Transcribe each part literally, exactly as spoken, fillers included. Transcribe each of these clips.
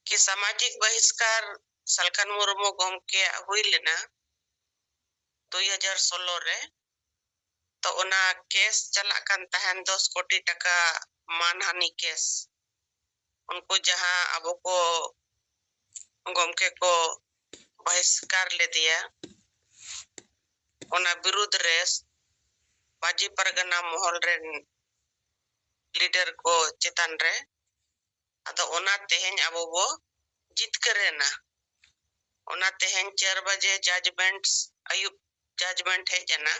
ᱠᱤ ᱥᱟᱢᱟᱡᱤᱠ ᱵᱟᱦᱤᱥᱠᱟᱨ ᱥᱟᱞᱠᱷᱟᱱ ᱢᱩᱨᱢᱩ ᱜᱚᱢᱠᱮᱭᱟᱜ ᱦᱩᱭ ᱞᱮᱱᱟ ᱫᱩᱭ ᱦᱟᱡᱟᱨ ᱥᱳᱞᱳ ᱨᱮ᱾ ᱛᱚ ᱚᱱᱟ ᱠᱮᱥ ᱪᱟᱞᱟᱜ ᱠᱟᱱ ᱛᱟᱦᱮᱱ, ᱫᱚᱥ ᱠᱳᱴᱤ ᱴᱟᱠᱟ ᱢᱟᱱᱦᱟᱱᱤ ᱠᱮᱥ᱾ ᱩᱱᱠᱩ ᱡᱟᱦᱟᱸ ᱟᱵᱚ ᱠᱚ ᱜᱚᱢᱠᱮ ᱠᱚ ᱵᱟᱦᱤᱥᱠᱟᱨ ᱞᱮᱫᱮᱭᱟ, ᱚᱱᱟ ᱵᱤᱨᱩᱫᱽ ᱨᱮ ᱢᱟᱹᱡᱷᱤ ᱯᱟᱨᱜᱟᱱᱟ ᱢᱚᱦᱚᱞ ᱨᱮᱱ ᱞᱤᱰᱟᱨ ᱠᱚ ᱪᱮᱛᱟᱱ ᱨᱮ᱾ ᱟᱫᱚ ᱚᱱᱟ ᱛᱮᱦᱮᱧ ᱟᱵᱚ ᱵᱚ ᱡᱤᱛᱠᱟᱹᱨ ᱮᱱᱟ᱾ ᱚᱱᱟ ᱛᱮᱦᱮᱧ ᱪᱟᱨ ᱵᱟᱡᱮ ᱡᱟᱡᱽᱢᱮᱱᱴ, ᱟᱹᱭᱩᱵ ᱡᱟᱡᱽᱢᱮᱱᱴ ᱦᱮᱡ ᱮᱱᱟ᱾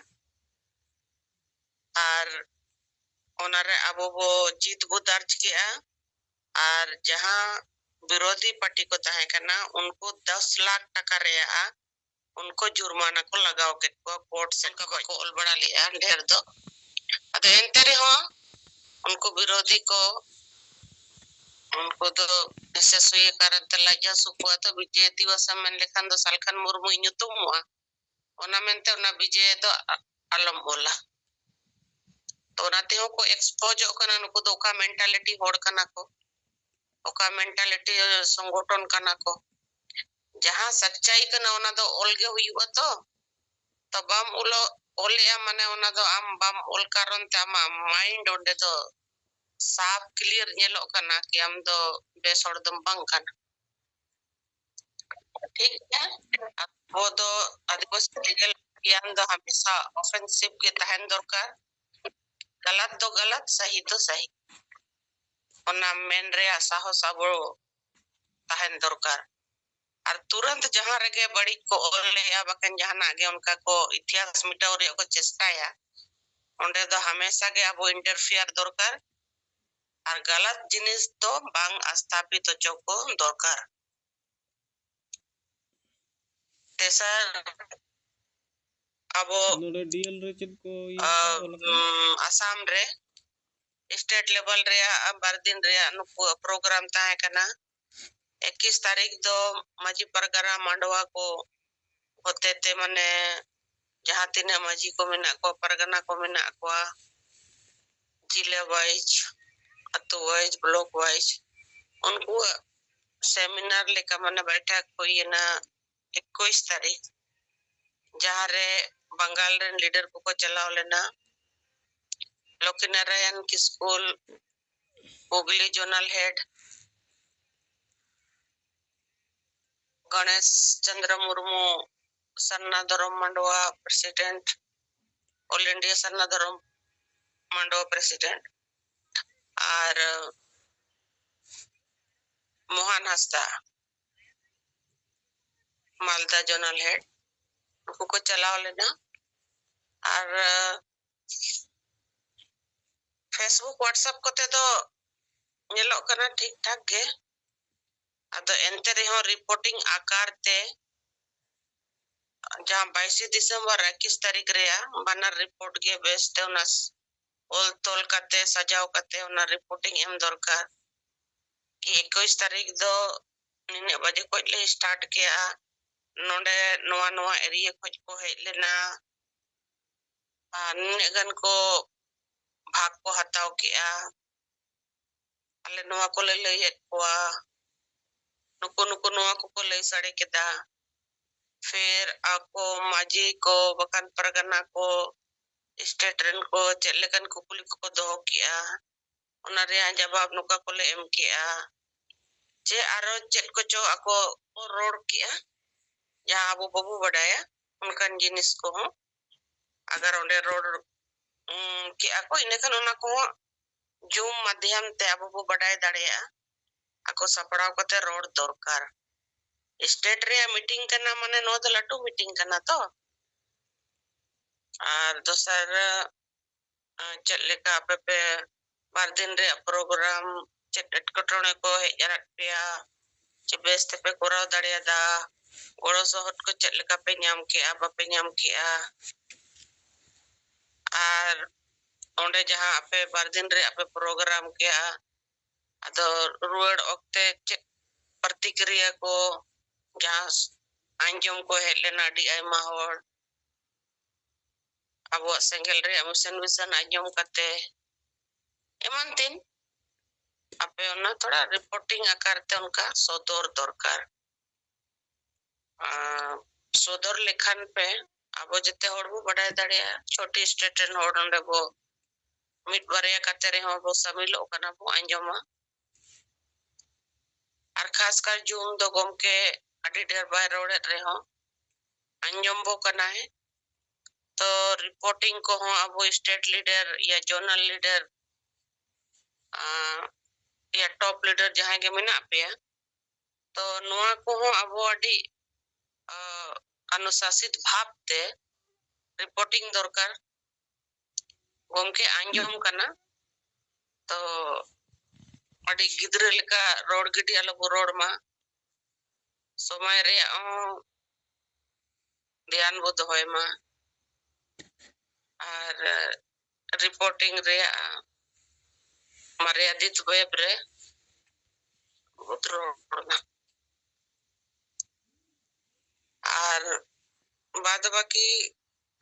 ᱟᱨ ᱚᱱᱟᱨᱮ ᱟᱵᱚ ᱵᱚ ᱡᱤᱛ ᱵᱚ ᱫᱟᱨᱡᱽ ᱠᱮᱜᱼᱟ᱾ ᱟᱨ ᱡᱟᱦᱟᱸ ᱵᱤᱨᱳᱫᱷᱤ ᱯᱟᱨᱴᱤ ᱠᱚ ᱛᱟᱦᱮᱸ ᱠᱟᱱᱟ, ᱩᱱᱠᱩ ᱫᱚᱥ ᱞᱟᱠᱷ ᱴᱟᱠᱟ ᱨᱮᱭᱟᱜ ᱩᱱᱠᱩ ᱡᱩᱨᱢᱟᱱᱟ ᱠᱚ ᱞᱟᱜᱟᱣ ᱠᱮᱫ ᱠᱚᱣᱟ, ᱠᱳᱨᱴ ᱥᱮᱫ ᱠᱷᱚᱱ ᱵᱟᱠᱚ ᱚᱞ ᱵᱟᱲᱟ ᱞᱮᱜᱼᱟ ᱰᱷᱮᱨ ᱫᱚ᱾ ᱟᱫᱚ ᱮᱱᱛᱮ ᱨᱮᱦᱚᱸ ᱩᱱᱠᱩ ᱵᱤᱨᱳᱫᱷᱤ ᱠᱚ, ᱩᱱᱠᱩ ᱫᱚ ᱵᱤᱥᱮᱥ ᱦᱩᱭ ᱟᱠᱟᱱ ᱛᱮ ᱞᱟᱡᱟᱣ ᱥᱩᱠᱩ, ᱟᱫᱚ ᱵᱤᱡᱚᱭ ᱫᱤᱵᱚᱥ ᱮᱢ ᱢᱮᱱ ᱞᱮᱠᱷᱟᱱ ᱫᱚ ᱥᱟᱞᱠᱷᱟᱱ ᱢᱩᱨᱢᱩᱭ ᱧᱩᱛᱩᱢᱚᱜᱼᱟ᱾ ᱚᱱᱟ ᱢᱮᱱᱛᱮ ᱚᱱᱟ ᱵᱤᱡᱚᱭ ᱫᱚ ᱟ-, ᱟᱞᱚᱢ ᱚᱞᱟ᱾ ᱛᱚ ᱚᱱᱟ ᱛᱮᱦᱚᱸ ᱠᱚ ᱮᱠᱥᱯᱳᱡᱚᱜ ᱠᱟᱱᱟ, ᱱᱩᱠᱩ ᱫᱚ ᱚᱠᱟ ᱢᱮᱱᱴᱟᱞᱤᱴᱤ ᱦᱚᱲ ᱠᱟᱱᱟ ᱠᱚ, ᱚᱠᱟ ᱢᱮᱱᱴᱟᱞᱤᱴᱤ ᱥᱚᱝᱜᱚᱴᱷᱚᱱ ᱠᱟᱱᱟ ᱠᱚ᱾ ᱡᱟᱦᱟᱸ ᱥᱟᱪᱪᱟᱭ ᱠᱟᱱᱟ ᱚᱱᱟ ᱫᱚ ᱚᱞ ᱜᱮ ᱦᱩᱭᱩᱜᱼᱟ ᱛᱚ᱾ ᱛᱚ ᱵᱟᱢ ᱚᱞᱚᱜ, ᱚᱞᱮᱜᱼᱟ ᱢᱟᱱᱮ ᱚᱱᱟ ᱫᱚ ᱟᱢ ᱵᱟᱢ ᱚᱞ ᱠᱟᱨᱚᱱ ᱛᱮ ᱟᱢᱟᱜ ᱢᱟᱭᱤᱱᱰ ᱚᱸᱰᱮ ᱫᱚ ᱥᱟᱯ ᱠᱞᱤᱭᱟᱨ ᱧᱮᱞᱚᱜ ᱠᱟᱱᱟ ᱠᱤ ᱟᱢ ᱫᱚ ᱵᱮᱥ ᱦᱚᱲ ᱫᱚᱢ ᱵᱟᱝ ᱠᱟᱱᱟ᱾ ᱴᱷᱤᱠ ᱜᱮᱭᱟ, ᱟᱵᱚ ᱫᱚ ᱟᱹᱫᱤᱵᱟᱹᱥᱤ ᱞᱤᱜᱟᱞ ᱜᱮᱭᱟᱱ ᱫᱚ ᱦᱟᱢᱮᱥᱟ ᱚᱯᱷᱮᱱᱥᱤᱵᱷ ᱜᱮ ᱛᱟᱦᱮᱱ ᱫᱚᱨᱠᱟᱨ᱾ ᱜᱟᱞᱟᱛ ᱫᱚ ᱜᱟᱞᱟᱛ, ᱥᱟᱦᱤ ᱫᱚ ᱥᱟᱦᱤ, ᱚᱱᱟ ᱢᱮᱱ ᱨᱮᱭᱟᱜ ᱥᱟᱦᱚᱥ ᱟᱵᱚ ᱛᱟᱦᱮᱱ ᱫᱚᱨᱠᱟᱨ᱾ ᱟᱨ ᱛᱩᱨᱟᱹᱱᱛ ᱡᱟᱦᱟᱸ ᱨᱮᱜᱮ ᱵᱟᱹᱲᱤᱡ ᱠᱚ ᱚᱞ ᱞᱮᱜᱼᱟ, ᱵᱟᱠᱷᱟᱱ ᱡᱟᱦᱟᱱᱟᱜ ᱜᱮ ᱚᱱᱠᱟ ᱠᱚ ᱤᱛᱤᱦᱟᱥ ᱢᱮᱴᱟᱣ ᱨᱮᱭᱟᱜ ᱠᱚ ᱪᱮᱥᱴᱟᱭᱟ, ᱚᱸᱰᱮ ᱫᱚ ᱦᱟᱢᱮᱥᱟ ᱜᱮ ᱟᱵᱚ ᱤᱱᱴᱟᱨᱯᱷᱤᱭᱟᱨ ᱫᱚᱨᱠᱟᱨ᱾ ᱟᱨ ᱜᱟᱞᱟᱛ ᱡᱤᱱᱤᱥ ᱫᱚ ᱵᱟᱝ ᱟᱥᱛᱷᱟᱯᱤᱛ ᱦᱚᱪᱚ ᱠᱚ ᱫᱚᱨᱠᱟᱨ᱾ ᱛᱮᱥᱟᱨ, ᱟᱵᱚ, ᱱᱚᱰᱮ ᱰᱤ ᱮᱞ ᱨᱮ ᱪᱮᱫ ᱠᱚ ᱤᱭᱟᱹ ᱟᱸ, ᱚᱞ ᱟᱠᱟᱱᱟ? ᱩᱸ, ᱟᱥᱟᱢ ᱨᱮ ᱥᱴᱮᱴ ᱞᱮᱵᱮᱞ ᱨᱮᱭᱟᱜ ᱵᱟᱨ ᱫᱤᱱ ᱨᱮᱭᱟᱜ ᱱᱩᱠᱩᱣᱟᱜ ᱯᱨᱳᱜᱨᱟᱢ ᱛᱟᱦᱮᱸ ᱠᱟᱱᱟ᱾ ᱮᱠᱤᱥ ᱛᱟᱹᱨᱤᱠᱷ ᱫᱚ ᱢᱟᱹᱡᱷᱤ ᱯᱟᱨᱜᱟᱱᱟ ᱢᱟᱰᱣᱟ ᱠᱚ ᱦᱚᱛᱮ ᱛᱮ, ᱢᱟᱱᱮ, ᱡᱟᱦᱟᱸ ᱛᱤᱱᱟᱹᱜ ᱢᱟᱹᱡᱷᱤ ᱠᱚ ᱢᱮᱱᱟᱜ ᱠᱚᱣᱟ, ᱯᱟᱨᱜᱟᱱᱟ ᱠᱚ ᱢᱮᱱᱟᱜ ᱠᱚᱣᱟ, ᱡᱤᱞᱟᱹ ᱣᱟᱭᱤᱡᱽ, ᱟᱹᱛᱩ ᱣᱟᱭᱤᱡᱽ, ᱵᱞᱚᱠ ᱣᱟᱭᱤᱡᱽ, ᱩᱱᱠᱩᱣᱟᱜ ᱥᱮᱢᱤᱱᱟᱨ ᱞᱮᱠᱟ, ᱢᱟᱱᱮ ᱵᱟᱭᱴᱷᱟᱠ ᱦᱩᱭ ᱮᱱᱟ ᱮᱠᱩᱥ ᱛᱟᱹᱨᱤᱠᱷ, ᱡᱟᱦᱟᱸ ᱨᱮ ᱵᱟᱝᱜᱟᱞ ᱨᱮᱱ ᱞᱤᱰᱟᱨ ᱠᱚᱠᱚ ᱪᱟᱞᱟᱣ ᱞᱮᱱᱟ᱾ ᱞᱚᱠᱠᱷᱤ ᱱᱟᱨᱟᱭᱚᱱ ᱠᱤᱥᱠᱩᱞ, ᱦᱩᱜᱽᱞᱤ ᱡᱳᱱᱟᱞ ᱦᱮᱰ, ᱜᱚᱬᱮᱥ ᱪᱚᱸᱫᱽᱨᱚ ᱢᱩᱨᱢᱩ, ᱥᱟᱨᱱᱟ ᱫᱷᱚᱨᱚᱢ ᱢᱟᱰᱣᱟ ᱯᱨᱮᱥᱤᱰᱮᱱᱴ, ᱚᱞ ᱤᱱᱰᱤᱭᱟ ᱥᱟᱨᱱᱟ ᱫᱷᱚᱨᱚᱢ ᱢᱟᱰᱣᱟ ᱯᱨᱮᱥᱤᱰᱮᱱᱴ, ᱟᱨ ᱢᱳᱦᱟᱱ ᱦᱟᱸᱥᱫᱟ, ᱢᱟᱞᱫᱟ ᱡᱳᱱᱟᱞ ᱦᱮᱰ, ᱱᱩᱠᱩ ᱠᱚ ᱪᱟᱞᱟᱣ ᱞᱮᱱᱟ᱾ ᱟᱨ Facebook, WhatsApp ᱠᱚᱛᱮ ᱫᱚ ᱧᱮᱞᱚᱜ ᱠᱟᱱᱟ ᱴᱷᱤᱠ ᱴᱷᱟᱠ ᱜᱮ, ᱟᱫᱚ ᱮᱱᱛᱮ ᱨᱮᱦᱚᱸ ᱨᱤᱯᱳᱨᱴᱤᱝ ᱟᱠᱟᱨ ᱛᱮ ᱡᱟᱦᱟᱸ ᱵᱟᱭᱤᱥᱮ ᱰᱤᱥᱮᱢᱵᱚᱨ ᱮᱠᱩᱥ ᱛᱟᱹᱨᱤᱠᱷ ᱨᱮᱭᱟᱜ ᱵᱟᱱᱟᱨ ᱨᱤᱯᱳᱨᱴ ᱜᱮ ᱵᱮᱥᱛᱮ ᱚᱱᱟ ᱚᱞ ᱛᱚᱞ ᱠᱟᱛᱮ ᱥᱟᱡᱟᱣ ᱠᱟᱛᱮ ᱚᱱᱟ ᱨᱤᱯᱳᱨᱴᱤᱝ ᱮᱢ ᱫᱚᱨᱠᱟᱨ᱾ ᱠᱤ ᱮᱠᱩᱥ ᱛᱟᱹᱨᱤᱠᱷ ᱫᱚ ᱱᱤᱱᱟᱹᱜ ᱵᱟᱡᱮ ᱠᱷᱚᱡ ᱞᱮ ᱥᱴᱟᱨᱴ ᱠᱮᱜᱼᱟ, ᱱᱚᱰᱮ ᱱᱚᱣᱟ ᱱᱚᱣᱟ ᱮᱨᱤᱭᱟ ᱠᱷᱚᱡ ᱠᱚ ᱦᱮᱡ ᱞᱮᱱᱟ, ᱟᱨ ᱱᱤᱱᱟᱹᱜ ᱜᱟᱱ ᱠᱚ ᱵᱷᱟᱜᱽ ᱠᱚ ᱦᱟᱛᱟᱣ ᱠᱮᱜᱼᱟ, ᱟᱞᱮ ᱱᱚᱣᱟ ᱠᱚᱞᱮ ᱞᱟᱹᱭᱟᱫ ᱠᱚᱣᱟ, ᱱᱩᱠᱩ ᱱᱩᱠᱩ ᱱᱚᱣᱟ ᱠᱚᱠᱚ ᱞᱟᱹᱭ ᱥᱟᱰᱮ ᱠᱮᱫᱟ᱾ ᱯᱷᱤᱨ ᱟᱠᱚ ᱢᱟᱹᱡᱷᱤ ᱠᱚ ᱵᱟᱠᱷᱟᱱ ᱯᱟᱨᱜᱟᱱᱟ ᱠᱚ, ᱥᱴᱮᱴ ᱨᱮᱱ ᱠᱚ ᱪᱮᱫ ᱞᱮᱠᱟᱱ ᱠᱩᱠᱞᱤ ᱠᱚᱠᱚ ᱫᱚᱦᱚ ᱠᱮᱜᱼᱟ, ᱚᱱᱟ ᱨᱮᱭᱟᱜ ᱡᱟᱵᱟᱵ ᱱᱚᱝᱠᱟ ᱠᱚᱞᱮ ᱮᱢ ᱠᱮᱜᱼᱟ᱾ ᱪᱮ ᱟᱨᱚ ᱪᱮᱫ ᱠᱚᱪᱚ ᱟᱠᱚ ᱠᱚ ᱨᱚᱲ ᱠᱮᱜᱼᱟ, ᱡᱟᱦᱟᱸ ᱟᱵᱚ ᱵᱟᱵᱚ ᱵᱟᱰᱟᱭᱟ, ᱚᱱᱠᱟᱱ ᱡᱤᱱᱤᱥ ᱠᱚᱦᱚᱸ ᱟᱜᱟᱨ ᱚᱸᱰᱮ ᱨᱚᱲ, ᱩᱸ, ᱠᱮᱜᱼᱟ ᱠᱚ, ᱤᱱᱟᱹᱠᱷᱟᱱ ᱚᱱᱟ ᱠᱚᱦᱚᱸ ᱡᱩᱢ ᱢᱟᱫᱽᱫᱷᱚᱢ ᱛᱮ ᱟᱵᱚ ᱵᱚ ᱵᱟᱰᱟᱭ ᱫᱟᱲᱮᱭᱟᱜᱼᱟ᱾ ᱟᱠᱚ ᱥᱟᱯᱲᱟᱣ ᱠᱟᱛᱮ ᱨᱚᱲ ᱫᱚᱨᱠᱟᱨ᱾ ᱥᱴᱮᱴ ᱨᱮᱭᱟᱜ ᱢᱤᱴᱤᱝ ᱠᱟᱱᱟ, ᱢᱟᱱᱮ ᱱᱚᱣᱟ ᱫᱚ ᱞᱟᱹᱴᱩ ᱢᱤᱴᱤᱝ ᱠᱟᱱᱟ ᱛᱚ᱾ ᱟᱨ ᱫᱚᱥᱟᱨ, ᱟᱸ, ᱪᱮᱫ ᱞᱮᱠᱟ ᱟᱯᱮ ᱯᱮ ᱵᱟᱨ ᱫᱤᱱ ᱨᱮᱭᱟᱜ ᱯᱨᱳᱜᱨᱟᱢ, ᱪᱮᱫ ᱮᱴᱠᱮᱴᱚᱬᱮ ᱠᱚ ᱦᱮᱡ ᱟᱨᱟᱫ ᱯᱮᱭᱟ, ᱪᱮ ᱵᱮᱥ ᱛᱮᱯᱮ ᱠᱚᱨᱟᱣ ᱫᱟᱲᱮᱭᱟᱫᱟ, ᱜᱚᱲᱚ ᱥᱚᱦᱚᱫ ᱠᱚ ᱪᱮᱫ ᱞᱮᱠᱟ ᱯᱮ ᱧᱟᱢ ᱠᱮᱜᱼᱟ, ᱵᱟᱯᱮ ᱧᱟᱢ ᱠᱮᱜᱼᱟ, ᱟᱨ ᱚᱸᱰᱮ ᱡᱟᱦᱟᱸ ᱟᱯᱮ ᱵᱟᱨ ᱫᱤᱱ ᱨᱮ ᱟᱯᱮ ᱯᱨᱳᱜᱨᱟᱢ ᱠᱮᱜᱼᱟ, ᱟᱫᱚ ᱨᱩᱣᱟᱹᱲ ᱚᱠᱛᱮ ᱪᱮᱫ ᱯᱨᱚᱛᱤᱠᱨᱤᱭᱟ ᱠᱚ ᱡᱟᱦᱟᱸ ᱟᱸᱡᱚᱢ ᱠᱚ ᱦᱮᱡ ᱞᱮᱱᱟ ᱟᱹᱰᱤ ᱟᱭᱢᱟ ᱦᱚᱲ, ᱟᱵᱚᱣᱟᱜ ᱥᱮᱸᱜᱮᱞ ᱨᱮᱭᱟᱜ ᱢᱤᱥᱚᱱ ᱵᱷᱤᱥᱚᱱ ᱟᱸᱡᱚᱢ ᱠᱟᱛᱮ ᱮᱢᱟᱱ ᱛᱮᱱ᱾ ᱟᱯᱮ ᱚᱱᱟ ᱛᱷᱚᱲᱟ ᱨᱤᱯᱳᱨᱴᱤᱝ ᱟᱠᱟᱨ ᱛᱮ ᱚᱱᱠᱟ ᱥᱚᱫᱚᱨ ᱫᱚᱨᱠᱟᱨ᱾ ᱟᱨ ᱥᱚᱫᱚᱨ ᱞᱮᱠᱷᱟᱱ ᱯᱮ, ᱟᱵᱚ ᱡᱮᱛᱮ ᱦᱚᱲ ᱵᱚ ᱵᱟᱰᱟᱭ ᱫᱟᱲᱮᱭᱟᱜᱼᱟ, ᱪᱷᱚᱴᱤ ᱥᱴᱮᱴ ᱨᱮᱱ ᱦᱚᱲ ᱱᱚᱰᱮ ᱵᱚ ᱢᱤᱫ ᱵᱟᱨᱭᱟ ᱠᱟᱛᱮ ᱨᱮᱦᱚᱸ ᱵᱚ ᱥᱟᱢᱤᱞᱚᱜ ᱠᱟᱱᱟ, ᱵᱚ ᱟᱸᱡᱚᱢᱟ᱾ ᱟᱨ ᱠᱷᱟᱥ ᱠᱟᱨ ᱡᱩᱢ ᱫᱚ ᱜᱚᱢᱠᱮ ᱟᱹᱰᱤ ᱰᱷᱮᱨ ᱵᱟᱭ ᱨᱚᱲᱮᱫ ᱨᱮᱦᱚᱸ ᱟᱸᱡᱚᱢ ᱵᱚ ᱠᱟᱱᱟᱭ᱾ ᱛᱚ ᱨᱤᱯᱳᱨᱴᱤᱝ ᱠᱚᱦᱚᱸ ᱟᱵᱚ ᱥᱴᱮᱴ ᱞᱤᱰᱟᱨ ᱭᱟ ᱡᱳᱱᱟᱞ ᱞᱤᱰᱟᱨ ᱭᱟ ᱴᱚᱯ ᱞᱤᱰᱟᱨ ᱡᱟᱦᱟᱸᱭ ᱜᱮ ᱢᱮᱱᱟᱜ ᱯᱮᱭᱟ, ᱛᱚ ᱱᱚᱣᱟ ᱠᱚᱦᱚᱸ ᱟᱵᱚ ᱟᱹᱰᱤ ᱟᱸ, ᱚᱱᱩᱥᱟᱥᱤᱛ ᱵᱷᱟᱵ ᱛᱮ ᱨᱤᱯᱳᱨᱴᱤᱝ ᱫᱚᱨᱠᱟᱨ᱾ ᱜᱚᱢᱠᱮ ᱟᱸᱡᱚᱢ ᱠᱟᱱᱟ, ᱛᱚ ᱟᱹᱰᱤ ᱜᱤᱫᱽᱨᱟᱹ ᱞᱮᱠᱟ ᱨᱚᱲ ᱜᱤᱰᱤ ᱟᱞᱚ ᱵᱚ ᱨᱚᱲ ᱢᱟ, ᱥᱚᱢᱚᱭ ᱨᱮᱭᱟᱜ ᱦᱚᱸ ᱫᱷᱮᱭᱟᱱ ᱵᱚ ᱫᱚᱦᱚᱭ ᱢᱟ᱾ ᱟᱨ ᱨᱤᱯᱳᱨᱴᱤᱝ ᱨᱮᱭᱟᱜ ᱢᱟᱨᱭᱟᱫᱤᱛ ᱣᱮᱵ ᱨᱮ ᱨᱚᱲ ᱢᱟ᱾ ᱟᱨ ᱵᱟᱫ ᱵᱟᱹᱠᱤ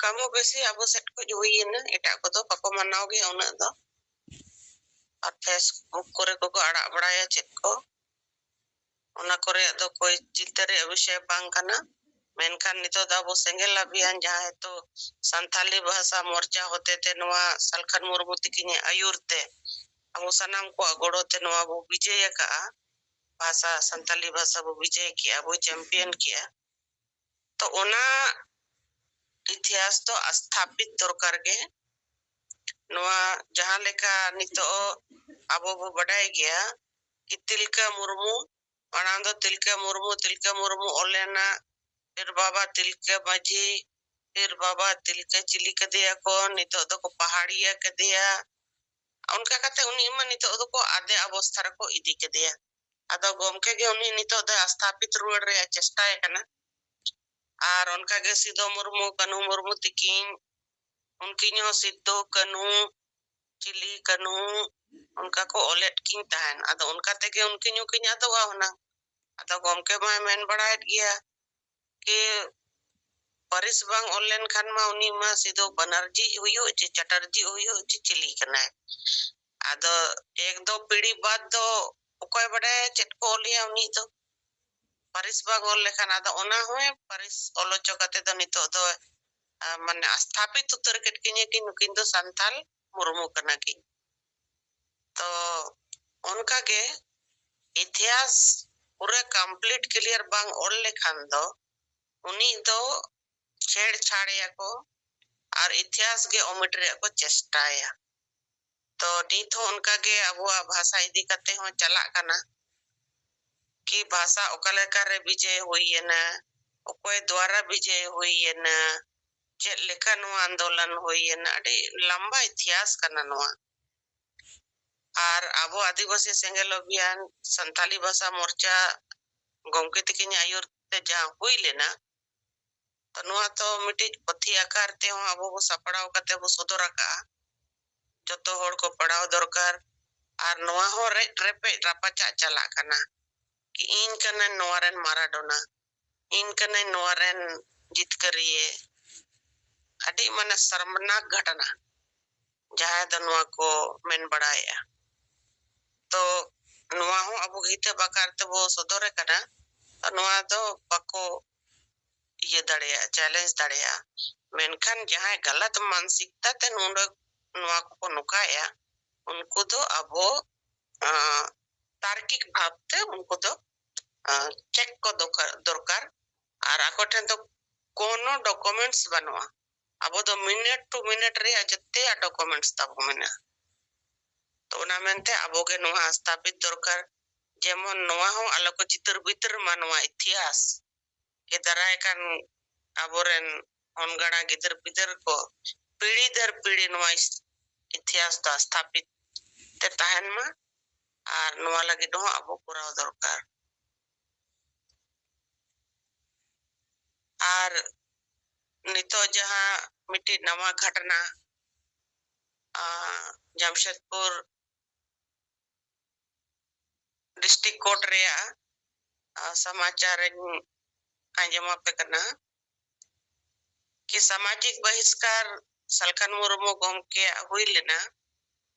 ᱠᱟᱢᱚ ᱵᱮᱥᱤ ᱟᱵᱚ ᱥᱮᱫ ᱠᱷᱚᱡ ᱦᱩᱭᱮᱱᱟ, ᱮᱴᱟᱜ ᱠᱚᱫᱚ ᱵᱟᱠᱚ ᱢᱟᱱᱟᱣ ᱜᱮᱭᱟ ᱩᱱᱟᱹᱜ ᱫᱚ᱾ ᱟᱨ ᱯᱷᱮᱥᱵᱩᱠ ᱠᱚᱨᱮ ᱠᱚᱠᱚ ᱟᱲᱟᱜ ᱵᱟᱲᱟᱭᱟ ᱪᱮᱫ ᱠᱚ, ᱚᱱᱟ ᱠᱚᱨᱮ ᱫᱚ ᱠᱚᱭ ᱪᱤᱱᱛᱟᱹ ᱨᱮᱭᱟᱜ ᱵᱤᱥᱚᱭ ᱵᱟᱝ ᱠᱟᱱᱟ᱾ ᱢᱮᱱᱠᱷᱟᱱ ᱱᱤᱛᱚᱜ ᱫᱚ ᱟᱵᱚ ᱥᱮᱸᱜᱮᱞ ᱟᱵᱷᱤᱭᱟᱱ ᱡᱟᱦᱟᱸ ᱦᱮᱛᱚ ᱥᱟᱱᱛᱟᱞᱤ ᱵᱷᱟᱥᱟ ᱢᱳᱨᱪᱟ ᱦᱚᱛᱮ ᱛᱮ ᱱᱚᱣᱟ ᱥᱟᱞᱠᱷᱟᱱ ᱢᱩᱨᱢᱩ ᱛᱤᱠᱤᱱᱟᱜ ᱟᱹᱭᱩᱨ ᱛᱮ ᱟᱵᱚ ᱥᱟᱱᱟᱢ ᱠᱚᱣᱟᱜ ᱜᱚᱲᱚ ᱛᱮ ᱱᱚᱣᱟ ᱵᱚ ᱵᱤᱡᱚᱭ ᱟᱠᱟᱜᱼᱟ, ᱵᱷᱟᱥᱟ, ᱥᱟᱱᱛᱟᱞᱤ ᱵᱷᱟᱥᱟ ᱵᱚ ᱵᱤᱡᱚᱭ ᱠᱮᱜᱼᱟ, ᱵᱚ ᱪᱟᱢᱯᱤᱭᱟᱱ ᱠᱮᱜᱼᱟ᱾ ᱛᱚ ᱚᱱᱟ ᱤᱛᱤᱦᱟᱥ ᱫᱚ ᱥᱛᱷᱟᱯᱤᱛ ᱫᱚᱨᱠᱟᱨ ᱜᱮ᱾ ᱱᱚᱣᱟ ᱡᱟᱦᱟᱸ ᱞᱮᱠᱟ ᱱᱤᱛᱚᱜ ᱟᱵᱚ ᱵᱚ ᱵᱟᱰᱟᱭ ᱜᱮᱭᱟ ᱠᱤ ᱛᱤᱞᱠᱟᱹ ᱢᱩᱨᱢᱩ, ᱢᱟᱲᱟᱝ ᱫᱚ ᱛᱤᱞᱠᱟᱹ ᱢᱩᱨᱢᱩ, ᱛᱤᱞᱠᱟᱹ ᱢᱩᱨᱢᱩ ᱚᱞᱮᱱᱟ, ᱯᱷᱤᱨ ᱵᱟᱵᱟ ᱛᱤᱞᱠᱟᱹ ᱢᱟᱹᱡᱷᱤ, ᱯᱷᱤᱨ ᱵᱟᱵᱟ ᱛᱤᱞᱠᱟᱹ ᱪᱤᱞᱤ ᱠᱟᱫᱮᱭᱟ ᱠᱚ, ᱱᱤᱛᱚᱜ ᱫᱚᱠᱚ ᱯᱟᱦᱟᱲᱤᱭᱟᱹ ᱠᱟᱫᱮᱭᱟ᱾ ᱚᱱᱠᱟ ᱠᱟᱛᱮ ᱩᱱᱤ ᱢᱟ ᱱᱤᱛᱚᱜ ᱫᱚᱠᱚ ᱟᱫᱮ ᱚᱵᱚᱥᱛᱷᱟ ᱨᱮᱠᱚ ᱤᱫᱤ ᱠᱮᱫᱮᱭᱟ᱾ ᱟᱫᱚ ᱜᱚᱢᱠᱮ ᱜᱮ ᱩᱱᱤ ᱱᱤᱛᱚᱜ ᱫᱚ ᱥᱛᱷᱟᱯᱤᱛ ᱨᱩᱣᱟᱹᱲ ᱨᱮᱭᱟᱜ ᱪᱮᱥᱴᱟᱭ ᱠᱟᱱᱟ᱾ ᱟᱨ ᱚᱱᱠᱟ ᱜᱮ ᱥᱤᱫᱚ ᱢᱩᱨᱢᱩ, ᱠᱟᱹᱱᱦᱩ ᱢᱩᱨᱢᱩ ᱛᱤᱠᱤᱱ, ᱩᱱᱠᱤᱱ ᱦᱚᱸ ᱥᱤᱫᱚ, ᱠᱟᱹᱱᱦᱩ, ᱪᱤᱞᱤ, ᱠᱟᱹᱱᱦᱩ, ᱚᱱᱠᱟ ᱠᱚ ᱚᱞᱮᱫ ᱠᱤᱱ ᱛᱟᱦᱮᱱ᱾ ᱟᱫᱚ ᱚᱱᱠᱟ ᱛᱮᱜᱮ ᱩᱱᱠᱤᱱ ᱦᱚᱸᱠᱤᱱ ᱟᱫᱚᱜᱼᱟ ᱦᱩᱱᱟᱹᱝ᱾ ᱟᱫᱚ ᱜᱚᱢᱠᱮ ᱢᱟᱭ ᱢᱮᱱ ᱵᱟᱲᱟᱭᱮᱫ ᱜᱮᱭᱟ ᱠᱤ ᱯᱟᱹᱨᱤᱥ ᱵᱟᱝ ᱚᱞ ᱞᱮᱱᱠᱷᱟᱱ ᱢᱟ ᱩᱱᱤ ᱢᱟ ᱥᱤᱫᱚ ᱵᱟᱱᱟᱨᱡᱤ ᱦᱩᱭᱩᱜ ᱪᱮ ᱪᱟᱴᱟᱨᱡᱤ ᱦᱩᱭᱩᱜ ᱪᱮ ᱪᱤᱞᱤ ᱠᱟᱱᱟᱭ᱾ ᱟᱫᱚ ᱮᱠ ᱫᱚ ᱯᱤᱲᱦᱤ ᱵᱟᱫ ᱫᱚ ᱚᱠᱚᱭ ᱵᱟᱰᱟᱭᱟ ᱪᱮᱫ ᱠᱚ ᱚᱞᱮᱭᱟ ᱩᱱᱤ ᱫᱚ᱾ ᱯᱟᱹᱨᱤᱥ ᱵᱟᱝ ᱚᱞ ᱞᱮᱠᱷᱟᱱ ᱟᱫᱚ ᱚᱱᱟ ᱦᱚᱸ ᱯᱟᱹᱨᱤᱥ ᱚᱞ ᱦᱚᱪᱚ ᱠᱟᱛᱮ ᱫᱚ ᱱᱤᱛᱚᱜ ᱫᱚ, ᱟ, ᱢᱟᱱᱮ ᱥᱛᱷᱟᱯᱤᱛ ᱩᱛᱟᱹᱨ ᱠᱮᱫ ᱠᱤᱱᱟ ᱠᱤ ᱱᱩᱠᱤᱱ ᱫᱚ ᱥᱟᱱᱛᱟᱞ ᱢᱩᱨᱢᱩ ᱠᱟᱱᱟ ᱠᱤᱱ᱾ ᱛᱚ ᱚᱱᱠᱟ ᱜᱮ ᱤᱛᱤᱦᱟᱥ ᱯᱩᱨᱟᱹ complete clear ᱵᱟᱝ ᱚᱞ ᱞᱮᱠᱷᱟᱱ ᱫᱚ ᱩᱱᱤ ᱫᱚ ᱪᱷᱮᱲ ᱪᱷᱟᱲᱮᱭᱟ ᱠᱚ ᱟᱨ ᱤᱛᱤᱦᱟᱥ ᱜᱮ omit ᱨᱮᱭᱟᱜ ᱠᱚ ᱪᱮᱥᱴᱟᱭᱟ᱾ ᱛᱚ ᱱᱤᱛ ᱦᱚᱸ ᱚᱱᱠᱟ ᱜᱮ ᱟᱵᱚᱣᱟᱜ ᱵᱷᱟᱥᱟ ᱤᱫᱤ ᱠᱟᱛᱮ ᱦᱚᱸ ᱪᱟᱞᱟᱜ ᱠᱟᱱᱟ ᱠᱤ ᱵᱷᱟᱥᱟ ᱚᱠᱟ ᱞᱮᱠᱟ ᱨᱮ ᱵᱤᱡᱚᱭ ᱦᱩᱭ ᱮᱱᱟ, ᱚᱠᱚᱭ ᱫᱣᱟᱨᱟ ᱵᱤᱡᱚᱭ ᱦᱩᱭ ᱮᱱᱟ, ᱪᱮᱫ ᱞᱮᱠᱟ ᱱᱚᱣᱟ ᱟᱱᱫᱳᱞᱚᱱ ᱦᱩᱭ ᱮᱱᱟ, ᱟᱹᱰᱤ ᱞᱟᱢᱵᱟ ᱤᱛᱤᱦᱟᱥ ᱠᱟᱱᱟ ᱱᱚᱣᱟ᱾ ᱟᱨ ᱟᱵᱚ ᱟᱹᱫᱤᱵᱟᱹᱥᱤ ᱥᱮᱸᱜᱮᱞ ᱚᱵᱷᱤᱭᱟᱱ, ᱥᱟᱱᱛᱟᱞᱤ ᱵᱷᱟᱥᱟ ᱢᱳᱨᱪᱟ ᱜᱚᱢᱠᱮ ᱛᱤᱠᱤᱱ ᱟᱹᱭᱩᱨ ᱛᱮ ᱡᱟᱦᱟᱸ ᱦᱩᱭ ᱞᱮᱱᱟ, ᱛᱚ ᱱᱚᱣᱟ ᱛᱚ ᱢᱤᱫᱴᱤᱡ ᱯᱩᱛᱷᱤ ᱟᱠᱟᱨ ᱛᱮᱦᱚᱸ ᱟᱵᱚ ᱵᱚ ᱥᱟᱯᱲᱟᱣ ᱠᱟᱛᱮ ᱵᱚ ᱥᱚᱫᱚᱨ ᱟᱠᱟᱫᱼᱟ᱾ ᱡᱚᱛᱚ ᱦᱚᱲ ᱠᱚ ᱯᱟᱲᱦᱟᱣ ᱫᱚᱨᱠᱟᱨ᱾ ᱟᱨ ᱱᱚᱣᱟ ᱦᱚᱸ ᱨᱮᱡ ᱨᱮᱯᱮᱡ ᱨᱟᱯᱟᱪᱟᱜ ᱪᱟᱞᱟᱜ ᱠᱟᱱᱟ ᱠᱤ ᱤᱧ ᱠᱟᱹᱱᱟᱹᱧ ᱱᱚᱣᱟ ᱨᱮᱱ ᱢᱟᱨᱟᱰᱳᱱᱟ, ᱤᱧ ᱠᱟᱹᱱᱟᱹᱧ ᱱᱚᱣᱟ ᱨᱮᱱ ᱡᱤᱛᱠᱟᱹᱨᱤᱭᱟᱹ᱾ ᱟᱹᱰᱤ ᱢᱟᱱᱮ ᱥᱚᱨᱢᱱᱟᱠ ᱜᱷᱚᱴᱚᱱᱟ ᱡᱟᱦᱟᱸᱭ ᱫᱚ ᱱᱚᱣᱟ ᱠᱚ ᱢᱮᱱ ᱵᱟᱲᱟᱭᱮᱫᱼᱟ᱾ ᱛᱚ ᱱᱚᱣᱟ ᱦᱚᱸ ᱟᱵᱚ ᱦᱤᱛᱟᱹ ᱵᱟᱠᱟᱨ ᱛᱮᱵᱚ ᱥᱚᱫᱚᱨᱮ ᱠᱟᱱᱟ᱾ ᱛᱚ ᱱᱚᱣᱟ ᱫᱚ ᱵᱟᱠᱚ ᱤᱭᱟᱹ ᱫᱟᱲᱮᱭᱟᱜᱼᱟ, challenge ᱫᱟᱲᱮᱭᱟᱜᱼᱟ᱾ ᱢᱮᱱᱠᱷᱟᱱ ᱡᱟᱦᱟᱸᱭ ᱜᱟᱞᱟᱛ ᱢᱟᱱᱥᱤᱠᱛᱟ ᱛᱮ ᱱᱚᱰᱮ ᱱᱚᱣᱟ ᱠᱚᱠᱚ ᱱᱚᱝᱠᱟᱭᱮᱫᱼᱟ, ᱩᱱᱠᱩ ᱫᱚ ᱟᱵᱚ, ᱟᱸ, ᱛᱟᱨᱠᱤᱠ ᱵᱷᱟᱵᱽ ᱛᱮ ᱩᱱᱠᱩ ᱫᱚ, ᱟᱸ, check ᱠᱚ ᱫᱚᱨᱠᱟᱨ, ᱫᱚᱨᱠᱟᱨ᱾ ᱟᱨ ᱟᱠᱚ ᱴᱷᱮᱱ ᱫᱚ ᱠᱳᱱᱳ documents ᱵᱟᱹᱱᱩᱜᱼᱟ᱾ ᱟᱵᱚ ᱫᱚ minute to minute ᱨᱮᱭᱟᱜ ᱡᱚᱛᱚᱭᱟᱜ documents ᱛᱟᱵᱚ ᱢᱮᱱᱟᱜᱼᱟ᱾ ᱛᱚ ᱚᱱᱟ ᱢᱮᱱᱛᱮ ᱟᱵᱚ ᱜᱮ ᱱᱚᱣᱟ ᱥᱛᱷᱟᱯᱤᱛ ᱫᱚᱨᱠᱟᱨ, ᱡᱮᱢᱚᱱ ᱱᱚᱣᱟ ᱦᱚᱸ ᱟᱞᱚ ᱠᱚ ᱪᱤᱛᱟᱹᱨ ᱵᱤᱛᱟᱹᱨ ᱢᱟ ᱱᱚᱣᱟ ᱤᱛᱤᱦᱟᱥ ᱠᱮ ᱫᱟᱨᱟᱭ ᱠᱟᱱ ᱟᱵᱚᱨᱮᱱ ᱦᱚᱱᱜᱟᱬᱟ ᱜᱤᱫᱟᱹᱨ ᱯᱤᱫᱟᱹᱨ ᱠᱚ ᱯᱤᱲᱦᱤ ᱫᱟᱨ ᱯᱤᱲᱦᱤ ᱱᱚᱣᱟ ᱤᱥ-, ᱤᱛᱤᱦᱟᱥ ᱫᱚ ᱥᱛᱷᱟᱯᱤᱛ ᱛᱮ ᱛᱟᱦᱮᱱ ᱢᱟ᱾ ᱟᱨ ᱱᱚᱣᱟ ᱞᱟᱹᱜᱤᱫ ᱦᱚᱸ ᱟᱵᱚ ᱠᱚᱨᱟᱣ ᱫᱚᱨᱠᱟᱨ᱾ ᱟᱨ ᱱᱤᱛᱚᱜ ᱡᱟᱦᱟᱸ ᱢᱤᱫᱴᱤᱡ ᱱᱟᱣᱟ ᱜᱷᱚᱴᱱᱟ, ᱟᱸ, ᱡᱟᱢᱥᱮᱫᱽᱯᱩᱨ district court ᱨᱮᱭᱟᱜ, ᱟᱸ, ᱥᱚᱢᱟᱪᱟᱨ ᱤᱧ ᱟᱸᱡᱚᱢ ᱟᱯᱮ ᱠᱟᱱᱟ ᱠᱤ ᱥᱟᱢᱟᱡᱤᱠ ᱵᱟᱦᱤᱥᱠᱟᱨ ᱥᱟᱞᱠᱷᱟᱱ ᱢᱩᱨᱢᱩ ᱜᱚᱢᱠᱮᱭᱟᱜ ᱦᱩᱭ ᱞᱮᱱᱟ᱾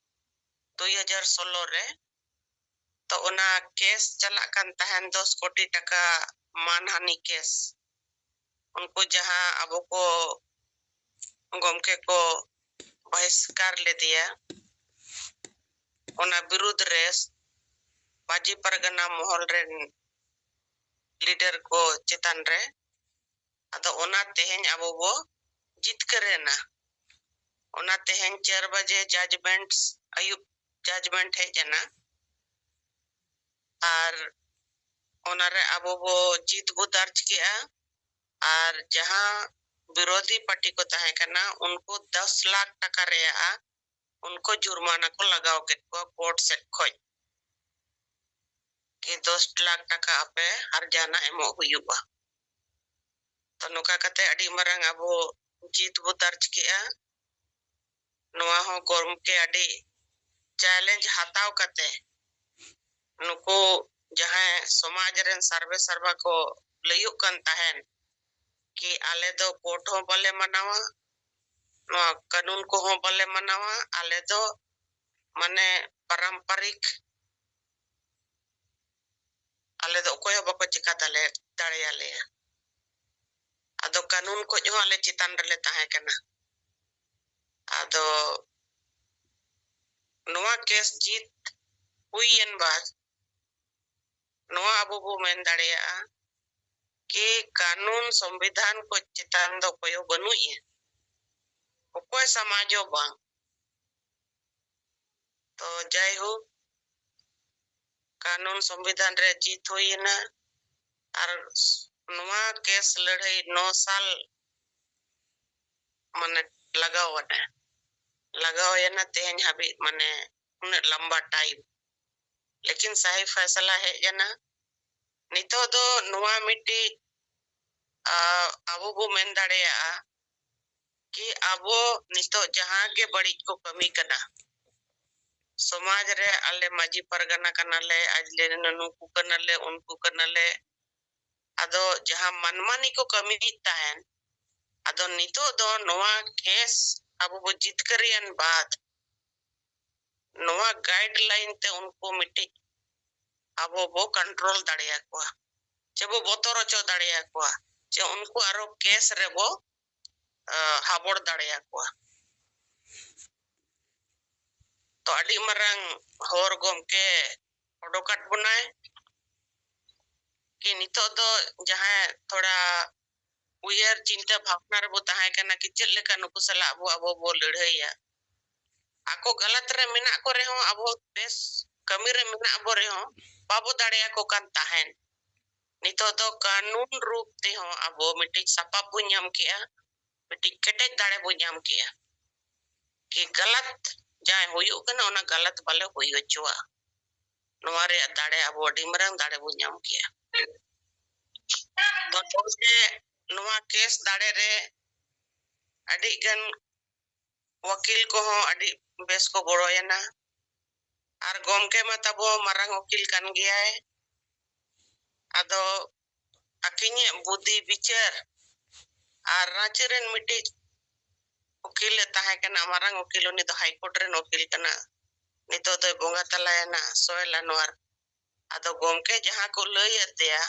ᱫᱩᱭ ᱦᱟᱡᱟᱨ ᱥᱳᱞᱳ ᱨᱮ᱾ ᱛᱚ ᱚᱱᱟ ᱠᱮᱥ ᱪᱟᱞᱟᱜ ᱠᱟᱱ ᱛᱟᱦᱮᱱ, ᱫᱚᱥ ᱠᱳᱴᱤ ᱴᱟᱠᱟ ᱢᱟᱱᱦᱟᱱᱤ ᱠᱮᱥ᱾ ᱩᱱᱠᱩ ᱡᱟᱦᱟᱸ ᱟᱵᱚ ᱠᱚ ᱜᱚᱢᱠᱮ ᱠᱚ ᱵᱚᱦᱤᱥᱠᱟᱨ ᱞᱮᱫᱮᱭᱟ, ᱚᱱᱟ ᱵᱤᱨᱩᱫᱽ ᱨᱮ ᱢᱟᱹᱡᱷᱤ ᱯᱟᱨᱜᱟᱱᱟ ᱢᱚᱦᱚᱞ ᱨᱮᱱ ᱞᱤᱰᱟᱨ ᱠᱚ ᱪᱮᱛᱟᱱ ᱨᱮ᱾ ᱟᱫᱚ ᱚᱱᱟ ᱛᱮᱦᱮᱧ ᱟᱵᱚ ᱵᱚ ᱡᱤᱛᱠᱟᱹᱨ ᱮᱱᱟ᱾ ᱚᱱᱟ ᱛᱮᱦᱮᱧ ᱪᱟᱨ ᱵᱟᱡᱮ ᱡᱟᱡᱽᱢᱮᱱᱴ, ᱟᱹᱭᱩᱵ ᱡᱟᱡᱽᱢᱮᱱᱴ ᱦᱮᱡ ᱮᱱᱟ᱾ ᱟᱨ ᱚᱱᱟᱨᱮ ᱟᱵᱚ ᱵᱚ ᱡᱤᱛ ᱵᱚ ᱫᱟᱨᱡᱽ ᱠᱮᱜᱼᱟ᱾ ᱟᱨ ᱡᱟᱦᱟᱸ ᱵᱤᱨᱳᱫᱷᱤ ᱯᱟᱨᱴᱤ ᱠᱚ ᱛᱟᱦᱮᱸ ᱠᱟᱱᱟ, ᱩᱱᱠᱩ ᱫᱚᱥ ᱞᱟᱠᱷ ᱴᱟᱠᱟ ᱨᱮᱭᱟᱜ ᱩᱱᱠᱩ ᱡᱩᱨᱢᱟᱱᱟ ᱠᱚ ᱞᱟᱜᱟᱣ ᱠᱮᱫ ᱠᱚᱣᱟ ᱠᱳᱨᱴ ᱥᱮᱫ ᱠᱷᱚᱡ, ᱠᱤ ᱫᱚᱥ ᱞᱟᱠᱷ ᱴᱟᱠᱟ ᱟᱯᱮ ᱟᱨ ᱡᱟᱦᱟᱱᱟᱜ ᱮᱢᱚᱜ ᱦᱩᱭᱩᱜᱼᱟ᱾ ᱛᱚ ᱱᱚᱝᱠᱟ ᱠᱟᱛᱮ ᱟᱹᱰᱤ ᱢᱟᱨᱟᱝ ᱟᱵᱚ ᱡᱤᱛ ᱵᱚ ᱫᱟᱨᱡᱽ ᱠᱮᱜᱼᱟ᱾ ᱱᱚᱣᱟ ᱦᱚᱸ ᱜᱚᱢᱠᱮ ᱟᱹᱰᱤ ᱪᱮᱞᱮᱧᱡᱽ ᱦᱟᱛᱟᱣ ᱠᱟᱛᱮ ᱱᱩᱠᱩ ᱡᱟᱦᱟᱸᱭ ᱥᱚᱢᱟᱡᱽ ᱨᱮᱱ ᱥᱟᱨᱵᱮ ᱥᱟᱨᱵᱟ ᱠᱚ ᱞᱟᱹᱭᱩᱜ ᱠᱟᱱ ᱛᱟᱦᱮᱱ ᱠᱤ ᱟᱞᱮ ᱫᱚ ᱠᱳᱨᱴ ᱦᱚᱸ ᱵᱟᱞᱮ ᱢᱟᱱᱟᱣᱟ, ᱱᱚᱣᱟ ᱠᱟᱹᱱᱩᱱ ᱠᱚᱦᱚᱸ ᱵᱟᱞᱮ ᱢᱟᱱᱟᱣᱟ, ᱟᱞᱮ ᱫᱚ ᱢᱟᱱᱮ ᱯᱟᱨᱟᱢᱯᱟᱨᱤᱠ, ᱟᱞᱮ ᱫᱚ ᱚᱠᱚᱭ ᱦᱚᱸ ᱵᱟᱠᱚ ᱪᱮᱠᱟ ᱫᱟᱞᱮ ᱫᱟᱲᱮᱭᱟᱞᱮᱭᱟ᱾ ᱟᱫᱚ ᱠᱟᱹᱱᱩᱱ ᱠᱷᱚᱡ ᱦᱚᱸ ᱟᱞᱮ ᱪᱮᱛᱟᱱ ᱨᱮᱞᱮ ᱛᱟᱦᱮᱸ ᱠᱟᱱᱟ᱾ ᱟᱫᱚ ᱱᱚᱣᱟ ᱠᱮᱥ ᱡᱤᱛ ᱦᱩᱭᱮᱱ ᱵᱟᱫ ᱱᱚᱣᱟ ᱟᱵᱚ ᱵᱚ ᱢᱮᱱ ᱫᱟᱲᱮᱭᱟᱜᱼᱟ ᱠᱤ ᱠᱟᱹᱱᱩᱱ ᱥᱚᱝᱵᱤᱫᱷᱟᱱ ᱠᱚ ᱪᱮᱛᱟᱱ ᱫᱚ ᱚᱠᱚᱭ ᱦᱚᱸ ᱵᱟᱹᱱᱩᱜ ᱮᱭᱟ, ᱚᱠᱚᱭ ᱥᱚᱢᱟᱡᱽ ᱦᱚᱸ ᱵᱟᱝ᱾ ᱛᱚ ᱡᱟᱭᱦᱳᱠ, ᱠᱟᱹᱱᱩᱱ ᱥᱚᱝᱵᱤᱫᱷᱟᱱ ᱨᱮ ᱡᱤᱛ ᱦᱩᱭᱮᱱᱟ᱾ ᱟᱨ ᱱᱚᱣᱟ ᱠᱮᱥ ᱞᱟᱹᱲᱦᱟᱹᱭ ᱱᱚ ᱥᱟᱞ ᱢᱟᱱᱮ ᱞᱟᱜᱟᱣ ᱮᱱᱟ, ᱞᱟᱜᱟᱣ ᱮᱱᱟ ᱛᱮᱦᱮᱧ ᱦᱟᱹᱵᱤᱡ, ᱢᱟᱱᱮ ᱩᱱᱟᱹᱜ ᱞᱟᱢᱵᱟ ᱴᱟᱭᱤᱢ᱾ ᱞᱮᱠᱤᱱ ᱥᱟᱦᱤ ᱯᱷᱟᱭᱥᱟᱞᱟ ᱦᱮᱡ ᱮᱱᱟ᱾ ᱱᱤᱛᱚᱜ ᱫᱚ ᱱᱚᱣᱟ ᱢᱤᱫᱴᱤᱡ, ᱟ, ᱟᱵᱚ ᱵᱚ ᱢᱮᱱ ᱫᱟᱲᱮᱭᱟᱜᱼᱟ ᱠᱤ ᱟᱵᱚ ᱱᱤᱛᱚᱜ ᱡᱟᱦᱟᱸ ᱜᱮ ᱵᱟᱹᱲᱤᱡ ᱠᱚ ᱠᱟᱹᱢᱤ ᱠᱟᱱᱟ ᱥᱚᱢᱟᱡᱽ ᱨᱮ, ᱟᱞᱮ ᱢᱟᱹᱡᱷᱤ ᱯᱟᱨᱜᱟᱱᱟ ᱠᱟᱱᱟᱞᱮ, ᱟᱡᱞᱮ ᱱᱩᱠᱩ ᱠᱟᱱᱟᱞᱮ, ᱩᱱᱠᱩ ᱠᱟᱱᱟᱞᱮ, ᱟᱫᱚ ᱡᱟᱦᱟᱸ ᱢᱟᱱᱢᱟᱱᱤ ᱠᱚ ᱠᱟᱹᱢᱤᱭᱮᱫ ᱛᱟᱦᱮᱱ, ᱟᱫᱚ ᱱᱤᱛᱚᱜ ᱫᱚ ᱱᱚᱣᱟ ᱠᱮᱥ ᱟᱵᱚ ᱵᱚ ᱡᱤᱛᱠᱟᱹᱨᱤᱭᱮᱱ ᱵᱟᱫ ᱱᱚᱣᱟ ᱜᱟᱭᱤᱰ ᱞᱟᱭᱤᱱ ᱛᱮ ᱩᱱᱠᱩ ᱢᱤᱫᱴᱤᱡ ᱟᱵᱚ ᱵᱚ ᱠᱚᱱᱴᱨᱳᱞ ᱫᱟᱲᱮᱭᱟᱠᱚᱣᱟ, ᱪᱮ ᱵᱚ ᱵᱚᱛᱚᱨ ᱦᱚᱪᱚ ᱫᱟᱲᱮᱭᱟᱠᱚᱣᱟ, ᱪᱮ ᱩᱱᱠᱩ ᱟᱨᱚ ᱠᱮᱥ ᱨᱮᱵᱚ ᱦᱟᱵᱚᱲ ᱫᱟᱲᱮᱭᱟᱠᱚᱣᱟ᱾ ᱛᱚ ᱟᱹᱰᱤ ᱢᱟᱨᱟᱝ ᱦᱚᱨ ᱜᱚᱢᱠᱮ ᱚᱰᱚᱠᱟᱫ ᱵᱚᱱᱟᱭ ᱠᱤ ᱱᱤᱛᱚᱜ ᱫᱚ ᱡᱟᱦᱟᱸᱭ ᱛᱷᱚᱲᱟ ᱩᱭᱦᱟᱹᱨ ᱪᱤᱱᱛᱟᱹ ᱵᱷᱟᱵᱽᱱᱟ ᱨᱮᱵᱚ ᱛᱟᱦᱮᱸ ᱠᱟᱱᱟ ᱠᱤ ᱪᱮᱫ ᱞᱮᱠᱟ ᱱᱩᱠᱩ ᱥᱟᱞᱟᱜ ᱟᱵᱚ ᱟᱵᱚ ᱵᱚ ᱞᱟᱹᱲᱦᱟᱹᱭᱟ᱾ ᱟᱠᱚ ᱜᱟᱞᱟᱛ ᱨᱮ ᱢᱮᱱᱟᱜ ᱠᱚ ᱨᱮᱦᱚᱸ, ᱟᱵᱚ ᱵᱮᱥ ᱠᱟᱹᱢᱤ ᱨᱮ ᱢᱮᱱᱟᱜ ᱵᱚ ᱨᱮᱦᱚᱸ, ᱵᱟᱵᱚ ᱫᱟᱲᱮᱭᱟᱠᱚ ᱠᱟᱱ ᱛᱟᱦᱮᱸᱱ᱾ ᱱᱤᱛᱚᱜ ᱫᱚ ᱠᱟᱹᱱᱩᱱ ᱨᱩᱯ ᱛᱮᱦᱚᱸ ᱟᱵᱚ ᱢᱤᱫᱴᱤᱡ ᱥᱟᱯᱟᱵ ᱵᱚ ᱧᱟᱢ ᱠᱮᱜᱼᱟ, ᱢᱤᱫᱴᱤᱡ ᱠᱮᱴᱮᱡ ᱫᱟᱲᱮ ᱵᱚ ᱧᱟᱢ ᱠᱮᱜᱼᱟ ᱠᱤ ᱜᱟᱞᱟᱛ ᱡᱟᱦᱟᱸᱭ ᱦᱩᱭᱩᱜ ᱠᱟᱱᱟ ᱚᱱᱟ ᱜᱟᱞᱟᱛ ᱵᱟᱞᱮ ᱦᱩᱭ ᱦᱚᱪᱚᱣᱟᱜᱼᱟ᱾ ᱱᱚᱣᱟ ᱨᱮᱭᱟᱜ ᱫᱟᱲᱮ ᱟᱵᱚ ᱟᱹᱰᱤ ᱢᱟᱨᱟᱝ ᱫᱟᱲᱮ ᱵᱚ ᱧᱟᱢ ᱠᱮᱜᱼᱟ᱾ ᱛᱚ ᱱᱚᱣᱟ ᱠᱮᱥ ᱫᱟᱲᱮ ᱨᱮ ᱟᱹᱰᱤ ᱜᱟᱱ ᱣᱟᱹᱠᱤᱞ ᱠᱚᱦᱚᱸ ᱟᱹᱰᱤ ᱵᱮᱥ ᱠᱚ ᱜᱚᱲᱚᱭᱮᱱᱟ᱾ ᱟᱨ ᱜᱚᱢᱠᱮ ᱢᱟ ᱛᱟᱵᱚ ᱢᱟᱨᱟᱝ ᱩᱠᱤᱞ ᱠᱟᱱ ᱜᱮᱭᱟᱭ᱾ ᱟᱫᱚ ᱟᱹᱠᱤᱧᱟᱜ ᱵᱩᱫᱷᱤ ᱵᱤᱪᱟᱹᱨ ᱟᱨ ᱨᱟᱸᱪᱤ ᱨᱮᱱ ᱢᱤᱫᱴᱤᱡ ᱩᱠᱤᱞᱮ ᱛᱟᱦᱮᱸ ᱠᱟᱱᱟ, ᱢᱟᱨᱟᱝ ᱩᱠᱤᱞ, ᱩᱱᱤ ᱫᱚ ᱦᱟᱭ ᱠᱳᱨᱴ ᱨᱮᱱ ᱩᱠᱤᱞ ᱠᱟᱱᱟ᱾ ᱱᱤᱛᱚᱜ ᱫᱚᱭ ᱵᱚᱸᱜᱟ ᱛᱟᱞᱟᱭᱮᱱᱟ, ᱥᱳᱦᱮᱞ ᱟᱱᱣᱟᱨ᱾ ᱟᱫᱚ ᱜᱚᱢᱠᱮ ᱡᱟᱦᱟᱸ ᱠᱚ ᱞᱟᱹᱭ ᱟᱫᱮᱭᱟ,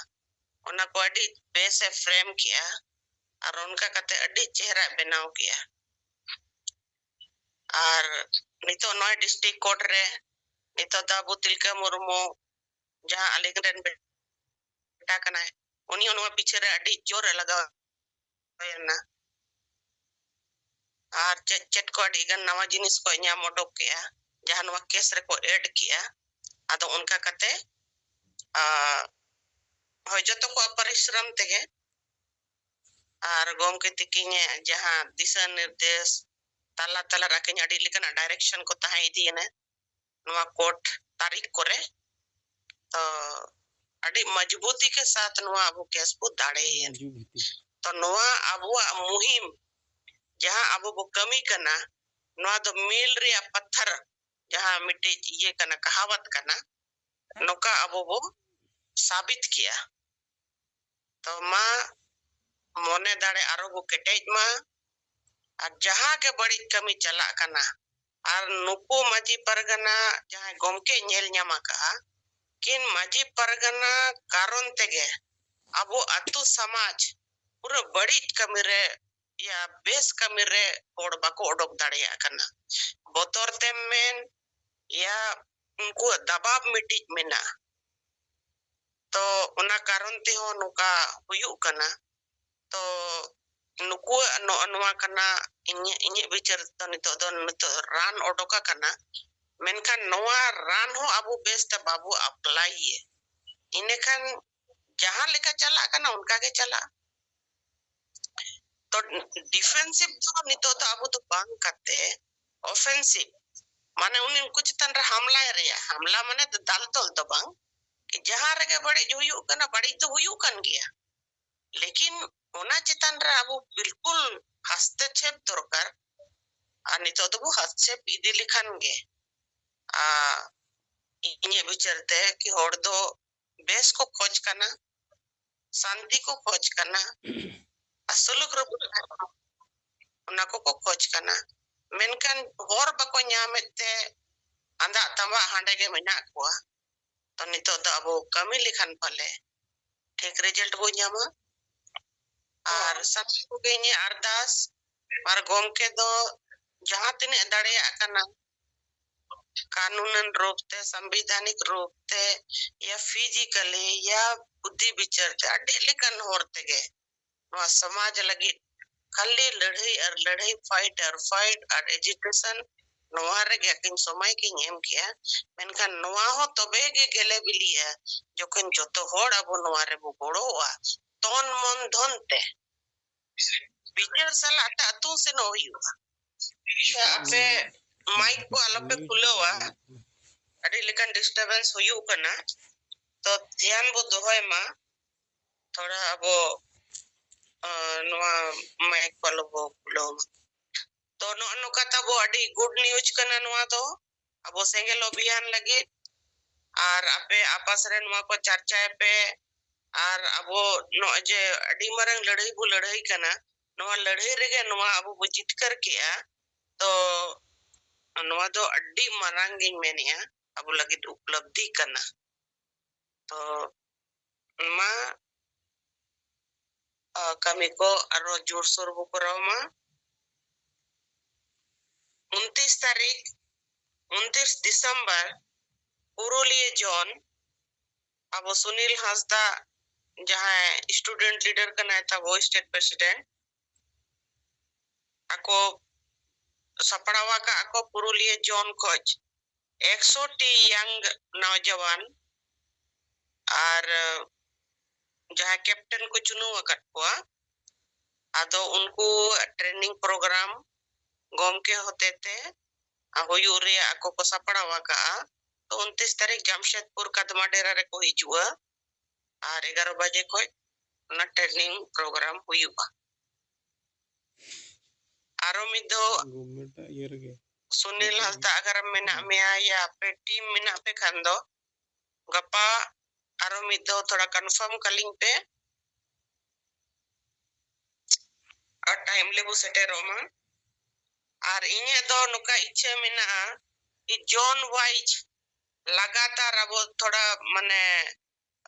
ᱚᱱᱟ ᱠᱚ ᱟᱹᱰᱤ ᱵᱮᱥᱮ ᱯᱷᱨᱮᱢ ᱠᱮᱜᱼᱟ ᱟᱨ ᱚᱱᱠᱟ ᱠᱟᱛᱮ ᱟᱹᱰᱤ ᱪᱮᱦᱨᱟᱭ ᱵᱮᱱᱟᱣ ᱠᱮᱜᱼᱟ᱾ ᱟᱨ ᱱᱤᱛᱚᱜ ᱱᱚᱜᱼᱚᱭ ᱰᱤᱥᱴᱨᱤᱠᱴ ᱠᱳᱨᱴ ᱨᱮ ᱱᱤᱛᱚᱜ ᱫᱚ ᱟᱵᱚ ᱛᱤᱞᱠᱟᱹ ᱢᱩᱨᱢᱩ ᱡᱟᱦᱟᱸ ᱟᱹᱞᱤᱧ ᱨᱮᱱ ᱵᱮᱴᱟ ᱠᱟᱱᱟᱭ, ᱩᱱᱤ ᱦᱚᱸ ᱱᱚᱣᱟ ᱯᱤᱪᱷᱟᱹ ᱨᱮ ᱟᱹᱰᱤ ᱡᱳᱨ ᱮ ᱞᱟᱜᱟᱣ ᱮᱱᱟ᱾ ᱟᱨ ᱪᱮᱫ ᱪᱮᱫ ᱠᱚ ᱟᱹᱰᱤ ᱜᱟᱱ ᱱᱟᱣᱟ ᱡᱤᱱᱤᱥ ᱠᱚ ᱧᱟᱢ ᱚᱰᱚᱠ ᱠᱮᱜᱼᱟ, ᱡᱟᱦᱟᱸ ᱱᱚᱣᱟ ᱠᱮᱥ ᱨᱮᱠᱚ ᱮᱰ ᱠᱮᱜᱼᱟ᱾ ᱟᱫᱚ ᱚᱱᱠᱟ ᱠᱟᱛᱮ, ᱟ, ᱦᱳᱭ, ᱡᱚᱛᱚ ᱠᱚᱣᱟᱜ ᱯᱚᱨᱤᱥᱨᱚᱢ ᱛᱮᱜᱮ ᱟᱨ ᱜᱚᱢᱠᱮ ᱛᱤᱠᱤᱱ ᱡᱟᱦᱟᱸ ᱫᱤᱥᱟᱹ ᱱᱤᱨᱫᱮᱥ ᱛᱟᱞᱟ ᱛᱟᱞᱟ ᱨᱮ ᱟᱹᱠᱤᱱ ᱟᱹᱰᱤ ᱞᱮᱠᱟᱱᱟᱜ ᱰᱟᱭᱨᱮᱠᱥᱚᱱ ᱠᱚ ᱛᱟᱦᱮᱸ ᱤᱫᱤᱭᱮᱱᱟ ᱱᱚᱣᱟ ᱠᱳᱨᱴ ᱛᱟᱹᱨᱤᱠᱷ ᱠᱚᱨᱮ᱾ ᱛᱚ ᱟᱹᱰᱤ ᱢᱚᱡᱽᱵᱩᱛᱤ ᱠᱮ ᱥᱟᱛᱷ ᱱᱚᱣᱟ ᱟᱵᱚ ᱠᱮᱥ ᱵᱚ ᱫᱟᱲᱮᱭᱮᱱ᱾ ᱛᱚ ᱱᱚᱣᱟ ᱟᱵᱚᱣᱟᱜ ᱢᱩᱦᱤᱢ ᱡᱟᱦᱟᱸ ᱟᱵᱚ ᱵᱚ ᱠᱟᱹᱢᱤ ᱠᱟᱱᱟ, ᱱᱚᱣᱟ ᱫᱚ ᱢᱤᱞ ᱨᱮᱭᱟᱜ ᱯᱟᱛᱷᱟᱨ, ᱡᱟᱦᱟᱸ ᱢᱤᱫᱴᱤᱡ ᱤᱭᱟᱹ ᱠᱟᱱᱟ, ᱠᱟᱦᱟᱣᱟᱛ ᱠᱟᱱᱟ, ᱱᱚᱝᱠᱟ ᱟᱵᱚ ᱵᱚ ᱥᱟᱵᱤᱛ ᱠᱮᱜᱼᱟ᱾ ᱛᱚ ᱢᱟ ᱢᱚᱱᱮ ᱫᱟᱲᱮ ᱟᱨᱚ ᱵᱚ ᱠᱮᱴᱮᱡ ᱢᱟ, ᱟᱨ ᱡᱟᱦᱟᱸ ᱜᱮ ᱵᱟᱹᱲᱤᱡ ᱠᱟᱹᱢᱤ ᱪᱟᱞᱟᱜ ᱠᱟᱱᱟ, ᱟᱨ ᱱᱩᱠᱩ ᱢᱟᱹᱡᱷᱤ ᱯᱟᱨᱜᱟᱱᱟ ᱡᱟᱦᱟᱸᱭ ᱜᱚᱢᱠᱮ ᱧᱮᱞ ᱧᱟᱢ ᱟᱠᱟᱜᱼᱟ, ᱠᱤᱱ ᱢᱟᱹᱡᱷᱤ ᱯᱟᱨᱜᱟᱱᱟ ᱠᱟᱨᱚᱱ ᱛᱮᱜᱮ ᱟᱵᱚ ᱟᱹᱛᱩ ᱥᱚᱢᱟᱡᱽ ᱯᱩᱨᱟᱹ ᱵᱟᱹᱲᱤᱡ ᱠᱟᱹᱢᱤ ᱨᱮ, ᱭᱟ ᱵᱮᱥ ᱠᱟᱹᱢᱤ ᱨᱮ ᱦᱚᱲ ᱵᱟᱠᱚ ᱚᱰᱚᱠ ᱫᱟᱲᱮᱭᱟᱜ ᱠᱟᱱᱟ᱾ ᱵᱚᱛᱚᱨ ᱛᱮᱢ ᱢᱮᱱ, ᱭᱟ ᱩᱱᱠᱩᱣᱟᱜ ᱫᱟᱵᱟᱣ ᱢᱤᱫᱴᱤᱡ ᱢᱮᱱᱟᱜᱼᱟ᱾ ᱛᱚ ᱚᱱᱟ ᱠᱟᱨᱚᱱ ᱛᱮᱦᱚᱸ ᱱᱚᱝᱠᱟ ᱦᱩᱭᱩᱜ ᱠᱟᱱᱟ᱾ ᱛᱚ ᱱᱩᱠᱩᱣᱟᱜ ᱱᱚᱜᱼᱚ ᱱᱚᱣᱟ ᱠᱟᱱᱟ, ᱤᱧᱟᱹᱜ, ᱤᱧᱟᱹᱜ ᱵᱤᱪᱟᱹᱨ ᱫᱚ ᱱᱤᱛᱚᱜ ᱫᱚ, ᱱᱤᱛᱚᱜ ᱨᱟᱱ ᱚᱰᱚᱠ ᱟᱠᱟᱱᱟ, ᱢᱮᱱᱠᱷᱟᱱ ᱱᱚᱣᱟ ᱨᱟᱱ ᱦᱚᱸ ᱟᱵᱚ ᱵᱮᱥᱛᱮ ᱵᱟᱵᱚ ᱟᱯᱞᱟᱭᱮᱫ, ᱤᱱᱟᱹᱠᱷᱟᱱ ᱡᱟᱦᱟᱸ ᱞᱮᱠᱟ ᱪᱟᱞᱟᱜ ᱠᱟᱱᱟ ᱚᱱᱠᱟ ᱜᱮ ᱪᱟᱞᱟᱜᱼᱟ᱾ ᱛᱚ ᱰᱤᱯᱷᱮᱱᱥᱤᱵᱷ ᱫᱚ ᱱᱤᱛᱚᱜ ᱫᱚ ᱟᱵᱚ ᱫᱚ ᱵᱟᱝ ᱠᱟᱛᱮ ᱚᱯᱷᱮᱱᱥᱤᱵᱷ, ᱢᱟᱱᱮ ᱩᱱᱤ ᱩᱱᱠᱩ ᱪᱮᱛᱟᱱ ᱨᱮ ᱦᱟᱢᱞᱟᱭ ᱨᱮᱭᱟᱜ, ᱦᱟᱢᱞᱟ ᱢᱟᱱᱮ ᱫᱟᱞ ᱛᱚᱞ ᱫᱚ ᱵᱟᱝ, ᱡᱟᱦᱟᱸ ᱨᱮᱜᱮ ᱵᱟᱹᱲᱤᱡ ᱦᱩᱭᱩᱜ ᱠᱟᱱᱟ, ᱵᱟᱹᱲᱤᱡ ᱫᱚ ᱦᱩᱭᱩᱜ ᱠᱟᱱ ᱜᱮᱭᱟ, ᱞᱮᱠᱤᱱ ᱚᱱᱟ ᱪᱮᱛᱟᱱ ᱨᱮ ᱟᱵᱚ ᱵᱤᱞᱠᱩᱞ ᱦᱟᱥᱛᱮᱠᱷᱮᱯ ᱫᱚᱨᱠᱟᱨ᱾ ᱟᱨ ᱱᱤᱛᱚᱜ ᱫᱚᱵᱚ ᱦᱟᱥᱛᱮᱠᱷᱮᱯ ᱤᱫᱤ ᱞᱮᱠᱷᱟᱱ ᱜᱮ, ᱟᱨ ᱤᱧᱟᱹᱜ ᱵᱤᱪᱟᱹᱨ ᱛᱮ ᱠᱤ ᱦᱚᱲ ᱫᱚ ᱵᱮᱥ ᱠᱚ ᱠᱷᱚᱡᱽ ᱠᱟᱱᱟ, ᱥᱟᱱᱛᱤ ᱠᱚ ᱠᱷᱚᱡᱽ ᱠᱟᱱᱟ, ᱟᱨ ᱥᱩᱞᱩᱠ ᱨᱮᱵᱚ ᱛᱟᱦᱮᱱᱟ, ᱚᱱᱟ ᱠᱚᱠᱚ ᱠᱷᱚᱡᱽ ᱠᱟᱱᱟ᱾ ᱢᱮᱱᱠᱷᱟᱱ ᱦᱚᱨ ᱵᱟᱠᱚ ᱧᱟᱢᱮᱫ ᱛᱮ ᱟᱸᱫᱟᱜ ᱛᱟᱸᱵᱟᱜ ᱦᱟᱸᱰᱮ ᱜᱮ ᱢᱮᱱᱟᱜ ᱠᱚᱣᱟ᱾ ᱛᱚ ᱱᱤᱛᱚᱜ ᱫᱚ ᱟᱵᱚ ᱠᱟᱹᱢᱤ ᱞᱮᱠᱷᱟᱱ ᱯᱟᱞᱮ ᱴᱷᱤᱠ ᱨᱮᱡᱟᱞᱴ ᱵᱚ ᱧᱟᱢᱟ᱾ ᱟᱨ ᱥᱟᱱᱟᱢ ᱠᱚᱜᱮ ᱤᱧᱟᱹᱜ ᱟᱨᱫᱟᱥ, ᱟᱨ ᱜᱚᱢᱠᱮ ᱫᱚ ᱡᱟᱦᱟᱸ ᱛᱤᱱᱟᱹᱜ ᱫᱟᱲᱮᱭᱟᱜ ᱠᱟᱱᱟ, ᱠᱟᱹᱱᱩᱱᱟᱱ ᱨᱩᱯ ᱛᱮ, ᱥᱟᱝᱵᱤᱫᱷᱟᱱᱤᱠ ᱨᱩᱯ ᱛᱮ, ᱭᱟ ᱯᱷᱤᱡᱤᱠᱟᱞᱤ, ᱭᱟ ᱵᱩᱫᱽᱫᱷᱤ ᱵᱤᱪᱟᱹᱨ ᱛᱮ, ᱟᱹᱰᱤ ᱞᱮᱠᱟᱱ ᱦᱚᱨ ᱛᱮᱜᱮ ᱱᱚᱣᱟ ᱥᱚᱢᱟᱡᱽ ᱞᱟᱹᱜᱤᱫ ᱠᱷᱟᱹᱞᱤ ᱞᱟᱹᱲᱦᱟᱹᱭ ᱟᱨ ᱞᱟᱹᱲᱦᱟᱹᱭ, ᱯᱷᱟᱭᱤᱴ ᱟᱨ ᱯᱷᱟᱭᱤᱴ ᱟᱨ ᱮᱡᱤᱴᱮᱥᱚᱱ, ᱱᱚᱣᱟ ᱨᱮᱜᱮ ᱟᱹᱠᱤᱱ ᱥᱚᱢᱚᱭ ᱠᱤᱱ ᱮᱢ ᱠᱮᱜᱼᱟ᱾ ᱢᱮᱱᱠᱷᱟᱱ ᱱᱚᱣᱟ ᱦᱚᱸ ᱛᱚᱵᱮ ᱜᱮ ᱜᱮᱞᱮ ᱵᱤᱞᱤᱜᱼᱟ, ᱡᱚᱠᱷᱚᱱ ᱡᱚᱛᱚ ᱦᱚᱲ ᱟᱵᱚ ᱱᱚᱣᱟ ᱨᱮᱵᱚ ᱜᱚᱲᱚᱜᱼᱟ, ᱛᱚᱱ ᱢᱚᱱ ᱫᱷᱚᱱ ᱛᱮ᱾ ᱵᱤᱪᱟᱹᱨ ᱥᱟᱞᱟᱜ ᱛᱮ ᱟᱹᱛᱩ ᱥᱮᱱᱚᱜ ᱦᱩᱭᱩᱜᱼᱟ᱾ ᱟᱪᱪᱷᱟ, ᱟᱯᱮ ᱢᱟᱭᱤᱠ ᱠᱚ ᱟᱞᱚᱯᱮ ᱠᱷᱩᱞᱟᱹᱣᱟ, ᱟᱹᱰᱤ ᱞᱮᱠᱟᱱ ᱰᱤᱥᱴᱟᱨᱵᱮᱱᱥ ᱦᱩᱭᱩᱜ ᱠᱟᱱᱟ, ᱛᱚ ᱫᱷᱮᱭᱟᱱ ᱵᱚ ᱫᱚᱦᱚᱭ ᱢᱟ᱾ ᱛᱷᱚᱲᱟ ᱟᱵᱚ, ᱟᱸ, ᱱᱚᱣᱟ ᱢᱟᱭᱤᱠ ᱠᱚ ᱟᱞᱚ ᱵᱚ ᱠᱷᱩᱞᱟᱹᱣ ᱢᱟ᱾ ᱛᱚ ᱱᱚᱜᱼᱚ ᱱᱚᱝᱠᱟ ᱛᱟᱵᱚ ᱟᱹᱰᱤ ᱜᱩᱰ ᱱᱤᱭᱩᱡᱽ ᱠᱟᱱᱟ ᱱᱚᱣᱟ ᱫᱚ, ᱟᱵᱚ ᱥᱮᱸᱜᱮᱞ ᱚᱵᱷᱤᱭᱟᱱ ᱞᱟᱹᱜᱤᱫ᱾ ᱟᱨ ᱟᱯᱮ ᱟᱯᱟᱥ ᱨᱮ ᱱᱚᱣᱟ ᱠᱚ ᱪᱟᱨᱪᱟᱭ ᱯᱮ᱾ ᱟᱨ ᱟᱵᱚ ᱱᱚᱜᱼᱚᱭ ᱡᱮ ᱟᱹᱰᱤ ᱢᱟᱨᱟᱝ ᱞᱟᱹᱲᱦᱟᱹᱭ ᱵᱚ ᱞᱟᱹᱲᱦᱟᱹᱭ ᱠᱟᱱᱟ, ᱱᱚᱣᱟ ᱞᱟᱹᱲᱦᱟᱹᱭ ᱨᱮᱜᱮ ᱱᱚᱣᱟ ᱟᱵᱚ ᱵᱚ ᱡᱤᱛᱠᱟᱹᱨ ᱠᱮᱜᱼᱟ᱾ ᱛᱚ ᱱᱚᱣᱟ ᱫᱚ ᱟᱹᱰᱤ ᱢᱟᱨᱟᱝ ᱜᱤᱧ ᱢᱮᱱᱮᱜᱼᱟ, ᱟᱵᱚ ᱞᱟᱹᱜᱤᱫ ᱩᱯᱞᱚᱵᱽᱫᱷᱤ ᱠᱟᱱᱟ᱾ ᱛᱚ ᱢᱟ, ᱟ, ᱠᱟᱹᱢᱤ ᱠᱚ ᱟᱨᱚ ᱡᱳᱨᱥᱳᱨ ᱵᱚ ᱠᱚᱨᱟᱣ ᱢᱟ᱾ ᱩᱱᱛᱤᱥ ᱛᱟᱹᱨᱤᱠᱷ, ᱩᱱᱛᱤᱥ ᱰᱤᱥᱮᱢᱵᱚᱨ, ᱯᱩᱨᱩᱞᱤᱭᱟᱹ ᱡᱳᱱ, ᱟᱵᱚ ᱥᱩᱱᱤᱞ ᱦᱟᱸᱥᱫᱟ, ᱡᱟᱦᱟᱸᱭ student leader ᱠᱟᱱᱟᱭ ᱛᱟᱵᱚ, state president, ᱟᱠᱚ ᱥᱟᱯᱲᱟᱣ ᱟᱠᱟᱫ ᱟᱠᱚ ᱯᱩᱨᱩᱞᱤᱭᱟᱹ ᱡᱳᱱ ᱠᱷᱚᱡ ᱮᱠᱥᱚ ᱴᱤ young ᱱᱚᱣᱡᱟᱣᱟᱱ ᱟᱨ ᱡᱟᱦᱟᱸᱭ captain ᱠᱚ ᱪᱩᱱᱟᱹᱣ ᱟᱠᱟᱫ ᱠᱚᱣᱟ, ᱟᱫᱚ ᱩᱱᱠᱩ training program ᱜᱚᱢᱠᱮ ᱦᱚᱛᱮᱛᱮ ᱦᱩᱭᱩᱜ ᱨᱮᱭᱟᱜ ᱟᱠᱚ ᱠᱚ ᱥᱟᱯᱲᱟᱣ ᱟᱠᱟᱫᱼᱟ᱾ ᱛᱚ ᱩᱱᱛᱤᱥ ᱛᱟᱹᱨᱤᱠᱷ ᱡᱟᱢᱥᱮᱫᱽᱯᱩᱨ ᱠᱟᱫᱢᱟ ᱰᱮᱨᱟ ᱨᱮᱠᱚ ᱦᱤᱡᱩᱜᱼᱟ ᱟᱨ ᱮᱜᱟᱨᱚ ᱵᱟᱡᱮ ᱠᱷᱚᱡ ᱚᱱᱟ training program ᱦᱩᱭᱩᱜᱼᱟ᱾ ᱟᱨᱚ ᱢᱤᱫ ᱫᱷᱟᱣ ᱜᱚᱵᱷᱢᱮᱱᱴ ᱤᱭᱟᱹ ᱨᱮᱜᱮ᱾ ᱥᱩᱱᱤᱞ ᱦᱟᱸᱥᱫᱟ, ᱟᱜᱟᱨ ᱢᱮᱱᱟᱜ ᱢᱮᱭᱟ ᱭᱟ ᱟᱯᱮ team ᱢᱮᱱᱟᱜ ᱯᱮ ᱠᱷᱟᱱ ᱫᱚ, ᱜᱟᱯᱟ ᱟᱨᱚ ᱢᱤᱫ ᱫᱷᱟᱣ ᱛᱷᱚᱲᱟ confirm ᱠᱟᱞᱤᱧ ᱯᱮ᱾ ᱟᱨ time ᱨᱮᱵᱚ ᱥᱮᱴᱮᱨᱚᱜ ᱢᱟ᱾ ᱟᱨ ᱤᱧᱟᱹᱜ ᱫᱚ ᱱᱚᱝᱠᱟ ᱤᱪᱪᱷᱟᱹ ᱢᱮᱱᱟᱜᱼᱟ ᱠᱤ zone wise ᱞᱟᱜᱟᱛᱟᱨ ᱟᱵᱚ ᱛᱷᱚᱲᱟ ᱢᱟᱱᱮ,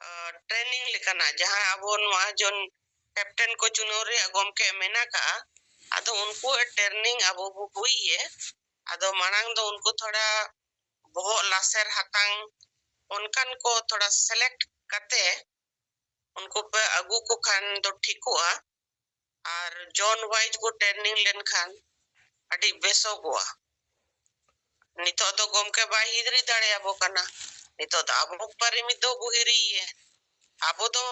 ᱟ, training ᱞᱮᱠᱟᱱᱟᱜ, ᱡᱟᱦᱟᱸ ᱟᱵᱚ ᱱᱚᱣᱟ ᱡᱚᱱ captain ᱠᱚ ᱪᱩᱱᱟᱹᱣ ᱨᱮᱭᱟᱜ ᱜᱚᱢᱠᱮ ᱢᱮᱱ ᱟᱠᱟᱜᱼᱟ, ᱟᱫᱚ ᱩᱱᱠᱩ training ᱟᱵᱚ ᱵᱚ ᱦᱩᱭ ᱜᱮ᱾ ᱟᱫᱚ ᱢᱟᱲᱟᱝ ᱫᱚ ᱩᱱᱠᱩ ᱛᱷᱚᱲᱟ ᱵᱚᱦᱚᱜ ᱞᱟᱥᱮᱨ ᱦᱟᱛᱟᱝ ᱚᱱᱠᱟᱱ ᱠᱚ ᱛᱷᱚᱲᱟ select ᱠᱟᱛᱮ ᱩᱱᱠᱩ ᱯᱮ ᱟᱹᱜᱩ ᱠᱚ ᱠᱷᱟᱱ ᱫᱚ ᱴᱷᱤᱠᱚᱜᱼᱟ᱾ ᱟᱨ zone wise ᱠᱚ training ᱞᱮᱱᱠᱷᱟᱱ ᱟᱹᱰᱤ ᱵᱮᱥᱚᱜᱚᱜᱼᱟ᱾ ᱱᱤᱛᱚᱜ ᱫᱚ ᱜᱚᱢᱠᱮ ᱵᱟᱭ ᱦᱤᱨᱤ ᱫᱟᱲᱮᱭᱟᱵᱚ ᱠᱟᱱᱟ᱾ ᱱᱤᱛᱚᱜ ᱫᱚ ᱟᱵᱚ ᱯᱟᱹᱨᱤ ᱢᱤᱫ ᱫᱷᱟᱣ ᱵᱚ ᱦᱤᱨᱤᱭᱮ᱾ ᱟᱵᱚ ᱫᱚ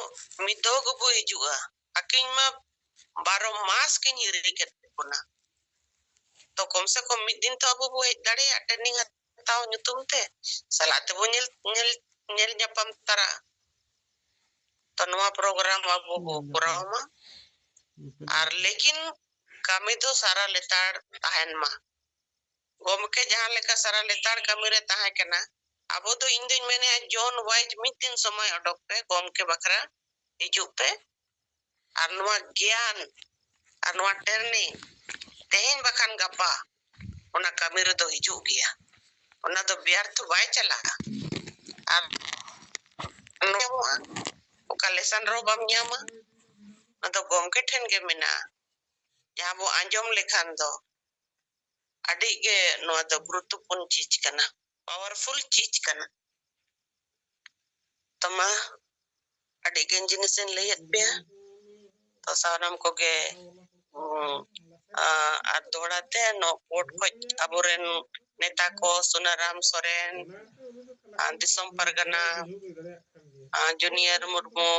ᱢᱤᱫ ᱫᱷᱟᱣ ᱜᱮᱵᱚ ᱦᱤᱡᱩᱜᱼᱟ᱾ ᱟᱹᱠᱤᱱ ᱢᱟ ᱵᱟᱨᱚ ᱢᱟᱥ ᱠᱤᱱ ᱦᱤᱨᱤ ᱠᱮᱫ ᱵᱚᱱᱟ᱾ ᱛᱚ ᱠᱚᱢ ᱥᱮ ᱠᱚᱢ ᱢᱤᱫ ᱫᱤᱱ ᱛᱚ ᱟᱵᱚ ᱵᱚ ᱦᱮᱡ ᱫᱟᱲᱮᱭᱟᱜᱼᱟ training ᱦᱟᱛᱟᱣ ᱧᱩᱛᱩᱢ ᱛᱮ, ᱥᱟᱞᱟᱜ ᱛᱮᱵᱚ ᱧᱮᱞ, ᱧᱮᱞ, ᱧᱮᱞ ᱧᱟᱯᱟᱢ ᱛᱟᱨᱟ᱾ ᱛᱚ ᱱᱚᱣᱟ program ᱟᱵᱚ ᱵᱚ ᱧᱮᱞ ᱠᱚᱨᱟᱣ ᱧᱟᱯᱟᱢ᱾ ᱢᱟ᱾ ᱟᱨ ᱞᱮᱠᱤᱱ ᱠᱟᱹᱢᱤ ᱫᱚ ᱥᱟᱨᱟ ᱞᱮᱛᱟᱲ ᱛᱟᱦᱮᱱ ᱢᱟ᱾ ᱜᱚᱢᱠᱮ ᱡᱟᱦᱟᱸ ᱞᱮᱠᱟ ᱥᱟᱨᱟ ᱞᱮᱛᱟᱲ ᱠᱟᱹᱢᱤ ᱨᱮ ᱛᱟᱦᱮᱸ ᱠᱟᱱᱟ, ᱟᱵᱚ ᱫᱚ, ᱤᱧ ᱫᱩᱧ ᱢᱮᱱᱮᱫᱼᱟ, zone wise ᱢᱤᱫ ᱫᱤᱱ ᱥᱚᱢᱚᱭ ᱚᱰᱚᱠ ᱯᱮ, ᱜᱚᱢᱠᱮ ᱵᱟᱠᱷᱨᱟ ᱦᱤᱡᱩᱜ ᱯᱮ᱾ ᱟᱨ ᱱᱚᱣᱟ ᱜᱮᱭᱟᱱ ᱟᱨ ᱱᱚᱣᱟ training ᱛᱮᱦᱮᱧ ᱵᱟᱠᱷᱟᱱ ᱜᱟᱯᱟ ᱚᱱᱟ ᱠᱟᱹᱢᱤ ᱨᱮᱫᱚ ᱦᱤᱡᱩᱜ ᱜᱮᱭᱟ᱾ ᱚᱱᱟ ᱫᱚ ᱵᱮᱨᱛᱷ ᱵᱟᱭ ᱪᱟᱞᱟᱜᱼᱟ᱾ ᱟᱨ ᱧᱟᱢᱚᱜᱼᱟ, ᱚᱠᱟ ᱞᱮᱥᱟᱱ ᱨᱮᱦᱚᱸ ᱵᱟᱢ ᱧᱟᱢᱟ, ᱚᱱᱟ ᱫᱚ ᱜᱚᱢᱠᱮ ᱴᱷᱮᱱ ᱜᱮ ᱢᱮᱱᱟᱜᱼᱟ᱾ ᱡᱟᱦᱟᱸ ᱵᱚ ᱟᱸᱡᱚᱢ ᱞᱮᱠᱷᱟᱱ ᱫᱚ ᱟᱹᱰᱤ ᱜᱮ ᱱᱚᱣᱟ ᱫᱚ ᱜᱩᱨᱩᱛᱛᱚᱯᱩᱨᱱ ᱪᱤᱡᱽ ᱠᱟᱱᱟ, ᱯᱟᱣᱟᱨᱯᱷᱩᱞ ᱪᱤᱡᱽ ᱠᱟᱱᱟ᱾ ᱛᱚ ᱢᱟ, ᱟᱹᱰᱤ ᱜᱟᱱ ᱡᱤᱱᱤᱥᱤᱧ ᱞᱟᱹᱭᱟᱫ ᱯᱮᱭᱟ᱾ ᱛᱚ ᱥᱟᱱᱟᱢ ᱠᱚᱜᱮ, ᱩᱸ, ᱟ, ᱟᱨ ᱫᱚᱦᱲᱟ ᱛᱮ ᱱᱚᱣᱟ ᱠᱳᱨᱴ ᱠᱷᱚᱡ ᱟᱵᱚᱨᱮᱱ ᱱᱮᱛᱟ ᱠᱚ ᱥᱩᱱᱟᱨᱟᱢ ᱥᱚᱨᱮᱱ, ᱟ, ᱫᱤᱥᱚᱢ ᱯᱟᱨᱜᱟᱱᱟ, ᱟ, ᱡᱩᱱᱤᱭᱟᱨ ᱢᱩᱨᱢᱩ,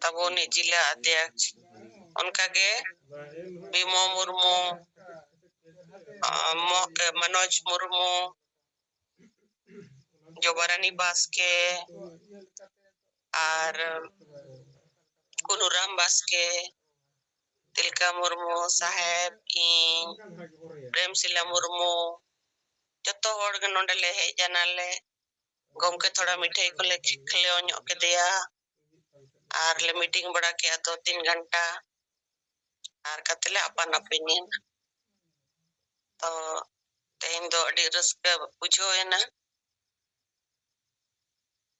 ᱛᱟᱵᱚᱱᱤᱡ ᱡᱤᱞᱟ ᱚᱫᱷᱭᱚᱠᱥ, ᱚᱱᱠᱟᱜᱮ ᱵᱤᱢᱚ ᱢᱩᱨᱢᱩ, ᱟ, ᱢᱚ-, ᱮ, ᱢᱚᱱᱳᱡᱽ ᱢᱩᱨᱢᱩ, ᱡᱚᱵᱟᱨᱟᱱᱤ ᱵᱟᱥᱠᱮ, ᱟᱨ ᱠᱩᱱᱩᱨᱟᱢ ᱵᱟᱥᱠᱮ, ᱛᱤᱞᱠᱟ ᱢᱩᱨᱢᱩ ᱥᱟᱦᱮᱵ, ᱤᱧ, ᱯᱨᱮᱢᱥᱤᱞᱟ ᱢᱩᱨᱢᱩ, ᱡᱚᱛᱚ ᱦᱚᱲ ᱜᱮ ᱱᱚᱰᱮ ᱞᱮ ᱦᱮᱡ ᱮᱱᱟᱞᱮ᱾ ᱜᱚᱢᱠᱮ ᱛᱷᱚᱲᱟ ᱢᱤᱴᱷᱟᱹᱭ ᱠᱚᱞᱮ ᱠᱷᱤᱞᱟᱹᱣ ᱧᱚᱜ ᱠᱮᱫᱮᱭᱟ ᱟᱨ ᱞᱮ ᱢᱤᱴᱤᱝ ᱵᱟᱲᱟ ᱠᱮᱜᱼᱟ ᱫᱩ ᱛᱤᱱ ᱜᱷᱚᱱᱴᱟ, ᱟᱨ ᱠᱟᱛᱮ ᱞᱮ ᱟᱯᱟᱱ ᱟᱹᱯᱤᱱ ᱮᱱᱟ᱾ ᱛᱚ ᱛᱮᱦᱮᱧ ᱫᱚ ᱟᱹᱰᱤ ᱨᱟᱹᱥᱠᱟᱹ ᱵᱩᱡᱷᱟᱹᱣ ᱮᱱᱟ᱾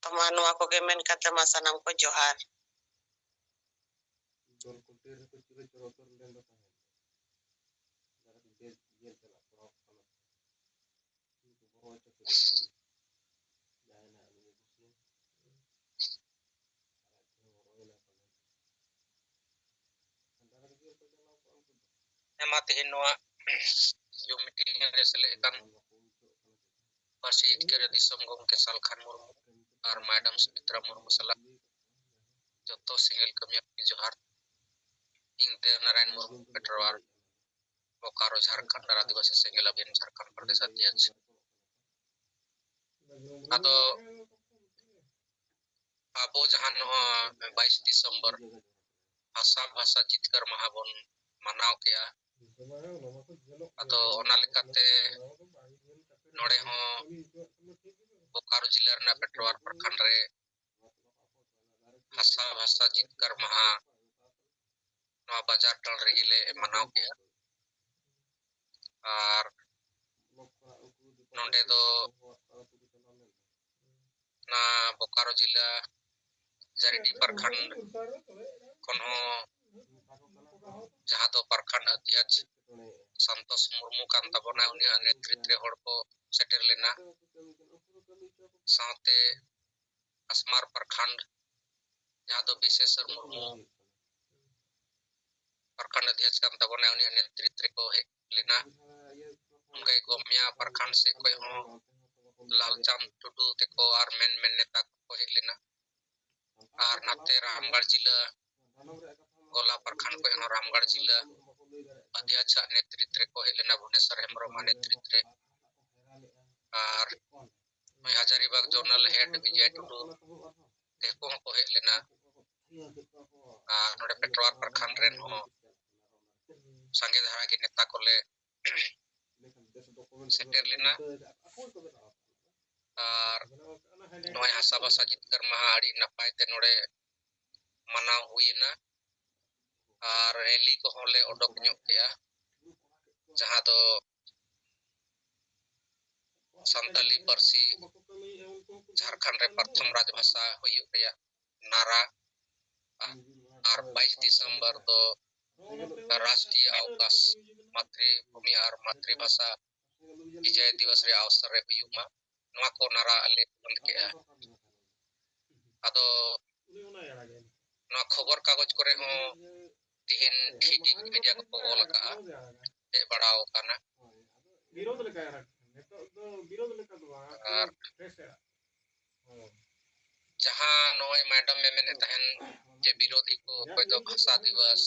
ᱛᱚ ᱢᱟ ᱱᱚᱣᱟ ᱠᱚᱜᱮ ᱢᱮᱱ ᱠᱟᱛᱮ ᱢᱟ ᱥᱟᱱᱟᱢ ᱠᱚ ᱡᱚᱦᱟᱨ᱾ ᱦᱮᱸ ᱢᱟ, ᱛᱮᱦᱮᱧ ᱱᱚᱣᱟ Zoom meeting ᱨᱮ ᱥᱮᱞᱮᱫ ᱟᱠᱟᱱ ᱯᱟᱹᱨᱥᱤ ᱡᱤᱛᱠᱟᱹᱨᱤᱭᱟᱹ ᱫᱤᱥᱚᱢ ᱜᱚᱢᱠᱮ ᱥᱟᱞᱠᱷᱟᱱ ᱢᱩᱨᱢᱩ ᱟᱨ ᱢᱮᱰᱟᱢ ᱥᱩᱢᱤᱛᱨᱟ ᱢᱩᱨᱢᱩ ᱥᱟᱞᱟᱜ ᱡᱚᱛᱚ ᱥᱮᱸᱜᱮᱞ ᱠᱟᱹᱢᱤᱭᱟᱹ ᱠᱚ ᱡᱚᱦᱟᱨ᱾ ᱤᱧ ᱫᱮᱵ ᱱᱟᱨᱟᱭᱚᱱ ᱢᱩᱨᱢᱩ, ᱯᱮᱴᱨᱳᱣᱟᱨ, ᱵᱳᱠᱟᱨᱳ, ᱡᱷᱟᱲᱠᱷᱚᱸᱰ ᱟᱨ ᱟᱹᱫᱤᱵᱟᱹᱥᱤ ᱥᱮᱸᱜᱮᱞ ᱚᱵᱷᱤᱭᱟᱱ ᱡᱷᱟᱲᱠᱷᱚᱸᱰ ᱯᱨᱚᱫᱮᱥ ᱚᱫᱷᱭᱚᱠᱥ᱾ ᱟᱫᱚ ᱟᱵᱚ ᱡᱟᱦᱟᱸ ᱱᱚᱣᱟ ᱵᱟᱭᱤᱥ ᱰᱤᱥᱮᱢᱵᱚᱨ ᱵᱷᱟᱥᱟ ᱵᱷᱟᱥᱟ ᱡᱤᱛᱠᱟᱹᱨ ᱢᱟᱦᱟ ᱵᱚᱱ ᱢᱟᱱᱟᱣ ᱠᱮᱜᱼᱟ, ᱟᱫᱚ ᱚᱱᱟ ᱞᱮᱠᱟᱛᱮ ᱱᱚᱰᱮ ᱦᱚᱸ ᱵᱳᱠᱟᱨᱳ ᱡᱤᱞᱟᱹ ᱨᱮᱱᱟᱜ ᱯᱮᱴᱨᱳᱣᱟᱨ ᱯᱨᱚᱠᱷᱚᱸᱰ ᱨᱮ ᱵᱷᱟᱥᱟ ᱵᱷᱟᱥᱟ ᱡᱤᱛᱠᱟᱹᱨ ᱢᱟᱦᱟ ᱱᱚᱣᱟ ᱵᱟᱡᱟᱨ ᱴᱟᱺᱰᱤ ᱨᱮᱜᱮ ᱞᱮ ᱢᱟᱱᱟᱣ ᱠᱮᱜᱼᱟ᱾ ᱟᱨ ᱱᱚᱰᱮ ᱫᱚ ᱚᱱᱟ ᱵᱳᱠᱟᱨᱳ ᱡᱤᱞᱟ ᱡᱟᱨᱤᱰᱤ ᱯᱨᱚᱠᱷᱚᱸᱰ ᱠᱷᱚᱱ ᱦᱚᱸ, ᱡᱟᱦᱟᱸ ᱫᱚ ᱯᱨᱚᱠᱷᱚᱸᱰ ᱚᱫᱷᱭᱚᱠᱷ ᱥᱟᱱᱛᱳᱥ ᱢᱩᱨᱢᱩ ᱠᱟᱱ ᱛᱟᱵᱚᱱᱟ, ᱩᱱᱤᱭᱟᱜ ᱱᱮᱛᱨᱤᱛ ᱨᱮ ᱦᱚᱲ ᱠᱚ ᱥᱮᱴᱮᱨ ᱞᱮᱱᱟ᱾ ᱥᱟᱶᱛᱮ ᱟᱥᱢᱟᱨ ᱯᱨᱚᱠᱷᱚᱸᱰ, ᱡᱟᱦᱟᱸ ᱫᱚ ᱵᱤᱥᱮᱥᱚᱨ ᱢᱩᱨᱢᱩ ᱯᱨᱚᱠᱷᱚᱸᱰ ᱚᱫᱷᱭᱚᱠᱷ ᱠᱟᱱ ᱛᱟᱵᱚᱱᱟ, ᱩᱱᱤᱭᱟᱜ ᱱᱮᱛᱨᱤᱛ ᱨᱮᱠᱚ ᱦᱮᱡ ᱞᱮᱱᱟ᱾ ᱚᱱᱠᱟᱜᱮ ᱜᱚᱢᱭᱟ ᱯᱨᱚᱠᱷᱚᱸᱰ ᱥᱮᱫ ᱠᱷᱚᱱ ᱦᱚᱸ ᱞᱟᱞᱪᱟᱸᱫᱽ ᱴᱩᱰᱩ ᱛᱮᱠᱚ ᱟᱨ ᱢᱮᱱ ᱢᱮᱱ ᱱᱮᱛᱟ ᱠᱚᱠᱚ ᱦᱮᱡ ᱞᱮᱱᱟ᱾ ᱟᱨ ᱱᱟᱛᱮ ᱨᱟᱢᱜᱟᱲ ᱡᱤᱞᱟᱹ ᱜᱚᱞᱟ ᱯᱨᱚᱠᱷᱚᱸᱰ ᱠᱷᱚᱱ ᱦᱚᱸ ᱨᱟᱢᱜᱟᱲ ᱡᱤᱞᱟᱹ ᱚᱫᱷᱭᱚᱠᱷ ᱟᱜ ᱱᱮᱛᱨᱤᱛ ᱨᱮᱠᱚ ᱦᱮᱡ ᱞᱮᱱᱟ, ᱵᱷᱩᱵᱽᱱᱮᱥᱚᱨ ᱦᱮᱢᱵᱨᱚᱢᱟᱜ ᱱᱮᱛᱨᱤᱛ ᱨᱮ᱾ ᱟᱨ ᱱᱩᱭ ᱦᱟᱡᱟᱨᱤᱵᱟᱜᱽ ᱡᱳᱱᱟᱞ ᱦᱮᱰ ᱵᱤᱡᱚᱭ ᱴᱩᱰᱩ ᱛᱮᱠᱚ ᱦᱚᱸᱠᱚ ᱦᱮᱡ ᱞᱮᱱᱟ᱾ ᱟᱨ ᱱᱚᱰᱮ ᱯᱮᱴᱣᱟᱨ ᱯᱨᱚᱠᱷᱚᱸᱰ ᱨᱮᱱ ᱦᱚᱸ ᱥᱟᱸᱜᱮ ᱫᱷᱟᱨᱟ ᱜᱮ ᱱᱮᱛᱟ ᱠᱚᱞᱮ ᱥᱮᱴᱮᱨ ᱞᱮᱱᱟ᱾ ᱟᱨ ᱱᱚᱜᱼᱚᱭ ᱦᱟᱥᱟ ᱵᱷᱟᱥᱟ ᱡᱤᱛᱠᱟᱹᱨ ᱢᱟᱦᱟ ᱟᱹᱰᱤ ᱱᱟᱯᱟᱭ ᱛᱮ ᱱᱚᱰᱮ ᱢᱟᱱᱟᱣ ᱦᱩᱭᱮᱱᱟ᱾ ᱟᱨ ᱨᱮᱞᱤ ᱠᱚᱦᱚᱸ ᱞᱮ ᱚᱰᱚᱠ ᱧᱚᱜ ᱠᱮᱜᱼᱟ, ᱡᱟᱦᱟᱸ ᱫᱚ ᱥᱟᱱᱛᱟᱞᱤ ᱯᱟᱹᱨᱥᱤ ᱡᱷᱟᱲᱠᱷᱚᱸᱰ ᱨᱮ ᱯᱨᱚᱛᱷᱚᱢ ᱨᱟᱡᱽ ᱵᱷᱟᱥᱟ ᱦᱩᱭᱩᱜ ᱨᱮᱭᱟᱜ ᱱᱟᱨᱟ, ᱟᱨ ᱵᱟᱭᱤᱥ ᱰᱤᱥᱮᱢᱵᱚᱨ ᱫᱚ ᱨᱟᱥᱴᱨᱤᱭᱚ ᱟᱣᱠᱟᱥ, ᱢᱟᱛᱨᱤᱵᱷᱩᱢᱤ ᱟᱨ ᱢᱟᱛᱨᱤᱵᱷᱟᱥᱟ ᱵᱤᱡᱚᱭ ᱫᱤᱵᱚᱥ ᱨᱮᱭᱟᱜ ᱚᱣᱥᱚᱨ ᱨᱮ ᱦᱩᱭᱩᱜ ᱢᱟ, ᱱᱚᱣᱟ ᱠᱚ ᱱᱟᱨᱟ ᱟᱞᱮ ᱵᱚᱱᱫ ᱠᱮᱜᱼᱟ᱾ ᱟᱫᱚ ᱱᱚᱣᱟ ᱠᱷᱚᱵᱚᱨ ᱠᱟᱜᱚᱡᱽ ᱠᱚᱨᱮ ᱦᱚᱸ ᱛᱤᱦᱤᱧ ᱴᱷᱤᱠ ᱜᱮ ᱢᱤᱰᱤᱭᱟ ᱠᱚᱠᱚ ᱚᱞ ᱟᱠᱟᱜᱼᱟ, ᱦᱮᱡ ᱵᱟᱲᱟᱣ ᱟᱠᱟᱱᱟ᱾ ᱟᱨ ᱡᱟᱦᱟᱸ ᱱᱚᱜᱼᱚᱭ ᱢᱮᱰᱟᱢ ᱮ ᱢᱮᱱᱮᱫ ᱛᱟᱦᱮᱱ ᱡᱮ ᱵᱤᱨᱳᱫᱷᱤ ᱠᱚ, ᱚᱠᱚᱭ ᱫᱚ ᱵᱷᱟᱥᱟ ᱫᱤᱵᱚᱥ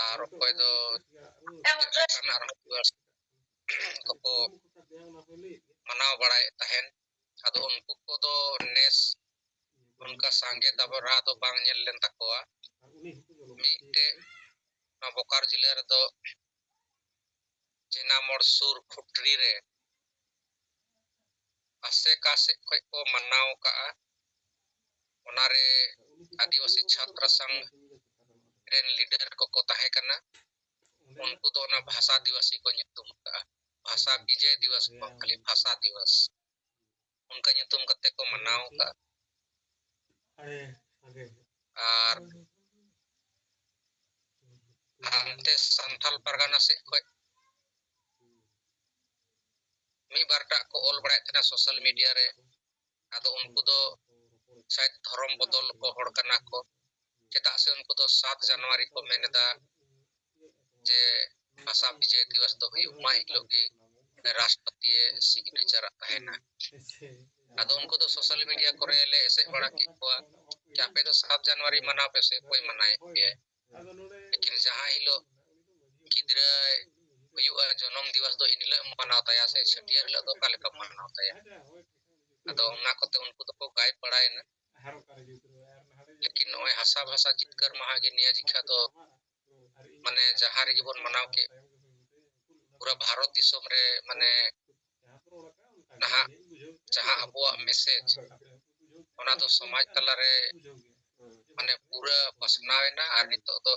ᱟᱨ ᱚᱠᱚᱭ ᱫᱚ ᱪᱮᱫ ᱞᱮᱠᱟᱱᱟᱜ ᱨᱮᱦᱚᱸ ᱫᱤᱵᱚᱥ ᱠᱚᱠᱚ ᱢᱟᱱᱟᱣ ᱵᱟᱲᱟᱭᱮᱫ ᱛᱟᱦᱮᱱ, ᱟᱫᱚ ᱩᱱᱠᱩ ᱠᱚᱫᱚ ᱱᱮᱥ ᱚᱱᱠᱟ ᱥᱟᱸᱜᱮ ᱫᱷᱟᱨᱟ ᱫᱚ ᱵᱟᱝ ᱧᱮᱞ ᱞᱮᱱ ᱛᱟᱠᱚᱣᱟ᱾ ᱢᱤᱫᱴᱮᱡ ᱱᱚᱣᱟ ᱵᱳᱠᱟᱨᱳ ᱡᱤᱞᱟᱹ ᱨᱮᱫᱚ ᱡᱮᱱᱟ ᱢᱳᱲ ᱥᱩᱨ ᱠᱷᱩᱴᱨᱤ ᱨᱮ ᱟᱥᱮᱠᱟ ᱥᱮᱫ ᱠᱷᱚᱱ ᱠᱚ ᱢᱟᱱᱟᱣ ᱟᱠᱟᱜᱼᱟ᱾ ᱚᱱᱟᱨᱮ ᱟᱹᱫᱤᱵᱟᱹᱥᱤ ᱪᱷᱟᱛᱨᱟ ᱥᱚᱝᱜᱷ ᱨᱮᱱ ᱞᱤᱰᱟᱨ ᱠᱚᱠᱚ ᱛᱟᱦᱮᱸ ᱠᱟᱱᱟ, ᱩᱱᱠᱩ ᱫᱚ ᱚᱱᱟ ᱵᱷᱟᱥᱟ ᱫᱤᱵᱚᱥ ᱜᱮᱠᱚ ᱧᱩᱛᱩᱢ ᱟᱠᱟᱫᱼᱟ᱾ ᱵᱷᱟᱥᱟ ᱵᱤᱡᱚᱭ ᱫᱤᱵᱚᱥ ᱫᱚ ᱵᱟᱝ, ᱠᱷᱟᱹᱞᱤ ᱵᱷᱟᱥᱟ ᱫᱤᱵᱚᱥ, ᱚᱱᱠᱟ ᱧᱩᱛᱩᱢ ᱠᱟᱛᱮ ᱠᱚ ᱢᱟᱱᱟᱣ ᱟᱠᱟᱫᱼᱟ᱾ ᱟᱨ ᱦᱟᱱᱛᱮ ᱥᱟᱱᱛᱟᱞ ᱯᱟᱨᱜᱟᱱᱟ ᱥᱮᱫ ᱠᱷᱚᱱ ᱢᱤᱫ ᱵᱟᱨ ᱴᱟᱜ ᱠᱚ ᱚᱞ ᱵᱟᱲᱟᱭᱮᱫ ᱛᱟᱦᱮᱱᱟ ᱥᱳᱥᱟᱞ ᱢᱤᱰᱤᱭᱟ ᱨᱮ᱾ ᱟᱫᱚ ᱩᱱᱠᱩ ᱫᱚ ᱥᱟᱭᱮᱫ ᱫᱷᱚᱨᱚᱢ ᱵᱚᱫᱚᱞ ᱠᱚ ᱦᱚᱲ ᱠᱟᱱᱟ ᱠᱚ, ᱪᱮᱫᱟᱜ ᱥᱮ ᱩᱱᱠᱩ ᱫᱚ ᱥᱟᱛ ᱡᱟᱱᱩᱣᱟᱨᱤ ᱠᱚ ᱢᱮᱱ ᱮᱫᱟ ᱡᱮ ᱵᱷᱟᱥᱟ ᱵᱤᱡᱚᱭ ᱫᱤᱵᱚᱥ ᱫᱚ ᱦᱩᱭᱩᱜ ᱢᱟ, ᱮᱱ ᱦᱤᱞᱳᱜ ᱜᱮ ᱨᱟᱥᱴᱨᱚᱯᱚᱛᱤᱭ ᱥᱤᱜᱽᱱᱮᱪᱟᱨᱟᱜ ᱛᱟᱦᱮᱱᱟ᱾ ᱟᱫᱚ ᱩᱱᱠᱩ ᱫᱚ ᱥᱳᱥᱟᱞ ᱢᱤᱰᱤᱭᱟ ᱠᱚᱨᱮ ᱞᱮ ᱮᱥᱮᱫ ᱵᱟᱲᱟ ᱠᱮᱫ ᱠᱚᱣᱟ ᱡᱮ ᱟᱯᱮ ᱫᱚ ᱥᱟᱛ ᱡᱟᱱᱩᱣᱟᱨᱤ ᱢᱟᱱᱟᱣ ᱯᱮ ᱥᱮ, ᱚᱠᱚᱭ ᱢᱟᱱᱟᱣᱮᱫ ᱯᱮᱭᱟ? ᱞᱮᱠᱤᱱ ᱡᱟᱦᱟᱸ ᱦᱤᱞᱳᱜ ᱜᱤᱫᱽᱨᱟᱹ ᱦᱩᱭᱩᱜᱼᱟ, ᱡᱚᱱᱚᱢ ᱫᱤᱵᱚᱥ ᱫᱚ ᱮᱱ ᱦᱤᱞᱳᱜ ᱮᱢ ᱢᱟᱱᱟᱣ ᱛᱟᱭᱟ ᱥᱮ ᱪᱷᱟᱹᱴᱭᱟᱹᱨ ᱦᱤᱞᱳᱜ ᱫᱚ ᱚᱠᱟ ᱞᱮᱠᱟᱢ ᱢᱟᱱᱟᱣ ᱛᱟᱭᱟ? ᱟᱫᱚ ᱚᱱᱟ ᱠᱚᱛᱮ ᱩᱱᱠᱩ ᱫᱚᱠᱚ ᱜᱟᱭᱤᱰ ᱵᱟᱲᱟᱭᱮᱱᱟ᱾ ᱞᱮᱠᱤᱱ ᱱᱚᱜᱼᱚᱭ ᱦᱟᱥᱟ ᱵᱷᱟᱥᱟ ᱡᱤᱛᱠᱟᱹᱨ ᱢᱟᱦᱟ ᱜᱮ ᱱᱤᱭᱟᱹ ᱡᱤᱠᱷᱟ ᱫᱚ ᱢᱟᱱᱮ ᱡᱟᱦᱟᱸ ᱨᱮᱜᱮ ᱵᱚᱱ ᱢᱟᱱᱟᱣ ᱠᱮᱫ, ᱯᱩᱨᱟᱹ ᱵᱷᱟᱨᱚᱛ ᱫᱤᱥᱚᱢ ᱨᱮ ᱢᱟᱱᱮ ᱱᱟᱦᱟᱜ ᱡᱟᱦᱟᱸ ᱟᱵᱚᱣᱟᱜ ᱢᱮᱥᱮᱡᱽ, ᱚᱱᱟ ᱫᱚ ᱥᱚᱢᱟᱡᱽ ᱛᱟᱞᱟᱨᱮ ᱢᱟᱱᱮ ᱯᱩᱨᱟᱹ ᱯᱟᱥᱱᱟᱣ ᱮᱱᱟ᱾ ᱟᱨ ᱱᱤᱛᱚᱜ ᱫᱚ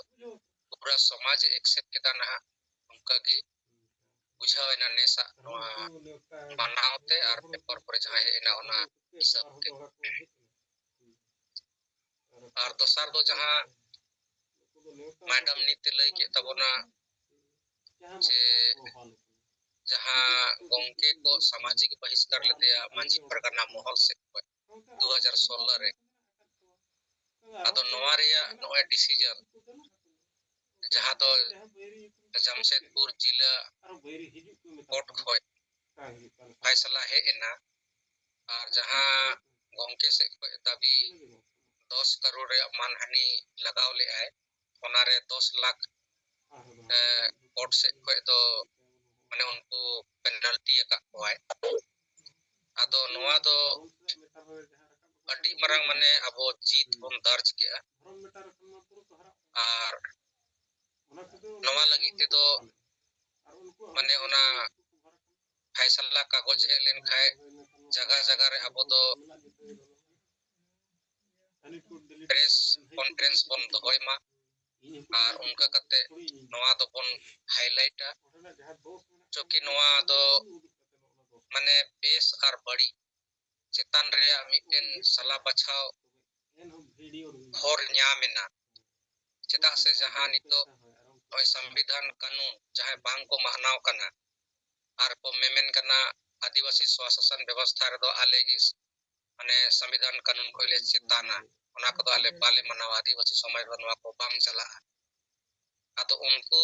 ᱯᱩᱨᱟᱹ ᱥᱚᱢᱟᱡᱽ ᱮ ᱮᱠᱥᱮᱯᱴ ᱠᱮᱫᱟ ᱱᱟᱦᱟᱜ᱾ ᱚᱱᱠᱟ ᱜᱮ ᱵᱩᱡᱷᱟᱹᱣ ᱮᱱᱟ ᱱᱮᱥᱟᱜ ᱱᱚᱣᱟ ᱢᱟᱱᱟᱣ ᱛᱮ ᱟᱨ ᱯᱮᱯᱟᱨ ᱠᱚᱨᱮ ᱡᱟᱦᱟᱸ ᱦᱮᱡ ᱮᱱᱟ ᱚᱱᱟ ᱦᱤᱥᱟᱹᱵ ᱛᱮ᱾ ᱟᱨ ᱫᱚᱥᱟᱨ ᱫᱚ ᱡᱟᱦᱟᱸ ᱢᱮᱰᱟᱢ ᱱᱤᱛ ᱮ ᱞᱟᱹᱭ ᱠᱮᱫ ᱛᱟᱵᱚᱱᱟ ᱡᱮ ᱡᱟᱦᱟᱸ ᱜᱚᱝᱠᱮ ᱠᱚ ᱥᱟᱢᱟᱡᱤᱠ ᱵᱟᱦᱤᱥᱠᱟᱨ ᱞᱮᱫᱮᱭᱟ ᱢᱟᱹᱡᱷᱤ ᱯᱟᱨᱜᱟᱱᱟ ᱢᱚᱦᱚᱞ ᱥᱮᱫ ᱠᱷᱚᱱ ᱫᱩ ᱦᱟᱡᱟᱨ ᱥᱳᱞᱞᱳ ᱨᱮ᱾ ᱟᱫᱚ ᱱᱚᱣᱟ ᱨᱮᱭᱟᱜ ᱱᱚᱜᱼᱚᱭ ᱰᱤᱥᱤᱡᱚᱱ ᱡᱟᱦᱟᱸ ᱫᱚ ᱡᱟᱢᱥᱮᱫᱽᱯᱩᱨ ᱡᱤᱞᱟ ᱠᱳᱨᱴ ᱠᱷᱚᱱ ᱯᱷᱟᱭᱥᱟᱞᱟ ᱦᱮᱡ ᱮᱱᱟ, ᱟᱨ ᱡᱟᱦᱟᱸ ᱜᱚᱝᱠᱮ ᱥᱮᱫ ᱠᱷᱚᱱ ᱫᱟᱹᱵᱤ ᱫᱚᱥ ᱠᱟᱨᱳᱲ ᱨᱮᱭᱟᱜ ᱢᱟᱱᱦᱟᱹᱱᱤ ᱞᱟᱜᱟᱣ ᱞᱮᱫᱟᱭ, ᱚᱱᱟᱨᱮ ᱫᱚᱥ ᱞᱟᱠᱷ ᱠᱳᱨᱴ ᱥᱮᱫ ᱠᱷᱚᱱ ᱫᱚ ᱢᱟᱱᱮ ᱩᱱᱠᱩ ᱯᱮᱱᱟᱞᱴᱤ ᱟᱠᱟᱫ ᱠᱚᱣᱟᱭ᱾ ᱟᱫᱚ ᱱᱚᱣᱟ ᱫᱚ ᱟᱹᱰᱤ ᱢᱟᱨᱟᱝ ᱢᱟᱱᱮ ᱟᱵᱚ ᱡᱤᱛ ᱵᱚᱱ ᱫᱟᱨᱡᱽ ᱠᱮᱜᱼᱟ᱾ ᱟᱨ ᱱᱚᱣᱟ ᱞᱟᱹᱜᱤᱫ ᱛᱮᱫᱚ ᱢᱟᱱᱮ ᱚᱱᱟ ᱯᱷᱟᱭᱥᱟᱞᱟ ᱠᱟᱜᱚᱡᱽ ᱦᱮᱡ ᱞᱮᱱᱠᱷᱟᱱ ᱡᱟᱭᱜᱟ ᱡᱟᱭᱜᱟ ᱨᱮ ᱟᱵᱚ ᱫᱚ ᱯᱨᱮᱥ ᱠᱚᱱᱯᱷᱟᱨᱮᱱᱥ ᱵᱚᱱ ᱫᱚᱦᱚᱭ ᱢᱟ᱾ ᱟᱨ ᱚᱱᱠᱟ ᱠᱟᱛᱮ ᱱᱚᱣᱟ ᱫᱚᱵᱚᱱ highlightᱟ᱾ ᱪᱩᱸᱠᱤ ᱱᱚᱣᱟ ᱫᱚ ᱢᱟᱱᱮ ᱵᱮᱥ ᱟᱨ ᱵᱟᱹᱲᱤᱡ ᱪᱮᱛᱟᱱ ᱨᱮᱭᱟᱜ ᱢᱤᱫᱴᱮᱱ ᱥᱟᱞᱟ ᱵᱟᱪᱷᱟᱣ ᱦᱚᱨ ᱧᱟᱢ ᱮᱱᱟ᱾ ᱪᱮᱫᱟᱜ ᱥᱮ ᱡᱟᱦᱟᱸ ᱱᱤᱛᱚᱜ ᱱᱚᱜᱼᱚᱭ ᱥᱚᱝᱵᱤᱫᱷᱟᱱ ᱠᱟᱹᱱᱩᱱ ᱡᱟᱦᱟᱸᱭ ᱵᱟᱝ ᱠᱚ ᱢᱟᱱᱟᱣ ᱠᱟᱱᱟ, ᱟᱨ ᱠᱚ ᱢᱮᱢᱮᱱ ᱠᱟᱱᱟ ᱟᱹᱫᱤᱵᱟᱹᱥᱤ ᱥᱚᱥᱟᱥᱚᱱ ᱵᱮᱵᱚᱥᱛᱷᱟ ᱨᱮᱫᱚ ᱟᱞᱮ ᱜᱮ ᱢᱟᱱᱮ ᱥᱚᱝᱵᱤᱫᱷᱟᱱ ᱠᱟᱹᱱᱩᱱ ᱠᱷᱚᱱ ᱞᱮ ᱪᱮᱛᱟᱱᱟ, ᱚᱱᱟ ᱠᱚᱫᱚ ᱟᱞᱮ ᱵᱟᱞᱮ ᱢᱟᱱᱟᱣᱟ, ᱟᱹᱫᱤᱵᱟᱹᱥᱤ ᱥᱚᱢᱟᱡᱽ ᱨᱮ ᱱᱚᱣᱟ ᱠᱚ ᱵᱟᱝ ᱪᱟᱞᱟᱜᱼᱟ᱾ ᱟᱫᱚ ᱩᱱᱠᱩ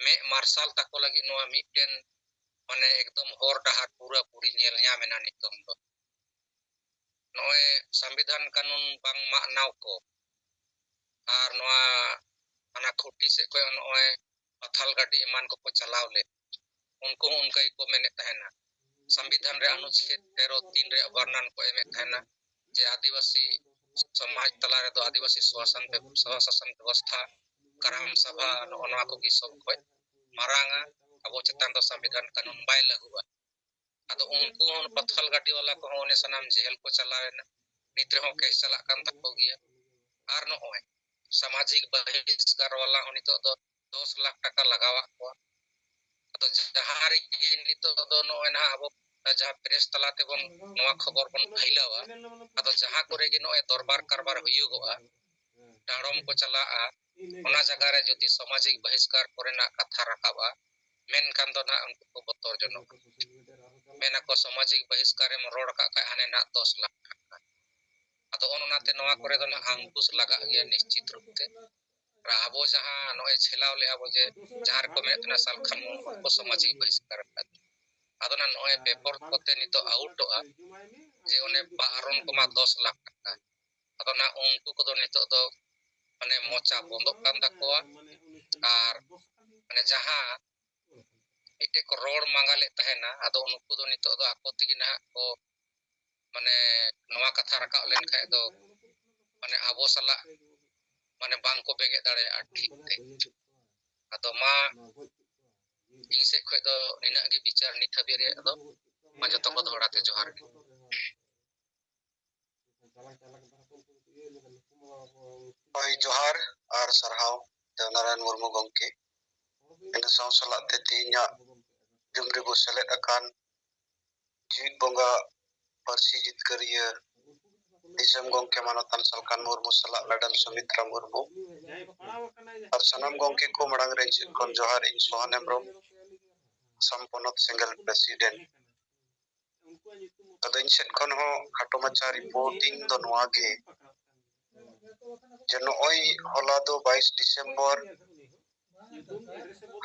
ᱢᱮᱫ ᱢᱟᱨᱥᱟᱞ ᱛᱟᱠᱚ ᱞᱟᱹᱜᱤᱫ ᱱᱚᱣᱟ ᱢᱤᱫᱴᱮᱱ ᱢᱟᱱᱮ ᱮᱠᱫᱚᱢ ᱦᱚᱨ ᱰᱟᱦᱟᱨ ᱯᱩᱨᱟᱹ ᱯᱩᱨᱤ ᱧᱮᱞ ᱧᱟᱢ ᱮᱱᱟ ᱱᱤᱛᱚᱝ ᱫᱚ᱾ ᱱᱚᱜᱼᱚᱭ ᱥᱚᱝᱵᱤᱫᱷᱟᱱ ᱠᱟᱹᱱᱩᱱ ᱵᱟᱝ ᱢᱟᱱᱟᱣ ᱠᱚ ᱟᱨ ᱱᱚᱣᱟ ᱦᱟᱱᱟ ᱠᱷᱩᱴᱤ ᱥᱮᱫ ᱠᱷᱚᱱ ᱱᱚᱜᱼᱚᱭ ᱯᱟᱛᱷᱟᱞ ᱜᱟᱹᱰᱤ ᱮᱢᱟᱱ ᱠᱚᱠᱚ ᱪᱟᱞᱟᱣ ᱞᱮᱫ, ᱩᱱᱠᱩ ᱦᱚᱸ ᱚᱱᱠᱟ ᱜᱮᱠᱚ ᱢᱮᱱᱮᱫ ᱛᱟᱦᱮᱱᱟ᱾ ᱥᱚᱝᱵᱤᱫᱷᱟᱱ ᱨᱮ ᱚᱱᱩᱪᱷᱮᱫ ᱛᱮᱨᱚ ᱛᱤᱱ ᱨᱮᱭᱟᱜ ᱵᱚᱨᱱᱚᱱ ᱠᱚ ᱮᱢᱮᱫ ᱛᱟᱦᱮᱱᱟ ᱡᱮ ᱟᱹᱫᱤᱵᱟᱹᱥᱤ ᱥᱚᱢᱟᱡᱽ ᱛᱟᱞᱟ ᱨᱮᱫᱚ ᱟᱹᱫᱤᱵᱟᱹᱥᱤ ᱥᱚᱥᱟᱥᱚᱱ ᱵᱮᱵ-, ᱥᱚᱥᱟᱥᱚᱱ ᱵᱮᱵᱚᱥᱛᱷᱟ, ᱠᱟᱨᱟᱢ ᱥᱟᱵᱷᱟ, ᱱᱚᱜᱼᱚ ᱱᱚᱣᱟ ᱠᱚᱜᱮ ᱥᱚᱵ ᱠᱷᱚᱱ ᱢᱟᱨᱟᱝᱟ᱾ ᱟᱵᱚ ᱪᱮᱛᱟᱱ ᱫᱚ ᱥᱚᱝᱵᱤᱫᱷᱟᱱ ᱠᱟᱹᱱᱩᱱ ᱵᱟᱭ ᱞᱟᱹᱜᱩᱜᱼᱟ᱾ ᱟᱫᱚ ᱩᱱᱠᱩ ᱦᱚᱸ ᱯᱟᱛᱷᱟᱞ ᱜᱟᱹᱰᱤ ᱵᱟᱞᱟ ᱠᱚᱦᱚᱸ ᱚᱱᱮ ᱥᱟᱱᱟᱢ ᱡᱮᱦᱮᱞ ᱠᱚ ᱪᱟᱞᱟᱣ ᱮᱱᱟ, ᱱᱤᱛ ᱨᱮᱦᱚᱸ ᱠᱮᱥ ᱪᱟᱞᱟᱜ ᱠᱟᱱ ᱛᱟᱠᱚ ᱜᱮᱭᱟ᱾ ᱟᱨ ᱱᱚᱜᱼᱚᱭ ᱥᱟᱢᱟᱡᱤᱠ ᱵᱟᱦᱤᱥᱠᱟᱨ ᱵᱟᱞᱟ ᱦᱚᱸ ᱱᱤᱛᱚᱜ ᱫᱚ ᱫᱚᱥ ᱞᱟᱠᱷ ᱴᱟᱠᱟ ᱞᱟᱜᱟᱣᱟᱜ ᱠᱚᱣᱟ᱾ ᱟᱫᱚ ᱡᱟᱦᱟᱸ ᱨᱮᱜᱮ ᱱᱤᱛᱚᱜ ᱫᱚ ᱱᱚᱜᱼᱚᱭ ᱱᱟᱦᱟᱜ ᱟᱵᱚ ᱡᱟᱦᱟᱸ ᱯᱨᱮᱥ ᱛᱟᱞᱟ ᱛᱮᱵᱚᱱ ᱱᱚᱣᱟ ᱠᱷᱚᱵᱚᱨ ᱵᱚᱱ ᱯᱷᱟᱭᱞᱟᱣᱟ, ᱟᱫᱚ ᱡᱟᱦᱟᱸ ᱠᱚᱨᱮ ᱜᱮ ᱱᱚᱜᱼᱚᱭ ᱫᱚᱨᱵᱟᱨ ᱠᱟᱨᱵᱟᱨ ᱦᱩᱭᱩᱜᱚᱜᱼᱟ, ᱰᱟᱸᱰᱚᱢ ᱠᱚ ᱪᱟᱞᱟᱜᱼᱟ, ᱚᱱᱟ ᱡᱟᱭᱜᱟ ᱨᱮ ᱡᱩᱫᱤ ᱥᱟᱢᱟᱡᱤᱠ ᱵᱟᱦᱤᱥᱠᱟᱨ ᱠᱚᱨᱮᱱᱟᱜ ᱠᱟᱛᱷᱟ ᱨᱟᱠᱟᱵᱼᱟ, ᱢᱮᱱᱠᱷᱟᱱ ᱫᱚ ᱱᱟᱦᱟᱜ ᱩᱱᱠᱩ ᱠᱚ ᱵᱚᱛᱚᱨ ᱡᱚᱱᱚᱜᱼᱟ᱾ ᱢᱮᱱᱟᱠᱚ ᱥᱟᱢᱟᱡᱤᱠ ᱵᱟᱦᱤᱥᱠᱟᱨ ᱮᱢ ᱨᱚᱲ ᱟᱠᱟᱫ ᱠᱷᱟᱡ ᱦᱟᱱᱮ ᱱᱟᱦᱟᱜ ᱫᱚᱥ ᱞᱟᱠᱷ ᱴᱟᱠᱟ᱾ ᱟᱫᱚ ᱚᱱ ᱚᱱᱟᱛᱮ ᱱᱚᱣᱟ ᱠᱚᱨᱮ ᱫᱚ ᱱᱟᱦᱟᱜ ᱟᱝᱠᱩᱥ ᱞᱟᱜᱟᱜ ᱜᱮᱭᱟ ᱱᱤᱥᱪᱤᱛ ᱨᱩᱯ ᱛᱮ᱾ ᱟᱨ ᱟᱵᱚ ᱡᱟᱦᱟᱸ ᱱᱚᱜᱼᱚᱭ ᱪᱷᱮᱞᱟᱣ ᱞᱮᱜᱼᱟ ᱵᱚ ᱡᱮ ᱡᱟᱦᱟᱸ ᱨᱮᱠᱚ ᱢᱮᱱᱮᱫ ᱛᱟᱦᱮᱱᱟ ᱥᱟᱞᱠᱷᱟᱱ ᱢᱩᱨᱢᱩ ᱠᱚ ᱥᱟᱢᱟᱡᱤᱠ ᱵᱟᱦᱤᱥᱠᱟᱨ ᱟᱠᱟᱫ᱾ ᱟᱫᱚ ᱱᱟᱦᱟᱜ ᱱᱚᱜᱼᱚᱭ ᱯᱮᱯᱚᱨ ᱠᱚᱛᱮ ᱱᱤᱛᱚᱜ ᱟᱣᱩᱴᱚᱜᱼᱟ ᱡᱮ ᱚᱱᱮ ᱵᱟᱨᱚᱱ ᱠᱚᱢᱟ ᱫᱚᱥ ᱞᱟᱠᱷ ᱴᱟᱠᱟ᱾ ᱟᱫᱚ ᱱᱟᱦᱟᱜ ᱩᱱᱠᱩ ᱠᱚᱫᱚ ᱱᱤᱛᱚᱜ ᱫᱚ ᱢᱟᱱᱮ ᱢᱚᱪᱟ ᱵᱚᱱᱫᱚᱜ ᱠᱟᱱ ᱛᱟᱠᱚᱣᱟ᱾ ᱟᱨ ᱢᱟᱱᱮ ᱡᱟᱦᱟᱸ ᱢᱤᱫᱴᱮᱡ ᱠᱚ ᱨᱚᱲ ᱢᱟᱸᱜᱟ ᱞᱮᱫ ᱛᱟᱦᱮᱱᱟ, ᱟᱫᱚ ᱩᱱᱠᱩ ᱫᱚ ᱱᱤᱛᱚᱜ ᱫᱚ ᱟᱠᱚ ᱛᱮᱜᱮ ᱱᱟᱦᱟᱜ ᱠᱚ ᱢᱟᱱᱮ ᱱᱚᱣᱟ ᱠᱟᱛᱷᱟ ᱨᱟᱠᱟᱵ ᱞᱮᱱᱠᱷᱟᱡ ᱫᱚ ᱢᱟᱱᱮ ᱟᱵᱚ ᱥᱟᱞᱟᱜ ᱢᱟᱱᱮ ᱵᱟᱝ ᱠᱚ ᱵᱮᱸᱜᱮᱫ ᱫᱟᱲᱮᱭᱟᱜᱼᱟ ᱴᱷᱤᱠ ᱛᱮ᱾ ᱟᱫᱚ ᱢᱟ ᱤᱧ ᱥᱮᱫ ᱠᱷᱚᱡ ᱫᱚ ᱱᱤᱱᱟᱹᱜ ᱜᱮ ᱵᱤᱪᱟᱨ ᱱᱤᱛ ᱦᱟᱹᱵᱤᱡ ᱨᱮᱭᱟᱜ ᱫᱚ᱾ ᱢᱟ ᱡᱚᱛᱚ ᱠᱚ ᱫᱚᱦᱲᱟ ᱛᱮ ᱡᱚᱦᱟᱨ ᱜᱮ᱾ ᱦᱳᱭ, ᱡᱚᱦᱟᱨ ᱟᱨ ᱥᱟᱨᱦᱟᱣ ᱫᱮᱵᱱᱟᱨᱟᱭᱚᱱ ᱢᱩᱨᱢᱩ ᱜᱚᱢᱠᱮ᱾ ᱤᱱᱟᱹ ᱥᱟᱶ ᱥᱟᱞᱟᱜ ᱛᱮ ᱛᱮᱦᱮᱧᱟᱜ ᱡᱩᱢ ᱨᱮᱵᱚ ᱥᱮᱞᱮᱫ ᱟᱠᱟᱱ ᱡᱤᱣᱤᱫ ᱵᱚᱸᱜᱟ ᱯᱟᱹᱨᱥᱤ ᱡᱤᱛᱠᱟᱹᱨᱤᱭᱟᱹ ᱫᱤᱥᱚᱢ ᱜᱚᱢᱠᱮ ᱢᱟᱱᱚᱛᱟᱱ ᱥᱟᱞᱠᱷᱟᱱ ᱢᱩᱨᱢᱩ ᱥᱟᱞᱟᱜ ᱢᱮᱰᱟᱢ ᱥᱩᱢᱤᱛᱨᱟ ᱢᱩᱨᱢᱩ ᱟᱨ ᱥᱟᱱᱟᱢ ᱜᱚᱢᱠᱮ ᱠᱚ ᱢᱟᱲᱟᱝ ᱨᱮ ᱤᱧ ᱥᱮᱫ ᱠᱷᱚᱱ ᱡᱚᱦᱟᱨ᱾ ᱤᱧ ᱥᱚᱦᱟᱱ ᱦᱮᱢᱵᱨᱚᱢ, ᱟᱥᱟᱢ ᱯᱚᱱᱚᱛ ᱥᱮᱸᱜᱮᱞ ᱯᱨᱮᱥᱤᱰᱮᱱᱴ᱾ ᱟᱫᱚ ᱤᱧ ᱥᱮᱫ ᱠᱷᱚᱱ ᱦᱚᱸ ᱠᱷᱟᱴᱚ ᱢᱟᱪᱷᱟ ᱨᱤᱯᱳᱨᱴᱤᱝ ᱫᱚ ᱱᱚᱣᱟ ᱜᱮ, ᱡᱮ ᱱᱚᱜᱼᱚᱭ ᱦᱚᱞᱟ ᱫᱚ ᱵᱟᱭᱤᱥ ᱰᱤᱥᱮᱢᱵᱚᱨ,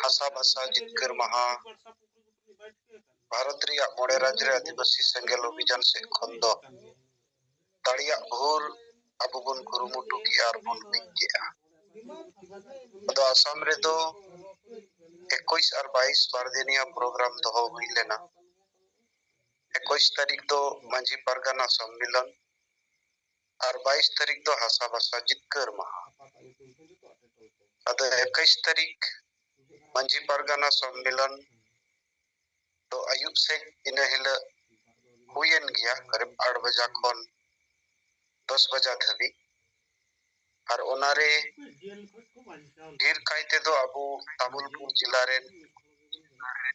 ᱦᱟᱥᱟ ᱵᱷᱟᱥᱟ ᱡᱤᱛᱠᱟᱹᱨ ᱢᱟᱦᱟ᱾ ᱵᱷᱟᱨᱚᱛ ᱨᱮᱭᱟᱜ ᱢᱚᱬᱮ ᱨᱟᱡᱽ ᱨᱮ ᱟᱹᱫᱤᱵᱟᱹᱥᱤ ᱥᱮᱸᱜᱮᱞ ᱚᱵᱷᱤᱡᱟᱱ ᱥᱮᱫ ᱠᱷᱚᱱ ᱫᱚ ᱫᱟᱲᱮᱭᱟᱜ ᱵᱷᱳᱨ ᱟᱵᱚ ᱵᱚᱱ ᱠᱩᱨᱩᱢᱩᱴᱩ ᱠᱮᱜᱼᱟ ᱟᱨ ᱵᱚᱱ ᱢᱤᱫ ᱠᱮᱜᱼᱟ᱾ ᱟᱫᱚ ᱟᱥᱟᱢ ᱨᱮᱫᱚ ᱮᱠᱩᱥ ᱟᱨ ᱵᱟᱭᱤᱥ ᱵᱟᱨ ᱫᱤᱱᱤᱭᱟ ᱯᱨᱳᱜᱨᱟᱢ ᱫᱚᱦᱚ ᱦᱩᱭ ᱞᱮᱱᱟ᱾ ᱮᱠᱩᱥ ᱛᱟᱹᱨᱤᱠᱷ ᱫᱚ ᱢᱟᱹᱡᱷᱤ ᱯᱟᱨᱜᱟᱱᱟ ᱥᱚᱢᱢᱮᱞᱚᱱ ᱟᱨ ᱵᱟᱭᱤᱥ ᱛᱟᱹᱨᱤᱠᱷ ᱫᱚ ᱦᱟᱥᱟ ᱵᱷᱟᱥᱟ ᱡᱤᱛᱠᱟᱹᱨ ᱢᱟᱦᱟ᱾ ᱟᱫᱚ ᱮᱠᱩᱥ ᱛᱟᱹᱨᱤᱠᱷ ᱢᱟᱹᱡᱷᱤ ᱯᱟᱨᱜᱟᱱᱟ ᱥᱚᱢᱢᱮᱞᱚᱱ ᱫᱚ ᱟᱹᱭᱩᱵ ᱥᱮᱫ ᱤᱱᱟᱹ ᱦᱤᱞᱳᱜ ᱦᱩᱭᱮᱱ ᱜᱮᱭᱟ, ᱠᱟᱨᱤᱵ ᱟᱴ ᱵᱟᱡᱟ ᱠᱷᱚᱱ ᱫᱚᱥ ᱵᱟᱡᱟ ᱫᱷᱟᱹᱵᱤᱡ᱾ ᱟᱨ ᱚᱱᱟᱨᱮ ᱰᱷᱮᱨ ᱠᱟᱭ ᱛᱮᱫᱚ ᱟᱵᱚ ᱛᱟᱢᱩᱞᱯᱩᱨ ᱡᱮᱞᱟ ᱨᱮᱱ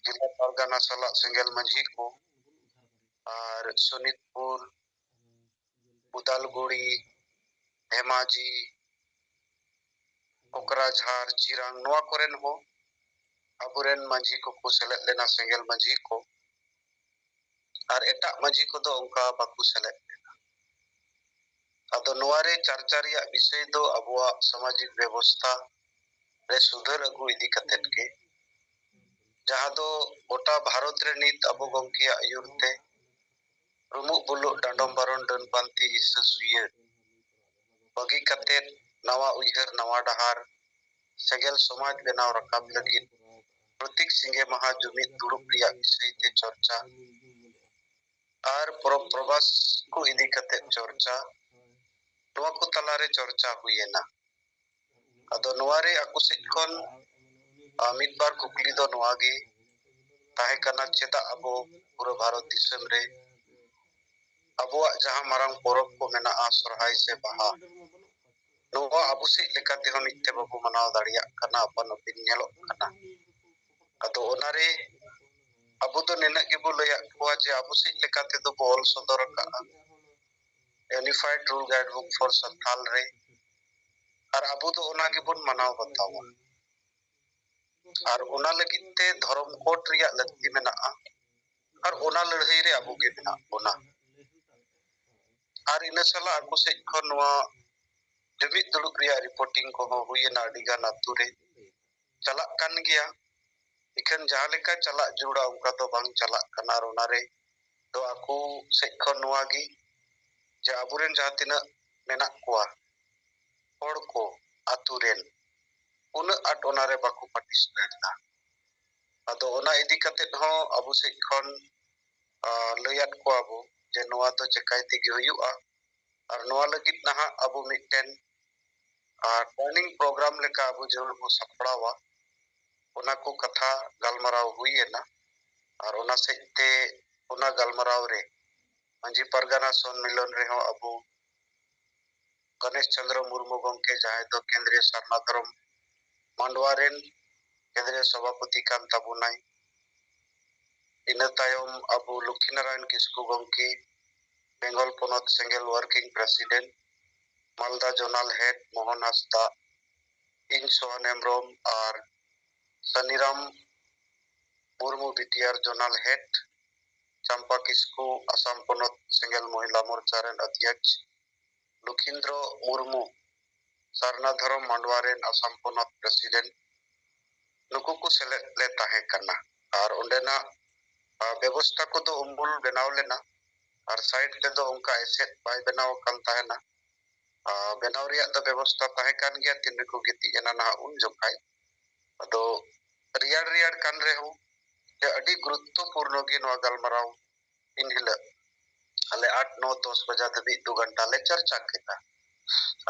ᱡᱮᱞᱟ ᱯᱟᱨᱜᱟᱱᱟ ᱥᱟᱞᱟᱜ ᱥᱮᱸᱜᱮᱞ ᱢᱟᱹᱡᱷᱤ ᱠᱚ ᱟᱨ ᱥᱳᱱᱤᱛᱯᱩᱨ, ᱩᱫᱟᱞᱜᱩᱲᱤ, ᱫᱷᱮᱢᱟᱡᱤ, ᱠᱚᱠᱨᱟᱡᱷᱟᱨ, ᱪᱤᱨᱟᱝ, ᱱᱚᱣᱟ ᱠᱚᱨᱮᱱ ᱦᱚᱸ ᱟᱵᱚᱨᱮᱱ ᱢᱟᱹᱡᱷᱤ ᱠᱚᱠᱚ ᱥᱮᱞᱮᱫ ᱞᱮᱱᱟ, ᱥᱮᱸᱜᱮᱞ ᱢᱟᱹᱡᱷᱤ ᱠᱚ᱾ ᱟᱨ ᱮᱴᱟᱜ ᱢᱟᱹᱡᱷᱤ ᱠᱚᱫᱚ ᱚᱱᱠᱟ ᱵᱟᱠᱚ ᱥᱮᱞᱮᱫ ᱞᱮᱱᱟ᱾ ᱟᱫᱚ ᱱᱚᱣᱟ ᱨᱮ ᱪᱟᱨᱪᱟ ᱨᱮᱭᱟᱜ ᱵᱤᱥᱚᱭ ᱫᱚ ᱟᱵᱚᱣᱟᱜ ᱥᱟᱢᱟᱡᱤᱠ ᱵᱮᱵᱚᱥᱛᱷᱟ ᱨᱮ ᱥᱩᱫᱷᱟᱹᱨ ᱟᱹᱜᱩ ᱤᱫᱤ ᱠᱟᱛᱮᱫ ᱜᱮ, ᱡᱟᱦᱟᱸ ᱫᱚ ᱜᱚᱴᱟ ᱵᱷᱟᱨᱚᱛ ᱨᱮ ᱱᱤᱛ ᱟᱵᱚ ᱜᱚᱢᱠᱮᱭᱟᱜ ᱟᱹᱭᱩᱨ ᱛᱮ ᱨᱩᱢᱩᱜ ᱵᱩᱞᱩᱜ, ᱰᱟᱸᱰᱚᱢ ᱵᱟᱨᱚᱱ, ᱰᱟᱹᱱ ᱯᱟᱱᱛᱮ, ᱦᱤᱥᱟᱹ ᱥᱩᱭᱟᱹ ᱵᱟᱹᱜᱤ ᱠᱟᱛᱮᱫ ᱱᱟᱣᱟ ᱩᱭᱦᱟᱹᱨ, ᱱᱟᱣᱟ ᱰᱟᱦᱟᱨ, ᱥᱮᱸᱜᱮᱞ ᱥᱚᱢᱟᱡᱽ ᱵᱮᱱᱟᱣ ᱨᱟᱠᱟᱵ ᱞᱟᱹᱜᱤᱫ ᱯᱨᱚᱛᱮᱠ ᱥᱤᱸᱜᱮ ᱢᱟᱦᱟ ᱡᱩᱢᱤᱫ ᱫᱩᱲᱩᱵ ᱨᱮᱭᱟᱜ ᱵᱤᱥᱚᱭ ᱛᱮ ᱪᱚᱨᱪᱟ ᱟᱨ ᱯᱚᱨᱚᱵᱽ ᱯᱨᱚᱵᱟᱥ ᱠᱚ ᱤᱫᱤ ᱠᱟᱛᱮᱫ ᱪᱚᱨᱪᱟ, ᱱᱚᱣᱟ ᱠᱚ ᱛᱟᱞᱟᱨᱮ ᱪᱚᱨᱪᱟ ᱦᱩᱭᱮᱱᱟ᱾ ᱟᱫᱚ ᱱᱚᱣᱟ ᱨᱮ ᱟᱠᱚ ᱥᱮᱫ ᱠᱷᱚᱱ, ᱟ, ᱢᱤᱫ ᱵᱟᱨ ᱠᱩᱠᱞᱤ ᱫᱚ ᱱᱚᱣᱟ ᱜᱮ ᱛᱟᱦᱮᱸ ᱠᱟᱱᱟ, ᱪᱮᱫᱟᱜ ᱟᱵᱚ ᱯᱩᱨᱟᱹ ᱵᱷᱟᱨᱚᱛ ᱫᱤᱥᱚᱢ ᱨᱮ ᱟᱵᱚᱣᱟᱜ ᱡᱟᱦᱟᱸ ᱢᱟᱨᱟᱝ ᱯᱚᱨᱚᱵᱽ ᱠᱚ ᱢᱮᱱᱟᱜᱼᱟ, ᱥᱚᱨᱦᱟᱭ ᱥᱮ ᱵᱟᱦᱟ, ᱱᱚᱣᱟ ᱟᱵᱚ ᱥᱮᱫ ᱞᱮᱠᱟ ᱛᱮᱦᱚᱸ ᱢᱤᱫ ᱛᱮ ᱵᱟᱵᱚ ᱢᱟᱱᱟᱣ ᱫᱟᱲᱮᱭᱟᱜ ᱠᱟᱱᱟ, ᱟᱯᱟᱱ ᱟᱹᱯᱤᱱ ᱧᱮᱞᱚᱜ ᱠᱟᱱᱟ᱾ ᱟᱫᱚ ᱚᱱᱟᱨᱮ ᱟᱵᱚ ᱫᱚ ᱱᱤᱱᱟᱹᱜ ᱜᱮᱵᱚ ᱞᱟᱹᱭᱟᱫ ᱠᱚᱣᱟ ᱡᱮ ᱟᱵᱚ ᱥᱮᱫ ᱞᱮᱠᱟ ᱛᱮᱫᱚ ᱵᱚ ᱚᱞ ᱥᱚᱫᱚᱨ ᱟᱠᱟᱫᱼᱟ Unified Rule Guidebook for Santhal ᱨᱮ, ᱟᱨ ᱟᱵᱚ ᱫᱚ ᱚᱱᱟ ᱜᱮᱵᱚᱱ ᱢᱟᱱᱟᱣ ᱵᱟᱛᱟᱣᱟ᱾ ᱟᱨ ᱚᱱᱟ ᱞᱟᱹᱜᱤᱫ ᱛᱮ ᱫᱷᱚᱨᱚᱢ ᱠᱳᱰ ᱨᱮᱭᱟᱜ ᱞᱟᱹᱠᱛᱤ ᱢᱮᱱᱟᱜᱼᱟ, ᱟᱨ ᱚᱱᱟ ᱞᱟᱹᱲᱦᱟᱹᱭ ᱨᱮ ᱟᱵᱚ ᱜᱮ ᱢᱮᱱᱟᱜ ᱵᱚᱱᱟ᱾ ᱟᱨ ᱤᱱᱟᱹ ᱥᱟᱞᱟᱜ ᱟᱠᱚ ᱥᱮᱫ ᱠᱷᱚᱱ ᱱᱚᱣᱟ ᱡᱩᱢᱤᱫ ᱫᱩᱲᱩᱵ ᱨᱮᱭᱟᱜ ᱨᱤᱯᱳᱨᱴᱤᱝ ᱠᱚᱦᱚᱸ ᱦᱩᱭ ᱮᱱᱟ ᱟᱹᱰᱤ ᱜᱟᱱ ᱟᱛᱳ ᱨᱮ᱾ ᱪᱟᱞᱟᱜ ᱠᱟᱱ ᱜᱮᱭᱟ᱾ ᱤᱠᱷᱟᱹᱱ ᱡᱟᱦᱟᱸ ᱞᱮᱠᱟ ᱪᱟᱞᱟᱜ ᱡᱟᱹᱨᱩᱲᱟ ᱚᱱᱠᱟ ᱫᱚ ᱵᱟᱝ ᱪᱟᱞᱟᱜ ᱠᱟᱱᱟ᱾ ᱟᱨ ᱚᱱᱟᱨᱮ ᱫᱚ ᱟᱠᱚ ᱥᱮᱫ ᱠᱷᱚᱱ ᱱᱚᱣᱟ ᱜᱮ ᱡᱮ ᱟᱵᱚᱨᱮᱱ ᱡᱟᱦᱟᱸ ᱛᱤᱱᱟᱹᱜ ᱢᱮᱱᱟᱜ ᱠᱚᱣᱟ ᱦᱚᱲ ᱠᱚ ᱟᱛᱳ ᱨᱮᱱ ᱩᱱᱟᱹᱜ ᱟᱸᱴ ᱚᱱᱟᱨᱮ ᱵᱟᱠᱚ ᱯᱟᱨᱴᱤᱥᱤᱯᱮᱴ ᱮᱫᱟ᱾ ᱟᱫᱚ ᱚᱱᱟ ᱤᱫᱤ ᱠᱟᱛᱮᱫ ᱦᱚᱸ ᱟᱵᱚ ᱥᱮᱫ ᱠᱷᱚᱱ, ᱟ, ᱞᱟᱹᱭᱟᱫ ᱠᱚᱣᱟ ᱵᱚ ᱡᱮ ᱱᱚᱣᱟ ᱫᱚ ᱪᱮᱠᱟᱭ ᱛᱮᱜᱮ ᱦᱩᱭᱩᱜᱼᱟ᱾ ᱟᱨ ᱱᱚᱣᱟ ᱞᱟᱹᱜᱤᱫ ᱱᱟᱦᱟᱜ ᱟᱵᱚ ᱢᱤᱫᱴᱮᱱ, ᱟ, ᱴᱨᱮᱱᱤᱝ ᱯᱨᱳᱜᱨᱟᱢ ᱞᱮᱠᱟ ᱟᱵᱚ ᱡᱟᱹᱨᱩᱲ ᱵᱚ ᱥᱟᱯᱲᱟᱣᱟ᱾ ᱚᱱᱟ ᱠᱚ ᱠᱟᱛᱷᱟ ᱜᱟᱞᱢᱟᱨᱟᱣ ᱦᱩᱭ ᱮᱱᱟ᱾ ᱟᱨ ᱚᱱᱟ ᱥᱮᱫ ᱛᱮ ᱚᱱᱟ ᱜᱟᱞᱢᱟᱨᱟᱣ ᱨᱮ ᱢᱟᱹᱡᱷᱤ ᱯᱟᱨᱜᱟᱱᱟ ᱥᱚᱱᱢᱤᱞᱚᱱ ᱨᱮᱦᱚᱸ ᱟᱵᱚ ᱜᱚᱱᱮᱥ ᱪᱚᱸᱫᱽᱨᱚ ᱢᱩᱨᱢᱩ ᱜᱚᱢᱠᱮ, ᱡᱟᱦᱟᱸᱭ ᱫᱚ ᱠᱮᱱᱫᱨᱤᱭᱚ ᱥᱟᱨᱱᱟ ᱫᱷᱚᱨᱚᱢ ᱢᱟᱱᱰᱣᱟ ᱨᱮᱱ ᱠᱮᱱᱫᱨᱤᱭᱚ ᱥᱚᱵᱷᱟᱯᱚᱛᱤ ᱠᱟᱱ ᱛᱟᱵᱚᱱᱟᱭ᱾ ᱤᱱᱟᱹ ᱛᱟᱭᱚᱢ ᱟᱵᱚ ᱞᱚᱠᱠᱷᱤᱱᱟᱨᱟᱭᱚᱱ ᱠᱤᱥᱠᱩ ᱜᱚᱢᱠᱮ, ᱵᱮᱝᱜᱚᱞ ᱯᱚᱱᱚᱛ ᱥᱮᱸᱜᱮᱞ ᱣᱟᱨᱠᱤᱝ ᱯᱨᱮᱥᱤᱰᱮᱱᱴ, ᱢᱟᱞᱫᱟ ᱡᱳᱱᱟᱞ ᱦᱮᱰ ᱢᱳᱦᱚᱱ ᱦᱟᱸᱥᱫᱟ, ᱤᱧ ᱥᱳᱦᱟᱱ ᱦᱮᱢᱵᱨᱚᱢ ᱟᱨ ᱥᱟᱱᱤᱨᱟᱢ ᱢᱩᱨᱢᱩ, ᱵᱤᱴᱤᱟᱨ ᱡᱳᱱᱟᱞ ᱦᱮᱰ, ᱪᱟᱢᱯᱟ ᱠᱤᱥᱠᱩ, ᱟᱥᱟᱢ ᱯᱚᱱᱚᱛ ᱥᱮᱸᱜᱮᱞ ᱢᱚᱦᱤᱞᱟ ᱢᱳᱨᱪᱟ ᱨᱮᱱ ᱚᱫᱷᱭᱚᱠᱥ, ᱞᱚᱠᱷᱤᱱᱫᱨᱚ ᱢᱩᱨᱢᱩ, ᱥᱟᱨᱱᱟ ᱫᱷᱚᱨᱚᱢ ᱢᱟᱰᱣᱟ ᱨᱮᱱ ᱟᱥᱟᱢ ᱯᱚᱱᱚᱛ ᱯᱨᱮᱥᱤᱰᱮᱱᱴ, ᱱᱩᱠᱩ ᱠᱚ ᱥᱮᱞᱮᱫ ᱞᱮ ᱛᱟᱦᱮᱸ ᱠᱟᱱᱟ᱾ ᱟᱨ ᱚᱸᱰᱮᱱᱟᱜ, ᱟ, ᱵᱮᱵᱚᱥᱛᱷᱟ ᱠᱚᱫᱚ ᱩᱢᱩᱞ ᱵᱮᱱᱟᱣ ᱞᱮᱱᱟ᱾ ᱟᱨ ᱥᱟᱭᱤᱰ ᱛᱮᱫᱚ ᱚᱱᱠᱟ ᱮᱥᱮᱫ ᱵᱟᱭ ᱵᱮᱱᱟᱣ ᱟᱠᱟᱱ ᱛᱟᱦᱮᱱᱟ᱾ ᱟ, ᱵᱮᱱᱟᱣ ᱨᱮᱭᱟᱜ ᱫᱚ ᱵᱮᱵᱚᱥᱛᱷᱟ ᱛᱟᱦᱮᱸ ᱠᱟᱱ ᱜᱮᱭᱟ, ᱛᱤᱱ ᱨᱮᱠᱚ ᱜᱤᱛᱤᱡ ᱮᱱᱟ ᱱᱟᱦᱟᱜ ᱩᱱ ᱡᱚᱠᱷᱟᱡ᱾ ᱟᱫᱚ ᱨᱮᱭᱟᱲ ᱨᱮᱭᱟᱲ ᱠᱟᱱ ᱨᱮᱦᱚᱸ, ᱡᱮ ᱟᱹᱰᱤ ᱜᱩᱨᱩᱛᱛᱚᱯᱩᱨᱱᱚ ᱜᱮ ᱱᱚᱣᱟ ᱜᱟᱞᱢᱟᱨᱟᱣ ᱫᱤᱱ ᱦᱤᱞᱳᱜ ᱟᱞᱮ ᱟᱴ, ᱱᱚ, ᱫᱚᱥ ᱵᱟᱡᱟ ᱫᱷᱟᱹᱵᱤᱡ ᱫᱩ ᱜᱷᱚᱱᱴᱟ ᱞᱮ ᱪᱟᱨᱪᱟ ᱠᱮᱫᱟ᱾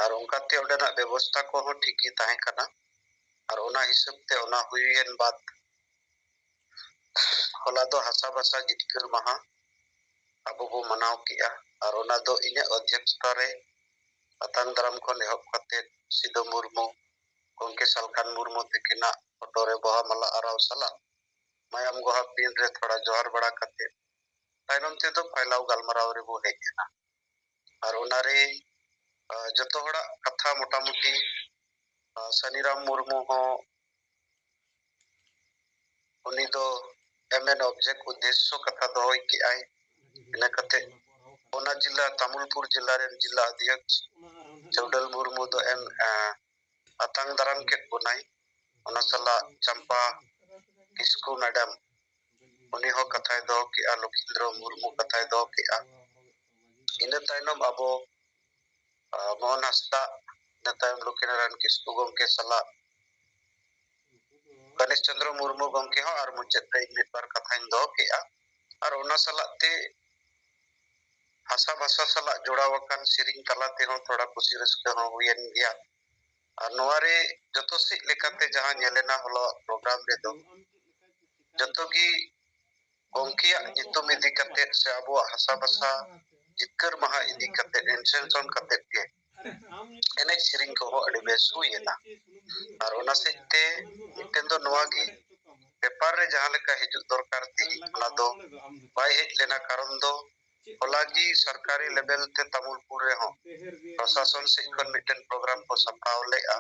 ᱟᱨ ᱚᱱᱠᱟᱛᱮ ᱚᱸᱰᱮᱱᱟᱜ ᱵᱮᱵᱚᱥᱛᱷᱟ ᱠᱚᱦᱚᱸ ᱴᱷᱤᱠ ᱜᱮ ᱛᱟᱦᱮᱸ ᱠᱟᱱᱟ᱾ ᱟᱨ ᱚᱱᱟ ᱦᱤᱥᱟᱹᱵ ᱛᱮ ᱚᱱᱟ ᱦᱩᱭᱮᱱ ᱵᱟᱫ ᱦᱚᱞᱟ ᱫᱚ ᱦᱟᱥᱟ ᱵᱷᱟᱥᱟ ᱡᱤᱛᱠᱟᱹᱨ ᱢᱟᱦᱟ᱾ ᱟᱵᱚ ᱵᱚ ᱢᱟᱱᱟᱣ ᱠᱮᱜᱼᱟ᱾ ᱟᱨ ᱚᱱᱟ ᱫᱚ ᱤᱧᱟᱹᱜ ᱚᱫᱷᱭᱚᱠᱛᱟ ᱨᱮ ᱟᱛᱟᱝ ᱫᱟᱨᱟᱢ ᱠᱷᱚᱱ ᱮᱦᱚᱵ ᱠᱟᱛᱮ ᱥᱤᱫᱩ ᱢᱩᱨᱢᱩ, ᱜᱚᱢᱠᱮ ᱥᱟᱞᱠᱷᱟᱱ ᱢᱩᱨᱢᱩ ᱛᱤᱠᱤᱱᱟᱜ ᱯᱷᱳᱴᱳ ᱨᱮ ᱵᱟᱦᱟ ᱢᱟᱞᱟ ᱟᱨᱟᱣ ᱥᱟᱞᱟᱜ ᱢᱟᱭᱟᱢ ᱜᱚᱦᱟ ᱯᱤᱸᱰ ᱨᱮ ᱛᱷᱚᱲᱟ ᱡᱚᱦᱟᱨ ᱵᱟᱲᱟ ᱠᱟᱛᱮ ᱛᱟᱭᱱᱚᱢ ᱛᱮᱫᱚ ᱯᱷᱟᱭᱞᱟᱣ ᱜᱟᱞᱢᱟᱨᱟᱣ ᱨᱮᱵᱚ ᱦᱮᱡ ᱮᱱᱟ᱾ ᱟᱨ ᱚᱱᱟᱨᱮ, ᱟ, ᱡᱚᱛᱚ ᱦᱚᱲᱟᱜ ᱠᱟᱛᱷᱟ ᱢᱚᱴᱟᱢᱩᱴᱤ, ᱟ, ᱥᱟᱱᱤᱨᱟᱢ ᱢᱩᱨᱢᱩ ᱦᱚᱸ ᱩᱱᱤ ᱫᱚ ᱮᱢ ᱮᱱ ᱚᱵᱡᱮᱠᱴ ᱩᱫᱽᱫᱮᱥᱥᱚ ᱠᱟᱛᱷᱟ ᱫᱚᱦᱚᱭ ᱠᱮᱜᱼᱟᱭ᱾ ᱤᱱᱟᱹ ᱠᱟᱛᱮ ᱚᱱᱟ ᱡᱤᱞᱟ, ᱛᱟᱢᱩᱞᱯᱩᱨ ᱡᱤᱞᱟ ᱨᱮᱱ ᱡᱤᱞᱟ ᱚᱫᱷᱭᱚᱠᱥ ᱪᱟᱹᱣᱰᱟᱹᱞ ᱢᱩᱨᱢᱩ ᱫᱚ ᱮᱢ, ᱟ, ᱟᱛᱟᱝ ᱫᱟᱨᱟᱢ ᱠᱮᱫ ᱵᱚᱱᱟᱭ᱾ ᱚᱱᱟ ᱥᱟᱞᱟᱜ ᱪᱟᱢᱯᱟ ᱠᱤᱥᱠᱩ ᱢᱮᱰᱟᱢ, ᱩᱱᱤ ᱦᱚᱸ ᱠᱟᱛᱷᱟᱭ ᱫᱚᱦᱚ ᱠᱮᱜᱼᱟ, ᱞᱚᱠᱷᱤᱱᱫᱨᱚ ᱢᱩᱨᱢᱩ ᱠᱟᱛᱷᱟᱭ ᱫᱚᱦᱚ ᱠᱮᱜᱼᱟ᱾ ᱤᱱᱟᱹ ᱛᱟᱭᱱᱚᱢ ᱟᱵᱚ, ᱟ, ᱢᱳᱦᱚᱱ ᱦᱟᱸᱥᱫᱟ, ᱤᱱᱟᱹ ᱛᱟᱭᱚᱢ ᱞᱚᱠᱷᱤᱱᱟᱨᱟᱭᱚᱱ ᱠᱤᱥᱠᱩ ᱜᱚᱢᱠᱮ ᱥᱟᱞᱟᱜ ᱜᱚᱱᱮᱥ ᱪᱚᱸᱫᱽᱨᱚ ᱢᱩᱨᱢᱩ ᱜᱚᱢᱠᱮ ᱦᱚᱸ ᱟᱨ ᱢᱩᱪᱟᱹᱫ ᱨᱮ ᱤᱧ ᱢᱤᱫ ᱵᱟᱨ ᱠᱟᱛᱷᱟᱧ ᱫᱚᱦᱚ ᱠᱮᱜᱼᱟ᱾ ᱟᱨ ᱚᱱᱟ ᱥᱟᱞᱟᱜ ᱛᱮ ᱦᱟᱥᱟ ᱵᱷᱟᱥᱟ ᱥᱟᱞᱟᱜ ᱡᱚᱲᱟᱣ ᱟᱠᱟᱱ ᱥᱮᱨᱮᱧ ᱛᱟᱞᱟ ᱛᱮᱦᱚᱸ ᱛᱷᱚᱲᱟ ᱠᱩᱥᱤ ᱨᱟᱹᱥᱠᱟᱹ ᱦᱚᱸ ᱦᱩᱭᱮᱱ ᱜᱮᱭᱟ᱾ ᱟᱨ ᱱᱚᱣᱟ ᱨᱮ ᱡᱚᱛᱚ ᱥᱮᱫ ᱞᱮᱠᱟᱛᱮ ᱡᱟᱦᱟᱸ ᱧᱮᱞᱮᱱᱟ ᱦᱚᱞᱟᱣᱟᱜ ᱯᱨᱳᱜᱨᱟᱢ ᱨᱮᱫᱚ ᱡᱚᱛᱚ ᱜᱮ ᱜᱚᱢᱠᱮᱭᱟᱜ ᱧᱩᱛᱩᱢ ᱤᱫᱤ ᱠᱟᱛᱮ ᱥᱮ ᱟᱵᱚᱣᱟᱜ ᱦᱟᱥᱟ ᱵᱷᱟᱥᱟ ᱡᱤᱛᱠᱟᱹᱨ ᱢᱟᱦᱟ ᱤᱫᱤ ᱠᱟᱛᱮ intention ᱠᱟᱛᱮ ᱜᱮ ᱮᱱᱮᱡ ᱥᱮᱨᱮᱧ ᱠᱚᱦᱚᱸ ᱟᱹᱰᱤ ᱵᱮᱥ ᱦᱩᱭ ᱮᱱᱟ᱾ ᱟᱨ ᱚᱱᱟ ᱥᱮᱫ ᱛᱮ ᱢᱤᱫᱴᱮᱱ ᱫᱚ ᱱᱚᱣᱟ ᱜᱮ, ᱯᱮᱯᱟᱨ ᱨᱮ ᱡᱟᱦᱟᱸ ᱞᱮᱠᱟ ᱦᱤᱡᱩᱜ ᱫᱚᱨᱠᱟᱨ ᱛᱮᱦᱮᱧ ᱚᱱᱟ ᱫᱚ ᱵᱟᱭ ᱦᱮᱡ ᱞᱮᱱᱟ᱾ ᱠᱟᱨᱚᱱ ᱫᱚ ᱦᱚᱞᱟ ᱜᱮ ᱥᱚᱨᱠᱟᱨᱤ ᱞᱮᱵᱮᱞ ᱛᱮ ᱛᱟᱢᱩᱞᱯᱩᱨ ᱨᱮᱦᱚᱸ ᱯᱨᱚᱥᱟᱥᱚᱱ ᱥᱮᱫ ᱠᱷᱚᱱ ᱢᱤᱫᱴᱮᱱ ᱯᱨᱳᱜᱨᱟᱢ ᱠᱚ ᱥᱟᱯᱲᱟᱣ ᱞᱮᱫᱼᱟ᱾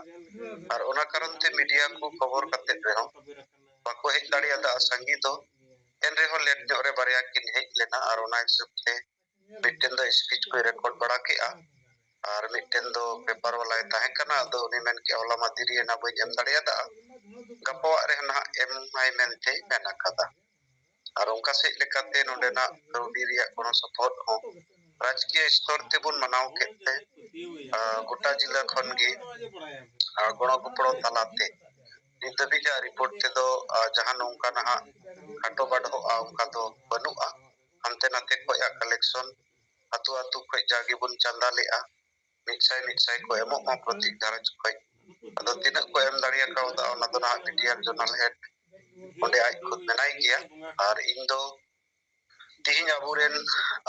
ᱟᱨ ᱚᱱᱟ ᱠᱟᱨᱚᱱ ᱛᱮ ᱢᱤᱰᱤᱭᱟ ᱠᱚ ᱠᱷᱚᱵᱚᱨ ᱠᱟᱛᱮ ᱨᱮᱦᱚᱸ ᱵᱟᱠᱚ ᱦᱮᱡ ᱫᱟᱲᱮᱭᱟᱫᱟ ᱥᱟᱸᱜᱮ ᱫᱚ᱾ ᱮᱱ ᱨᱮᱦᱚᱸ ᱞᱮᱴ ᱧᱚᱜ ᱨᱮ ᱵᱟᱨᱭᱟ ᱠᱤᱱ ᱦᱮᱡ ᱞᱮᱱᱟ᱾ ᱟᱨ ᱚᱱᱟ ᱦᱤᱥᱟᱹᱵ ᱛᱮ ᱢᱤᱫᱴᱮᱱ ᱫᱚ ᱥᱯᱤᱪ ᱠᱚᱭ ᱨᱮᱠᱚᱨᱰ ᱵᱟᱲᱟ ᱠᱮᱜᱼᱟ, ᱟᱨ ᱢᱤᱫᱴᱮᱱ ᱫᱚ ᱯᱮᱯᱟᱨ ᱵᱟᱞᱟᱭ ᱛᱟᱦᱮᱸ ᱠᱟᱱᱟ᱾ ᱟᱫᱚ ᱩᱱᱤ ᱢᱮᱱ ᱠᱮᱜᱼᱟ, "ᱦᱚᱞᱟ ᱢᱟ ᱫᱮᱨᱤᱭᱮᱱᱟ, ᱵᱟᱹᱧ ᱮᱢ ᱫᱟᱲᱮᱭᱟᱫᱟ, ᱜᱟᱯᱟᱣᱟᱜ ᱨᱮ ᱱᱟᱦᱟᱜ ᱮᱢ ᱟᱭ" ᱢᱮᱱᱛᱮ ᱢᱮᱱ ᱟᱠᱟᱫᱟ᱾ ᱟᱨ ᱚᱱᱠᱟ ᱥᱮᱫ ᱞᱮᱠᱟᱛᱮ ᱱᱚᱰᱮᱱᱟᱜ ᱠᱟᱹᱣᱰᱤ ᱨᱮᱭᱟᱜ ᱜᱚᱲᱚ ᱥᱚᱯᱚᱦᱚᱫ ᱦᱚᱸ ᱨᱟᱡᱽᱠᱤᱭᱟᱹ ᱥᱛᱚᱨ ᱛᱮᱵᱚᱱ ᱢᱟᱱᱟᱣ ᱠᱮᱫ ᱛᱮ, ᱟ, ᱜᱚᱴᱟ ᱡᱤᱞᱟᱹ ᱠᱷᱚᱱ ᱜᱮ, ᱟ, ᱜᱚᱲᱚ ᱜᱚᱯᱚᱲᱚ ᱛᱟᱞᱟᱛᱮ ᱱᱤᱛ ᱫᱷᱟᱹᱵᱤᱡ ᱟᱜ ᱨᱤᱯᱳᱨᱴ ᱛᱮᱫᱚ, ᱟ, ᱡᱟᱦᱟᱸ ᱱᱚᱝᱠᱟ ᱱᱟᱦᱟᱜ ᱠᱷᱟᱴᱚ ᱵᱟᱰᱚᱜᱼᱟ, ᱚᱱᱠᱟ ᱫᱚ ᱵᱟᱹᱱᱩᱜᱼᱟ᱾ ᱦᱟᱱᱛᱮ ᱱᱟᱛᱮ ᱠᱷᱚᱱ ᱟᱜ ᱠᱟᱞᱮᱠᱥᱚᱱ, ᱟᱹᱛᱩ ᱟᱹᱛᱩ ᱠᱷᱚᱱ ᱡᱟ ᱜᱮᱵᱚᱱ ᱪᱟᱸᱫᱟ ᱞᱮᱜᱼᱟ, ᱢᱤᱫ ᱥᱟᱭ ᱢᱤᱫ ᱥᱟᱭ ᱠᱚ ᱮᱢᱚᱜ ᱢᱟ ᱯᱨᱚᱛᱮᱠ ᱜᱷᱟᱨᱚᱸᱡᱽ ᱠᱷᱚᱱ᱾ ᱟᱫᱚ ᱛᱤᱱᱟᱹᱜ ᱠᱚ ᱮᱢ ᱫᱟᱲᱮ ᱟᱠᱟᱣᱫᱟ, ᱚᱱᱟ ᱫᱚ ᱱᱟᱦᱟᱜ ᱢᱤᱰᱤᱭᱟ ᱡᱚᱱᱟᱞ ᱦᱮᱰ ᱚᱸᱰᱮ ᱟᱡ ᱠᱷᱩᱫ ᱢᱮᱱᱟᱭ ᱜᱮᱭᱟ᱾ ᱟᱨ ᱤᱧ ᱫᱚ ᱛᱤ ᱛᱮᱦᱮᱧ ᱟᱵᱚᱨᱮᱱ,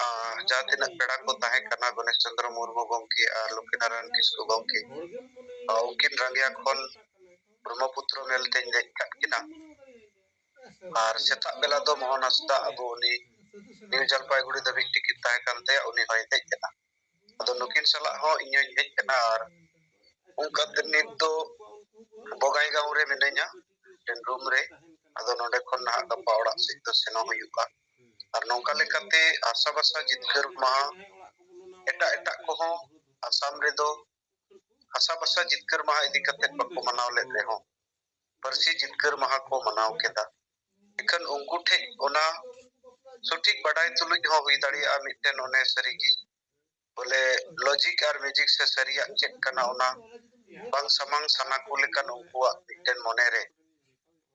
ᱟᱸ, ᱡᱟᱦᱟᱸ ᱛᱤᱱᱟᱹᱜ ᱯᱮᱲᱟ ᱠᱚ ᱛᱟᱦᱮᱸ ᱠᱟᱱᱟ, ᱜᱚᱱᱮᱥ ᱪᱚᱸᱫᱽᱨᱚ ᱢᱩᱨᱢᱩ ᱜᱚᱢᱠᱮ ᱟᱨ ᱞᱚᱠᱠᱷᱤᱱᱟᱨᱟᱭᱚᱱ ᱠᱤᱥᱠᱩ ᱜᱚᱢᱠᱮ, ᱟᱸ, ᱩᱱᱠᱤᱱ ᱨᱟᱸᱜᱽᱭᱟ ᱠᱷᱚᱱ ᱵᱨᱚᱦᱢᱚᱯᱩᱛᱨᱚ ᱢᱮᱞ ᱛᱮᱧ ᱫᱮᱡ ᱠᱟᱫ ᱠᱤᱱᱟ᱾ ᱟᱨ ᱥᱮᱛᱟᱜ ᱵᱮᱞᱟ ᱫᱚ ᱢᱳᱦᱚᱱ ᱦᱟᱸᱥᱫᱟ, ᱟᱵᱚ ᱩᱱᱤ ᱱᱤᱭᱩ ᱡᱚᱞᱯᱟᱭᱜᱩᱲᱤ ᱫᱷᱟᱹᱵᱤᱡ ᱴᱤᱠᱤᱴ ᱛᱟᱦᱮᱸ ᱠᱟᱱ ᱛᱟᱭᱟ, ᱩᱱᱤ ᱦᱚᱸᱭ ᱫᱮᱡ ᱮᱱᱟ᱾ ᱟᱫᱚ ᱱᱩᱠᱤᱱ ᱥᱟᱞᱟᱜ ᱦᱚᱸ ᱤᱧ ᱦᱚᱸᱧ ᱦᱮᱡ ᱮᱱᱟ᱾ ᱟᱨ ᱚᱱᱠᱟ ᱛᱮ ᱱᱤᱛ ᱫᱚ ᱵᱚᱜᱟᱭᱜᱟᱸᱣ ᱨᱮ ᱢᱤᱱᱟᱹᱧᱟ, ᱢᱤᱫᱴᱮᱱ ᱨᱩᱢ ᱨᱮ᱾ ᱟᱫᱚ ᱱᱚᱰᱮ ᱠᱷᱚᱱ ᱱᱟᱦᱟᱜ ᱜᱟᱯᱟ ᱚᱲᱟᱜ ᱥᱮᱫ ᱫᱚ ᱥᱮᱱᱚᱜ ᱦᱩᱭᱩᱜᱼᱟ᱾ ᱟᱨ ᱱᱚᱝᱠᱟ ᱞᱮᱠᱟᱛᱮ ᱦᱟᱥᱟᱵᱷᱟᱥᱟ ᱡᱤᱛᱠᱟᱹᱨ ᱢᱟᱦᱟ ᱮᱴᱟᱜ ᱮᱴᱟᱜ ᱠᱚᱦᱚᱸ ᱟᱥᱟᱢ ᱨᱮᱫᱚ ᱦᱟᱥᱟᱵᱷᱟᱥᱟ ᱡᱤᱛᱠᱟᱹᱨ ᱢᱟᱦᱟ ᱤᱫᱤ ᱠᱟᱛᱮ ᱵᱟᱠᱚ ᱢᱟᱱᱟᱣ ᱞᱮᱫ ᱨᱮᱦᱚᱸ, ᱯᱟᱹᱨᱥᱤ ᱡᱤᱛᱠᱟᱹᱨ ᱢᱟᱦᱟ ᱠᱚ ᱢᱟᱱᱟᱣ ᱠᱮᱫᱟ᱾ ᱮᱱᱠᱷᱟᱱ ᱩᱱᱠᱩ ᱴᱷᱮᱱ ᱚᱱᱟ ᱥᱚᱴᱷᱤᱠ ᱵᱟᱰᱟᱭ ᱛᱩᱞᱩᱡ ᱦᱚᱸ ᱦᱩᱭ ᱫᱟᱲᱮᱭᱟᱜᱼᱟ, ᱢᱤᱫᱴᱮᱱ ᱚᱱᱮ ᱥᱟᱹᱨᱤᱜᱮ ᱵᱚᱞᱮ ᱞᱚᱡᱤᱠ ᱟᱨ ᱢᱮᱡᱤᱠ ᱥᱮ ᱥᱟᱹᱨᱤᱭᱟᱜ ᱪᱮᱫ ᱠᱟᱱᱟ, ᱚᱱᱟ ᱵᱟᱝ ᱥᱟᱢᱟᱝ ᱥᱟᱱᱟ ᱠᱚ ᱞᱮᱠᱟᱱ ᱩᱱᱠᱩᱣᱟᱜ ᱢᱤᱫᱴᱮᱱ ᱢᱚᱱᱮᱨᱮ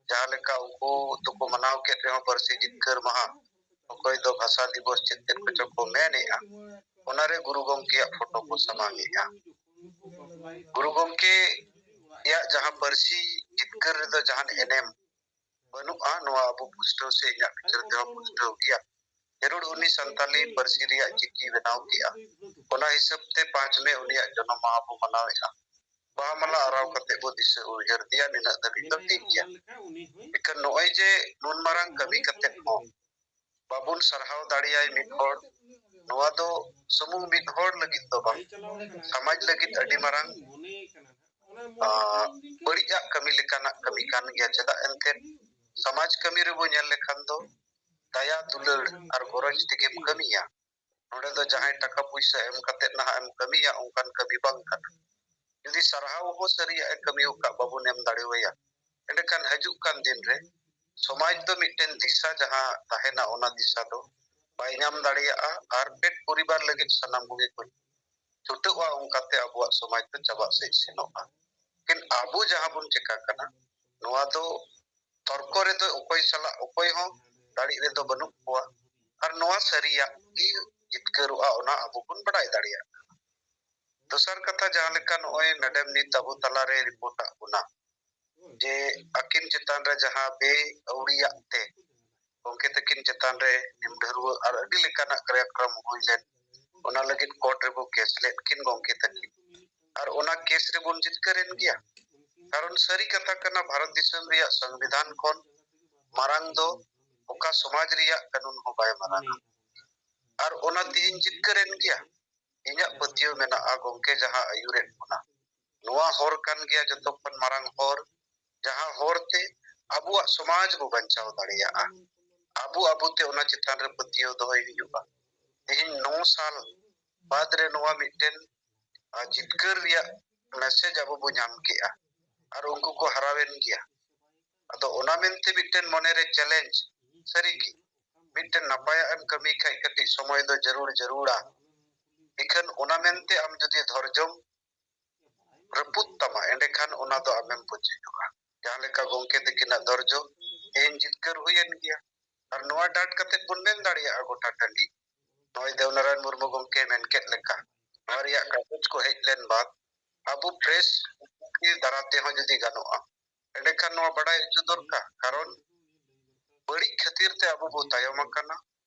ᱡᱟᱦᱟᱸ ᱞᱮᱠᱟ ᱩᱱᱠᱩ ᱫᱚᱠᱚ ᱢᱟᱱᱟᱣ ᱠᱮᱫ ᱨᱮᱦᱚᱸ ᱯᱟᱹᱨᱥᱤ ᱡᱤᱛᱠᱟᱹᱨ ᱢᱟᱦᱟ, ᱚᱠᱚᱭ ᱫᱚ ᱵᱷᱟᱥᱟ ᱫᱤᱵᱚᱥ ᱪᱮᱫ ᱪᱮᱫ ᱠᱚᱪᱚ ᱠᱚ ᱢᱮᱱᱮᱜᱼᱟ, ᱚᱱᱟᱨᱮ ᱜᱩᱨᱩ ᱜᱚᱢᱠᱮᱭᱟᱜ ᱯᱷᱳᱴᱳ ᱠᱚ ᱥᱟᱢᱟᱝᱮᱜᱼᱟ᱾ ᱜᱩᱨᱩ ᱜᱚᱢᱠᱮᱭᱟᱜ ᱡᱟᱦᱟᱸ ᱯᱟᱹᱨᱥᱤ ᱡᱤᱛᱠᱟᱹᱨ ᱨᱮᱫᱚ ᱡᱟᱦᱟᱱ ᱮᱱᱮᱢ ᱵᱟᱹᱱᱩᱜᱼᱟ, ᱱᱚᱣᱟ ᱟᱵᱚ ᱯᱩᱥᱴᱟᱹᱣ ᱥᱮ ᱤᱧᱟᱹᱜ ᱵᱤᱪᱟᱹᱨ ᱛᱮᱦᱚᱸ ᱯᱩᱥᱴᱟᱹᱣ ᱜᱮᱭᱟ᱾ ᱡᱟᱹᱨᱩᱲ ᱩᱱᱤ ᱥᱟᱱᱛᱟᱞᱤ ᱯᱟᱹᱨᱥᱤ ᱨᱮᱭᱟᱜ ᱪᱤᱠᱤ ᱵᱮᱱᱟᱣ ᱠᱮᱜᱼᱟ᱾ ᱚᱱᱟ ᱦᱤᱥᱟᱹᱵ ᱛᱮ ᱯᱟᱸᱪ ᱢᱮ ᱩᱱᱤᱭᱟᱜ ᱡᱚᱱᱚᱢ ᱢᱟᱦᱟ ᱵᱚ ᱢᱟᱱᱟᱣᱮᱜᱼᱟ᱾ ᱵᱟᱦᱟ ᱢᱟᱞᱟ ᱟᱨᱟᱣ ᱠᱟᱛᱮ ᱵᱚ ᱫᱤᱥᱟᱹ ᱩᱭᱦᱟᱹᱨ ᱫᱮᱭᱟ, ᱱᱤᱱᱟᱹᱜ ᱫᱷᱟᱹᱵᱤᱡ ᱫᱚ ᱴᱷᱤᱠ ᱜᱮᱭᱟ᱾ ᱮᱱᱠᱷᱟᱱ ᱱᱚᱜᱼᱚᱭ ᱡᱮ ᱱᱩᱱ ᱢᱟᱨᱟᱝ ᱠᱟᱹᱢᱤ ᱠᱟᱛᱮ ᱦᱚᱸ ᱵᱟᱵᱚᱱ ᱥᱟᱨᱦᱟᱣ ᱫᱟᱲᱮᱭᱟᱭ ᱢᱤᱫ ᱦᱚᱲ, ᱱᱚᱣᱟ ᱫᱚ ᱥᱩᱢᱩᱝ ᱢᱤᱫ ᱦᱚᱲ ᱞᱟᱹᱜᱤᱫ ᱫᱚ ᱵᱟᱝ, ᱥᱚᱢᱟᱡᱽ ᱞᱟᱹᱜᱤᱫ ᱟᱹᱰᱤ ᱢᱟᱨᱟᱝ, ᱟᱸ, ᱵᱟᱹᱲᱤᱡᱟᱜ ᱠᱟᱹᱢᱤ ᱞᱮᱠᱟᱱᱟᱜ ᱠᱟᱹᱢᱤ ᱠᱟᱱ ᱜᱮᱭᱟ᱾ ᱪᱮᱫᱟᱜ ᱮᱱᱛᱮᱫ ᱥᱚᱢᱟᱡᱽ ᱠᱟᱹᱢᱤ ᱨᱮᱵᱚ ᱧᱮᱞ ᱞᱮᱠᱷᱟᱱ ᱫᱚ ᱫᱟᱭᱟ ᱫᱩᱞᱟᱹᱲ ᱟᱨ ᱜᱚᱨᱚᱡᱽ ᱛᱮᱜᱮᱢ ᱠᱟᱹᱢᱤᱭᱟ᱾ ᱱᱚᱰᱮ ᱫᱚ ᱡᱟᱦᱟᱸᱭ ᱴᱟᱠᱟ ᱯᱩᱭᱥᱟᱹ ᱮᱢ ᱠᱟᱛᱮᱫ ᱱᱟᱦᱟᱜ ᱮᱢ ᱠᱟᱹᱢᱤᱭᱟ, ᱚᱱᱠᱟᱱ ᱠᱟᱹᱢᱤ ᱵᱟᱝ ᱠᱟᱱᱟ᱾ ᱡᱩᱫᱤ ᱥᱟᱨᱦᱟᱣ ᱦᱚᱸ ᱥᱟᱹᱨᱤᱭᱟᱜ ᱮ ᱠᱟᱹᱢᱤ ᱟᱠᱟᱫ ᱵᱟᱵᱚᱱ ᱮᱢ ᱫᱟᱲᱮᱣᱟᱭᱟ, ᱮᱸᱰᱮᱠᱷᱟᱱ ᱦᱤᱡᱩᱜ ᱠᱟᱱ ᱫᱤᱱ ᱨᱮ ᱥᱚᱢᱟᱡᱽ ᱫᱚ ᱢᱤᱫᱴᱮᱱ ᱫᱤᱥᱟ ᱡᱟᱦᱟᱸ ᱛᱟᱦᱮᱱᱟ, ᱚᱱᱟ ᱫᱤᱥᱟ ᱫᱚ ᱵᱟᱭ ᱧᱟᱢ ᱫᱟᱲᱮᱭᱟᱜᱼᱟ᱾ ᱟᱨ ᱯᱮᱴ ᱯᱚᱨᱤᱵᱟᱨ ᱞᱟᱹᱜᱤᱫ ᱥᱟᱱᱟᱢ ᱠᱚᱜᱮ ᱠᱚ ᱪᱷᱩᱴᱟᱹᱜᱼᱟ, ᱚᱱᱠᱟᱛᱮ ᱟᱵᱚᱣᱟᱜ ᱥᱚᱢᱟᱡᱽ ᱫᱚ ᱪᱟᱵᱟᱜ ᱥᱮᱫ ᱥᱮᱱᱚᱜᱼᱟ᱾ ᱞᱮᱠᱤᱱ ᱟᱵᱚ ᱡᱟᱦᱟᱸ ᱵᱚᱱ ᱪᱮᱠᱟ ᱠᱟᱱᱟ, ᱱᱚᱣᱟ ᱫᱚ ᱛᱚᱨᱠᱚ ᱨᱮᱫᱚ ᱚᱠᱚᱭ ᱥᱟᱞᱟᱜ ᱚᱠᱚᱭ ᱦᱚᱸ ᱫᱟᱲᱮ ᱨᱮᱫᱚ ᱵᱟᱹᱱᱩᱜ ᱠᱚᱣᱟ᱾ ᱟᱨ ᱱᱚᱣᱟ ᱥᱟᱹᱨᱤᱭᱟᱜ ᱜᱮ ᱡᱤᱛᱠᱟᱹᱨᱚᱜᱼᱟ, ᱚᱱᱟ ᱟᱵᱚ ᱵᱚᱱ ᱵᱟᱰᱟᱭ ᱫᱟᱲᱮᱭᱟᱜ ᱠᱟᱱᱟ᱾ ᱫᱚᱥᱟᱨ ᱠᱟᱛᱷᱟ, ᱡᱟᱦᱟᱸ ᱞᱮᱠᱟ ᱱᱚᱜᱼᱚᱭ ᱢᱮᱰᱟᱢ ᱱᱤᱛ ᱟᱵᱚ ᱛᱟᱞᱟᱨᱮ ᱨᱤᱯᱳᱨᱴ ᱟᱜ ᱵᱚᱱᱟ, ᱡᱮ ᱟᱹᱠᱤᱱ ᱪᱮᱛᱟᱱ ᱨᱮ ᱡᱟᱦᱟᱸ ᱵᱮᱼᱟᱹᱣᱲᱤᱭᱟᱜ ᱛᱮ ᱜᱚᱢᱠᱮ ᱛᱟᱹᱠᱤᱱ ᱪᱮᱛᱟᱱ ᱨᱮ ᱱᱤᱢ ᱰᱷᱟᱹᱨᱣᱟᱹ ᱟᱨ ᱟᱹᱰᱤ ᱞᱮᱠᱟᱱᱟᱜ ᱠᱨᱤᱭᱟᱠᱨᱚᱢ ᱦᱩᱭ ᱞᱮᱱ, ᱚᱱᱟ ᱞᱟᱹᱜᱤᱫ ᱠᱳᱨᱴ ᱨᱮᱵᱚ ᱠᱮᱥ ᱞᱮᱫ ᱠᱤᱱ ᱜᱚᱢᱠᱮ ᱛᱟᱹᱠᱤᱱ᱾ ᱟᱨ ᱚᱱᱟ ᱠᱮᱥ ᱨᱮᱵᱚᱱ ᱡᱤᱛᱠᱟᱹᱨᱮᱱ ᱜᱮᱭᱟ, ᱠᱟᱨᱚᱱ ᱥᱟᱹᱨᱤ ᱠᱟᱛᱷᱟ ᱠᱟᱱᱟ, ᱵᱷᱟᱨᱚᱛ ᱫᱤᱥᱚᱢ ᱨᱮᱭᱟᱜ ᱥᱚᱝᱵᱤᱫᱷᱟᱱ ᱠᱷᱚᱱ ᱢᱟᱨᱟᱝ ᱫᱚ ᱚᱠᱟ ᱥᱚᱢᱟᱡᱽ ᱨᱮᱭᱟᱜ ᱠᱟᱹᱱᱩᱱ ᱦᱚᱸ ᱵᱟᱭ ᱢᱟᱨᱟᱝᱟ᱾ ᱟᱨ ᱚᱱᱟ ᱛᱮᱦᱮᱧ ᱡᱤᱛᱠᱟᱹᱨᱮᱱ ᱜᱮᱭᱟ᱾ ᱤᱧᱟᱹᱜ ᱯᱟᱹᱛᱭᱟᱹᱣ ᱢᱮᱱᱟᱜᱼᱟ, ᱜᱚᱢᱠᱮ ᱡᱟᱦᱟᱸ ᱟᱹᱭᱩᱨᱮᱫ ᱵᱚᱱᱟ, ᱱᱚᱣᱟ ᱦᱚᱨ ᱠᱟᱱ ᱜᱮᱭᱟ ᱡᱚᱛᱚ ᱠᱷᱚᱱ ᱢᱟᱨᱟᱝ ᱦᱚᱨ, ᱡᱟᱦᱟᱸ ᱦᱚᱨ ᱛᱮ ᱟᱵᱚᱣᱟᱜ ᱥᱚᱢᱟᱡᱽ ᱵᱚ ᱵᱟᱧᱪᱟᱣ ᱫᱟᱲᱮᱭᱟᱜᱼᱟ, ᱟᱵᱚ ᱟᱵᱚᱛᱮ ᱚᱱᱟ ᱪᱮᱛᱟᱱ ᱨᱮ ᱯᱟᱹᱛᱭᱟᱹᱣ ᱫᱚᱦᱚᱭ ᱦᱩᱭᱩᱜᱼᱟ᱾ ᱛᱮᱦᱮᱧ ᱱᱚ ᱥᱟᱞ ᱵᱟᱫᱽ ᱨᱮ ᱱᱚᱣᱟ ᱢᱤᱫᱴᱮᱱ, ᱟᱨ, ᱡᱤᱛᱠᱟᱹᱨ ᱨᱮᱭᱟᱜ ᱢᱮᱥᱮᱡᱽ ᱟᱵᱚ ᱵᱚ ᱧᱟᱢ ᱠᱮᱜᱼᱟ᱾ ᱟᱨ ᱩᱱᱠᱩ ᱠᱚ ᱦᱟᱨᱟᱣᱮᱱ ᱜᱮᱭᱟ᱾ ᱟᱫᱚ ᱚᱱᱟ ᱢᱮᱱᱛᱮ ᱢᱤᱫᱴᱮᱱ ᱢᱚᱱᱮᱨᱮ ᱪᱮᱞᱮᱧᱡᱽ, ᱥᱟᱹᱨᱤᱜᱮ ᱢᱤᱫᱴᱮᱱ ᱱᱟᱯᱟᱭᱟᱜ ᱮᱢ ᱠᱟᱹᱢᱤ ᱠᱷᱟᱡ ᱠᱟᱹᱴᱤᱡ ᱥᱚᱢᱚᱭ ᱫᱚ ᱡᱟᱹᱨᱩᱲ ᱡᱟᱹᱨᱩᱲᱟ᱾ ᱤᱠᱷᱟᱹᱱ ᱚᱱᱟ ᱢᱮᱱᱛᱮ ᱟᱢ ᱡᱩᱫᱤ ᱫᱷᱚᱨᱡᱚᱢ ᱨᱟᱹᱯᱩᱫ ᱛᱟᱢᱟ, ᱮᱸᱰᱮᱠᱷᱟᱱ ᱚᱱᱟ ᱫᱚ ᱟᱢᱮᱢ ᱯᱩᱡᱟᱹᱭᱚᱜᱼᱟ᱾ ᱡᱟᱦᱟᱸ ᱞᱮᱠᱟ ᱜᱚᱢᱠᱮ ᱛᱟᱹᱠᱤᱱᱟᱜ ᱫᱷᱚᱨᱡᱚ ᱛᱮᱦᱮᱧ ᱡᱤᱛᱠᱟᱹᱨ ᱦᱩᱭᱮᱱ ᱜᱮᱭᱟ᱾ ᱟᱨ ᱱᱚᱣᱟ ᱰᱟᱴ ᱠᱟᱛᱮ ᱵᱚᱱ ᱢᱮᱱ ᱫᱟᱲᱮᱭᱟᱜᱼᱟ ᱜᱚᱴᱟ ᱴᱟᱺᱰᱤ, ᱱᱚᱜᱼᱚᱭ ᱫᱮᱣᱱᱟᱨᱟᱭᱚᱱ ᱢᱩᱨᱢᱩ ᱜᱚᱢᱠᱮ ᱢᱮᱱ ᱠᱮᱫ ᱞᱮᱠᱟ, ᱱᱚᱣᱟ ᱨᱮᱭᱟᱜ ᱠᱟᱜᱚᱡᱽ ᱠᱚ ᱦᱮᱡ ᱞᱮᱱ ᱵᱟᱫ ᱟᱵᱚ ᱯᱨᱮᱥ ᱫᱟᱨᱟ ᱛᱮᱦᱚᱸ ᱡᱩᱫᱤ ᱜᱟᱱᱚᱜᱼᱟ, ᱮᱸᱰᱮᱠᱷᱟᱱ ᱱᱚᱣᱟ ᱵᱟᱰᱟᱭ ᱦᱚᱪᱚ ᱫᱚᱨᱠᱟᱨ᱾ ᱠᱟᱨᱚᱱ ᱵᱟᱹᱲᱤᱡ ᱠᱷᱟᱹᱛᱤᱨ ᱛᱮ ᱟᱵᱚ ᱵᱚ ᱛᱟᱭᱚᱢ ᱟᱠᱟᱱᱟ᱾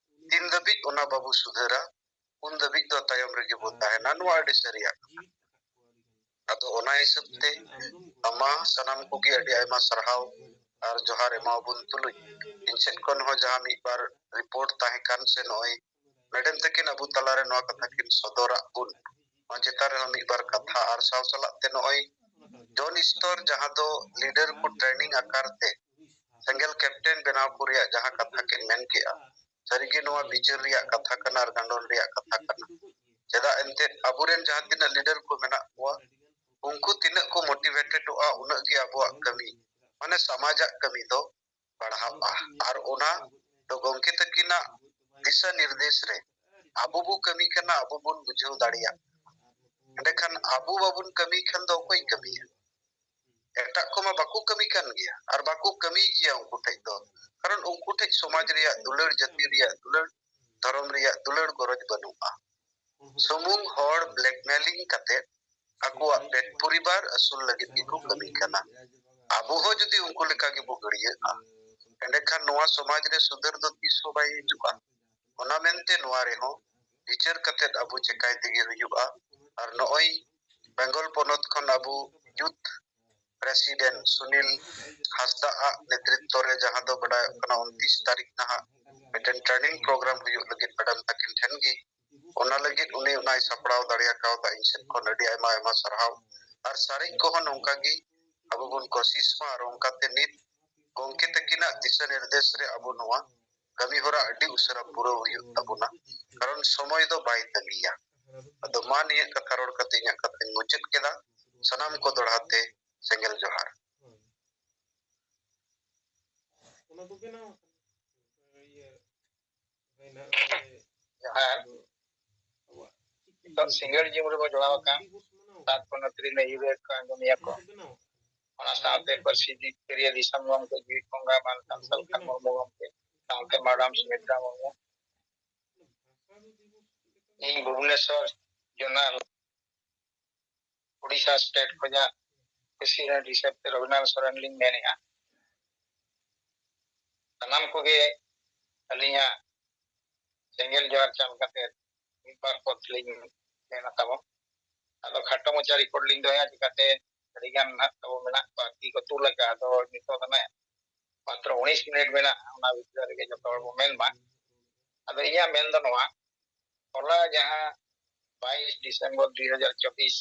ᱛᱤᱱ ᱫᱷᱟᱹᱵᱤᱡ ᱚᱱᱟ ᱵᱟᱵᱚ ᱥᱩᱫᱷᱟᱹᱨᱟ, ᱩᱱ ᱫᱷᱟᱹᱵᱤᱡ ᱫᱚ ᱛᱟᱭᱚᱢ ᱨᱮᱜᱮ ᱵᱚ ᱛᱟᱦᱮᱱᱟ᱾ ᱱᱚᱣᱟ ᱟᱹᱰᱤ ᱥᱟᱹᱨᱤᱭᱟᱜ ᱠᱟᱛᱷᱟ᱾ ᱟᱫᱚ ᱚᱱᱟ ᱦᱤᱥᱟᱹᱵ ᱛᱮ ᱟᱢᱟ ᱥᱟᱱᱟᱢ ᱠᱚᱜᱮ ᱟᱹᱰᱤ ᱟᱭᱢᱟ ᱥᱟᱨᱦᱟᱣ ᱟᱨ ᱡᱚᱦᱟᱨ ᱮᱢᱟᱣᱟᱵᱚᱱ ᱛᱩᱞᱩᱡ, ᱤᱧ ᱥᱮᱫ ᱠᱷᱚᱱ ᱦᱚᱸ ᱡᱟᱦᱟᱸ ᱢᱤᱫ ᱵᱟᱨ ᱨᱤᱯᱳᱨᱴ ᱛᱟᱦᱮᱸ ᱠᱟᱱ ᱥᱮ ᱱᱚᱜᱼᱚᱭ ᱢᱮᱰᱟᱢ ᱛᱟᱹᱠᱤᱱ ᱟᱵᱚ ᱛᱟᱞᱟᱨᱮ ᱱᱚᱣᱟ ᱠᱟᱛᱷᱟ ᱠᱤᱱ ᱥᱚᱫᱚᱨᱟᱜ ᱵᱚᱱ, ᱱᱚᱣᱟ ᱪᱮᱛᱟᱱ ᱨᱮᱦᱚᱸ ᱢᱤᱫ ᱵᱟᱨ ᱠᱟᱛᱷᱟ, ᱟᱨ ᱥᱟᱶ ᱥᱟᱞᱟᱜ ᱛᱮ ᱱᱚᱜᱼᱚᱭ ᱡᱚᱱ ᱥᱛᱚᱨ ᱡᱟᱦᱟᱸ ᱫᱚ ᱞᱤᱰᱟᱨ ᱠᱚ ᱴᱨᱮᱱᱤᱝ ᱟᱠᱟᱨ ᱛᱮ ᱥᱮᱸᱜᱮᱞ ᱠᱮᱯᱴᱮᱱ ᱵᱮᱱᱟᱣ ᱠᱚ ᱨᱮᱭᱟᱜ ᱡᱟᱦᱟᱸ ᱠᱟᱛᱷᱟ ᱠᱤᱱ ᱢᱮᱱ ᱠᱮᱜᱼᱟ, ᱥᱟᱹᱨᱤᱜᱮ ᱱᱚᱣᱟ ᱵᱤᱪᱟᱹᱨ ᱨᱮᱭᱟᱜ ᱠᱟᱛᱷᱟ ᱠᱟᱱᱟ ᱟᱨ ᱜᱟᱸᱰᱚᱱ ᱨᱮᱭᱟᱜ ᱠᱟᱛᱷᱟ ᱠᱟᱱᱟ᱾ ᱪᱮᱫᱟᱜ ᱮᱱᱛᱮᱫ ᱟᱵᱚᱨᱮᱱ ᱡᱟᱦᱟᱸ ᱛᱤᱱᱟᱹᱜ ᱞᱤᱰᱟᱨ ᱠᱚ ᱢᱮᱱᱟᱜ ᱠᱚᱣᱟ, ᱩᱱᱠᱩ ᱛᱤᱱᱟᱹᱜ ᱠᱚ ᱢᱳᱴᱤᱵᱷᱮᱴᱮᱰᱚᱜᱼᱟ, ᱩᱱᱟᱹᱜ ᱜᱮ ᱟᱵᱚᱣᱟᱜ ᱠᱟᱹᱢᱤ, ᱢᱟᱱᱮ ᱥᱚᱢᱟᱡᱟᱜ ᱠᱟᱹᱢᱤ ᱫᱚ ᱵᱟᱲᱦᱟᱜᱼᱟ᱾ ᱟᱨ ᱚᱱᱟ ᱫᱚ ᱜᱚᱢᱠᱮ ᱛᱟᱹᱠᱤᱱᱟᱜ ᱫᱤᱥᱟᱹ ᱱᱤᱨᱫᱮᱥ ᱨᱮ ᱟᱵᱚ ᱵᱚ ᱠᱟᱹᱢᱤ ᱠᱟᱱᱟ, ᱟᱵᱚ ᱵᱚᱱ ᱵᱩᱡᱷᱟᱹᱣ ᱫᱟᱲᱮᱭᱟᱜ᱾ ᱮᱸᱰᱮᱠᱷᱟᱱ ᱟᱵᱚ ᱵᱟᱵᱚᱱ ᱠᱟᱹᱢᱤ ᱠᱷᱟᱱ ᱫᱚ ᱚᱠᱚᱭ ᱠᱟᱹᱢᱤᱭᱟ? ᱮᱴᱟᱜ ᱠᱚᱢᱟ ᱵᱟᱠᱚ ᱠᱟᱹᱢᱤ ᱠᱟᱱ ᱜᱮᱭᱟ ᱟᱨ ᱵᱟᱠᱚ ᱠᱟᱹᱢᱤ ᱜᱮᱭᱟ ᱩᱱᱠᱩ ᱴᱷᱮᱡ ᱫᱚ, ᱠᱟᱨᱚᱱ ᱩᱱᱠᱩ ᱴᱷᱮᱡ ᱥᱚᱢᱟᱡᱽ ᱨᱮᱭᱟᱜ ᱫᱩᱞᱟᱹᱲ, ᱡᱟᱹᱛᱤ ᱨᱮᱭᱟᱜ ᱫᱩᱞᱟᱹᱲ, ᱫᱷᱚᱨᱚᱢ ᱨᱮᱭᱟᱜ ᱫᱩᱞᱟᱹᱲ ᱜᱚᱨᱚᱡᱽ ᱵᱟᱹᱱᱩᱜᱼᱟ᱾ ᱥᱩᱢᱩᱝ ᱦᱚᱲ ᱵᱞᱮᱠᱢᱮᱞᱤᱝ ᱠᱟᱛᱮ ᱟᱠᱚᱣᱟᱜ ᱯᱮᱴ ᱯᱚᱨᱤᱵᱟᱨ ᱟᱹᱥᱩᱞ ᱞᱟᱹᱜᱤᱫ ᱜᱮᱠᱚ ᱠᱟᱹᱢᱤ ᱠᱟᱱᱟ᱾ ᱟᱵᱚ ᱦᱚᱸ ᱡᱩᱫᱤ ᱩᱱᱠᱩ ᱞᱮᱠᱟ ᱜᱮᱵᱚ ᱜᱟᱹᱲᱭᱟᱹᱜᱼᱟ, ᱮᱸᱰᱮᱠᱷᱟᱱ ᱱᱚᱣᱟ ᱥᱚᱢᱟᱡᱽ ᱨᱮ ᱥᱩᱫᱷᱟᱹᱨ ᱫᱚ ᱛᱤᱥ ᱦᱚᱸ ᱵᱟᱭ ᱦᱤᱡᱩᱜᱼᱟ᱾ ᱚᱱᱟ ᱢᱮᱱᱛᱮ ᱱᱚᱣᱟ ᱨᱮᱦᱚᱸ ᱵᱤᱪᱟᱹᱨ ᱠᱟᱛᱮᱫ ᱟᱵᱚ ᱪᱮᱠᱟᱭ ᱛᱮᱜᱮ ᱦᱩᱭᱩᱜᱼᱟ᱾ ᱟᱨ ᱱᱚᱜᱼᱚᱭ ᱵᱮᱝᱜᱚᱞ ᱯᱚᱱᱚᱛ ᱠᱷᱚᱱ ᱟᱵᱚ ᱭᱩᱛᱷ ᱯᱨᱮᱥᱤᱰᱮᱱᱴ ᱥᱩᱱᱤᱞ ᱦᱟᱸᱥᱫᱟ ᱟᱜ ᱱᱮᱛᱨᱤᱛᱵ ᱨᱮ, ᱡᱟᱦᱟᱸ ᱫᱚ ᱵᱟᱰᱟᱭᱚᱜ ᱠᱟᱱᱟ ᱩᱱᱛᱤᱥ ᱛᱟᱹᱨᱤᱠᱷ ᱱᱟᱦᱟᱜ ᱢᱤᱫᱴᱮᱱ ᱴᱨᱮᱱᱤᱝ ᱯᱨᱳᱜᱨᱟᱢ ᱦᱩᱭᱩᱜ ᱞᱟᱹᱜᱤᱫ ᱢᱮᱰᱟᱢ ᱛᱟᱹᱠᱤᱱ ᱴᱷᱮᱱ ᱜᱮ, ᱚᱱᱟ ᱞᱟᱹᱜᱤᱫ ᱩᱱᱤ ᱚᱱᱟᱭ ᱥᱟᱯᱲᱟᱣ ᱫᱟᱲᱮ ᱟᱠᱟᱣᱫᱟ᱾ ᱤᱧ ᱥᱮᱫ ᱠᱷᱚᱱ ᱟᱹᱰᱤ ᱟᱭᱢᱟ ᱟᱭᱢᱟ ᱥᱟᱨᱦᱟᱣ᱾ ᱟᱨ ᱥᱟᱨᱮᱡ ᱠᱚᱦᱚᱸ ᱱᱚᱝᱠᱟ ᱜᱮ ᱟᱵᱚ ᱵᱚᱱ ᱠᱳᱥᱤᱥ ᱢᱟ, ᱟᱨ ᱚᱱᱠᱟᱛᱮ ᱱᱤᱛ ᱜᱚᱢᱠᱮ ᱛᱟᱹᱠᱤᱱᱟᱜ ᱫᱤᱥᱟᱹ ᱱᱤᱨᱫᱮᱥ ᱨᱮ ᱟᱵᱚ ᱱᱚᱣᱟ ᱠᱟᱹᱢᱤ ᱦᱚᱨᱟ ᱟᱹᱰᱤ ᱩᱥᱟᱹᱨᱟ ᱯᱩᱨᱟᱹᱣ ᱦᱩᱭᱩᱜ ᱛᱟᱵᱚᱱᱟ, ᱠᱟᱨᱚᱱ ᱥᱚᱢᱚᱭ ᱫᱚ ᱵᱟᱭ ᱛᱟᱺᱜᱤᱭᱟ᱾ ᱟᱫᱚ ᱢᱟ ᱱᱤᱭᱟᱹ ᱠᱟᱛᱷᱟ ᱨᱚᱲ ᱠᱟᱛᱮ ᱤᱧᱟᱹᱜ ᱠᱟᱛᱷᱟᱧ ᱢᱩᱪᱟᱹᱫ ᱠᱮᱫᱟ᱾ ᱥᱟᱱᱟᱢ ᱠᱚ ᱫᱚᱲᱦᱟ ᱛᱮ ᱥᱮᱸᱜᱮᱞ ᱡᱚᱦᱟᱨ᱾ ᱦᱳᱭ᱾ ᱚᱱᱟ ᱠᱚᱜᱮ ᱱᱟᱜ, ᱤᱭᱟᱹ, ᱦᱳᱭ ᱱᱟᱜ, ᱡᱟᱦᱟᱸ ᱟᱵᱚᱣᱟᱜ ᱪᱤᱠᱤ ᱱᱤᱛᱚᱜ ᱥᱤᱸᱜᱟᱹᱲ ᱡᱤᱢ ᱨᱮᱵᱚ ᱡᱚᱲᱟᱣ ᱟᱠᱟᱱ ᱫᱤᱵᱚᱥ ᱢᱟᱱᱟᱣ ᱛᱟᱨᱯᱚᱨ ᱱᱚᱛᱨᱤ ᱱᱟᱹᱭᱩᱨ ᱠᱚ ᱟᱸᱡᱚᱢᱮᱭᱟ ᱠᱚ᱾ ᱚᱱᱟ ᱠᱚ ᱵᱮᱱᱟᱣ ᱟᱠᱟᱫᱟ᱾ ᱚᱱᱟ ᱥᱟᱶᱛᱮ ᱯᱟᱹᱨᱥᱤ ᱡᱤᱛᱠᱟᱹᱨᱤᱭᱟᱹ ᱫᱤᱥᱚᱢ ᱜᱚᱢᱠᱮ ᱡᱤᱣᱤ ᱠᱚᱸᱜᱟ ᱢᱟᱱ ᱥᱟᱱᱛᱟᱲ ᱢᱩᱨᱢᱩ ᱜᱚᱢᱠᱮ ᱥᱟᱶᱛᱮ ᱢᱟᱰᱟᱢ ᱥᱩᱢᱤᱛᱨᱟ ᱢᱩᱨᱢᱩ᱾ ᱤᱧ ᱵᱷᱩᱵᱽᱱᱮᱥᱚᱨ ᱡᱳᱱᱟᱞ ᱩᱰᱤᱥᱟ ᱥᱴᱮᱴ ᱠᱷᱚᱱᱟᱜ ᱯᱨᱮᱥᱤᱰᱮᱱᱴ ᱦᱤᱥᱟᱹᱵ ᱛᱮ ᱨᱚᱜᱷᱩᱱᱟᱛᱷ ᱥᱚᱨᱮᱱ ᱞᱤᱧ ᱢᱮᱱᱮᱜᱼᱟ᱾ ᱥᱟᱱᱟᱢ ᱠᱚᱜᱮ ᱟᱹᱞᱤᱧᱟᱜ ᱥᱮᱸᱜᱮᱞ ᱡᱚᱦᱟᱨ ᱪᱟᱞ ᱠᱟᱛᱮ ᱢᱤᱫ ᱵᱟᱨ ᱠᱚᱛᱷᱟ ᱞᱤᱧ ᱢᱮᱱᱟ ᱛᱟᱵᱚᱱ᱾ ᱟᱫᱚ ᱠᱷᱟᱴᱚ ᱢᱟᱪᱷᱟ ᱨᱤᱯᱳᱨᱴ ᱞᱤᱧ ᱫᱚᱦᱚᱭᱟ, ᱪᱤᱠᱟᱛᱮ ᱟᱹᱰᱤ ᱜᱟᱱ ᱱᱟᱦᱟᱜ ᱛᱟᱵᱚ ᱢᱮᱱᱟᱜ ᱠᱚᱣᱟ, ᱛᱤ ᱠᱚ ᱛᱩᱞ ᱟᱠᱟᱫᱼᱟ᱾ ᱟᱫᱚ ᱱᱤᱛᱚᱜ ᱫᱚ ᱱᱟᱦᱟᱜ ᱢᱟᱛᱨᱚ ᱩᱱᱤᱥ ᱢᱤᱱᱤᱴ ᱢᱮᱱᱟᱜᱼᱟ, ᱚᱱᱟ ᱵᱷᱤᱛᱨᱤ ᱨᱮᱜᱮ ᱡᱚᱛᱚ ᱦᱚᱲ ᱵᱚ ᱢᱮᱱ ᱢᱟ᱾ ᱟᱫᱚ ᱤᱧᱟᱹᱜ ᱢᱮᱱ ᱫᱚ ᱱᱚᱣᱟ, ᱦᱚᱞᱟ ᱡᱟᱦᱟᱸ ᱵᱟᱭᱤᱥ ᱰᱤᱥᱮᱢᱵᱚᱨ ᱫᱩ ᱦᱟᱡᱟᱨ ᱪᱚᱵᱵᱤᱥ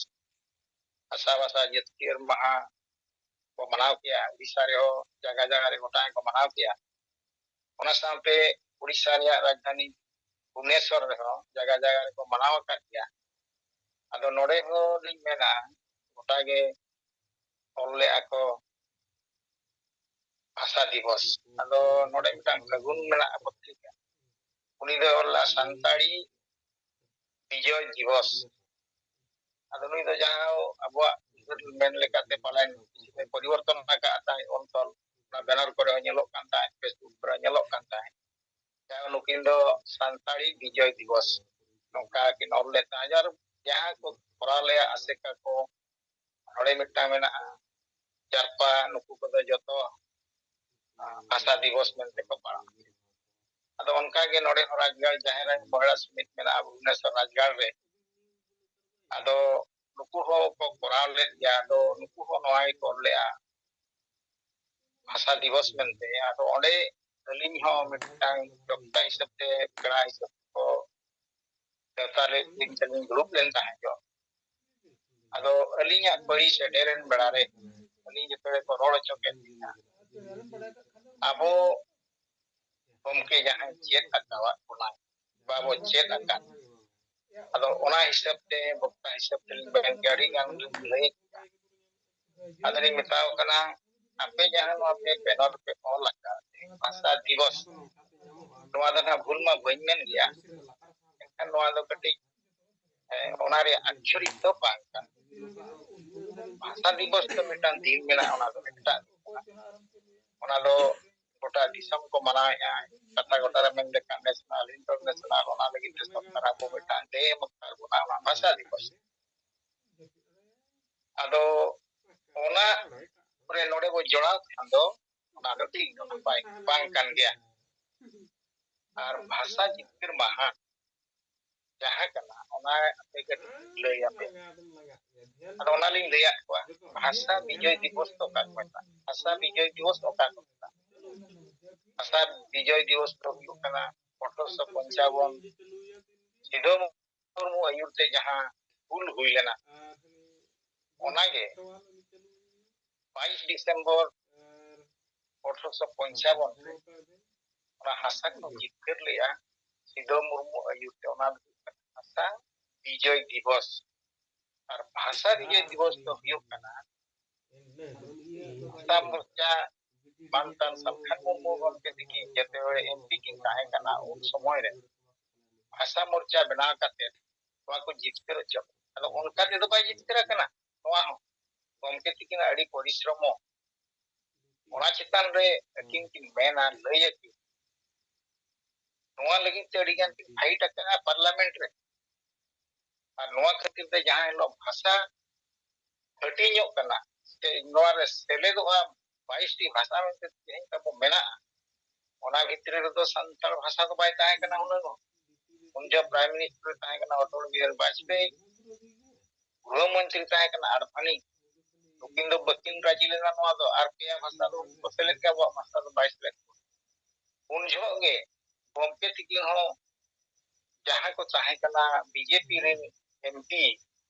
ᱟᱥᱟ ᱵᱷᱟᱥᱟ ᱡᱟᱹᱛᱤᱭᱟᱹᱨᱤ ᱢᱟᱦᱟ ᱠᱚ ᱢᱟᱱᱟᱣ ᱠᱮᱜᱼᱟ, ᱩᱲᱤᱥᱥᱟ ᱨᱮᱦᱚᱸ ᱡᱟᱭᱜᱟ ᱡᱟᱭᱜᱟ ᱨᱮ ᱜᱚᱴᱟ ᱜᱮᱠᱚ ᱢᱟᱱᱟᱣ ᱠᱮᱜᱼᱟ᱾ ᱚᱱᱟ ᱥᱟᱶᱛᱮ ᱩᱲᱤᱥᱥᱟ ᱨᱮᱭᱟᱜ ᱨᱟᱡᱽᱫᱷᱟᱱᱤ ᱵᱷᱩᱵᱽᱱᱮᱥᱚᱨ ᱨᱮᱦᱚᱸ ᱡᱟᱭᱜᱟ ᱡᱟᱭᱜᱟ ᱨᱮᱠᱚ ᱢᱟᱱᱟᱣ ᱟᱠᱟᱫ ᱜᱮᱭᱟ᱾ ᱟᱫᱚ ᱱᱚᱰᱮ ᱦᱚᱸ ᱞᱤᱧ ᱢᱮᱱᱟ, ᱜᱚᱴᱟ ᱜᱮ ᱚᱞ ᱞᱮᱜᱼᱟ ᱠᱚ ᱵᱷᱟᱥᱟ ᱫᱤᱵᱚᱥ᱾ ᱟᱫᱚ ᱱᱚᱰᱮ ᱢᱤᱫᱴᱟᱝ ᱯᱷᱟᱹᱜᱩᱱ ᱢᱮᱱᱟᱜᱼᱟ ᱯᱚᱛᱨᱤᱠᱟ, ᱩᱱᱤ ᱫᱚ ᱚᱞ ᱞᱮᱜᱼᱟ ᱥᱟᱱᱛᱟᱲᱤ ᱵᱤᱡᱚᱭ ᱫᱤᱵᱚᱥ᱾ ᱟᱫᱚ ᱱᱩᱭ ᱫᱚ ᱡᱟᱦᱟᱸ ᱟᱵᱚᱣᱟᱜ ᱩᱭᱦᱟᱹᱨ ᱢᱮᱱ ᱞᱮᱠᱟᱛᱮ ᱯᱟᱞᱮᱱ ᱯᱚᱨᱤᱵᱚᱨᱛᱚᱱ ᱟᱠᱟᱫ ᱛᱟᱦᱮᱸᱫ ᱚᱞ ᱛᱚᱞ, ᱚᱱᱟ ᱵᱮᱱᱟᱨ ᱠᱚᱨᱮ ᱦᱚᱸ ᱧᱮᱞᱚᱜ ᱠᱟᱱ ᱛᱟᱦᱮᱸᱫ, ᱯᱷᱮᱥᱵᱩᱠ ᱠᱚᱨᱮ ᱦᱚᱸ ᱧᱮᱞᱚᱜ ᱠᱟᱱ ᱛᱟᱦᱮᱸᱫ᱾ ᱡᱟᱦᱟᱸ ᱱᱩᱠᱤᱱ ᱫᱚ ᱥᱟᱱᱛᱟᱲᱤ ᱵᱤᱡᱚᱭ ᱫᱤᱵᱚᱥ ᱱᱚᱝᱠᱟ ᱠᱤᱱ ᱚᱞ ᱞᱮᱫ ᱛᱟᱦᱮᱸᱫ᱾ ᱟᱨ ᱡᱟᱦᱟᱸ ᱠᱚ ᱠᱚᱨᱟᱣ ᱞᱮᱜᱼᱟ ᱟᱥᱮᱠᱟ ᱠᱚ, ᱱᱚᱰᱮ ᱢᱤᱫᱴᱟᱝ ᱢᱮᱱᱟᱜᱼᱟ ᱡᱟᱨᱯᱟ, ᱱᱩᱠᱩ ᱠᱚᱫᱚ ᱡᱚᱛᱚ ᱵᱷᱟᱥᱟ ᱫᱤᱵᱚᱥ ᱢᱮᱱᱛᱮ ᱠᱚ ᱯᱟᱲᱟᱣ ᱠᱮᱫᱟ᱾ ᱟᱫᱚ ᱚᱱᱠᱟᱜᱮ ᱱᱚᱰᱮ ᱦᱚᱸ ᱨᱟᱡᱽᱜᱟᱲ ᱡᱟᱦᱮᱨ ᱟᱭᱳ ᱢᱚᱦᱤᱞᱟ ᱥᱚᱢᱤᱛ ᱢᱮᱱᱟᱜᱼᱟ ᱵᱷᱩᱵᱽᱱᱮᱥᱚᱨ ᱨᱟᱡᱽᱜᱟᱲ ᱨᱮ᱾ ᱟᱫᱚ ᱱᱩᱠᱩ ᱦᱚᱸ ᱠᱚ ᱠᱚᱨᱟᱣ ᱞᱮᱫ ᱜᱮᱭᱟ᱾ ᱟᱫᱚ ᱱᱩᱠᱩ ᱦᱚᱸ ᱱᱚᱣᱟ ᱜᱮᱠᱚ ᱚᱞ ᱞᱮᱫᱼᱟ ᱵᱷᱟᱥᱟ ᱫᱤᱵᱚᱥ ᱢᱮᱱᱛᱮ᱾ ᱟᱫᱚ ᱚᱸᱰᱮ ᱟᱹᱞᱤᱧ ᱦᱚᱸ ᱢᱤᱫᱴᱟᱝ ᱵᱚᱠᱛᱟ ᱦᱤᱥᱟᱹᱵ ᱛᱮ, ᱯᱮᱲᱟ ᱦᱤᱥᱟᱹᱵ ᱛᱮᱠᱚ ᱱᱮᱣᱛᱟ ᱞᱮᱫ ᱞᱤᱧ ᱛᱮᱞᱤᱧ ᱫᱩᱲᱩᱵ ᱞᱮᱱ ᱛᱟᱦᱮᱸ ᱡᱚᱜ᱾ ᱟᱫᱚ ᱟᱹᱞᱤᱧᱟᱜ ᱯᱟᱹᱨᱤ ᱥᱮᱴᱮᱨᱮᱱ ᱵᱮᱲᱟ ᱨᱮ ᱟᱹᱞᱤᱧ ᱡᱚᱛᱚ ᱜᱮᱠᱚ ᱨᱚᱲ ᱦᱚᱪᱚ ᱠᱮᱫ ᱞᱤᱧᱟ᱾ ᱟᱵᱚ ᱜᱚᱢᱠᱮ ᱡᱟᱦᱟᱸᱭ ᱪᱮᱫ ᱟᱠᱟᱣᱟᱫ ᱵᱚᱱᱟ, ᱵᱟᱵᱚ ᱪᱮᱫ ᱟᱠᱟᱫ, ᱟᱫᱚ ᱚᱱᱟ ᱦᱤᱥᱟᱹᱵ ᱛᱮ, ᱵᱚᱠᱛᱟ ᱦᱤᱥᱟᱹᱵ ᱛᱮᱞᱤᱧ ᱢᱮᱱ ᱠᱮᱭᱟ, ᱟᱹᱰᱤ ᱜᱟᱱ ᱞᱤᱧ ᱞᱟᱹᱭ ᱠᱮᱫᱟ᱾ ᱟᱫᱚᱞᱤᱧ ᱢᱮᱛᱟᱣ ᱠᱟᱱᱟ, ᱟᱯᱮ ᱡᱟᱦᱟᱸ ᱱᱚᱣᱟ ᱯᱮ ᱵᱮᱱᱟᱨ ᱯᱮ ᱚᱞ ᱟᱠᱟᱫ ᱵᱷᱟᱥᱟ ᱫᱤᱵᱚᱥ, ᱱᱚᱣᱟ ᱫᱚ ᱱᱟᱦᱟᱜ ᱵᱷᱩᱞ ᱢᱟ ᱵᱟᱹᱧ ᱢᱮᱱ ᱜᱮᱭᱟ, ᱮᱱᱠᱷᱟᱱ ᱱᱚᱣᱟ ᱫᱚ ᱠᱟᱹᱴᱤᱡ, ᱮ, ᱚᱱᱟ ᱨᱮᱭᱟᱜ ᱟᱧᱪᱚᱞᱤᱠ ᱫᱚ ᱵᱟᱝ ᱠᱟᱱᱟ᱾ ᱵᱷᱟᱥᱟ ᱫᱤᱵᱚᱥ ᱫᱚ ᱢᱤᱫᱴᱟᱝ ᱫᱤᱱ ᱢᱮᱱᱟᱜᱼᱟ, ᱚᱱᱟ ᱫᱚ ᱮᱴᱟᱜ ᱫᱤᱱ ᱠᱟᱱᱟ᱾ ᱚᱱᱟ ᱫᱚ ᱜᱚᱴᱟ ᱫᱤᱥᱚᱢ ᱠᱚ ᱢᱟᱱᱟᱣᱮᱫᱼᱟ, ᱠᱟᱛᱷᱟ ᱜᱚᱴᱟ ᱨᱮ ᱢᱮᱱ ᱞᱮᱠᱷᱟᱱ ᱱᱮᱥᱱᱟᱞ, ᱤᱱᱴᱟᱨᱱᱮᱥᱱᱟᱞ, ᱚᱱᱟ ᱞᱟᱹᱜᱤᱫ ᱛᱮ ᱥᱚᱨᱠᱟᱨ ᱟᱵᱚ ᱢᱤᱫᱴᱟᱝ ᱰᱮ ᱮᱢ ᱟᱠᱟᱫ ᱵᱚᱱᱟ, ᱚᱱᱟ ᱵᱷᱟᱥᱟ ᱫᱤᱵᱚᱥ᱾ ᱟᱫᱚ ᱚᱱᱟ ᱨᱮ ᱱᱚᱰᱮ ᱵᱚ ᱡᱚᱲᱟᱣ ᱠᱷᱟᱱ ᱫᱚ ᱚᱱᱟ ᱫᱚ ᱴᱷᱤᱠ ᱫᱚ ᱵᱟᱭ, ᱵᱟᱝ ᱠᱟᱱ ᱜᱮᱭᱟ᱾ ᱟᱨ ᱵᱷᱟᱥᱟ ᱡᱤᱛᱠᱟᱹᱨ ᱢᱟᱦᱟ ᱡᱟᱦᱟᱸ ᱠᱟᱱᱟ, ᱚᱱᱟ ᱟᱯᱮ ᱠᱟᱹᱴᱤᱡ ᱞᱟᱹᱭ ᱟᱯᱮ᱾ ᱟᱫᱚ ᱚᱱᱟᱞᱤᱧ ᱞᱟᱹᱭᱟᱫ ᱠᱚᱣᱟ, ᱵᱷᱟᱥᱟ ᱵᱤᱡᱚᱭ ᱫᱤᱵᱚᱥ ᱫᱚ ᱚᱠᱟ ᱠᱚ ᱢᱮᱛᱟᱜᱼᱟ? ᱵᱷᱟᱥᱟ ᱵᱤᱡᱚᱭ ᱫᱤᱵᱚᱥ ᱫᱚ ᱚᱠᱟ ᱠᱚ ᱢᱮᱛᱟᱜᱼᱟ? ᱵᱷᱟᱥᱟ ᱵᱤᱡᱚᱭ ᱫᱤᱵᱚᱥ ᱫᱚ ᱦᱩᱭᱩᱜ ᱠᱟᱱᱟ ᱟᱴᱷᱨᱚᱥᱚ ᱯᱚᱧᱪᱟᱵᱚᱱ ᱥᱤᱫᱷᱩ ᱢᱩᱨᱢᱩ ᱟᱹᱭᱩᱨ ᱛᱮ ᱡᱟᱦᱟᱸ ᱦᱩᱞ ᱦᱩᱭ ᱞᱮᱱᱟ, ᱚᱱᱟᱜᱮ ᱵᱟᱭᱤᱥ ᱰᱤᱥᱮᱢᱵᱚᱨ ᱟᱴᱷᱨᱚᱥᱚ ᱯᱚᱧᱪᱟᱵᱚᱱ ᱨᱮ ᱚᱱᱟ ᱦᱟᱥᱟ ᱠᱚ ᱡᱤᱛᱠᱟᱹᱨ ᱞᱮᱜᱼᱟ ᱥᱤᱫᱷᱩ ᱢᱩᱨᱢᱩ ᱟᱹᱭᱩᱨ ᱛᱮ᱾ ᱚᱱᱟ ᱫᱚ ᱦᱩᱭᱩᱜ ᱠᱟᱱᱟ ᱵᱷᱟᱥᱟ ᱵᱤᱡᱚᱭ ᱫᱤᱵᱚᱥ᱾ ᱟᱨ ᱵᱷᱟᱥᱟ ᱵᱤᱡᱚᱭ ᱫᱤᱵᱚᱥ ᱫᱚ ᱦᱩᱭᱩᱜ ᱠᱟᱱᱟ ᱵᱷᱟᱥᱟ ᱢᱳᱨᱪᱟ ᱵᱟᱝᱠᱷᱟᱱ ᱥᱟᱞᱠᱷᱟᱱ ᱢᱩᱨᱢᱩ ᱜᱚᱢᱠᱮ ᱛᱤᱠᱤᱱ ᱡᱮᱛᱮ ᱦᱚᱲ ᱮᱢᱯᱤ ᱠᱤᱱ ᱛᱟᱦᱮᱸ ᱠᱟᱱᱟ ᱩᱱ ᱥᱚᱢᱚᱭ ᱨᱮ, ᱵᱷᱟᱥᱟ ᱢᱳᱨᱪᱟ ᱵᱮᱱᱟᱣ ᱠᱟᱛᱮ ᱱᱚᱣᱟ ᱠᱚ ᱡᱤᱛᱠᱟᱹᱨ ᱦᱚᱪᱚ᱾ ᱟᱫᱚ ᱚᱱᱠᱟ ᱛᱮᱫᱚ ᱵᱟᱭ ᱡᱤᱛᱠᱟᱹᱨ ᱟᱠᱟᱱᱟ ᱱᱚᱣᱟ ᱦᱚᱸ᱾ ᱜᱚᱢᱠᱮ ᱛᱤᱠᱤᱱᱟᱜ ᱟᱹᱰᱤ ᱯᱚᱨᱤᱥᱨᱚᱢᱚ, ᱚᱱᱟ ᱪᱮᱛᱟᱱ ᱨᱮ ᱟᱹᱠᱤᱱ ᱠᱤᱱ ᱢᱮᱱᱟ, ᱞᱟᱹᱭ ᱟᱹᱠᱤᱱ᱾ ᱱᱚᱣᱟ ᱞᱟᱹᱜᱤᱫ ᱛᱮ ᱟᱹᱰᱤ ᱜᱟᱱ ᱠᱤᱱ ᱯᱷᱟᱭᱤᱴ ᱟᱠᱟᱫᱼᱟ ᱯᱟᱨᱞᱟᱢᱮᱱᱴ ᱨᱮ᱾ ᱟᱨ ᱱᱚᱣᱟ ᱠᱷᱟᱹᱛᱤᱨ ᱛᱮ ᱡᱟᱦᱟᱸ ᱦᱤᱞᱳᱜ ᱵᱷᱟᱥᱟ ᱦᱟᱹᱴᱤᱧᱚᱜ ᱠᱟᱱᱟ ᱥᱮ ᱱᱚᱣᱟ ᱨᱮ ᱥᱮᱞᱮᱫᱚᱜᱼᱟ ᱵᱟᱭᱤᱥ ᱴᱤ ᱵᱷᱟᱥᱟ ᱢᱮᱱᱛᱮ ᱛᱮᱦᱮᱧ ᱛᱟᱵᱚ ᱢᱮᱱᱟᱜᱼᱟ, ᱚᱱᱟ ᱵᱷᱤᱛᱨᱤ ᱨᱮᱫᱚ ᱥᱟᱱᱛᱟᱲ ᱵᱷᱟᱥᱟ ᱫᱚ ᱵᱟᱭ ᱛᱟᱦᱮᱸ ᱠᱟᱱᱟ ᱦᱩᱱᱟᱹᱝ᱾ ᱩᱱ ᱡᱚᱦᱚᱜ ᱯᱨᱟᱭᱤᱢ ᱢᱤᱱᱤᱥᱴᱟᱨ ᱛᱟᱦᱮᱸ ᱠᱟᱱᱟ ᱚᱴᱚᱞ ᱵᱤᱦᱟᱨᱤ ᱵᱟᱡᱽᱯᱮᱭᱤ᱾ ᱜᱨᱚᱦᱚ ᱢᱚᱱᱛᱨᱤ ᱛᱟᱦᱮᱸ ᱠᱟᱱᱟ ᱟᱰᱵᱷᱟᱱᱤ᱾ ᱱᱩᱠᱤᱱ ᱫᱚ ᱵᱟᱹᱠᱤᱱ ᱨᱟᱡᱤ ᱞᱮᱱᱟ ᱱᱚᱣᱟ ᱫᱚ, ᱟᱨ ᱯᱮᱭᱟ ᱵᱷᱟᱥᱟ ᱫᱚ ᱩᱱᱠᱩ ᱠᱚ ᱥᱮᱞᱮᱫ ᱠᱮᱫ, ᱟᱵᱚᱣᱟᱜ ᱵᱷᱟᱥᱟ ᱫᱚ ᱵᱟᱭ ᱥᱮᱞᱮᱫ ᱠᱚᱣᱟ᱾ ᱩᱱ ᱡᱚᱦᱚᱜ ᱜᱮ ᱜᱚᱢᱠᱮ ᱛᱤᱠᱤᱱ ᱦᱚᱸ ᱡᱟᱦᱟᱸᱭ ᱠᱚ ᱛᱟᱦᱮᱸ ᱠᱟᱱᱟ ᱵᱤᱡᱮᱯᱤ ᱨᱮᱱ ᱮᱢᱯᱤ,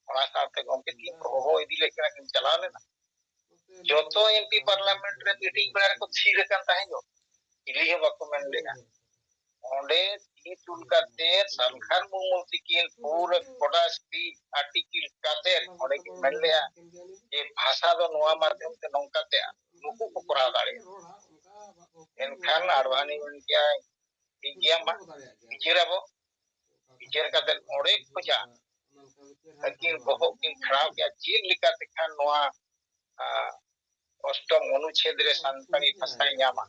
ᱚᱱᱟ ᱥᱟᱶᱛᱮ ᱜᱚᱢᱠᱮ ᱛᱤᱠᱤᱱ ᱠᱚ ᱦᱚᱦᱚ ᱤᱫᱤ ᱞᱮᱫ ᱠᱤᱱᱟ, ᱠᱤᱱ ᱪᱟᱞᱟᱣ ᱞᱮᱱᱟ᱾ ᱡᱚᱛᱚ ᱮᱢᱯᱤ ᱯᱟᱨᱞᱟᱢᱮᱱᱴ ᱨᱮ ᱢᱤᱴᱤᱝ ᱵᱮᱲᱟ ᱨᱮᱠᱚ ᱛᱷᱤᱨ ᱟᱠᱟᱱ ᱛᱟᱦᱮᱸ ᱫᱚ, ᱪᱤᱞᱤ ᱦᱚᱸ ᱵᱟᱠᱚ ᱢᱮᱱ ᱞᱮᱫᱼᱟ᱾ ᱚᱸᱰᱮ ᱛᱤ ᱛᱩᱞ ᱠᱟᱛᱮ ᱥᱟᱞᱠᱷᱟᱱ ᱢᱩᱨᱢᱩ ᱛᱤᱠᱤᱱ ᱯᱩᱨᱟᱹ ᱠᱚᱰᱟ ᱥᱯᱤᱪ ᱟᱨᱴᱤᱠᱮᱞ ᱠᱟᱛᱮ ᱚᱸᱰᱮ ᱠᱤᱱ ᱢᱮᱱ ᱞᱮᱫᱼᱟ ᱡᱮ ᱵᱷᱟᱥᱟ ᱫᱚ ᱱᱚᱣᱟ ᱢᱟᱫᱽᱫᱷᱚᱢ ᱛᱮ ᱱᱚᱝᱠᱟ ᱛᱮ ᱱᱩᱠᱩ ᱠᱚ ᱠᱚᱨᱟᱣ ᱫᱟᱲᱮᱭᱟᱜᱼᱟ᱾ ᱮᱱᱠᱷᱟᱱ ᱟᱰᱵᱷᱟᱱᱤ ᱢᱮᱱ ᱠᱮᱜᱼᱟᱭ, ᱴᱷᱤᱠ ᱜᱮᱭᱟ, ᱢᱟ ᱵᱤᱪᱟᱹᱨᱟᱵᱚ᱾ ᱵᱤᱪᱟᱹᱨ ᱠᱟᱛᱮ ᱚᱸᱰᱮ ᱠᱷᱚᱱᱟᱜ ᱟᱹᱠᱤᱱ ᱵᱚᱦᱚᱜ ᱠᱤᱱ ᱠᱷᱟᱲᱟᱣ ᱠᱮᱜᱼᱟ, ᱪᱮᱫ ᱞᱮᱠᱟᱛᱮ ᱠᱷᱟᱱ ᱱᱚᱣᱟ, ᱟ, ᱚᱥᱴᱚᱢ ᱚᱱᱩᱪᱷᱮᱫ ᱨᱮ ᱥᱟᱱᱛᱟᱲᱤ ᱵᱷᱟᱥᱟᱭ ᱧᱟᱢᱟ᱾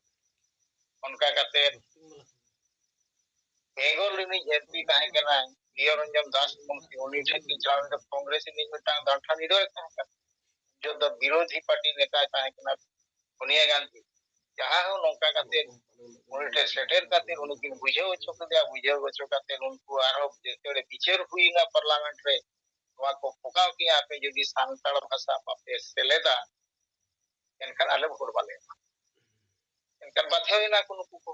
ᱚᱱᱠᱟ ᱠᱟᱛᱮ ᱵᱮᱝᱜᱚᱞ ᱨᱤᱱᱤᱡ ᱮᱢᱯᱤ ᱛᱟᱦᱮᱸ ᱠᱟᱱᱟᱭ ᱯᱤᱭᱚ ᱨᱚᱧᱡᱚᱱ ᱫᱟᱥ ᱢᱩᱨᱢᱩ, ᱩᱱᱤ ᱴᱷᱮᱱ ᱠᱤᱱ ᱪᱟᱞᱟᱣ ᱞᱮᱱᱟ, ᱠᱚᱝᱜᱨᱮᱥ ᱨᱤᱱᱤᱡ ᱢᱤᱫᱴᱟᱝ ᱫᱟᱱᱴᱷᱟ leader ᱮ ᱛᱟᱦᱮᱸ ᱠᱟᱱᱟ, ᱡᱚᱛᱚ ᱵᱤᱨᱳᱫᱷᱤ ᱯᱟᱨᱴᱤ ᱱᱮᱛᱟᱭ ᱛᱟᱦᱮᱸ ᱠᱟᱱᱟ ᱥᱳᱱᱤᱭᱟ ᱜᱟᱱᱫᱷᱤ᱾ ᱡᱟᱦᱟᱸ ᱦᱚᱸ ᱱᱚᱝᱠᱟ ᱠᱟᱛᱮ ᱩᱱᱤ ᱴᱷᱮᱱ ᱥᱮᱴᱮᱨ ᱠᱟᱛᱮ ᱩᱱᱤ ᱠᱤᱱ ᱵᱩᱡᱷᱟᱹᱣ ᱦᱚᱪᱚ ᱠᱮᱫᱮᱭᱟ, ᱵᱩᱡᱷᱟᱹᱣ ᱦᱚᱪᱚ ᱠᱟᱛᱮ ᱩᱱᱠᱩ ᱟᱨᱦᱚᱸ ᱡᱮᱛᱮ ᱵᱤᱪᱟᱹᱨ ᱦᱩᱭᱱᱟ ᱯᱟᱨᱞᱟᱢᱮᱱᱴ ᱨᱮ, ᱱᱚᱣᱟ ᱠᱚ ᱴᱷᱚᱠᱟᱣ ᱠᱮᱜᱼᱟ, ᱟᱯᱮ ᱡᱩᱫᱤ ᱥᱟᱱᱛᱟᱲ ᱵᱷᱟᱥᱟ ᱵᱟᱯᱮ ᱥᱮᱞᱮᱫᱟ ᱮᱱᱠᱷᱟᱱ ᱟᱞᱮ ᱵᱷᱳᱴ ᱵᱟᱞᱮ ᱮᱢᱟ᱾ ᱮᱱᱠᱷᱟᱱ ᱵᱟᱫᱷᱭᱚᱭᱮᱱᱟ ᱠᱚ ᱱᱩᱠᱩ ᱠᱚ᱾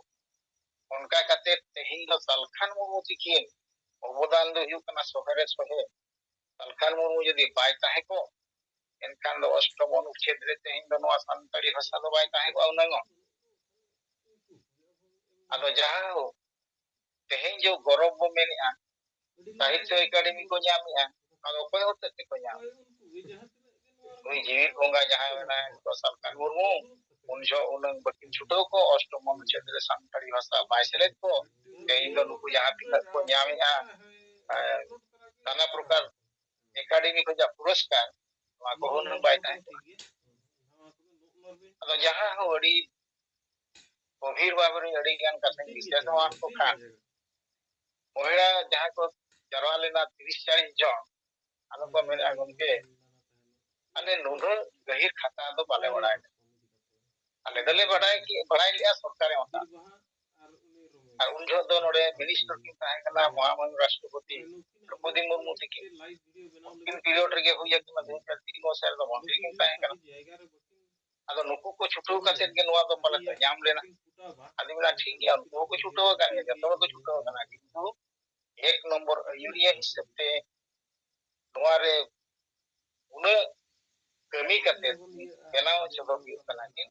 ᱚᱱᱠᱟ ᱠᱟᱛᱮ ᱛᱮᱦᱮᱧ ᱫᱚ ᱥᱟᱞᱠᱷᱟᱱ ᱢᱩᱨᱢᱩ ᱛᱤᱠᱤᱱ ᱚᱵᱚᱫᱟᱱ ᱫᱚ ᱦᱩᱭᱩᱜ ᱠᱟᱱᱟ ᱥᱚᱦᱮ ᱨᱮ ᱥᱚᱦᱮ᱾ ᱥᱟᱞᱠᱷᱟᱱ ᱢᱩᱨᱢᱩ ᱡᱩᱫᱤ ᱵᱟᱭ ᱛᱟᱦᱮᱸ ᱠᱚᱜ, ᱮᱱᱠᱷᱟᱱ ᱫᱚ ᱚᱥᱴᱚᱢ ᱚᱱᱩᱪᱷᱮᱫ ᱨᱮ ᱛᱮᱦᱮᱧ ᱫᱚ ᱱᱚᱣᱟ ᱥᱟᱱᱛᱟᱲᱤ ᱵᱷᱟᱥᱟ ᱫᱚ ᱵᱟᱭ ᱛᱟᱦᱮᱸ ᱠᱚᱜᱼᱟ ᱩᱱᱟᱹᱝ ᱦᱚᱸ᱾ ᱟᱫᱚ ᱡᱟᱦᱟᱸ ᱦᱳᱠ, ᱛᱮᱦᱮᱧ ᱡᱮ ᱜᱚᱨᱚᱵᱽ ᱵᱚ ᱢᱮᱱᱮᱜᱼᱟ, ᱥᱟᱦᱤᱛᱛᱚ ᱮᱠᱟᱰᱮᱢᱤ ᱠᱚ ᱧᱟᱢᱮᱜᱼᱟ, ᱚᱱᱟ ᱫᱚ ᱚᱠᱚᱭ ᱦᱚᱛᱮᱡ ᱛᱮᱠᱚ ᱧᱟᱢᱮᱜᱼᱟ? ᱱᱩᱭ ᱡᱤᱣᱤᱫ ᱵᱚᱸᱜᱟ ᱡᱟᱦᱟᱸᱭ ᱢᱮᱱᱟᱭ, ᱩᱱᱤ ᱫᱚ ᱥᱟᱞᱠᱷᱟᱱ ᱢᱩᱨᱢᱩ᱾ ᱩᱱ ᱡᱚᱦᱚᱜ ᱩᱱᱟᱹᱝ ᱵᱟᱹᱠᱤᱱ ᱪᱷᱩᱴᱟᱹᱣ ᱠᱚ, ᱚᱥᱴᱚᱢ ᱚᱱᱩᱪᱷᱮᱫ ᱨᱮ ᱥᱟᱱᱛᱟᱲᱤ ᱵᱷᱟᱥᱟ ᱵᱟᱭ ᱥᱮᱞᱮᱫ ᱠᱚ᱾ ᱛᱮᱦᱮᱧ ᱫᱚ ᱱᱩᱠᱩ ᱡᱟᱦᱟᱸ ᱛᱤᱱᱟᱹᱜ ᱠᱚ ᱧᱟᱢᱮᱜᱼᱟ, ᱮ, ᱱᱟᱱᱟ ᱯᱨᱚᱠᱟᱨ ᱮᱠᱟᱰᱮᱢᱤ ᱠᱷᱚᱱᱟᱜ ᱯᱩᱨᱚᱥᱠᱟᱨ, ᱱᱚᱣᱟ ᱠᱚᱦᱚᱸ ᱩᱱᱟᱹᱝ ᱵᱟᱭ ᱛᱟᱦᱮᱸ ᱠᱚᱜᱼᱟ᱾ ᱟᱫᱚ ᱡᱟᱦᱟᱸ ᱦᱚᱸ ᱟᱹᱰᱤ ᱜᱚᱵᱷᱤᱨ ᱵᱷᱟᱵᱮ ᱨᱮ ᱟᱹᱰᱤ ᱜᱟᱱ ᱠᱟᱛᱷᱟᱧ ᱵᱤᱥᱞᱮᱥᱚᱱ ᱠᱚ ᱠᱷᱟᱱ, ᱢᱚᱦᱤᱞᱟ ᱡᱟᱦᱟᱸ ᱠᱚ ᱡᱟᱨᱣᱟ ᱞᱮᱱᱟ ᱛᱤᱨᱤᱥ ᱪᱟᱞᱤᱥ ᱡᱚᱱ, ᱟᱫᱚ ᱠᱚ ᱢᱮᱱᱮᱫᱼᱟ, "ᱜᱚᱢᱠᱮ, ᱟᱞᱮ ᱱᱩᱱᱟᱹᱜ ᱜᱟᱹᱦᱤᱨ ᱠᱟᱛᱷᱟ ᱫᱚ ᱵᱟᱞᱮ ᱵᱟᱲᱟᱭ ᱠᱟᱱᱟ, ᱟᱞᱮ ᱫᱚᱞᱮ ᱵᱟᱰᱟᱭ ᱠᱮ ᱵᱟᱲᱟᱭ ᱞᱮᱜᱼᱟ ᱥᱚᱨᱠᱟᱨᱮ ᱚᱱᱠᱟ᱾ ᱟᱨ ᱩᱱ ᱡᱚᱦᱚᱜ ᱫᱚ ᱱᱚᱰᱮ ᱢᱤᱱᱤᱥᱴᱟᱨ ᱠᱤᱱ ᱛᱟᱦᱮᱸ ᱠᱟᱱᱟ ᱢᱚᱦᱟᱢᱩᱦᱤᱱ ᱨᱟᱥᱴᱨᱚᱯᱚᱛᱤ ᱫᱨᱚᱯᱚᱫᱤ ᱢᱩᱨᱢᱩ ᱛᱤᱠᱤᱱ᱾ ᱩᱱᱠᱤᱱ ᱯᱤᱨᱤᱭᱚᱰ ᱨᱮᱜᱮ ᱦᱩᱭ ᱟᱠᱟᱱᱟ, ᱫᱩ ᱦᱟᱡᱟᱨ ᱛᱤᱱ ᱢᱚᱥᱮ ᱨᱮᱫᱚ ᱢᱚᱱᱛᱨᱤ ᱠᱤᱱ ᱛᱟᱦᱮᱸ ᱠᱟᱱᱟ᱾ ᱟᱫᱚ ᱱᱩᱠᱩ ᱠᱚ ᱪᱷᱩᱴᱟᱹᱣ ᱠᱟᱛᱮ ᱜᱮ ᱱᱚᱣᱟ ᱫᱚ ᱯᱟᱞᱮ ᱠᱚ ᱧᱟᱢ ᱞᱮᱱᱟ᱾ ᱟᱫᱚ ᱢᱮᱱᱟ ᱴᱷᱤᱠ ᱜᱮᱭᱟ, ᱩᱱᱠᱩ ᱦᱚᱸᱠᱚ ᱪᱷᱩᱴᱟᱹᱣ ᱟᱠᱟᱱ ᱜᱮᱭᱟ, ᱡᱚᱛᱚ ᱦᱚᱲ ᱠᱚ ᱪᱷᱩᱴᱟᱹᱣ ᱟᱠᱟᱱᱟ, ᱠᱤᱱᱛᱩ ᱮᱠ ᱱᱚᱢᱵᱚᱨ ᱟᱹᱭᱩᱨᱤᱭᱟᱹ ᱦᱤᱥᱟᱹᱵ ᱛᱮ ᱱᱚᱣᱟ ᱨᱮ ᱩᱱᱟᱹᱜ ᱠᱟᱹᱢᱤ ᱠᱟᱛᱮ ᱵᱮᱱᱟᱣ ᱥᱚᱫᱚᱨ ᱦᱩᱭᱩᱜ ᱠᱟᱱᱟ ᱠᱤᱱ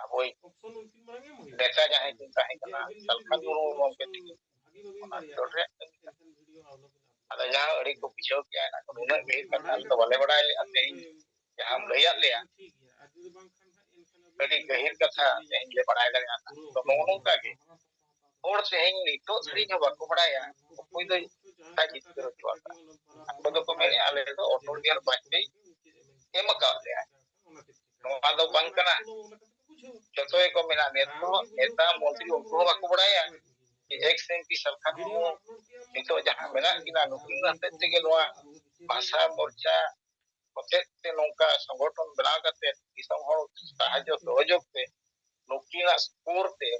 ᱟᱵᱚᱭᱤᱡ ᱱᱮᱛᱟ ᱡᱟᱦᱟᱸᱭ ᱠᱤᱱ ᱛᱟᱦᱮᱸ ᱠᱟᱱᱟ ᱥᱟᱞᱠᱷᱟᱱ ᱢᱩᱨᱢᱩ ᱜᱚᱢᱠᱮ ᱛᱤᱠᱤᱱ ᱚᱱᱟ ᱵᱤᱨᱳᱫᱷ ᱨᱮᱭᱟᱜ ᱠᱟᱹᱢᱤ ᱠᱟᱱᱟ᱾ ᱟᱫᱚ ᱡᱟᱦᱟᱸ ᱟᱹᱰᱤ ᱠᱚ ᱵᱩᱡᱷᱟᱹᱣ ᱠᱮᱜᱼᱟ, ᱚᱱᱟ ᱠᱚ ᱱᱩᱱᱟᱹᱜ ᱜᱟᱹᱦᱤᱨ ᱠᱟᱛᱷᱟ ᱟᱞᱮ ᱫᱚ ᱵᱟᱞᱮ ᱵᱟᱲᱟᱭ ᱞᱮᱫᱼᱟ᱾ ᱛᱮᱦᱮᱧ ᱡᱟᱦᱟᱸᱢ ᱞᱟᱹᱭᱟᱫ ᱞᱮᱭᱟ, ᱟᱹᱰᱤ ᱜᱟᱹᱦᱤᱨ ᱠᱟᱛᱷᱟ ᱛᱮᱦᱮᱧ ᱞᱮ ᱵᱟᱲᱟᱭ ᱫᱟᱲᱮᱭᱟᱫᱟ᱾ ᱛᱚ ᱱᱚᱜᱼᱚ ᱱᱚᱝᱠᱟ ᱜᱮ ᱦᱚᱲ ᱛᱮᱦᱮᱧ ᱱᱤᱛᱚᱜ ᱫᱷᱟᱹᱨᱤᱡ ᱦᱚᱸ ᱵᱟᱠᱚ ᱵᱟᱲᱟᱭᱟ ᱚᱠᱚᱭ ᱫᱚ ᱡᱤᱛᱠᱟᱹᱨ ᱦᱚᱪᱚ ᱟᱠᱟᱫ᱾ ᱟᱠᱚ ᱫᱚᱠᱚ ᱢᱮᱱᱮᱫᱼᱟ ᱟᱞᱮ ᱫᱚ ᱚᱴᱚᱞ ᱵᱤᱦᱟᱨ ᱵᱟᱡᱽᱯᱮᱭᱤ ᱮᱢ ᱟᱠᱟᱫ ᱞᱮᱭᱟ᱾ ᱱᱚᱣᱟ ᱫᱚ ᱵᱟᱝ ᱠᱟᱱᱟ᱾ ᱡᱚᱛᱚ ᱜᱮᱠᱚ ᱢᱮᱱᱟ ᱱᱮᱛᱟ, ᱱᱮᱛᱟ ᱢᱚᱱᱛᱨᱤ ᱩᱱᱠᱩ ᱦᱚᱸ ᱵᱟᱠᱚ ᱵᱟᱲᱟᱭᱟ ᱡᱮ X M P Salkhan Murmu ᱱᱤᱛᱚᱜ ᱡᱟᱦᱟᱸ ᱢᱮᱱᱟᱜ ᱠᱤᱱᱟ ᱱᱩᱠᱤᱱ ᱦᱚᱛᱮᱡ ᱛᱮᱜᱮ ᱱᱚᱣᱟ ᱵᱷᱟᱥᱟ ᱢᱳᱨᱪᱟ ᱦᱚᱛᱮᱡ ᱛᱮ ᱱᱚᱝᱠᱟ ᱥᱚᱝᱜᱚᱴᱷᱚᱱ ᱵᱮᱱᱟᱣ ᱠᱟᱛᱮ ᱫᱤᱥᱚᱢ ᱦᱚᱲ ᱥᱟᱦᱟᱡᱽᱡᱚ ᱥᱚᱦᱚᱡᱳᱜᱽ ᱛᱮ ᱱᱩᱠᱤᱱᱟᱜ ᱥᱩᱨ ᱛᱮ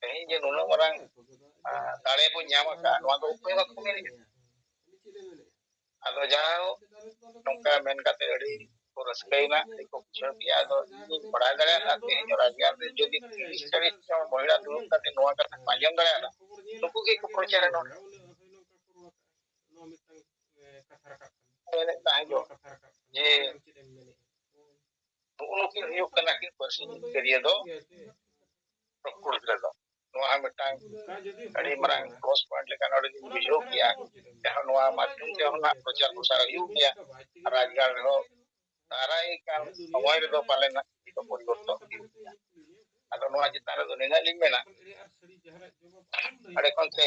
ᱛᱮᱦᱮᱧ ᱡᱮ ᱱᱩᱱᱟᱹᱜ ᱢᱟᱨᱟᱝ, ᱟᱸ, ᱫᱟᱲᱮ ᱵᱚᱱ ᱧᱟᱢ ᱟᱠᱟᱫᱼᱟ, ᱱᱚᱣᱟ ᱫᱚ ᱚᱠᱚᱭ ᱦᱚᱸ ᱵᱟᱠᱚ ᱢᱮᱱᱮᱫᱼᱟ᱾ ᱟᱫᱚ ᱡᱟᱭᱦᱳᱠ, ᱱᱚᱝᱠᱟ ᱢᱮᱱ ᱠᱟᱛᱮ ᱟᱹᱰᱤ ᱠᱚ ᱨᱟᱹᱥᱠᱟᱹᱭᱮᱱᱟ, ᱟᱹᱰᱤ ᱠᱚ ᱵᱩᱡᱷᱟᱹᱣ ᱠᱮᱜᱼᱟ᱾ ᱟᱫᱚ ᱤᱧᱤᱧ ᱵᱟᱲᱟᱭ ᱫᱟᱲᱮᱭᱟᱫᱟ, ᱛᱮᱦᱮᱧ ᱨᱟᱡᱽᱜᱟᱲ ᱨᱮ ᱡᱩᱫᱤ ᱛᱤᱨᱤᱥ ᱪᱟᱞᱤᱥ ᱡᱚᱱ ᱢᱚᱦᱤᱞᱟ ᱫᱩᱲᱩᱵ ᱠᱟᱛᱮ ᱱᱚᱣᱟ ᱠᱟᱛᱷᱟ ᱠᱚ ᱟᱸᱡᱚᱢ ᱫᱟᱲᱮᱭᱟᱫᱟ, ᱱᱩᱠᱩ ᱜᱮ ᱠᱚ ᱯᱨᱚᱪᱟᱨᱟ ᱱᱚᱰᱮ᱾ ᱢᱮᱱᱮᱫ ᱛᱟᱦᱮᱸ ᱡᱚᱜ ᱡᱮ ᱱᱩᱜᱼᱩ ᱱᱩᱠᱤᱱ ᱦᱩᱭᱩᱜ ᱠᱟᱱᱟ ᱠᱤᱱ ᱯᱟᱹᱨᱥᱤ ᱡᱤᱛᱠᱟᱹᱨᱤᱭᱟᱹ ᱫᱚ ᱯᱨᱚᱠᱨᱤᱛ ᱨᱮᱫᱚ᱾ ᱱᱚᱣᱟ ᱦᱚᱸ ᱢᱤᱫᱴᱟᱝ ᱟᱹᱰᱤ ᱢᱟᱨᱟᱝ ᱯᱞᱟᱥ ᱯᱚᱭᱮᱱᱴ ᱞᱮᱠᱟ ᱱᱚᱰᱮ ᱞᱤᱧ ᱵᱩᱡᱷᱟᱹᱣ ᱠᱮᱜᱼᱟ᱾ ᱡᱟᱦᱟᱸ ᱱᱚᱣᱟ ᱢᱟᱫᱽᱫᱷᱚᱢ ᱛᱮ ᱦᱚᱸ ᱱᱟᱜ ᱯᱨᱚᱪᱟᱨ ᱯᱨᱚᱥᱟᱨ ᱦᱩᱭᱩᱜ ᱜᱮᱭᱟ᱾ ᱟᱨ ᱨᱟᱡᱽᱜᱟᱲ ᱨᱮᱦᱚᱸ ᱫᱟᱨᱟᱭ ᱠᱟᱱ ᱥᱚᱢᱚᱭ ᱨᱮᱫᱚ ᱯᱟᱞᱮᱱ ᱱᱟᱜ ᱠᱤᱪᱷᱩ ᱯᱚᱨᱤᱵᱚᱨᱛᱚᱱ ᱦᱩᱭᱩᱜ ᱜᱮᱭᱟ᱾ ᱟᱫᱚ ᱱᱚᱣᱟ ᱪᱮᱛᱟᱱ ᱨᱮᱫᱚ ᱱᱤᱱᱟᱹᱜ ᱞᱤᱧ ᱢᱮᱱᱟ, ᱟᱹᱰᱤ ᱠᱷᱚᱱ ᱛᱮ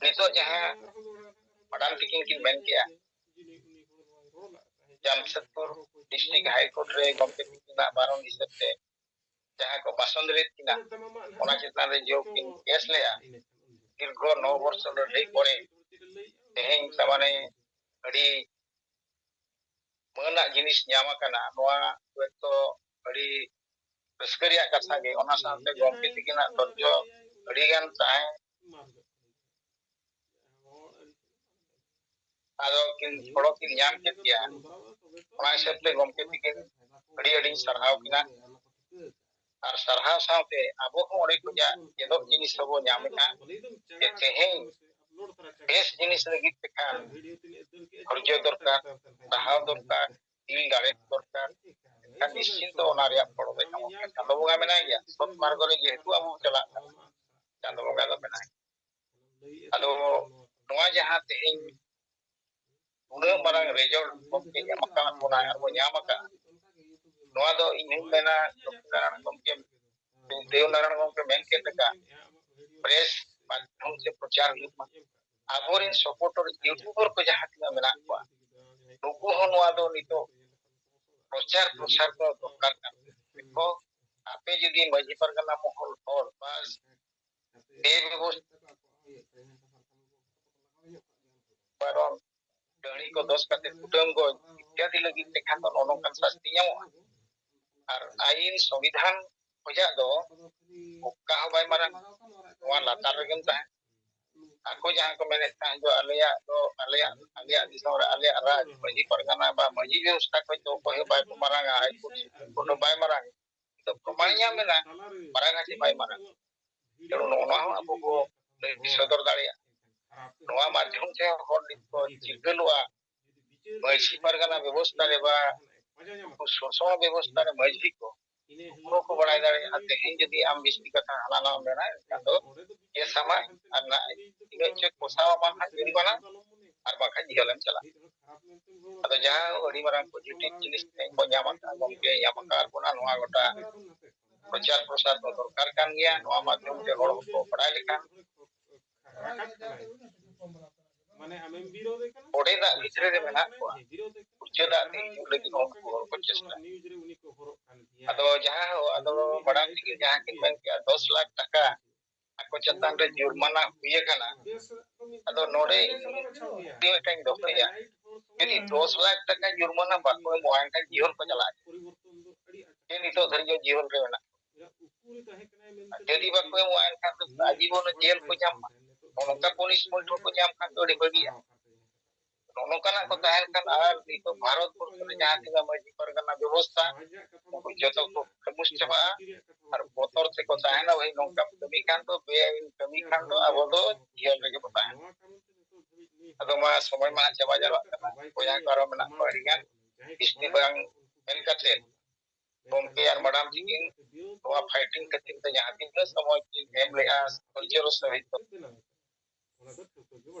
ᱱᱤᱛᱚᱜ ᱡᱟᱦᱟᱸ ᱢᱟᱰᱟᱢ ᱛᱤᱠᱤᱱ ᱠᱤᱱ ᱢᱮᱱ ᱠᱮᱜᱼᱟ, ᱡᱟᱢᱥᱮᱫᱽᱯᱩᱨ ᱰᱤᱥᱴᱨᱤᱠᱴ ᱦᱟᱭ ᱠᱳᱨᱴ ᱨᱮ ᱜᱚᱢᱠᱮ ᱛᱤᱠᱤᱱᱟᱜ ᱵᱟᱨᱚᱱ ᱦᱤᱥᱟᱹᱵ ᱛᱮ ᱡᱟᱦᱟᱸ ᱠᱚ ᱵᱟᱥᱚᱱ ᱞᱮᱫ ᱠᱤᱱᱟ, ᱚᱱᱟ ᱪᱮᱛᱟᱱ ᱨᱮ ᱡᱮ ᱠᱤᱱ ᱠᱮᱥ ᱞᱮᱜᱼᱟ, ᱫᱤᱨᱜᱷᱚ ᱱᱚ ᱵᱚᱨᱥᱚ ᱞᱟᱹᱲᱦᱟᱹᱭ ᱯᱚᱨᱮ ᱛᱮᱦᱮᱧ ᱛᱟᱨ ᱢᱟᱱᱮ ᱟᱹᱰᱤ ᱢᱟᱹᱱᱟᱜ ᱡᱤᱱᱤᱥ ᱧᱟᱢ ᱟᱠᱟᱱᱟ, ᱱᱚᱣᱟ ᱦᱚᱭᱛᱚ ᱟᱹᱰᱤ ᱨᱟᱹᱥᱠᱟᱹ ᱨᱮᱭᱟᱜ ᱠᱟᱛᱷᱟ ᱜᱮ᱾ ᱚᱱᱟ ᱥᱟᱶᱛᱮ ᱜᱚᱢᱠᱮ ᱛᱤᱠᱤᱱᱟᱜ ᱫᱷᱳᱨᱡᱚ ᱟᱹᱰᱤ ᱜᱟᱱ ᱛᱟᱦᱮᱸ, ᱟᱫᱚ ᱠᱤᱱ ᱜᱚᱲᱚ ᱠᱤᱱ ᱧᱟᱢ ᱠᱮᱫ ᱜᱮᱭᱟ᱾ ᱚᱱᱟ ᱦᱤᱥᱟᱹᱵ ᱛᱮ ᱜᱚᱢᱠᱮ ᱛᱤᱠᱤᱱ ᱟᱹᱰᱤ ᱟᱹᱰᱤᱧ ᱥᱟᱨᱦᱟᱣ ᱠᱤᱱᱟ᱾ ᱟᱨ ᱥᱟᱨᱦᱟᱣ ᱥᱟᱶᱛᱮ ᱟᱵᱚ ᱦᱚᱸ ᱚᱸᱰᱮ ᱠᱷᱚᱱᱟᱜ ᱪᱮᱫᱚᱜ ᱡᱤᱱᱤᱥ ᱦᱚᱸᱵᱚ ᱧᱟᱢᱮᱫᱼᱟ, ᱡᱮ ᱛᱮᱦᱮᱧ ᱵᱮᱥ ᱡᱤᱱᱤᱥ ᱞᱟᱹᱜᱤᱫ ᱛᱮᱠᱷᱟᱱ ᱫᱷᱳᱨᱡᱚ ᱫᱚᱨᱠᱟᱨ, ᱥᱟᱦᱟᱣ ᱫᱚᱨᱠᱟᱨ, ᱫᱤᱞ ᱫᱟᱲᱮ ᱫᱚᱨᱠᱟᱨ᱾ ᱮᱱᱠᱷᱟᱱ ᱱᱤᱥᱪᱤᱱᱛᱚ ᱚᱱᱟ ᱨᱮᱭᱟᱜ ᱯᱷᱚᱞ ᱫᱚ ᱧᱟᱢᱚᱜ ᱜᱮᱭᱟ᱾ ᱪᱟᱸᱫᱚ ᱵᱚᱸᱜᱟ ᱢᱮᱱᱟᱭ ᱜᱮᱭᱟ, ᱥᱚᱛ ᱢᱟᱨᱜᱚ ᱨᱮ ᱡᱮᱦᱮᱛᱩ ᱟᱵᱚ ᱵᱚᱱ ᱪᱟᱞᱟᱜ ᱠᱟᱱᱟ, ᱪᱟᱸᱫᱚ ᱵᱚᱸᱜᱟ ᱫᱚ ᱢᱮᱱᱟᱭ᱾ ᱟᱫᱚ ᱱᱚᱣᱟ ᱡᱟᱦᱟᱸ ᱛᱮᱦᱮᱧ ᱩᱱᱟᱹᱜ ᱢᱟᱨᱟᱝ ᱨᱮᱡᱟᱞᱴ ᱜᱚᱢᱠᱮ ᱮᱢ ᱟᱠᱟᱫ ᱵᱚᱱᱟᱭ ᱟᱨ ᱵᱚᱱ ᱧᱟᱢ ᱟᱠᱟᱫᱼᱟ, ᱱᱚᱣᱟ ᱫᱚ ᱤᱧ ᱦᱚᱸᱧ ᱢᱮᱱᱟ ᱞᱚᱠᱠᱷᱤᱱᱟᱨᱟᱭᱚᱬ ᱜᱚᱢᱠᱮ ᱫᱮᱵᱽᱱᱟᱨᱟᱭᱚᱬ ᱜᱚᱢᱠᱮ ᱢᱮᱱ ᱠᱮᱫ ᱞᱮᱠᱟ, ᱯᱨᱮᱥ ᱢᱟᱫᱽᱫᱷᱚᱢ ᱛᱮ ᱯᱨᱚᱪᱟᱨ ᱦᱩᱭᱩᱜ ᱢᱟ᱾ ᱟᱵᱚᱨᱮᱱ ᱥᱟᱯᱳᱨᱴᱟᱨ ᱤᱭᱩᱴᱩᱵᱟᱨ ᱠᱚ ᱡᱟᱦᱟᱸ ᱛᱤᱱᱟᱹᱜ ᱢᱮᱱᱟᱜ ᱠᱚᱣᱟ, ᱱᱩᱠᱩ ᱦᱚᱸ ᱱᱚᱣᱟ ᱫᱚ ᱱᱤᱛᱚᱜ ᱯᱨᱚᱪᱟᱨ ᱯᱨᱚᱥᱟᱨ ᱫᱚ ᱫᱚᱨᱠᱟᱨ ᱠᱟᱱ ᱛᱟᱠᱚᱣᱟ᱾ ᱟᱯᱮ ᱡᱩᱫᱤ ᱢᱟᱹᱡᱷᱤ ᱯᱟᱨᱜᱟᱱᱟ ᱢᱚᱦᱚᱞ ᱦᱚᱲ ᱵᱟᱥ ᱵᱮᱵᱮᱵᱚᱥᱛᱷᱟ ᱯᱟᱨᱚᱢ, ᱰᱟᱹᱦᱤ ᱠᱚ ᱫᱚᱥ ᱠᱟᱛᱮ ᱠᱩᱴᱟᱹᱢ ᱜᱚᱡ ᱤᱛᱛᱟᱫᱤ ᱞᱟᱹᱜᱤᱫ ᱛᱮᱠᱷᱟᱱ ᱫᱚ ᱱᱚᱜᱼᱚ ᱱᱚᱝᱠᱟᱱ ᱥᱟᱥᱛᱤ ᱧᱟᱢᱚᱜᱼᱟ᱾ ᱟᱨ ᱟᱹᱭᱤᱱ ᱥᱚᱝᱵᱤᱫᱷᱟᱱ ᱠᱷᱚᱡᱟᱜ ᱫᱚ ᱚᱠᱟ ᱦᱚᱸ ᱵᱟᱭ ᱢᱟᱨᱟᱝ, ᱱᱚᱣᱟ ᱞᱟᱛᱟᱨ ᱨᱮᱜᱮᱢ ᱛᱟᱦᱮᱸᱱᱟ᱾ ᱟᱠᱚ ᱡᱟᱦᱟᱸ ᱠᱚ ᱢᱮᱱᱮᱫ ᱛᱟᱦᱮᱸᱫ ᱡᱮ ᱟᱞᱮᱭᱟᱜ ᱫᱚ, ᱟᱞᱮᱭᱟᱜ, ᱟᱞᱮᱭᱟᱜ ᱫᱤᱥᱚᱢ ᱨᱮ ᱟᱞᱮᱭᱟᱜ ᱨᱟᱡᱽ, ᱢᱟᱹᱡᱷᱤ ᱯᱟᱨᱜᱟᱱᱟ ᱵᱟ ᱢᱟᱹᱡᱷᱤ ᱵᱮᱵᱚᱥᱛᱷᱟ ᱠᱷᱚᱡ ᱫᱚ ᱚᱠᱚᱭ ᱦᱚᱸ ᱵᱟᱭ ᱢᱟᱨᱟᱝᱟ, ᱦᱟᱭ ᱠᱳᱨᱴ ᱥᱩᱯᱨᱤᱢ ᱠᱳᱨᱴ ᱦᱚᱸ ᱵᱟᱭ ᱢᱟᱨᱟᱝᱟ᱾ ᱱᱤᱛᱚᱜ ᱯᱨᱚᱢᱟᱱ ᱧᱟᱢ ᱮᱱᱟ, ᱢᱟᱨᱟᱝᱟ ᱪᱮ ᱵᱟᱭ ᱢᱟᱨᱟᱝᱟ᱾ ᱛᱮᱱᱩ ᱱᱚᱜᱼᱚ ᱱᱚᱣᱟ ᱦᱚᱸ ᱟᱵᱚ ᱵᱚ ᱞᱟᱹᱭ ᱥᱚᱫᱚᱨ ᱫᱟᱲᱮᱭᱟᱜᱼᱟ᱾ ᱱᱚᱣᱟ ᱢᱟᱫᱽᱫᱷᱚᱢ ᱛᱮ ᱦᱚᱲ ᱱᱤᱛ ᱠᱚ ᱪᱤᱨᱜᱟᱹᱞᱚᱜᱼᱟ᱾ ᱢᱟᱹᱡᱷᱤ ᱯᱟᱨᱜᱟᱱᱟ ᱵᱮᱵᱚᱥᱛᱷᱟ ᱨᱮ ᱵᱟ ᱥᱚᱥᱚᱱ ᱵᱮᱵᱚᱥᱛᱷᱟ ᱨᱮ ᱢᱟᱹᱡᱷᱤ ᱠᱚ ᱩᱱᱠᱩ ᱠᱚ ᱵᱟᱲᱟᱭ ᱫᱟᱲᱮᱭᱟᱜᱼᱟ᱾ ᱛᱮᱦᱮᱧ ᱡᱩᱫᱤ ᱟᱢ ᱵᱤᱥᱛᱤ ᱠᱟᱛᱷᱟ ᱦᱟᱱᱟ ᱱᱟᱣᱟᱢ ᱢᱮᱱᱟ, ᱮᱱᱠᱷᱟᱱ ᱫᱚ ᱠᱮᱥ ᱟᱢᱟᱭ ᱟᱨ ᱱᱟᱜ ᱤᱱᱟᱹᱜ ᱪᱮᱫ ᱯᱚᱥᱟᱣ ᱟᱢᱟ ᱦᱟᱸᱜ ᱡᱩᱨᱤᱢᱟᱱᱟ, ᱟᱨ ᱵᱟᱝᱠᱷᱟᱱ ᱡᱮᱞᱮᱢ ᱪᱟᱞᱟᱜᱼᱟ᱾ ᱟᱫᱚ ᱡᱟᱦᱟᱸ ᱟᱹᱰᱤ ᱢᱟᱨᱟᱝ ᱯᱚᱡᱤᱴᱤᱵᱷ ᱡᱤᱱᱤᱥ ᱛᱮᱦᱮᱧ ᱵᱚᱱ ᱧᱟᱢ ᱟᱠᱟᱫᱼᱟ, ᱜᱚᱢᱠᱮ ᱧᱟᱢ ᱟᱠᱟᱫ ᱵᱚᱱᱟ, ᱱᱚᱣᱟ ᱜᱚᱴᱟ ᱯᱨᱚᱪᱟᱨ ᱯᱨᱚᱥᱟᱨ ᱫᱚ ᱫᱚᱨᱠᱟᱨ ᱠᱟᱱ ᱜᱮᱭᱟ᱾ ᱱᱚᱣᱟ ᱢᱟᱫᱽᱫᱷᱚᱢ ᱛᱮ ᱦᱚᱲ ᱠᱚ ᱵᱟᱲᱟᱭ ᱞᱮᱠᱷᱟᱱ ᱚᱸᱰᱮᱱᱟᱜ ᱵᱷᱤᱛᱨᱤ ᱨᱮ ᱢᱮᱱᱟᱜ ᱠᱚᱣᱟ, ᱯᱩᱡᱟᱹ ᱫᱟᱜ ᱛᱮ ᱦᱤᱡᱩᱜ ᱞᱟᱹᱜᱤᱫ ᱩᱱᱠᱩ ᱦᱚᱲ ᱠᱚ ᱪᱮᱥᱴᱟᱭᱟ᱾ ᱟᱫᱚ ᱡᱟᱦᱟᱸ ᱦᱚᱸ, ᱟᱫᱚ ᱢᱟᱲᱟᱝ ᱛᱮᱜᱮ ᱡᱟᱦᱟᱸ ᱠᱤᱱ ᱢᱮᱱ ᱠᱮᱜᱼᱟ, ᱫᱚᱥ ᱞᱟᱠᱷ ᱴᱟᱠᱟ ᱟᱠᱚ ᱪᱮᱛᱟᱱ ᱨᱮ ᱡᱩᱨᱢᱟᱱᱟ ᱦᱩᱭ ᱟᱠᱟᱱᱟ᱾ ᱟᱫᱚ ᱱᱚᱰᱮ ᱤᱧ ᱠᱩᱠᱞᱤ ᱢᱤᱫᱴᱟᱝ ᱫᱚᱦᱚᱭᱟ, ᱡᱩᱫᱤ ᱫᱚᱥ ᱞᱟᱠᱷ ᱴᱟᱠᱟ ᱡᱩᱨᱢᱟᱱᱟ ᱵᱟᱠᱚ ᱮᱢᱚᱜᱼᱟ, ᱮᱱᱠᱷᱟᱱ ᱡᱤᱦᱚᱞ ᱠᱚ ᱪᱟᱞᱟᱜᱼᱟ᱾ ᱡᱮ ᱱᱤᱛᱚᱜ ᱫᱷᱟᱹᱨᱤᱡ ᱡᱤᱦᱚᱞ ᱨᱮ ᱢᱮᱱᱟᱜ ᱠᱚᱣᱟ᱾ ᱟᱨ ᱡᱩᱫᱤ ᱵᱟᱠᱚ ᱮᱢᱚᱜᱼᱟ, ᱮᱱᱠᱷᱟᱱ ᱫᱚ ᱟᱡᱤᱵᱚᱱ ᱡᱮᱞ ᱠᱚ ᱧᱟᱢᱟ᱾ ᱱᱚᱜᱼᱚ ᱱᱚᱝᱠᱟ punishment ᱦᱚᱸᱠᱚ ᱧᱟᱢ ᱠᱷᱟᱱ ᱫᱚ ᱟᱹᱰᱤ ᱵᱷᱟᱹᱜᱤᱜᱼᱟ᱾ ᱱᱚᱜᱼᱚ ᱱᱚᱝᱠᱟᱱᱟᱜ ᱠᱚ ᱛᱟᱦᱮᱱ ᱠᱷᱟᱱ ᱟᱨ ᱱᱤᱛᱚᱜ ᱵᱷᱟᱨᱚᱛ ᱵᱚᱨᱥᱚ ᱨᱮ ᱡᱟᱦᱟᱸ ᱛᱤᱱᱟᱹᱜ ᱢᱟᱹᱡᱷᱤ ᱯᱟᱨᱜᱟᱱᱟ ᱵᱮᱵᱚᱥᱛᱷᱟ, ᱩᱱᱠᱩ ᱡᱚᱛᱚ ᱠᱚ ᱠᱷᱟᱢᱳᱥ ᱪᱟᱵᱟᱜᱼᱟ᱾ ᱟᱨ ᱵᱚᱛᱚᱨ ᱛᱮᱠᱚ ᱛᱟᱦᱮᱱᱟ, ᱵᱷᱟᱹᱭ ᱱᱚᱝᱠᱟᱢ ᱠᱟᱹᱢᱤ ᱠᱷᱟᱱ ᱫᱚ, ᱵᱮᱟᱭᱤᱱ ᱠᱟᱹᱢᱤ ᱠᱷᱟᱱ ᱫᱚ ᱟᱵᱚ ᱫᱚ ᱡᱤᱦᱚᱞ ᱨᱮᱜᱮ ᱵᱚ ᱛᱟᱦᱮᱱᱟ᱾ ᱟᱫᱚ ᱢᱟ ᱥᱚᱢᱚᱭ ᱢᱟ ᱪᱟᱵᱟ ᱡᱟᱣᱨᱟᱜ ᱠᱟᱱᱟ, ᱵᱚᱭᱦᱟ ᱠᱚ ᱟᱨᱚ ᱢᱮᱱᱟᱜ ᱠᱚᱣᱟ ᱟᱹᱰᱤ ᱜᱟᱱ᱾ ᱵᱤᱥᱛᱤ ᱵᱟᱝ ᱢᱮᱱ ᱠᱟᱛᱮ ᱜᱚᱢᱠᱮ ᱟᱨ ᱢᱟᱰᱟᱢ ᱛᱤᱠᱤᱱ ᱱᱚᱣᱟ fighting ᱠᱷᱟᱹᱛᱤᱨ ᱛᱮ ᱡᱟᱦᱟᱸ ᱛᱤᱱᱟᱹᱜ ᱥᱚᱢᱚᱭ ᱠᱤᱱ ᱮᱢ ᱞᱮᱜᱼᱟ, ᱫᱷᱳᱨᱡᱚ ᱨᱮ ᱥᱟᱹᱦᱤᱛ ᱠᱟᱛᱮ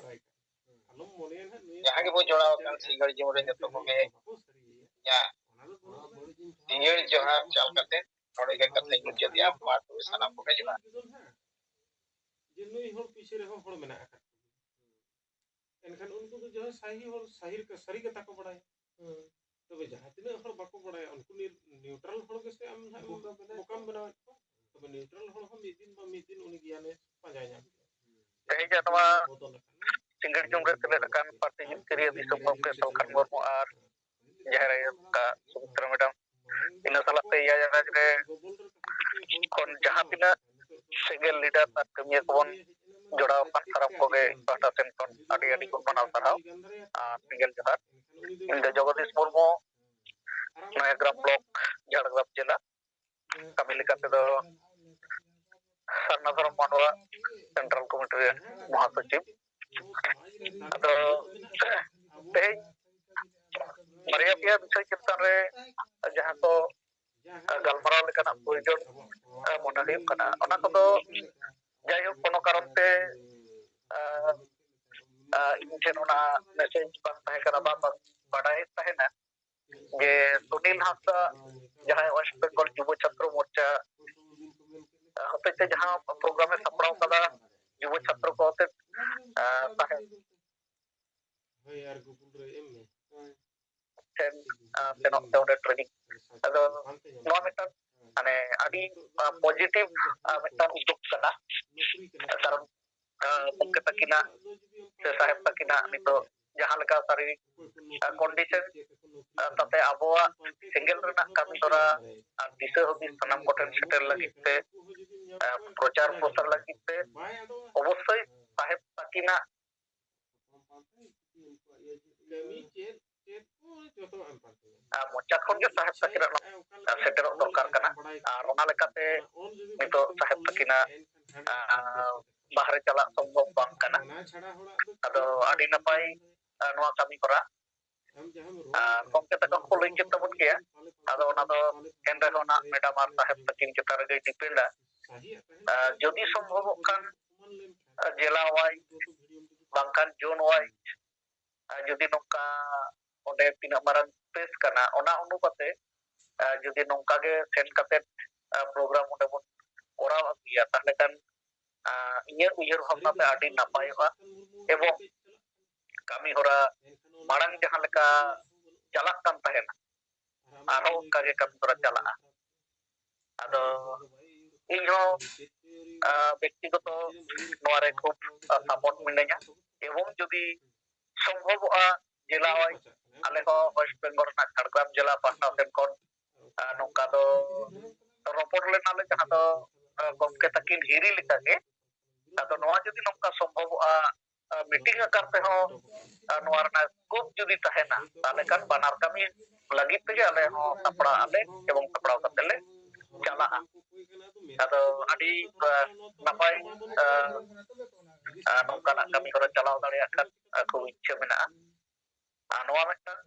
ᱡᱟᱦᱟᱸ ᱜᱮᱵᱚ ᱡᱚᱲᱟᱣ ᱟᱠᱟᱱ ᱥᱤᱸᱜᱟᱹᱲ ᱡᱤᱭᱚᱱ ᱨᱮ ᱡᱚᱛᱚ ᱠᱚᱜᱮ ᱤᱧᱟᱹᱜ ᱥᱤᱸᱜᱟᱹᱲ ᱡᱚᱦᱟᱨ ᱪᱟᱞ ᱠᱟᱛᱮ ᱱᱚᱰᱮ ᱜᱮ ᱠᱟᱛᱷᱟᱧ ᱢᱩᱪᱟᱹᱫᱮᱜᱼᱟ᱾ ᱢᱟ ᱛᱚᱵᱮ ᱥᱟᱱᱟᱢ ᱠᱚᱜᱮ ᱡᱚᱦᱟᱨ᱾ ᱡᱮ ᱱᱩᱭ ᱦᱚᱲ ᱯᱤᱪᱷᱮ ᱨᱮᱦᱚᱸ ᱦᱚᱲ ᱢᱮᱱᱟᱜ ᱟᱠᱟᱫ ᱠᱚᱣᱟ᱾ ᱮᱱᱠᱷᱟᱱ ᱩᱱᱠᱩ ᱫᱚ ᱡᱟᱦᱟᱸ ᱥᱟᱹᱦᱤ ᱦᱚᱲ, ᱥᱟᱹᱦᱤ ᱞᱮᱠᱟ, ᱥᱟᱹᱨᱤ ᱠᱟᱛᱷᱟ ᱠᱚ ᱵᱟᱲᱟᱭᱟ᱾ ᱦᱮᱸ᱾ ᱛᱚᱵᱮ ᱡᱟᱦᱟᱸ ᱛᱤᱱᱟᱹᱜ ᱦᱚᱲ ᱵᱟᱠᱚ ᱵᱟᱲᱟᱭᱟ, ᱩᱱᱠᱩ ᱱᱤᱭᱩ-, neutral ᱦᱚᱲ ᱜᱮᱥᱮ ᱟᱢ ᱱᱟᱦᱟᱜ ᱮᱢ ᱵᱚᱠᱟᱢ ᱵᱮᱱᱟᱣᱮᱫ ᱵᱚᱠᱟᱢ ᱠᱚᱣᱟ᱾ ᱵᱮᱱᱟᱣᱮᱫ ᱠᱚᱣᱟ᱾ ᱛᱚᱵᱮ neutral ᱦᱚᱲ ᱦᱚᱸ ᱢᱤᱫ ᱫᱤᱱ ᱵᱟ ᱢᱤᱫ ᱫᱤᱱ ᱩᱱᱤ ᱜᱮᱭᱟᱱᱮ ᱯᱟᱸᱡᱟᱭ ᱧᱟᱢ ᱠᱮᱭᱟ᱾ ᱛᱮᱦᱮᱧᱟᱜ ᱱᱚᱣᱟ ᱵᱚᱫᱚᱞ ᱟᱠᱟᱱᱟ᱾ ᱥᱤᱸᱜᱟᱹᱲ ᱡᱚᱢ ᱨᱮ ᱥᱮᱞᱮᱫ ᱟᱠᱟᱱ ᱯᱟᱹᱨᱥᱤ ᱡᱤᱛᱠᱟᱹᱨᱤᱭᱟᱹ ᱫᱤᱥᱚᱢ ᱜᱚᱢᱠᱮ ᱥᱟᱞᱠᱷᱟᱱ ᱢᱩᱨᱢᱩ ᱟᱨ ᱡᱟᱦᱮᱨ ᱟᱭᱳ ᱥᱩᱢᱤᱛᱨᱟ ᱢᱮᱰᱟᱢ, ᱤᱱᱟᱹ ᱥᱟᱞᱟᱜ ᱛᱮ ᱮᱭᱟᱭ ᱟᱱᱟᱡᱽ ᱨᱮ ᱠᱷᱚᱱ ᱡᱟᱦᱟᱸ ᱛᱤᱱᱟᱹᱜ ᱥᱮᱸᱜᱮᱞ leader ᱟᱨ ᱠᱟᱹᱢᱤᱭᱟᱹ ᱠᱚᱵᱚᱱ ᱡᱚᱲᱟᱣ ᱟᱠᱟᱱ, ᱥᱟᱱᱟᱢ ᱠᱚᱜᱮ ᱯᱟᱦᱴᱟ ᱥᱮᱱ ᱠᱷᱚᱱ ᱟᱹᱰᱤ ᱟᱹᱰᱤ ᱜᱩᱱ ᱢᱟᱱᱟᱣ ᱥᱟᱨᱦᱟᱣ ᱟᱨ ᱥᱮᱸᱜᱮᱞ ᱡᱚᱦᱟᱨ᱾ ᱤᱧ ᱫᱚ ᱡᱚᱜᱚᱫᱤᱥ ᱢᱩᱨᱢᱩ, ᱱᱚᱭᱟᱜᱨᱟᱢ block, ᱡᱷᱟᱲᱜᱨᱟᱢ ᱡᱮᱞᱟ᱾ ᱠᱟᱹᱢᱤ ᱞᱮᱠᱟ ᱛᱮᱫᱚ ᱥᱟᱨᱱᱟ ᱫᱷᱚᱨᱚᱢ ᱢᱟᱰᱣᱟ central committee ᱨᱮᱱ ᱢᱚᱦᱟᱥᱚᱪᱤᱵᱽ᱾ ᱟᱫᱚ ᱛᱮᱦᱮᱧ ᱵᱟᱨᱭᱟ ᱯᱮᱭᱟ ᱵᱤᱥᱚᱭ ᱪᱮᱛᱟᱱ ᱨᱮ ᱡᱟᱦᱟᱸ ᱠᱚ ᱜᱟᱞᱢᱟᱨᱟᱣ ᱞᱮᱠᱟᱱᱟᱜ ᱯᱨᱚᱭᱳᱡᱚᱱ ᱢᱚᱱᱮ ᱦᱩᱭᱩᱜ ᱠᱟᱱᱟ, ᱚᱱᱟ ᱠᱚᱫᱚ ᱡᱟᱭᱦᱳᱠ ᱠᱳᱱᱳ ᱠᱟᱨᱚᱱ ᱛᱮ, ᱟᱸ, ᱟᱸ, ᱤᱧ ᱴᱷᱮᱱ ᱚᱱᱟ message ᱵᱟᱝ ᱛᱟᱦᱮᱸ ᱠᱟᱱᱟ, ᱵᱟᱝ, ᱵᱟᱝ ᱵᱟᱰᱟᱭ ᱛᱟᱦᱮᱱᱟ ᱡᱮ ᱥᱩᱱᱤᱞ ᱦᱟᱸᱥᱫᱟ ᱡᱟᱦᱟᱸᱭ West Bengal ᱡᱩᱵᱚ ᱪᱷᱟᱛᱨᱚ ᱢᱳᱨᱪᱟ, ᱟᱸ, ᱦᱚᱛᱮᱡ ᱛᱮ ᱡᱟᱦᱟᱸ program ᱮ ᱥᱟᱯᱲᱟᱣ ᱠᱟᱫᱟ ᱡᱩᱵᱚ ᱪᱷᱟᱛᱨᱚ ᱠᱚ ᱦᱚᱛᱮᱡ, ᱟᱸ, ᱛᱟᱦᱮᱸ ᱦᱳᱭ, ᱟᱨ Google ᱨᱮ ᱮᱢ ᱢᱮ᱾ ᱴᱷᱮᱱ, ᱟᱸ, ᱥᱮᱱᱚᱜ ᱛᱮ ᱚᱸᱰᱮ training᱾ ᱟᱫᱚ ᱱᱚᱣᱟ ᱢᱤᱫᱴᱟᱝ ᱢᱟᱱᱮ ᱟᱹᱰᱤ, ᱟᱸ, positive, ᱟᱸ, ᱢᱤᱫᱴᱟᱝ ᱩᱫᱽᱫᱳᱜᱽ ᱠᱟᱱᱟ᱾ ᱠᱟᱨᱚᱱ, ᱟᱸ, ᱜᱚᱢᱠᱮ ᱛᱟᱹᱠᱤᱱᱟᱜ ᱥᱮ ᱥᱟᱦᱮᱵᱽ ᱛᱟᱹᱠᱤᱱᱟᱜ ᱱᱤᱛᱚᱜ, ᱡᱟᱦᱟᱸ ᱞᱮᱠᱟ ᱥᱟᱨᱤᱨᱤᱠ, ᱟ, condition, ᱟ, ᱛᱟᱛᱮ ᱟᱵᱚᱣᱟᱜ ᱥᱮᱸᱜᱮᱞ ᱨᱮᱱᱟᱜ ᱠᱟᱹᱢᱤ ᱦᱚᱨᱟ ᱟᱨ ᱫᱤᱥᱟᱹ ᱦᱩᱫᱤᱥ ᱥᱟᱱᱟᱢ ᱠᱚᱴᱷᱮᱱ ᱥᱮᱴᱮᱨ ᱞᱟᱹᱜᱤᱫ ᱛᱮ, ᱟ, ᱯᱨᱚᱪᱟᱨ ᱯᱨᱚᱥᱟᱨ ᱞᱟᱹᱜᱤᱫ ᱛᱮ ᱚᱵᱚᱥᱥᱳᱭ ᱥᱟᱦᱮᱵ ᱛᱟᱹᱠᱤᱱᱟᱜ ᱟᱨ ᱢᱚᱪᱟ ᱠᱷᱚᱱ ᱜᱮ ᱥᱟᱦᱮᱵ ᱛᱟᱹᱠᱤᱱᱟᱜ ᱱᱚᱣᱟ ᱥᱮᱴᱮᱨᱚᱜ ᱫᱚᱨᱠᱟᱨ ᱠᱟᱱᱟ᱾ ᱟᱨ ᱚᱱᱟ ᱞᱮᱠᱟᱛᱮ ᱱᱤᱛᱚᱜ ᱥᱟᱦᱮᱵ ᱛᱟᱹᱠᱤᱱᱟᱜ, ᱟᱸ, ᱵᱟᱦᱨᱮ ᱪᱟᱞᱟᱜ ᱥᱚᱢᱵᱷᱚᱵ ᱵᱟᱝ ᱠᱟᱱᱟ᱾ ᱟᱫᱚ ᱟᱹᱰᱤ ᱱᱟᱯᱟᱭ, ᱟᱸ, ᱱᱚᱣᱟ ᱠᱟᱹᱢᱤ ᱦᱚᱨᱟ᱾ ᱟᱨ ᱜᱚᱢᱠᱮ ᱛᱟᱠᱚ ᱠᱚ ᱞᱟᱹᱭ ᱠᱮᱫ ᱛᱟᱵᱚᱱ ᱜᱮᱭᱟ᱾ ᱟᱫᱚ ᱚᱱᱟ ᱫᱚ ᱮᱱ ᱨᱮᱦᱚᱸ ᱱᱟᱜ ᱢᱮᱰᱟᱢ ᱟᱨ ᱥᱟᱦᱮᱵ ᱛᱟᱹᱠᱤᱱ ᱪᱮᱛᱟᱱ ᱨᱮᱜᱮ ᱰᱤᱯᱮᱱᱰᱟ᱾ ᱟᱨ ᱡᱩᱫᱤ ᱥᱚᱢᱵᱷᱚᱵᱚᱜ ᱠᱷᱟᱱ, ᱟᱨ ᱡᱮᱞᱟ ᱣᱟᱭᱤᱡ ᱵᱟᱝᱠᱷᱟᱱ ᱡᱳᱱ ᱣᱟᱭᱤᱡ, ᱟᱨ ᱡᱩᱫᱤ ᱱᱚᱝᱠᱟ ᱚᱸᱰᱮ ᱛᱤᱱᱟᱹᱜ ᱢᱟᱨᱟᱝ ᱥᱯᱮᱥ ᱠᱟᱱᱟ, ᱚᱱᱟ ᱚᱱᱩᱯᱟᱛᱮ, ᱟᱨ ᱡᱩᱫᱤ ᱱᱚᱝᱠᱟ ᱜᱮ ᱥᱮᱱ ᱠᱟᱛᱮ, ᱟᱨ ᱯᱨᱳᱜᱨᱟᱢ ᱚᱸᱰᱮ ᱵᱚᱱ ᱠᱚᱨᱟᱣ ᱟᱹᱜᱩᱭᱟ, ᱛᱟᱦᱚᱞᱮ ᱠᱷᱟᱱ, ᱟᱨ ᱤᱧᱟᱹᱜ ᱩᱭᱦᱟᱹᱨ ᱵᱷᱟᱵᱽᱱᱟ ᱛᱮ ᱟᱹᱰᱤ ᱱᱟᱯᱟᱭᱚᱜᱼᱟ᱾ ᱮᱵᱚᱝ ᱠᱟᱹᱢᱤ ᱦᱚᱨᱟ ᱢᱟᱲᱟᱝ ᱡᱟᱦᱟᱸ ᱞᱮᱠᱟ ᱪᱟᱞᱟᱜ ᱠᱟᱱ ᱛᱟᱦᱮᱱᱟ, ᱟᱨᱦᱚᱸ ᱚᱱᱠᱟ ᱜᱮ ᱠᱟᱹᱢᱤ ᱦᱚᱨᱟ ᱪᱟᱞᱟᱜᱼᱟ᱾ ᱟᱫᱚ ᱤᱧᱦᱚᱸ, ᱟᱸ, ᱵᱮᱠᱛᱤᱜᱚᱛᱚ ᱱᱚᱣᱟ ᱨᱮ ᱠᱷᱩᱵ, ᱟᱸ, ᱥᱟᱯᱳᱨᱴ ᱢᱤᱱᱟᱹᱧᱟ᱾ ᱮᱵᱚᱝ ᱡᱩᱫᱤ ᱥᱚᱢᱵᱷᱚᱵᱚᱜᱼᱟ, ᱡᱮᱞᱟ ᱣᱟᱭᱤᱡ ᱟᱞᱮ ᱦᱚᱸ ᱳᱭᱮᱥᱴ ᱵᱮᱝᱜᱚᱞ ᱨᱮᱱᱟᱜ ᱡᱷᱟᱲᱜᱨᱟᱢ ᱡᱮᱞᱟ ᱯᱟᱦᱴᱟ ᱥᱮᱱ ᱠᱷᱚᱱ, ᱟᱸ, ᱱᱚᱝᱠᱟ ᱫᱚ ᱨᱚᱯᱚᱲ ᱞᱮᱱᱟᱞᱮ, ᱡᱟᱦᱟᱸ ᱫᱚ, ᱟᱸ, ᱜᱚᱢᱠᱮ ᱛᱟᱹᱠᱤᱱ ᱦᱤᱨᱤ ᱞᱮᱠᱟᱜᱮ᱾ ᱟᱫᱚ ᱱᱚᱣᱟ ᱡᱩᱫᱤ ᱱᱚᱝᱠᱟ ᱥᱚᱢᱵᱷᱚᱵᱚᱜᱼᱟ, ᱟᱸ, ᱢᱤᱴᱤᱝ ᱟᱠᱟᱨ ᱛᱮᱦᱚᱸ, ᱟᱸ, ᱱᱚᱣᱟ ᱨᱮᱱᱟᱜ ᱥᱠᱳᱯ ᱡᱩᱫᱤ ᱛᱟᱦᱮᱱᱟ, ᱛᱟᱦᱚᱞᱮ ᱠᱷᱟᱱ ᱵᱟᱱᱟᱨ ᱠᱟᱹᱢᱤ ᱞᱟᱹᱜᱤᱫ ᱛᱮᱜᱮ ᱟᱞᱮ ᱦᱚᱸ ᱥᱟᱯᱲᱟᱜ ᱟᱞᱮ ᱮᱵᱚᱝ ᱥᱟᱯᱲᱟᱣ ᱠᱟᱛᱮ ᱞᱮ ᱪᱟᱞᱟᱜᱼᱟ᱾ ᱟᱫᱚ ᱟᱹᱰᱤ, ᱟᱸ, ᱱᱟᱯᱟᱭ, ᱟᱸ, ᱟᱸ, ᱱᱚᱝᱠᱟᱱᱟᱜ ᱠᱟᱹᱢᱤ ᱦᱚᱨᱟ ᱪᱟᱞᱟᱣ ᱫᱟᱲᱮᱭᱟᱜ ᱠᱷᱟᱱ, ᱟᱸ, ᱠᱷᱩᱵ ᱤᱪᱪᱷᱟᱹ ᱢᱮᱱᱟᱜᱼᱟ᱾ ᱟᱨ ᱱᱚᱣᱟ ᱢᱤᱫᱴᱟᱝ,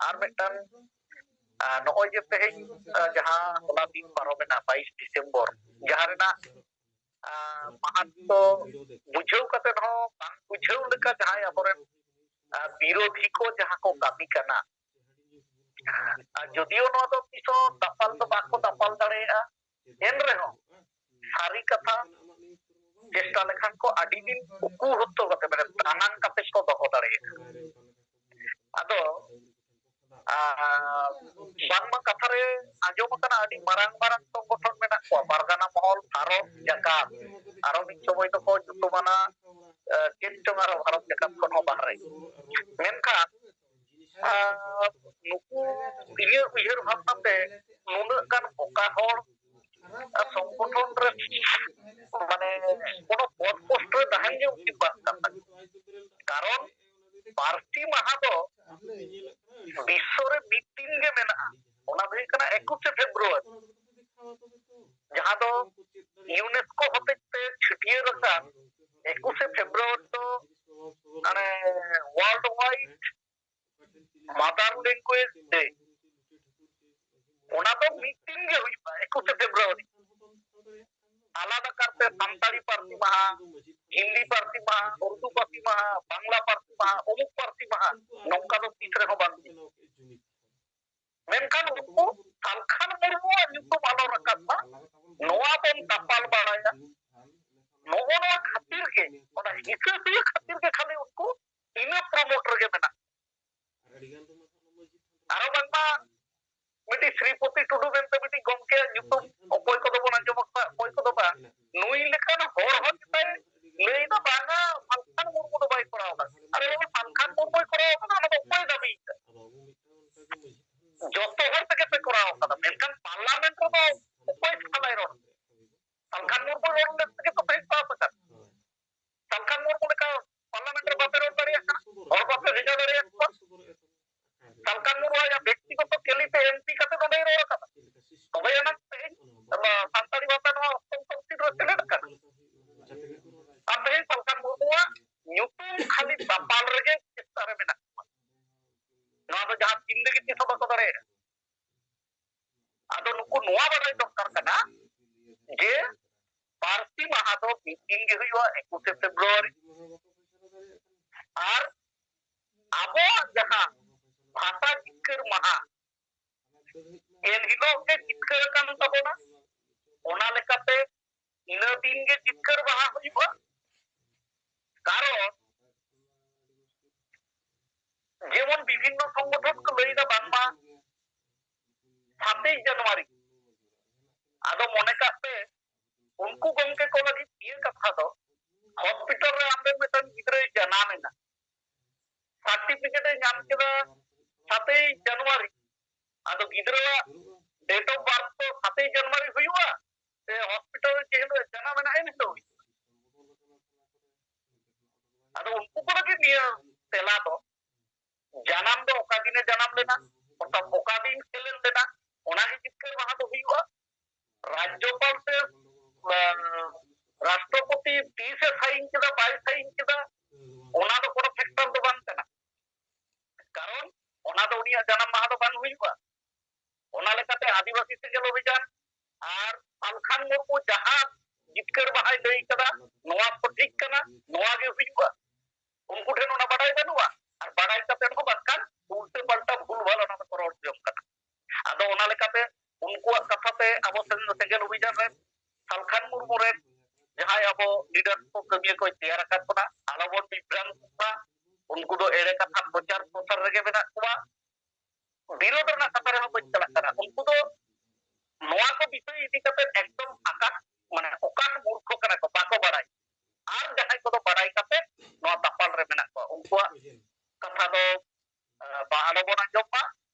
ᱟᱨ ᱢᱤᱫᱴᱟᱝ, ᱟᱨ ᱱᱚᱜᱼᱚᱭ ᱡᱮ ᱛᱮᱦᱮᱧ, ᱟᱨ ᱡᱟᱦᱟᱸ ᱦᱚᱞᱟ ᱫᱤᱱ ᱯᱟᱨᱚᱢᱮᱱᱟ ᱵᱟᱭᱤᱥ ᱰᱤᱥᱮᱢᱵᱚᱨ, ᱡᱟᱦᱟᱸ ᱨᱮᱱᱟᱜ, ᱟᱨ, ᱢᱟᱦᱟᱛᱛᱚ ᱵᱩᱡᱷᱟᱹᱣ ᱠᱟᱛᱮ ᱦᱚᱸ ᱵᱟᱝ ᱵᱩᱡᱷᱟᱹᱣ ᱞᱮᱠᱟ ᱡᱟᱦᱟᱸᱭ ᱟᱵᱚᱨᱮᱱ, ᱟᱨ, ᱵᱤᱨᱳᱫᱷᱤ ᱠᱚ ᱡᱟᱦᱟᱸ ᱠᱚ ᱠᱟᱹᱢᱤ ᱠᱟᱱᱟ, ᱟᱨ ᱡᱚᱫᱤᱭᱳ ᱱᱚᱣᱟ ᱫᱚ ᱛᱤᱥ ᱦᱚᱸ ᱫᱟᱯᱟᱞ ᱫᱚ ᱵᱟᱠᱚ ᱫᱟᱯᱟᱞ ᱫᱟᱲᱮᱭᱟᱜᱼᱟ, ᱮᱱ ᱨᱮᱦᱚᱸ ᱥᱟᱹᱨᱤ ᱠᱟᱛᱷᱟ ᱪᱮᱥᱴᱟ ᱞᱮᱠᱷᱟᱱ ᱠᱚ ᱟᱹᱰᱤ ᱫᱤᱱ ᱩᱠᱩ ᱦᱚᱛᱚ ᱠᱟᱛᱮ, ᱢᱟᱱᱮ ᱫᱟᱱᱟᱝ ᱠᱟᱛᱮ ᱠᱚ ᱫᱚᱦᱚ ᱫᱟᱲᱮᱭᱟᱜᱼᱟ᱾ ᱟᱫᱚ, ᱟᱨ, ᱵᱟᱝᱢᱟ ᱠᱟᱛᱷᱟ ᱨᱮ ᱟᱸᱡᱚᱢ ᱟᱠᱟᱱᱟ, ᱟᱹᱰᱤ ᱢᱟᱨᱟᱝ ᱢᱟᱨᱟᱝ ᱥᱚᱝᱜᱚᱴᱷᱚᱱ ᱢᱮᱱᱟᱜ ᱠᱚᱣᱟ, ᱯᱟᱨᱜᱟᱱᱟ ᱢᱚᱦᱚᱞ, ᱵᱷᱟᱨᱚᱛ ᱡᱟᱠᱟᱛ, ᱟᱨᱚ ᱢᱤᱫ ᱥᱚᱢᱚᱭ ᱫᱚᱠᱚ ᱧᱩᱛᱩᱢᱟᱱᱟ, ᱟᱨ, ᱪᱮᱫ ᱪᱚᱝ ᱟᱨᱚ ᱵᱷᱟᱨᱚᱛ ᱡᱟᱠᱟᱛ ᱠᱷᱚᱱ ᱦᱚᱸ ᱵᱟᱦᱨᱮ᱾ ᱢᱮᱱᱠᱷᱟᱱ ᱟᱨ ᱱᱩᱠᱩ ᱤᱧᱟᱹᱜ ᱩᱭᱦᱟᱹᱨ ᱵᱷᱟᱵᱽᱱᱟ ᱛᱮ ᱱᱩᱱᱟᱹᱜ ᱜᱟᱱ ᱵᱚᱠᱟ ᱦᱚᱲ ᱟᱨ ᱥᱚᱝᱜᱚᱴᱷᱚᱱ ᱨᱮ ᱢᱟᱱᱮ ᱠᱳᱱᱳ ᱯᱚᱫ ᱯᱳᱥᱴ ᱨᱮ ᱛᱟᱦᱮᱱ ᱜᱮ ᱩᱪᱤᱛ ᱵᱟᱝ ᱠᱟᱱ ᱛᱟᱠᱚᱣᱟ᱾ ᱠᱟᱨᱚᱱ ᱯᱟᱹᱨᱥᱤ ᱢᱟᱦᱟ ᱫᱚ ᱵᱤᱥᱥᱚ ᱨᱮ ᱢᱤᱫ ᱫᱤᱱ ᱜᱮ ᱢᱮᱱᱟᱜᱼᱟ, ᱚᱱᱟ ᱫᱚ ᱦᱩᱭᱩᱜ ᱠᱟᱱᱟ ᱮᱠᱩᱥᱮ ᱯᱷᱮᱵᱽᱨᱩᱣᱟᱨᱤ, ᱡᱟᱦᱟᱸ ᱫᱚ ᱤᱭᱩᱱᱮᱥᱠᱳ ᱦᱚᱛᱮᱡ ᱛᱮ ᱪᱷᱟᱹᱴᱭᱟᱹᱨ ᱟᱠᱟᱱ ᱮᱠᱩᱥᱮ ᱯᱷᱮᱵᱽᱨᱩᱣᱟᱨᱤ ᱫᱚ ᱢᱟᱱᱮ ᱳᱣᱟᱨᱞᱰ ᱣᱟᱭᱤᱰ ᱢᱟᱫᱟᱨ ᱞᱮᱝᱜᱩᱭᱮᱡᱽ ᱰᱮ, ᱚᱱᱟ ᱫᱚ ᱢᱤᱫ ᱫᱤᱱ ᱜᱮ ᱦᱩᱭᱩᱜᱼᱟ ᱮᱠᱩᱥᱮ ᱯᱷᱮᱵᱽᱨᱩᱣᱟᱨᱤ᱾ ᱟᱞᱟᱫᱟ ᱠᱟᱨᱛᱮ ᱥᱟᱱᱛᱟᱲᱤ ᱯᱟᱹᱨᱥᱤ ᱢᱟᱦᱟ, ᱦᱤᱱᱫᱤ ᱯᱟᱹᱨᱥᱤ ᱢᱟᱦᱟ, ᱩᱨᱫᱩ ᱯᱟᱹᱨᱥᱤ ᱢᱟᱦᱟ, ᱵᱟᱝᱞᱟ ᱯᱟᱹᱨᱥᱤ ᱢᱟᱦᱟ, ᱚᱢᱩᱠ ᱯᱟᱹᱨᱥᱤ ᱢᱟᱦᱟ, ᱱᱚᱝᱠᱟ ᱫᱚ ᱛᱤᱥ ᱨᱮᱦᱚᱸ ᱵᱟᱝ ᱦᱩᱭᱩᱜᱼᱟ᱾ ᱢᱮᱱᱠᱷᱟᱱ ᱩᱱᱠᱩ ᱥᱟᱞᱠᱷᱟᱱ ᱢᱩᱨᱢᱩᱣᱟᱜ ᱧᱩᱛᱩᱢ ᱟᱞᱚ ᱨᱟᱠᱟᱵ ᱢᱟ, ᱱᱚᱣᱟ ᱵᱚᱱ ᱫᱟᱯᱟᱞ ᱵᱟᱲᱟᱭᱟ᱾ ᱱᱚᱜᱼᱚ ᱱᱚᱣᱟ ᱠᱷᱟᱹᱛᱤᱨ ᱜᱮ, ᱚᱱᱟ ᱦᱤᱥᱟᱹ ᱥᱩᱭᱟᱹ ᱠᱷᱟᱹᱛᱤᱨ ᱜᱮ ᱠᱷᱟᱹᱞᱤ ᱩᱱᱠᱩ ᱤᱱᱟᱹ ᱯᱨᱚᱢᱳᱴ ᱨᱮᱜᱮ ᱢᱮᱱᱟᱜ ᱠᱚᱣᱟ᱾ ᱟᱨᱚ ᱵᱟᱝᱢᱟ ᱢᱤᱫᱴᱤᱡ ᱥᱨᱤᱯᱚᱛᱤ ᱴᱩᱰᱩ ᱢᱮᱱᱛᱮ ᱢᱤᱫᱴᱤᱡ ᱜᱚᱢᱠᱮᱭᱟᱜ ᱧᱩᱛᱩᱢ ᱚᱠᱚᱭ ᱠᱚᱫᱚ ᱵᱚᱱ ᱟᱸᱡᱚᱢ ᱟᱠᱟᱫ, ᱚᱠᱚᱭ ᱠᱚᱫᱚ ᱵᱟᱝ᱾ ᱱᱩᱭ ᱞᱮᱠᱟᱱ ᱦᱚᱲ ᱦᱚᱸ ᱪᱮᱛᱟᱱ ᱞᱟᱹᱭ ᱫᱚ ᱵᱟᱝᱟ, ᱥᱟᱞᱠᱷᱟᱱ ᱢᱩᱨᱢᱩ ᱫᱚ ᱵᱟᱭ ᱠᱚᱨᱟᱣ ᱟᱠᱟᱫᱟ᱾ ᱟᱨᱮ ᱵᱟᱵᱟ, ᱥᱟᱞᱠᱷᱟᱱ ᱢᱩᱨᱢᱩᱭ ᱠᱚᱨᱟᱣ ᱟᱠᱟᱫᱟ, ᱚᱱᱟ ᱫᱚ ᱚᱠᱚᱭ ᱫᱟᱹᱵᱤ ᱟᱠᱟᱫᱟ? ᱡᱚᱛᱚ ᱦᱚᱲ ᱛᱮᱜᱮ ᱯᱮ ᱠᱚᱨᱟᱣ ᱟᱠᱟᱫᱟ, ᱢᱮᱱᱠᱷᱟᱱ ᱯᱟᱨᱞᱟᱢᱮᱱᱴ ᱨᱮᱫᱚ ᱚᱠᱚᱭ ᱥᱟᱞᱟᱭ ᱨᱚᱲ? ᱥᱟᱞᱠᱷᱟᱱ ᱢᱩᱨᱢᱩ ᱨᱚᱲ ᱞᱮᱫ ᱛᱮᱜᱮ ᱛᱚ ᱛᱮᱦᱮᱧ ᱯᱟᱥ ᱟᱠᱟᱱ᱾ ᱥᱟᱞᱠᱷᱟᱱ ᱢᱩᱨᱢᱩ ᱞᱮᱠᱟ ᱯᱟᱨᱞᱟᱢᱮᱱᱴ ᱨᱮ ᱵᱟᱯᱮ ᱨᱚᱲ ᱫᱟᱲᱮᱭᱟᱜ ᱠᱟᱱᱟ, ᱦᱚᱲ ᱵᱟᱯᱮ ᱵᱷᱮᱡᱟ ᱫᱟᱲᱮᱭᱟᱜ ᱠᱚᱣᱟ᱾ ᱥᱟᱞᱠᱷᱟᱱ ᱢᱩᱨᱢᱩ ᱟᱭᱟᱜ ᱵᱮᱠᱛᱤᱜᱚᱛᱚ ᱠᱮᱞᱤ ᱛᱮ ᱮᱢᱯᱤ ᱠᱟᱛᱮ ᱱᱚᱰᱮᱭ ᱨᱚᱲ ᱟᱠᱟᱫᱟ᱾ ᱛᱚᱵᱮ ᱮᱱᱟᱝ ᱛᱮᱦᱮᱧ ᱥᱟᱱᱛᱟᱲᱤ ᱵᱷᱟᱥᱟ ᱱᱚᱣᱟ ᱚᱥᱴᱚᱢ ᱛᱚᱯᱥᱤᱞ ᱨᱮ ᱥᱮᱞᱮᱫ ᱟᱠᱟᱱᱟ᱾ ᱟᱨ ᱛᱮᱦᱮᱧ ᱥᱟᱞᱠᱷᱟᱱ ᱢᱩᱨᱢᱩᱣᱟᱜ ᱧᱩᱛᱩᱢ ᱠᱷᱟᱹᱞᱤ ᱫᱟᱯᱟᱞ ᱨᱮᱜᱮ ᱪᱮᱥᱴᱟ ᱨᱮ ᱢᱮᱱᱟᱜ ᱠᱚᱣᱟ᱾ ᱱᱚᱣᱟ ᱫᱚ ᱡᱟᱦᱟᱸ ᱛᱤᱱ ᱨᱮᱜᱮ ᱪᱮᱫ ᱦᱚᱸ ᱵᱟᱠᱚ ᱫᱟᱲᱮᱭᱟᱜᱼᱟ᱾ ᱟᱫᱚ ᱱᱩᱠᱩ ᱱᱚᱣᱟ ᱵᱟᱰᱟᱭ ᱫᱚᱨᱠᱟᱨ ᱠᱟᱱᱟ ᱡᱮ ᱯᱟᱹᱨᱥᱤ ᱢᱟᱦᱟ ᱫᱚ ᱢᱤᱫ ᱫᱤᱱ ᱜᱮ ᱦᱩᱭᱩᱜᱼᱟ, ᱮᱠᱩᱥᱮ ᱯᱷᱮᱵᱽᱨᱩᱣᱟᱨᱤ᱾ ᱟᱨ ᱟᱵᱚᱣᱟᱜ ᱡᱟᱦᱟᱸ ᱵᱷᱟᱥᱟ ᱡᱤᱛᱠᱟᱹᱨ ᱢᱟᱦᱟ, ᱮᱱ ᱦᱤᱞᱳᱜ ᱜᱮ ᱡᱤᱛᱠᱟᱹᱨ ᱟᱠᱟᱱ ᱛᱟᱵᱚᱱᱟ᱾ ᱚᱱᱟ ᱞᱮᱠᱟᱛᱮ ᱤᱱᱟᱹ ᱫᱤᱱ ᱜᱮ ᱡᱤᱛᱠᱟᱹᱨ ᱢᱟᱦᱟ ᱦᱩᱭᱩᱜᱼᱟ᱾ ᱠᱟᱨᱚᱱ ᱡᱮᱢᱚᱱ ᱵᱤᱵᱷᱤᱱᱱᱚ ᱥᱚᱝᱜᱚᱴᱷᱚᱱ ᱠᱚ ᱞᱟᱹᱭᱫᱟ ᱵᱟᱝᱢᱟ ᱥᱟᱛᱮᱭ ᱡᱟᱱᱩᱣᱟᱨᱤ᱾ ᱟᱫᱚ ᱢᱚᱱᱮ ᱠᱟᱜ ᱯᱮ, ᱩᱱᱠᱩ ᱜᱚᱢᱠᱮ ᱠᱚ ᱞᱟᱹᱜᱤᱫ ᱱᱤᱭᱟᱹ ᱠᱟᱛᱷᱟ ᱫᱚ ᱦᱚᱥᱯᱤᱴᱟᱞ ᱨᱮ ᱟᱢᱨᱮᱱ ᱢᱤᱫᱴᱟᱝ ᱡᱟᱱᱟᱢ ᱮᱱᱟ, ᱥᱟᱨᱴᱤᱯᱷᱤᱠᱮᱴ ᱮ ᱧᱟᱢ ᱠᱮᱫᱟ ᱥᱟᱛᱮᱭ ᱡᱟᱱᱩᱣᱟᱨᱤ᱾ ᱟᱫᱚ ᱜᱤᱫᱽᱨᱟᱹᱣᱟᱜ ᱰᱮᱴ ᱚᱯᱷ ᱵᱟᱨᱛᱷ ᱫᱚ ᱥᱟᱛᱮᱭ ᱡᱟᱱᱩᱣᱟᱨᱤ ᱦᱩᱭᱩᱜᱼᱟ ᱥᱮ ᱦᱚᱥᱯᱤᱴᱟᱞ ᱨᱮ ᱡᱮ ᱦᱤᱞᱳᱜ ᱡᱟᱱᱟᱢ ᱮᱱᱟ ᱮᱱ ᱦᱤᱞᱳᱜ ᱦᱩᱭᱩᱜᱼᱟ? ᱟᱫᱚ ᱩᱱᱠᱩ ᱠᱚ ᱞᱟᱹᱜᱤᱫ ᱱᱤᱭᱟᱹ ᱛᱮᱞᱟ ᱫᱚ, ᱡᱟᱱᱟᱢ ᱫᱚ ᱚᱠᱟ ᱫᱤᱱᱮ ᱡᱟᱱᱟᱢ ᱞᱮᱱᱟ, ᱚᱨᱛᱷᱟᱛ ᱚᱠᱟ ᱫᱤᱱ ᱠᱷᱮᱞᱮᱱ ᱞᱮᱱᱟ, ᱚᱱᱟᱜᱮ ᱡᱤᱛᱠᱟᱹᱨ ᱢᱟᱦᱟ ᱫᱚ ᱦᱩᱭᱩᱜᱼᱟ᱾ ᱨᱟᱡᱽᱡᱚᱯᱟᱞ ᱥᱮ, ᱟᱸ, ᱨᱟᱥᱴᱨᱚᱯᱚᱛᱤ ᱛᱤᱥᱮ ᱥᱟᱭᱤᱱ ᱠᱮᱫᱟ, ᱵᱟᱭ ᱥᱟᱭᱤᱱ ᱠᱮᱫᱟ, ᱚᱱᱟ ᱫᱚ ᱠᱳᱱᱳ ᱯᱷᱮᱠᱴᱚᱨ ᱫᱚ ᱵᱟᱝ ᱠᱟᱱᱟ᱾ ᱠᱟᱨᱚᱱ ᱚᱱᱟ ᱫᱚ ᱩᱱᱤᱭᱟᱜ ᱡᱟᱱᱟᱢ ᱢᱟᱦᱟ ᱫᱚ ᱵᱟᱝ ᱦᱩᱭᱩᱜᱼᱟ᱾ ᱚᱱᱟ ᱞᱮᱠᱟᱛᱮ ᱟᱹᱫᱤᱵᱟᱹᱥᱤ ᱥᱮᱸᱜᱮᱞ ᱚᱵᱷᱤᱡᱟᱱ ᱟᱨ ᱥᱟᱞᱠᱷᱟᱱ ᱢᱩᱨᱢᱩ ᱡᱟᱦᱟᱸ ᱡᱤᱛᱠᱟᱹᱨ ᱢᱟᱦᱟᱭ ᱞᱟᱹᱭ ᱠᱟᱫᱟ, ᱱᱚᱣᱟ ᱥᱚᱴᱷᱤᱠ ᱠᱟᱱᱟ, ᱱᱚᱣᱟ ᱜᱮ ᱦᱩᱭᱩᱜᱼᱟ᱾ ᱩᱱᱠᱩ ᱴᱷᱮᱱ ᱚᱱᱟ ᱵᱟᱰᱟᱭ ᱵᱟᱹᱱᱩᱜᱼᱟ, ᱟᱨ ᱵᱟᱰᱟᱭ ᱠᱟᱛᱮ ᱦᱚᱸ ᱵᱟᱝᱠᱷᱟᱱ ᱩᱞᱴᱟᱹ ᱯᱟᱞᱴᱟ ᱵᱷᱩᱞ ᱵᱷᱟᱞ ᱚᱱᱟ ᱫᱚᱠᱚ ᱨᱚᱲ ᱡᱚᱝ ᱠᱟᱱᱟ᱾ ᱟᱫᱚ ᱚᱱᱟ ᱞᱮᱠᱟᱛᱮ ᱩᱱᱠᱩᱣᱟᱜ ᱠᱟᱛᱷᱟ ᱛᱮ ᱟᱵᱚ ᱥᱮ-, ᱥᱮᱸᱜᱮᱞ ᱚᱵᱷᱤᱡᱟᱱ ᱨᱮ ᱥᱟᱞᱠᱷᱟᱱ ᱢᱩᱨᱢᱩ ᱨᱮᱱ ᱡᱟᱦᱟᱸᱭ ᱟᱵᱚ ᱞᱤᱰᱟᱨ ᱠᱚ ᱠᱟᱹᱢᱤᱭᱟᱹ ᱠᱚᱭ ᱛᱮᱭᱟᱨ ᱟᱠᱟᱫ ᱵᱚᱱᱟ, ᱟᱞᱚᱵᱚᱱ ᱵᱤᱵᱷᱨᱟᱱᱛ ᱠᱚᱣᱟ᱾ ᱩᱱᱠᱩ ᱫᱚ ᱮᱲᱮ ᱠᱟᱛᱷᱟ ᱯᱨᱚᱪᱟᱨ ᱯᱨᱚᱥᱟᱨ ᱨᱮᱜᱮ ᱢᱮᱱᱟᱜ ᱠᱚᱣᱟ, ᱵᱤᱨᱳᱫᱷ ᱨᱮᱱᱟᱜ ᱠᱟᱛᱷᱟ ᱨᱮᱦᱚᱸ ᱵᱟᱹᱧ ᱪᱟᱞᱟᱜ ᱠᱟᱱᱟ᱾ ᱩᱱᱠᱩ ᱫᱚ ᱱᱚᱣᱟ ᱠᱚ ᱵᱤᱥᱚᱭ ᱤᱫᱤ ᱠᱟᱛᱮ ᱮᱠᱫᱚᱢ ᱟᱠᱟᱥ, ᱢᱟᱱᱮ ᱚᱠᱟᱥ ᱢᱩᱨᱠᱷᱚ ᱠᱟᱱᱟ ᱠᱚ, ᱵᱟᱠᱚ ᱵᱟᱲᱟᱭ᱾ ᱟᱨ ᱡᱟᱦᱟᱸᱭ ᱠᱚᱫᱚ ᱵᱟᱲᱟᱭ ᱠᱟᱛᱮ ᱱᱚᱣᱟ ᱫᱟᱯᱟᱞ ᱨᱮ ᱢᱮᱱᱟᱜ ᱠᱚᱣᱟ, ᱩᱱᱠᱩᱣᱟᱜ ᱠᱟᱛᱷᱟ ᱫᱚ, ᱟᱸ, ᱵᱟ ᱟᱞᱚᱵᱚᱱ ᱟᱸᱡᱚᱢ ᱢᱟ᱾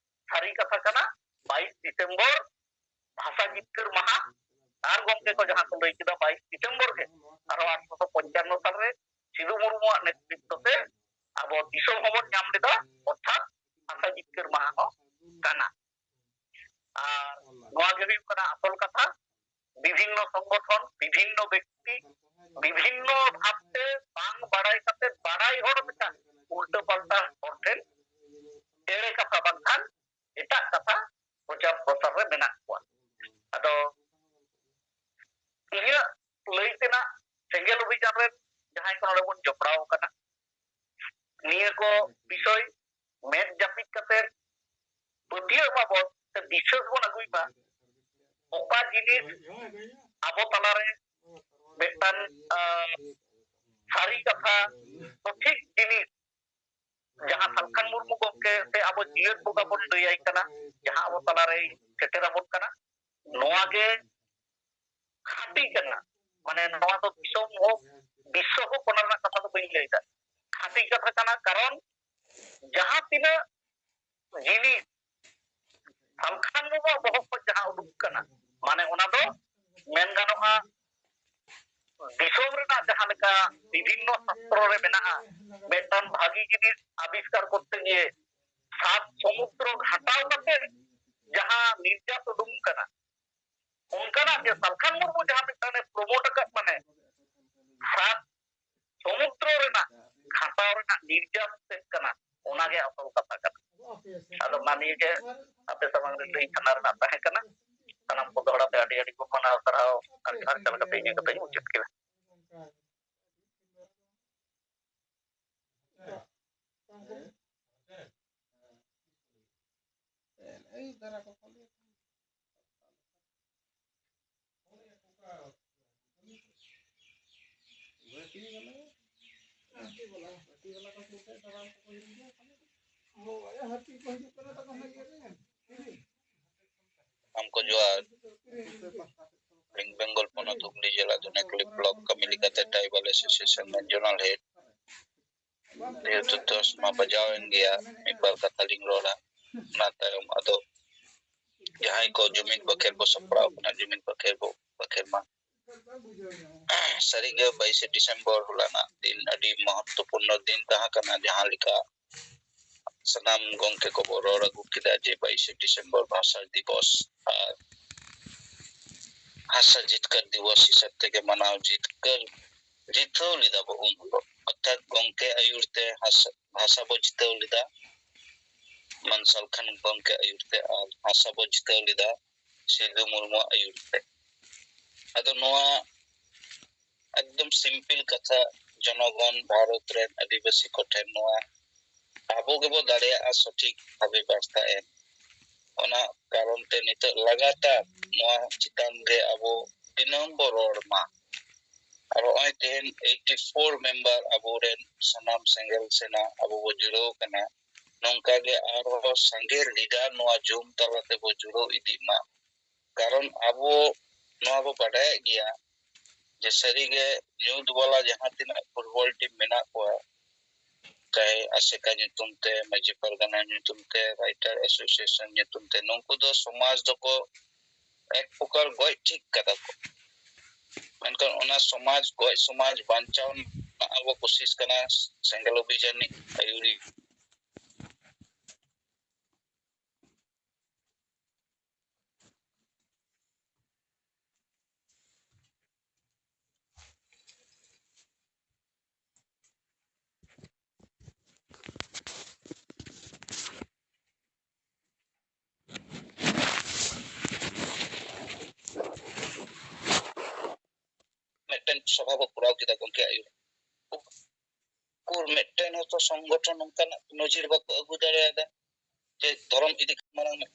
ᱥᱟᱹᱨᱤ ᱠᱟᱛᱷᱟ ᱠᱟᱱᱟ, ᱵᱟᱭᱤᱥ ᱰᱤᱥᱮᱢᱵᱚᱨ ᱵᱷᱟᱥᱟ ᱡᱤᱛᱠᱟᱹᱨ ᱢᱟᱦᱟ, ᱟᱨ ᱜᱚᱢᱠᱮ ᱠᱚ ᱡᱟᱦᱟᱸ ᱠᱚ ᱞᱟᱹᱭ ᱠᱮᱫᱟ, ᱵᱟᱭᱤᱥ ᱰᱤᱥᱮᱢᱵᱚᱨ ᱜᱮ ᱟᱨᱚ ᱟᱴᱷᱨᱚᱥᱚ ᱯᱚᱧᱪᱟᱱᱱᱚ ᱥᱟᱞᱨᱮ ᱥᱤᱫᱩ ᱢᱩᱨᱢᱩᱣᱟᱜ ᱱᱮᱛᱨᱤᱛᱵ ᱛᱮ ᱟᱵᱚ ᱫᱤᱥᱚᱢ ᱦᱚᱸᱵᱚᱱ ᱧᱟᱢ ᱞᱮᱫᱟ, ᱚᱨᱛᱷᱟᱛ ᱵᱷᱟᱥᱟ ᱡᱤᱛᱠᱟᱹᱨ ᱢᱟᱦᱟ ᱦᱚᱸ ᱠᱟᱱᱟ᱾ ᱟᱨ ᱱᱚᱣᱟ ᱜᱮ ᱦᱩᱭᱩᱜ ᱠᱟᱱᱟ ᱟᱥᱚᱞ ᱠᱟᱛᱷᱟ᱾ ᱵᱤᱵᱷᱤᱱᱱᱚ ᱥᱚᱝᱜᱚᱴᱷᱚᱱ, ᱵᱤᱵᱷᱤᱱᱱᱚ ᱵᱮᱠᱛᱤ, ᱵᱤᱵᱷᱤᱱᱱᱚ ᱵᱷᱟᱵᱛᱮ ᱵᱟᱝ ᱵᱟᱲᱟᱭ ᱠᱟᱛᱮ ᱵᱟᱲᱟᱭ ᱦᱚᱲ ᱞᱮᱠᱟ ᱩᱞᱴᱟᱹ ᱯᱟᱞᱴᱟ ᱦᱚᱲ ᱴᱷᱮᱱ ᱮᱲᱮ ᱠᱟᱛᱷᱟ ᱵᱟᱝᱠᱷᱟᱱ ᱮᱴᱟᱜ ᱠᱟᱛᱷᱟ ᱯᱨᱚᱪᱟᱨ ᱯᱨᱚᱥᱟᱨ ᱨᱮ ᱢᱮᱱᱟᱜ ᱠᱚᱣᱟ᱾ ᱟᱫᱚ ᱤᱧᱟᱹᱜ ᱞᱟᱹᱭ ᱛᱮᱱᱟᱜ ᱥᱮᱸᱜᱮᱞ ᱚᱵᱷᱤᱡᱟᱱ ᱨᱮᱱ ᱡᱟᱦᱟᱸᱭ ᱠᱚ ᱱᱚᱰᱮ ᱵᱚᱱ ᱡᱚᱯᱲᱟᱣ ᱟᱠᱟᱱᱟ, ᱱᱤᱭᱟᱹ ᱠᱚ ᱵᱤᱥᱚᱭ ᱢᱮᱫ ᱡᱟᱹᱯᱤᱫ ᱠᱟᱛᱮ ᱯᱟᱹᱛᱭᱟᱹᱜ ᱢᱟᱵᱚᱱ ᱥᱮ ᱵᱤᱥᱣᱟᱥ ᱵᱚᱱ ᱟᱹᱜᱩᱭ ᱢᱟ᱾ ᱚᱠᱟ ᱡᱤᱱᱤᱥ ᱟᱵᱚ ᱛᱟᱞᱟᱨᱮ ᱢᱤᱫᱴᱟᱝ, ᱟᱸ, ᱥᱟᱹᱨᱤ ᱠᱟᱛᱷᱟ, ᱥᱚᱴᱷᱤᱠ ᱡᱤᱱᱤᱥ, ᱡᱟᱦᱟᱸ ᱥᱟᱞᱠᱷᱟᱱ ᱢᱩᱨᱢᱩ ᱜᱚᱢᱠᱮ ᱥᱮ ᱟᱵᱚ ᱡᱤᱭᱟᱹᱲ ᱵᱚᱸᱜᱟ ᱵᱚᱱ ᱞᱟᱹᱭᱟᱭ ᱠᱟᱱᱟ, ᱡᱟᱦᱟᱸ ᱟᱵᱚ ᱛᱟᱞᱟᱨᱮᱭ ᱥᱮᱴᱮᱨ ᱟᱵᱚᱱ ᱠᱟᱱᱟ, ᱱᱚᱣᱟ ᱜᱮ ᱠᱷᱟᱹᱴᱤ ᱠᱟᱱᱟ᱾ ᱢᱟᱱᱮ ᱱᱚᱣᱟ ᱫᱚ ᱫᱤᱥᱚᱢ ᱦᱳᱠ, ᱵᱤᱥᱥᱚ ᱦᱳᱠ, ᱚᱱᱟ ᱨᱮᱱᱟᱜ ᱠᱟᱛᱷᱟ ᱫᱚ ᱵᱟᱹᱧ ᱞᱟᱹᱭ ᱮᱫᱟ᱾ ᱞᱟᱹᱠᱛᱤ ᱠᱟᱛᱷᱟ ᱠᱟᱱᱟ, ᱠᱟᱨᱚᱱ ᱡᱟᱦᱟᱸ ᱛᱤᱱᱟᱹᱜ ᱡᱤᱱᱤᱥ ᱥᱟᱞᱠᱷᱟᱱ ᱢᱩᱨᱢᱩᱣᱟᱜ ᱵᱚᱦᱚᱜ ᱠᱷᱚᱱ ᱡᱟᱦᱟᱸ ᱩᱰᱩᱠ ᱠᱟᱱᱟ, ᱢᱟᱱᱮ ᱚᱱᱟ ᱫᱚ ᱢᱮᱱ ᱜᱟᱱᱚᱜᱼᱟ, ᱫᱤᱥᱚᱢ ᱨᱮᱱᱟᱜ ᱡᱟᱦᱟᱸ ᱞᱮᱠᱟ ᱵᱤᱵᱷᱤᱱᱱᱚ ᱥᱟᱥᱛᱨᱚ ᱨᱮ ᱢᱮᱱᱟᱜᱼᱟ, ᱢᱤᱫᱴᱟᱝ ᱵᱷᱟᱹᱜᱤ ᱡᱤᱱᱤᱥ ᱟᱵᱤᱥᱠᱟᱨ ᱠᱚᱨᱛᱮ ᱜᱤᱭᱮ ᱥᱟᱛ ᱥᱚᱢᱩᱫᱨᱚ ᱜᱷᱟᱴᱟᱣ ᱠᱟᱛᱮ ᱡᱟᱦᱟᱸ ᱱᱤᱨᱡᱟᱥ ᱩᱰᱩᱝ ᱠᱟᱱᱟ, ᱚᱱᱠᱟᱱᱟᱜ ᱜᱮ ᱥᱟᱞᱠᱷᱟᱱ ᱢᱩᱨᱢᱩ ᱡᱟᱦᱟᱸ ᱢᱤᱫᱴᱟᱝ ᱮ ᱯᱨᱚᱢᱳᱴ ᱟᱠᱟᱫ, ᱢᱟᱱᱮ ᱥᱟᱛ ᱥᱚᱢᱩᱫᱨᱚ ᱨᱮᱱᱟᱜ ᱜᱷᱟᱴᱟᱣ ᱨᱮᱱᱟᱜ ᱱᱤᱨᱡᱟᱥ ᱛᱮᱫ ᱠᱟᱱᱟ, ᱚᱱᱟᱜᱮ ᱟᱥᱚᱞ ᱠᱟᱛᱷᱟ ᱠᱟᱱᱟ᱾ ᱟᱫᱚ ᱚᱱᱟ ᱱᱤᱭᱮ ᱜᱮ ᱟᱯᱮ ᱥᱟᱢᱟᱝ ᱨᱮ ᱞᱟᱹᱭ ᱥᱟᱱᱟ ᱨᱮᱱᱟᱜ ᱛᱟᱦᱮᱸ ᱠᱟᱱᱟ᱾ ᱥᱟᱱᱟᱢ ᱠᱚ ᱫᱚᱦᱲᱟ ᱛᱮ ᱟᱹᱰᱤ ᱟᱹᱰᱤ ᱜᱚ ᱢᱟᱱᱟᱣ ᱥᱟᱨᱦᱟᱣ ᱟᱨ ᱡᱚᱦᱟᱨ ᱪᱟᱞ ᱠᱟᱛᱮ ᱤᱧᱟᱹᱜ ᱠᱟᱛᱷᱟᱧ ᱢᱩᱪᱟᱹᱫ ᱠᱮᱫᱟ᱾ ᱥᱟᱱᱟᱢ ᱠᱚ ᱡᱚᱦᱟᱨ᱾ ᱟᱹᱞᱤᱧ ᱵᱮᱝᱜᱚᱞ ᱯᱚᱱᱚᱛ ᱦᱩᱜᱽᱞᱤ ᱡᱮᱞᱟ ᱫᱷᱚᱱᱮᱠᱚᱞᱤ ᱵᱞᱚᱠ ᱠᱟᱹᱢᱤ ᱞᱮᱠᱟᱛᱮ ᱴᱨᱟᱭᱵᱟᱞ ᱮᱥᱳᱥᱤᱭᱮᱥᱚᱱ ᱨᱮᱱ ᱡᱳᱱᱟᱞ ᱦᱮᱰ᱾ ᱡᱮᱦᱮᱛᱩ ᱫᱚᱥ ᱢᱟ ᱵᱟᱡᱟᱣᱮᱱ ᱜᱮᱭᱟ, ᱢᱤᱫ ᱵᱟᱨ ᱠᱟᱛᱷᱟ ᱞᱤᱧ ᱨᱚᱲᱟ᱾ ᱚᱱᱟ ᱛᱟᱭᱚᱢ ᱟᱫᱚ ᱡᱟᱦᱟᱸᱭ ᱠᱚ ᱡᱩᱢᱤᱫ ᱵᱟᱠᱷᱮᱲ ᱵᱚ ᱥᱟᱯᱲᱟᱣ ᱠᱟᱱᱟ, ᱡᱩᱢᱤᱫ ᱵᱟᱠᱷᱮᱲ ᱵᱚ ᱵᱟᱠᱷᱮᱲ ᱢᱟ᱾ ᱥᱟᱹᱨᱤᱜᱮ ᱵᱟᱭᱤᱥᱮ ᱰᱤᱥᱮᱢᱵᱚᱨ ᱦᱚᱞᱟᱱᱟᱜ ᱫᱤᱱ ᱟᱹᱰᱤ ᱢᱚᱦᱚᱛᱛᱚᱯᱩᱨᱱᱚ ᱫᱤᱱ ᱛᱟᱦᱮᱸ ᱠᱟᱱᱟ, ᱡᱟᱦᱟᱸ ᱞᱮᱠᱟ ᱥᱟᱱᱟᱢ ᱜᱚᱢᱠᱮ ᱠᱚᱵᱚ ᱨᱚᱲ ᱟᱹᱜᱩ ᱠᱮᱫᱟ ᱡᱮ ᱵᱟᱭᱤᱥᱮ ᱰᱤᱥᱮᱢᱵᱚᱨ ᱵᱷᱟᱥᱟ ᱫᱤᱵᱚᱥ ᱟᱨ ᱦᱟᱥᱟ ᱡᱤᱛᱠᱟᱹᱨ ᱫᱤᱵᱚᱥ ᱦᱤᱥᱟᱹᱵ ᱛᱮᱜᱮ ᱢᱟᱱᱟᱣ ᱡᱤᱛᱠᱟᱹᱨ, ᱡᱤᱛᱟᱹᱣ ᱞᱮᱫᱟ ᱵᱚ ᱩᱱ ᱦᱤᱞᱳᱜ᱾ ᱚᱨᱛᱷᱟᱛ ᱜᱚᱢᱠᱮ ᱟᱹᱭᱩᱨ ᱛᱮ ᱦᱟᱥᱟ, ᱵᱷᱟᱥᱟ ᱵᱚ ᱡᱤᱛᱟᱹᱣ ᱞᱮᱫᱟ, ᱢᱟᱱ ᱥᱟᱞᱠᱷᱟᱱ ᱜᱚᱢᱠᱮ ᱟᱹᱭᱩᱨ ᱛᱮ ᱟᱨ ᱦᱟᱥᱟ ᱵᱚ ᱡᱤᱛᱟᱹᱣ ᱞᱮᱫᱟ ᱥᱤᱫᱷᱩ ᱢᱩᱨᱢᱩᱣᱟᱜ ᱟᱹᱭᱩᱨ ᱛᱮ᱾ ᱟᱫᱚ ᱱᱚᱣᱟ ᱮᱠᱫᱚᱢ ᱥᱤᱢᱯᱤᱞ ᱠᱟᱛᱷᱟ, ᱡᱚᱱᱚᱜᱚᱱ, ᱵᱷᱟᱨᱚᱛ ᱨᱮᱱ ᱟᱹᱫᱤᱵᱟᱹᱥᱤ ᱠᱚᱴᱷᱮᱱ ᱱᱚᱣᱟ ᱟᱵᱚ ᱜᱮᱵᱚ ᱫᱟᱲᱮᱭᱟᱜᱼᱟ ᱥᱚᱴᱷᱤᱠ ᱵᱷᱟᱵᱮ ᱵᱟᱨᱛᱟ ᱮᱢ᱾ ᱚᱱᱟ ᱠᱟᱨᱚᱱ ᱛᱮ ᱱᱤᱛᱚᱜ ᱞᱟᱜᱟᱛᱟᱨ ᱱᱚᱣᱟ ᱪᱮᱛᱟᱱ ᱨᱮ ᱟᱵᱚ ᱫᱤᱱᱟᱹᱢ ᱵᱚ ᱨᱚᱲ ᱢᱟ᱾ ᱟᱨ ᱱᱚᱜᱼᱚᱭ ᱛᱮᱦᱮᱧ ᱮᱭᱤᱴᱤ ᱯᱷᱳᱨ ᱢᱮᱢᱵᱟᱨ ᱟᱵᱚᱨᱮᱱ ᱥᱟᱱᱟᱢ ᱥᱮᱸᱜᱮᱞ ᱥᱮᱱᱟ ᱟᱵᱚ ᱵᱚ ᱡᱩᱲᱟᱹᱣ ᱠᱟᱱᱟ᱾ ᱱᱚᱝᱠᱟ ᱜᱮ ᱟᱨᱦᱚᱸ ᱥᱟᱸᱜᱮ ᱞᱤᱰᱟᱨ ᱱᱚᱣᱟ ᱡᱩᱢ ᱛᱟᱞᱟ ᱛᱮᱵᱚ ᱡᱩᱲᱟᱹᱣ ᱤᱫᱤᱜ ᱢᱟ᱾ ᱠᱟᱨᱚᱱ ᱟᱵᱚ ᱱᱚᱣᱟ ᱵᱚ ᱵᱟᱰᱟᱭᱮᱫ ᱜᱮᱭᱟ ᱡᱮ ᱥᱟᱹᱨᱤᱜᱮ ᱧᱩᱛ ᱵᱟᱞᱟ ᱡᱟᱦᱟᱸ ᱛᱤᱱᱟᱹᱜ ᱯᱷᱩᱴᱵᱚᱞ ᱴᱤᱢ ᱢᱮᱱᱟᱜ ᱠᱚᱣᱟ, ᱟᱥᱮᱠᱟ ᱧᱩᱛᱩᱢ ᱛᱮ, ᱢᱟᱹᱡᱷᱤ ᱯᱟᱨᱜᱟᱱᱟ ᱧᱩᱛᱩᱢ ᱛᱮ, ᱨᱟᱭᱴᱟᱨ ᱮᱥᱳᱥᱤᱭᱮᱥᱚᱱ ᱧᱩᱛᱩᱢ ᱛᱮ, ᱱᱩᱠᱩ ᱫᱚ ᱥᱚᱢᱟᱡᱽ ᱫᱚᱠᱚ ᱮᱠ ᱯᱨᱚᱠᱟᱨ ᱜᱚᱡ ᱴᱷᱤᱠ ᱠᱟᱫᱟ ᱠᱚ᱾ ᱢᱮᱱᱠᱷᱟᱱ ᱚᱱᱟ ᱥᱚᱢᱟᱡᱽ, ᱜᱚᱡ ᱥᱚᱢᱟᱡᱽ ᱵᱟᱧᱪᱟᱣ ᱨᱮᱱᱟᱜ ᱟᱵᱚ ᱠᱳᱥᱤᱥ ᱠᱟᱱᱟ ᱥᱮᱸᱜᱮᱞ ᱚᱵᱷᱤᱡᱟᱱ ᱨᱤᱱᱤᱡ ᱟᱹᱭᱩᱨᱤᱡ᱾ ᱢᱤᱫᱴᱮᱱ ᱥᱚᱵᱷᱟ ᱵᱚ ᱠᱚᱨᱟᱣ ᱠᱮᱫᱟ ᱜᱚᱢᱠᱮ ᱟᱹᱭᱩᱨ᱾ ᱩᱠᱩᱨ ᱢᱤᱫᱴᱮᱱ ᱦᱚᱸᱛᱚ ᱥᱚᱝᱜᱚᱴᱷᱚᱱ ᱱᱚᱝᱠᱟᱱᱟᱜ ᱱᱚᱡᱤᱨ ᱵᱟᱠᱚ ᱟᱹᱜᱩ ᱫᱟᱲᱮᱭᱟᱫᱟ ᱡᱮ ᱫᱷᱚᱨᱚᱢ ᱤᱫᱤ ᱠᱟᱛᱮ ᱢᱟᱲᱟᱝ ᱢᱤᱫ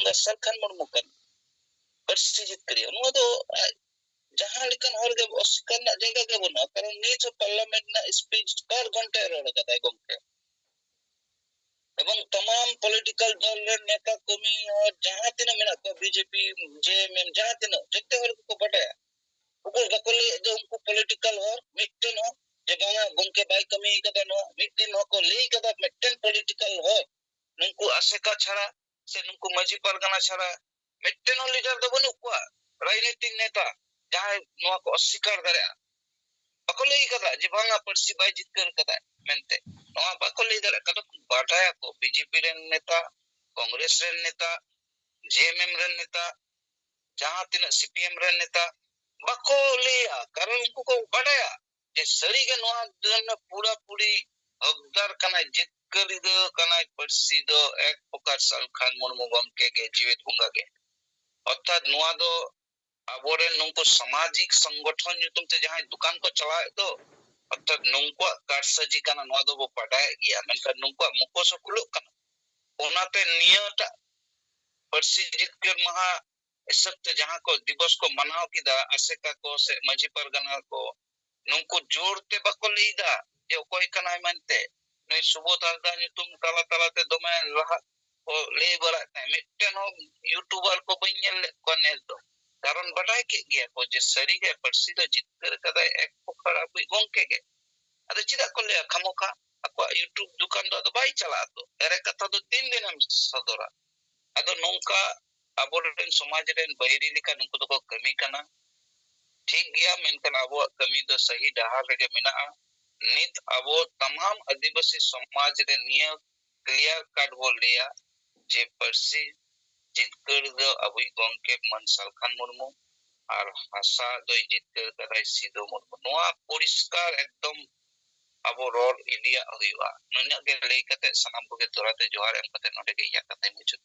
ᱫᱟᱥᱟᱨ ᱠᱷᱟᱱ ᱢᱩᱨᱢᱩ ᱠᱟᱱ ᱯᱟᱹᱨᱥᱤ ᱡᱤᱛᱠᱟᱹᱨᱤᱭᱟᱹ᱾ ᱱᱚᱣᱟ ᱫᱚ ᱟᱡ ᱡᱟᱦᱟᱸ ᱞᱮᱠᱟᱱ ᱦᱚᱲ ᱜᱮ ᱚᱥᱤᱠᱟᱨ ᱨᱮᱱᱟᱜ ᱡᱟᱭᱜᱟ ᱜᱮ ᱵᱟᱹᱱᱩᱜᱼᱟ, ᱠᱟᱨᱚᱱ ᱱᱤᱛ ᱦᱚᱸ ᱯᱟᱨᱞᱟᱢᱮᱱᱴ ᱨᱮᱱᱟᱜ ᱥᱯᱤᱪ ᱵᱟᱨ ᱜᱷᱚᱱᱴᱟᱭ ᱨᱚᱲ ᱟᱠᱟᱫᱟᱭ ᱜᱚᱢᱠᱮ᱾ ᱮᱵᱚᱝ ᱛᱟᱢᱟᱢ ᱯᱚᱞᱤᱴᱤᱠᱟᱞ ᱫᱚᱞ ᱨᱮᱱ ᱱᱮᱛᱟ ᱠᱚᱢᱤ ᱦᱚᱲ ᱡᱟᱦᱟᱸ ᱛᱤᱱᱟᱹᱜ ᱢᱮᱱᱟᱜ ᱠᱚᱣᱟ, ᱵᱤᱡᱮᱯᱤ, ᱡᱮᱮᱢᱮᱢ, ᱡᱟᱦᱟᱸ ᱛᱤᱱᱟᱹᱜ, ᱡᱚᱛᱚ ᱦᱚᱲ ᱜᱮᱠᱚ ᱵᱟᱰᱟᱭᱟ᱾ ᱩᱱᱠᱩ ᱵᱟᱠᱚ ᱞᱟᱹᱭᱮᱫ ᱫᱚ ᱩᱱᱠᱩ ᱯᱚᱞᱤᱴᱤᱠᱟᱞ ᱦᱚᱲ ᱢᱤᱫᱴᱮᱱ ᱦᱚᱸ ᱡᱮ ᱵᱟᱝᱟ ᱜᱚᱢᱠᱮ ᱵᱟᱭ ᱠᱟᱹᱢᱤ ᱠᱟᱫᱟ ᱱᱚᱣᱟ, ᱢᱤᱫᱴᱮᱱ ᱦᱚᱸᱠᱚ ᱞᱟᱹᱭ ᱠᱟᱫᱟ ᱢᱤᱫᱴᱮᱱ ᱯᱚᱞᱤᱴᱤᱠᱟᱞ ᱦᱚᱲ ᱱᱩᱠᱩ ᱟᱥᱮᱠᱟ ᱪᱷᱟᱲᱟ ᱥᱮ ᱱᱩᱠᱩ ᱢᱟᱹᱡᱷᱤ ᱯᱟᱨᱜᱟᱱᱟ ᱪᱷᱟᱲᱟ ᱢᱤᱫᱴᱮᱱ ᱦᱚᱸ ᱞᱤᱰᱟᱨ ᱫᱚ ᱵᱟᱹᱱᱩᱜ ᱠᱚᱣᱟ, ᱨᱟᱡᱽᱱᱤᱛᱤᱠ ᱱᱮᱛᱟ᱾ ᱡᱟᱦᱟᱸᱭ ᱱᱚᱣᱟ ᱠᱚ ᱚᱥᱥᱤᱠᱟᱨ ᱫᱟᱲᱮᱭᱟᱜᱼᱟ᱾ ᱵᱟᱠᱚ ᱞᱟᱹᱭ ᱠᱟᱫᱟ ᱡᱮ ᱵᱟᱝᱟ ᱯᱟᱹᱨᱥᱤ ᱵᱟᱭ ᱡᱤᱛᱠᱟᱹᱨ ᱠᱟᱫᱟ ᱢᱮᱱᱛᱮ᱾ ᱱᱚᱣᱟ ᱵᱟᱠᱚ ᱞᱟᱹᱭ ᱫᱟᱲᱮᱭᱟᱜ ᱠᱟᱱᱟ᱾ ᱵᱟᱰᱟᱭᱟᱠᱚ ᱵᱤᱡᱮᱯᱤ ᱨᱮᱱ ᱱᱮᱛᱟ, ᱠᱚᱝᱜᱨᱮᱥ ᱨᱮᱱ ᱱᱮᱛᱟ, ᱡᱮᱮᱢᱮᱢ ᱨᱮᱱ ᱱᱮᱛᱟ, ᱡᱟᱦᱟᱸ ᱛᱤᱱᱟᱹᱜ ᱥᱤᱯᱤᱮᱢ ᱨᱮᱱ ᱱᱮᱛᱟ ᱵᱟᱠᱚ ᱞᱟᱹᱭᱟ, ᱠᱟᱨᱚᱱ ᱩᱱᱠᱩ ᱠᱚ ᱵᱟᱰᱟᱭᱟ ᱡᱮ ᱥᱟᱹᱨᱤᱜᱮ ᱱᱚᱣᱟ ᱫᱚ ᱯᱩᱨᱟᱹᱯᱩᱨᱤ ᱦᱚᱠᱫᱟᱨ ᱠᱟᱱᱟᱭ, ᱡᱤᱛᱠᱟᱹᱨᱤᱫᱟᱹ ᱠᱟᱱᱟᱭ ᱯᱟᱹᱨᱥᱤ ᱫᱚ ᱮᱠ ᱯᱨᱚᱠᱟᱨ ᱥᱟᱞᱠᱷᱟᱱ ᱢᱩᱨᱢᱩ ᱜᱚᱢᱠᱮ ᱜᱮ, ᱡᱤᱣᱮᱫ ᱵᱚᱸᱜᱟ ᱜᱮ᱾ ᱚᱨᱛᱷᱟᱛ ᱱᱚᱣᱟ ᱫᱚ ᱟᱵᱚᱨᱮᱱ ᱱᱩᱠᱩ ᱥᱟᱢᱟᱡᱤᱠ ᱥᱚᱝᱜᱚᱴᱷᱚᱱ ᱧᱩᱛᱩᱢ ᱛᱮ ᱡᱟᱦᱟᱸᱭ ᱫᱚᱠᱟᱱ ᱠᱚ ᱪᱟᱞᱟᱣᱮᱫ ᱫᱚ, ᱚᱨᱛᱷᱟᱛ ᱱᱩᱠᱩᱣᱟᱜ ᱠᱟᱨᱥᱟᱡᱤ ᱠᱟᱱᱟ, ᱱᱚᱣᱟ ᱫᱚᱵᱚ ᱵᱟᱰᱟᱭᱮᱫ ᱜᱮᱭᱟ, ᱢᱮᱱᱠᱷᱟᱱ ᱱᱩᱠᱩᱣᱟᱜ ᱢᱩᱠᱷᱚᱥ ᱦᱚᱸ ᱠᱷᱩᱞᱟᱹᱜ ᱠᱟᱱᱟ᱾ ᱚᱱᱟᱛᱮ ᱱᱤᱭᱟᱹᱴᱟᱜ ᱯᱟᱹᱨᱥᱤ ᱡᱤᱛᱠᱟᱹᱨ ᱢᱟᱦᱟ ᱦᱤᱥᱟᱹᱵ ᱛᱮ ᱡᱟᱦᱟᱸ ᱠᱚ ᱫᱤᱵᱚᱥ ᱠᱚ ᱢᱟᱱᱟᱣ ᱠᱮᱫᱟ, ᱟᱥᱮᱠᱟ ᱠᱚ ᱥᱮ ᱢᱟᱹᱡᱷᱤ ᱯᱟᱨᱜᱟᱱᱟ ᱠᱚ, ᱱᱩᱠᱩ ᱡᱳᱨ ᱛᱮ ᱵᱟᱠᱚ ᱞᱟᱹᱭᱫᱟ ᱡᱮ ᱚᱠᱚᱭ ᱠᱟᱱᱟᱭ ᱢᱮᱱᱛᱮ᱾ ᱱᱩᱭ ᱥᱩᱵᱳᱫᱷ ᱦᱟᱸᱥᱫᱟ ᱧᱩᱛᱩᱢ ᱛᱟᱞᱟ ᱛᱟᱞᱟᱛᱮ ᱫᱚᱢᱮ ᱞᱟᱦᱟ ᱠᱚ ᱞᱟᱹᱭ ᱵᱟᱲᱟᱭᱮᱫ ᱛᱟᱦᱮᱸᱫ, ᱢᱤᱫᱴᱮᱱ ᱦᱚᱸ ᱭᱩᱴᱩᱵᱟᱨ ᱠᱚ ᱵᱟᱹᱧ ᱧᱮᱞ ᱞᱮᱫ ᱠᱚᱣᱟ ᱱᱮᱥ ᱫᱚ᱾ ᱠᱟᱨᱚᱱ ᱵᱟᱰᱟᱭ ᱠᱮᱫ ᱜᱮᱭᱟ ᱠᱚ ᱡᱮ ᱥᱟᱹᱨᱤᱜᱮ ᱯᱟᱹᱨᱥᱤ ᱫᱚ ᱡᱤᱛᱠᱟᱹᱨ ᱠᱟᱫᱟᱭ ᱮᱠ ᱯᱨᱚᱠᱟᱨ ᱟᱵᱚᱭᱤᱡ ᱜᱚᱢᱠᱮ ᱜᱮ᱾ ᱟᱫᱚ ᱪᱮᱫᱟᱜ ᱠᱚ ᱞᱟᱹᱭᱟ ᱠᱷᱟᱢᱚᱠᱷᱟ? ᱟᱠᱚᱣᱟᱜ ᱭᱩᱴᱩᱵ ᱫᱚᱠᱟᱱ ᱫᱚ ᱟᱫᱚ ᱵᱟᱭ ᱪᱟᱞᱟᱜᱼᱟ ᱛᱚ᱾ ᱮᱲᱮ ᱠᱟᱛᱷᱟ ᱫᱚ ᱛᱤᱱ ᱫᱤᱱᱮᱢ ᱥᱚᱫᱚᱨᱟ? ᱟᱫᱚ ᱱᱚᱝᱠᱟ ᱟᱵᱚᱨᱮᱱ ᱥᱚᱢᱟᱡᱽ ᱨᱮᱱ ᱵᱟᱹᱭᱨᱤ ᱞᱮᱠᱟ ᱱᱩᱠᱩ ᱫᱚᱠᱚ ᱠᱟᱹᱢᱤ ᱠᱟᱱᱟ᱾ ᱴᱷᱤᱠ ᱜᱮᱭᱟ, ᱢᱮᱱᱠᱷᱟᱱ ᱟᱵᱚᱣᱟᱜ ᱠᱟᱹᱢᱤ ᱫᱚ ᱥᱟᱹᱦᱤ ᱰᱟᱦᱟᱨ ᱨᱮᱜᱮ ᱢᱮᱱᱟᱜᱼᱟ᱾ ᱱᱤᱛ ᱟᱵᱚ ᱛᱟᱢᱟᱢ ᱟᱹᱫᱤᱵᱟᱹᱥᱤ ᱥᱚᱢᱟᱡᱽ ᱨᱮ ᱱᱤᱭᱟᱹ ᱠᱞᱤᱭᱟᱨ ᱠᱟᱴ ᱵᱚ ᱞᱟᱹᱭᱟ ᱡᱮ ᱯᱟᱹᱨᱥᱤ ᱡᱤᱛᱠᱟᱹᱨ ᱫᱚ ᱟᱵᱚᱭᱤᱡ ᱜᱚᱢᱠᱮ ᱢᱟᱹᱱ ᱥᱟᱞᱠᱷᱟᱱ ᱢᱩᱨᱢᱩ ᱟᱨ ᱦᱟᱥᱟ ᱫᱚᱭ ᱡᱤᱛᱠᱟᱹᱨ ᱠᱟᱫᱟᱭ ᱥᱤᱫᱩ ᱢᱩᱨᱢᱩ᱾ ᱱᱚᱣᱟ ᱯᱚᱨᱤᱥᱠᱟᱨ ᱮᱠᱫᱚᱢ ᱟᱵᱚ ᱨᱚᱲ ᱤᱫᱤᱭᱟᱜ ᱦᱩᱭᱩᱜᱼᱟ᱾ ᱱᱩᱱᱟᱹᱜ ᱜᱮ ᱞᱟᱹᱭ ᱠᱟᱛᱮ ᱥᱟᱱᱟᱢ ᱠᱚᱜᱮ ᱫᱚᱦᱲᱟ ᱛᱮ ᱡᱚᱦᱟᱨ ᱮᱢ ᱠᱟᱛᱮ ᱱᱚᱰᱮ ᱜᱮ ᱤᱧᱟᱹᱜ ᱠᱟᱛᱷᱟᱧ ᱢᱩᱪᱟᱹᱫ᱾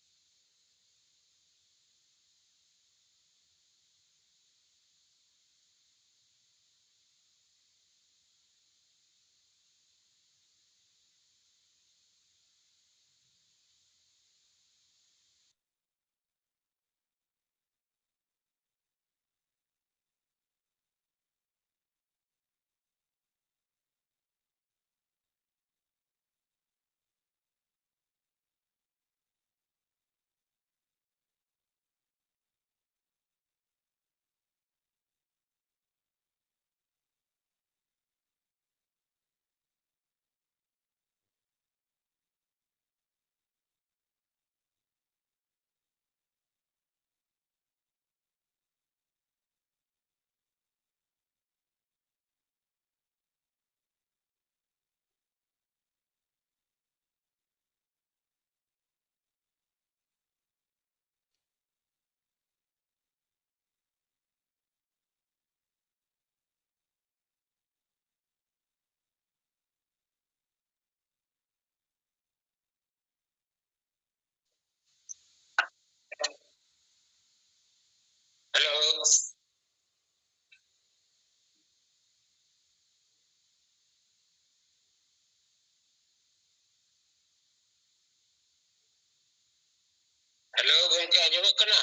ᱦᱮᱞᱳ, ᱜᱚᱢᱠᱮ, ᱟᱸᱡᱚᱢᱚᱜ ᱠᱟᱱᱟ?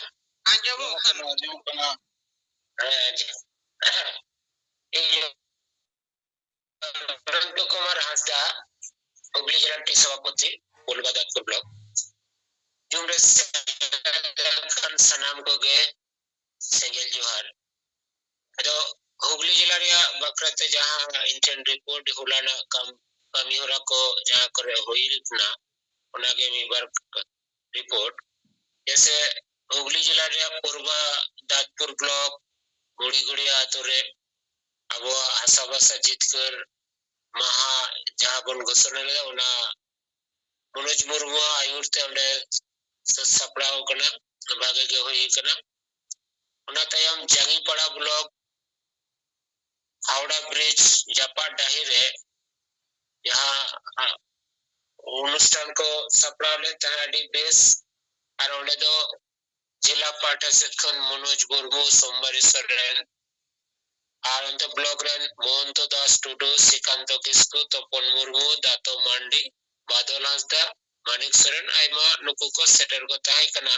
ᱟᱸᱡᱚᱢᱚᱜ ᱠᱟᱱᱟ᱾ ᱟᱸᱡᱚᱢᱚᱜ ᱠᱟᱱᱟ᱾ ᱦᱮᱸ, ᱤᱧ ᱚᱱᱚᱱᱛᱚ ᱠᱩᱢᱟᱨ ᱦᱟᱸᱥᱫᱟ, ᱦᱩᱜᱽᱞᱤ ᱡᱮᱞᱟ ᱨᱮᱱ ᱥᱚᱵᱷᱟᱯᱚᱛᱤ, ᱯᱩᱞᱵᱟᱫᱟᱛᱯᱩᱨ ᱵᱞᱚᱠ᱾ ᱡᱩᱢ ᱨᱮ ᱥᱮᱞᱮᱫ ᱟᱠᱟᱱ ᱥᱟᱱᱟᱢ ᱠᱚᱜᱮ ᱥᱮᱸᱜᱮᱞ ᱡᱚᱦᱟᱨ᱾ ᱟᱫᱚ ᱦᱩᱜᱽᱞᱤ ᱡᱮᱞᱟ ᱨᱮᱭᱟᱜ ᱵᱟᱠᱷᱨᱟ ᱛᱮ ᱡᱟᱦᱟᱸ ᱤᱧ ᱴᱷᱮᱱ ᱨᱤᱯᱳᱨᱴ ᱦᱚᱞᱟᱱᱟᱜ ᱠᱟᱢ-, ᱠᱟᱹᱢᱤ ᱦᱚᱨᱟ ᱠᱚ ᱡᱟᱦᱟᱸ ᱠᱚᱨᱮ ᱦᱩᱭ ᱞᱮᱱᱟ, ᱚᱱᱟᱜᱮ ᱢᱤᱫ ᱵᱟᱨ ᱨᱤᱯᱳᱨᱴ᱾ ᱡᱮᱭᱥᱮ, ᱦᱩᱜᱽᱞᱤ ᱡᱮᱞᱟ ᱨᱮᱭᱟᱜ ᱯᱩᱨᱵᱟ ᱫᱟᱸᱛᱯᱩᱨ ᱵᱞᱚᱠ ᱜᱷᱩᱲᱤᱜᱷᱩᱲᱤᱭᱟ ᱟᱛᱳ ᱨᱮ ᱟᱵᱚᱣᱟᱜ ᱦᱟᱥᱟ ᱵᱷᱟᱥᱟ ᱡᱤᱛᱠᱟᱹᱨ ᱢᱟᱦᱟ ᱡᱟᱦᱟᱸ ᱵᱚᱱ ᱜᱷᱳᱥᱚᱱᱟ ᱞᱮᱫᱟ, ᱚᱱᱟ ᱢᱚᱱᱳᱡᱽ ᱢᱩᱨᱢᱩᱣᱟᱜ ᱟᱹᱭᱩᱨ ᱛᱮ ᱚᱸᱰᱮ ᱥᱟᱹᱛ ᱥᱟᱯᱲᱟᱣ ᱠᱟᱱᱟ, ᱵᱷᱟᱜᱮ ᱜᱮ ᱦᱩᱭ ᱠᱟᱱᱟ᱾ ᱚᱱᱟ ᱛᱟᱭᱚᱢ ᱡᱟᱝᱜᱤᱯᱟᱲᱟ ᱵᱞᱚᱠ ᱦᱟᱣᱲᱟ ᱵᱨᱤᱡᱽ ᱡᱟᱯᱟᱜ ᱰᱟᱹᱦᱤ ᱨᱮ ᱡᱟᱦᱟᱸ, ᱟ, ᱚᱱᱩᱥᱴᱷᱟᱱ ᱠᱚ ᱥᱟᱯᱲᱟᱣ ᱞᱮᱫ ᱛᱟᱦᱮᱸ, ᱟᱹᱰᱤ ᱵᱮᱥ᱾ ᱟᱨ ᱚᱸᱰᱮ ᱫᱚ ᱡᱮᱞᱟ ᱯᱟᱦᱴᱟ ᱥᱮᱫ ᱠᱷᱚᱱ ᱢᱚᱱᱳᱡᱽ ᱢᱩᱨᱢᱩ, ᱥᱳᱢᱵᱟᱨᱤ ᱥᱚᱨᱮᱱ, ᱟᱨ ᱚᱱᱛᱮ ᱵᱞᱚᱠ ᱨᱮᱱ ᱢᱚᱦᱚᱱᱛᱚ ᱫᱟᱥ ᱴᱩᱰᱩ, ᱥᱨᱤᱠᱟᱱᱛᱚ ᱠᱤᱥᱠᱩ, ᱛᱚᱯᱚᱱ ᱢᱩᱨᱢᱩ, ᱫᱟᱛᱚ ᱢᱟᱱᱰᱤ, ᱵᱟᱫᱚᱞ ᱦᱟᱸᱥᱫᱟ, ᱢᱟᱱᱤᱠ ᱥᱚᱨᱮᱱ, ᱟᱭᱢᱟ ᱱᱩᱠᱩ ᱠᱚ ᱥᱮᱴᱮᱨ ᱠᱚ ᱛᱟᱦᱮᱸ ᱠᱟᱱᱟ᱾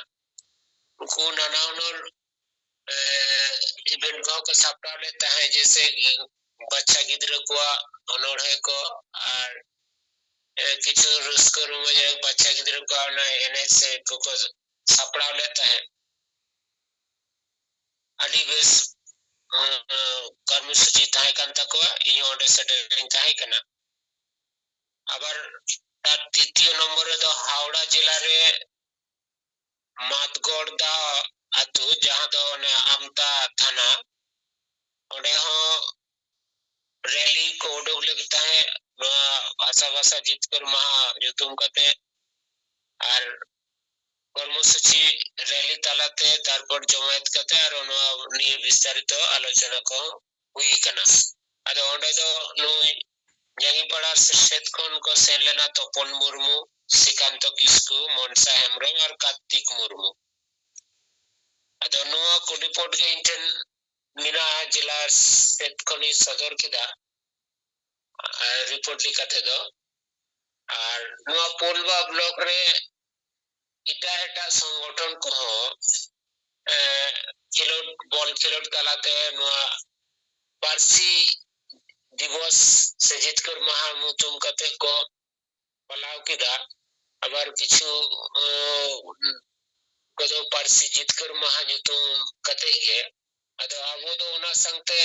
ᱩᱱᱠᱩ ᱱᱟᱱᱟ ᱦᱩᱱᱟᱹᱨ, ᱮ, event ᱠᱚᱦᱚᱸ ᱠᱚ ᱥᱟᱯᱲᱟᱣ ᱞᱮᱫ ᱛᱟᱦᱮᱸᱫ, ᱡᱮᱭᱥᱮ ᱵᱟᱪᱪᱟ ᱜᱤᱫᱽᱨᱟᱹ ᱠᱚᱣᱟᱜ ᱚᱱᱚᱬᱦᱮ ᱠᱚ ᱟᱨ, ᱮ, ᱠᱤᱪᱷᱩ ᱨᱟᱹᱥᱠᱟᱹ ᱨᱚᱢᱚᱡᱽ ᱨᱮ ᱵᱟᱪᱪᱟ ᱜᱤᱫᱽᱨᱟᱹ ᱠᱚᱣᱟᱜ ᱚᱱᱟ ᱮᱱᱮᱡ ᱥᱮᱨᱮᱧ ᱠᱚᱠᱚ ᱥᱟᱯᱲᱟᱣ ᱞᱮᱫ ᱛᱟᱦᱮᱸᱫ᱾ ᱟᱹᱰᱤ ᱵᱮᱥ, ᱮ, ᱠᱚᱨᱢᱚᱥᱩᱪᱤ ᱛᱟᱦᱮᱸ ᱠᱟᱱ ᱛᱟᱠᱚᱣᱟ᱾ ᱤᱧ ᱦᱚᱸ ᱚᱸᱰᱮ ᱥᱮᱴᱮᱨ ᱨᱤᱧ ᱛᱟᱦᱮᱸ ᱠᱟᱱᱟ᱾ ᱟᱵᱟᱨ ᱛᱟᱨ ᱛᱨᱤᱛᱤᱭᱚ ᱱᱚᱢᱵᱚᱨ ᱨᱮᱫᱚ ᱦᱟᱣᱲᱟ ᱡᱮᱞᱟ ᱨᱮ ᱢᱟᱫᱽᱜᱚᱲᱫᱟ ᱟᱛᱳ, ᱡᱟᱦᱟᱸ ᱫᱚ ᱚᱱᱮ ᱟᱢᱛᱟ ᱛᱷᱟᱱᱟ, ᱚᱸᱰᱮ ᱦᱚᱸ ᱨᱮᱞᱤ ᱠᱚ ᱩᱰᱩᱠ ᱞᱟᱹᱜᱤᱫ ᱛᱟᱦᱮᱸᱫ, ᱱᱚᱣᱟ ᱵᱷᱟᱥᱟ ᱵᱷᱟᱥᱟ ᱡᱤᱛᱠᱟᱹᱨ ᱢᱟᱦᱟ ᱧᱩᱛᱩᱢ ᱠᱟᱛᱮ᱾ ᱟᱨ ᱠᱚᱨᱢᱚᱥᱩᱪᱤ ᱨᱮᱞᱤ ᱛᱟᱞᱟᱛᱮ, ᱛᱟᱨᱯᱚᱨ ᱡᱚᱢᱟᱭᱮᱛ ᱠᱟᱛᱮ, ᱟᱨ ᱱᱚᱣᱟ ᱱᱤᱭᱟᱹ ᱵᱤᱥᱛᱟᱨᱤᱛᱚ ᱟᱞᱳᱪᱚᱱᱟ ᱠᱚᱦᱚᱸ ᱦᱩᱭ ᱟᱠᱟᱱᱟ᱾ ᱟᱫᱚ ᱚᱸᱰᱮ ᱫᱚ ᱱᱩᱭ ᱡᱟᱝᱜᱤᱯᱟᱲᱟ ᱥᱮᱫ ᱠᱷᱚᱱ ᱠᱚ ᱥᱮᱱ ᱞᱮᱱᱟ ᱛᱚᱯᱚᱱ ᱢᱩᱨᱢᱩ, ᱥᱨᱤᱠᱟᱱᱛᱚ ᱠᱤᱥᱠᱩ, ᱢᱚᱱᱥᱟ ᱦᱮᱢᱵᱨᱚᱢ ᱟᱨ ᱠᱟᱨᱛᱤᱠ ᱢᱩᱨᱢᱩ᱾ ᱟᱫᱚ ᱱᱚᱣᱟ ᱠᱚ ᱨᱤᱯᱳᱨᱴ ᱜᱮ ᱤᱧ ᱴᱷᱮᱱ ᱢᱮᱱᱟᱜᱼᱟ, ᱡᱮᱞᱟ ᱥᱮᱫ ᱠᱷᱚᱱᱤᱧ ᱥᱚᱫᱚᱨ ᱠᱮᱫᱟ, ᱟᱨ ᱨᱤᱯᱳᱨᱴ ᱞᱮᱠᱟ ᱛᱮᱫᱚ᱾ ᱟᱨ ᱱᱚᱣᱟ ᱯᱳᱞᱵᱟ ᱵᱞᱚᱠ ᱨᱮ ᱮᱴᱟᱜ ᱮᱴᱟᱜ ᱥᱚᱝᱜᱚᱴᱷᱚᱱ ᱠᱚᱦᱚᱸ, ᱮ, ᱠᱷᱮᱞᱳᱰ, ᱵᱚᱞ ᱠᱷᱮᱞᱳᱰ ᱛᱟᱞᱟᱛᱮ ᱱᱚᱣᱟ ᱯᱟᱹᱨᱥᱤ ᱫᱤᱵᱚᱥ ᱥᱮ ᱡᱤᱛᱠᱟᱹᱨ ᱢᱟᱦᱟ ᱧᱩᱛᱩᱢ ᱠᱟᱛᱮ ᱠᱚ ᱯᱟᱞᱟᱣ ᱠᱮᱫᱟ᱾ ᱟᱵᱟᱨ ᱠᱤᱪᱷᱩ, ᱮ, ᱠᱚᱫᱚ ᱯᱟᱹᱨᱥᱤ ᱡᱤᱛᱠᱟᱹᱨ ᱢᱟᱦᱟ ᱧᱩᱛᱩᱢ ᱠᱟᱛᱮ ᱜᱮ᱾ ᱟᱫᱚ ᱟᱵᱚ ᱫᱚ ᱚᱱᱟ ᱥᱟᱶᱛᱮ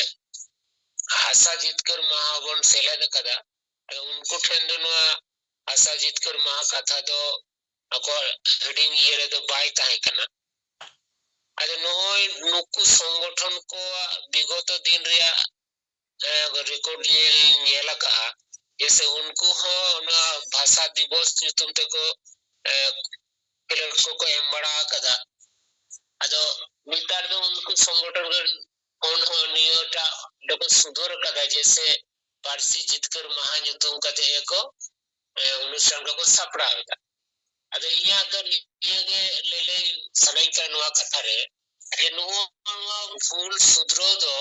ᱦᱟᱥᱟ ᱡᱤᱛᱠᱟᱹᱨ ᱢᱟᱦᱟ ᱵᱚᱱ ᱥᱮᱞᱮᱫ ᱟᱠᱟᱫᱟ᱾ ᱟᱫᱚ ᱩᱱᱠᱩ ᱴᱷᱮᱱ ᱫᱚ ᱱᱚᱣᱟ ᱦᱟᱥᱟ ᱡᱤᱛᱠᱟᱹᱨ ᱢᱟᱦᱟ ᱠᱟᱛᱷᱟ ᱫᱚ ᱟᱠᱚ ᱦᱤᱲᱤᱧ ᱤᱭᱟᱹ ᱨᱮᱫᱚ ᱵᱟᱭ ᱛᱟᱦᱮᱸ ᱠᱟᱱᱟ᱾ ᱟᱫᱚ ᱱᱚᱜᱼᱚᱭ ᱱᱩᱠᱩ ᱥᱚᱝᱜᱚᱴᱷᱚᱱ ᱠᱚᱣᱟᱜ ᱵᱤᱜᱚᱛᱚ ᱫᱤᱱ ᱨᱮᱭᱟᱜ, ᱮ, ᱨᱮᱠᱚᱨᱰ ᱧᱮᱞ, ᱧᱮᱞ ᱟᱠᱟᱫᱼᱟ ᱡᱮ ᱥᱮ ᱩᱱᱠᱩ ᱦᱚᱸ ᱚᱱᱟ ᱵᱷᱟᱥᱟ ᱫᱤᱵᱚᱥ ᱧᱩᱛᱩᱢ ᱛᱮᱠᱚ, ᱮ, ᱠᱷᱮᱞᱳᱰ ᱠᱚᱠᱚ ᱮᱢ ᱵᱟᱲᱟ ᱟᱠᱟᱫᱟ᱾ ᱟᱫᱚ ᱱᱮᱛᱟᱨ ᱫᱚ ᱩᱱᱠᱩ ᱥᱚᱝᱜᱚᱴᱷᱚᱱ ᱨᱮᱱ ᱠᱷᱚᱱ ᱦᱚᱸ ᱱᱤᱭᱟᱹᱴᱟᱜ ᱫᱚᱠᱚ ᱥᱩᱫᱷᱟᱹᱨ ᱟᱠᱟᱫᱟ ᱡᱮ ᱥᱮ ᱯᱟᱹᱨᱥᱤ ᱡᱤᱛᱠᱟᱹᱨ ᱢᱟᱦᱟ ᱧᱩᱛᱩᱢ ᱠᱟᱛᱮ ᱜᱮᱠᱚ, ᱮ, ᱚᱱᱩᱥᱴᱷᱟᱱ ᱠᱚᱠᱚ ᱥᱟᱯᱲᱟᱣ ᱮᱫᱟ᱾ ᱟᱫᱚ ᱤᱧᱟᱹᱜ ᱫᱚ ᱱᱤᱭᱟᱹᱜᱮ ᱞᱟᱹᱞᱟᱹᱭ ᱥᱟᱱᱟᱧ ᱠᱟᱱᱟ ᱱᱚᱣᱟ ᱠᱟᱛᱷᱟ ᱨᱮ, ᱡᱮ ᱱᱚᱣᱟ, ᱱᱚᱣᱟ ᱵᱷᱩᱞ ᱥᱩᱫᱷᱨᱟᱹᱣ ᱫᱚ,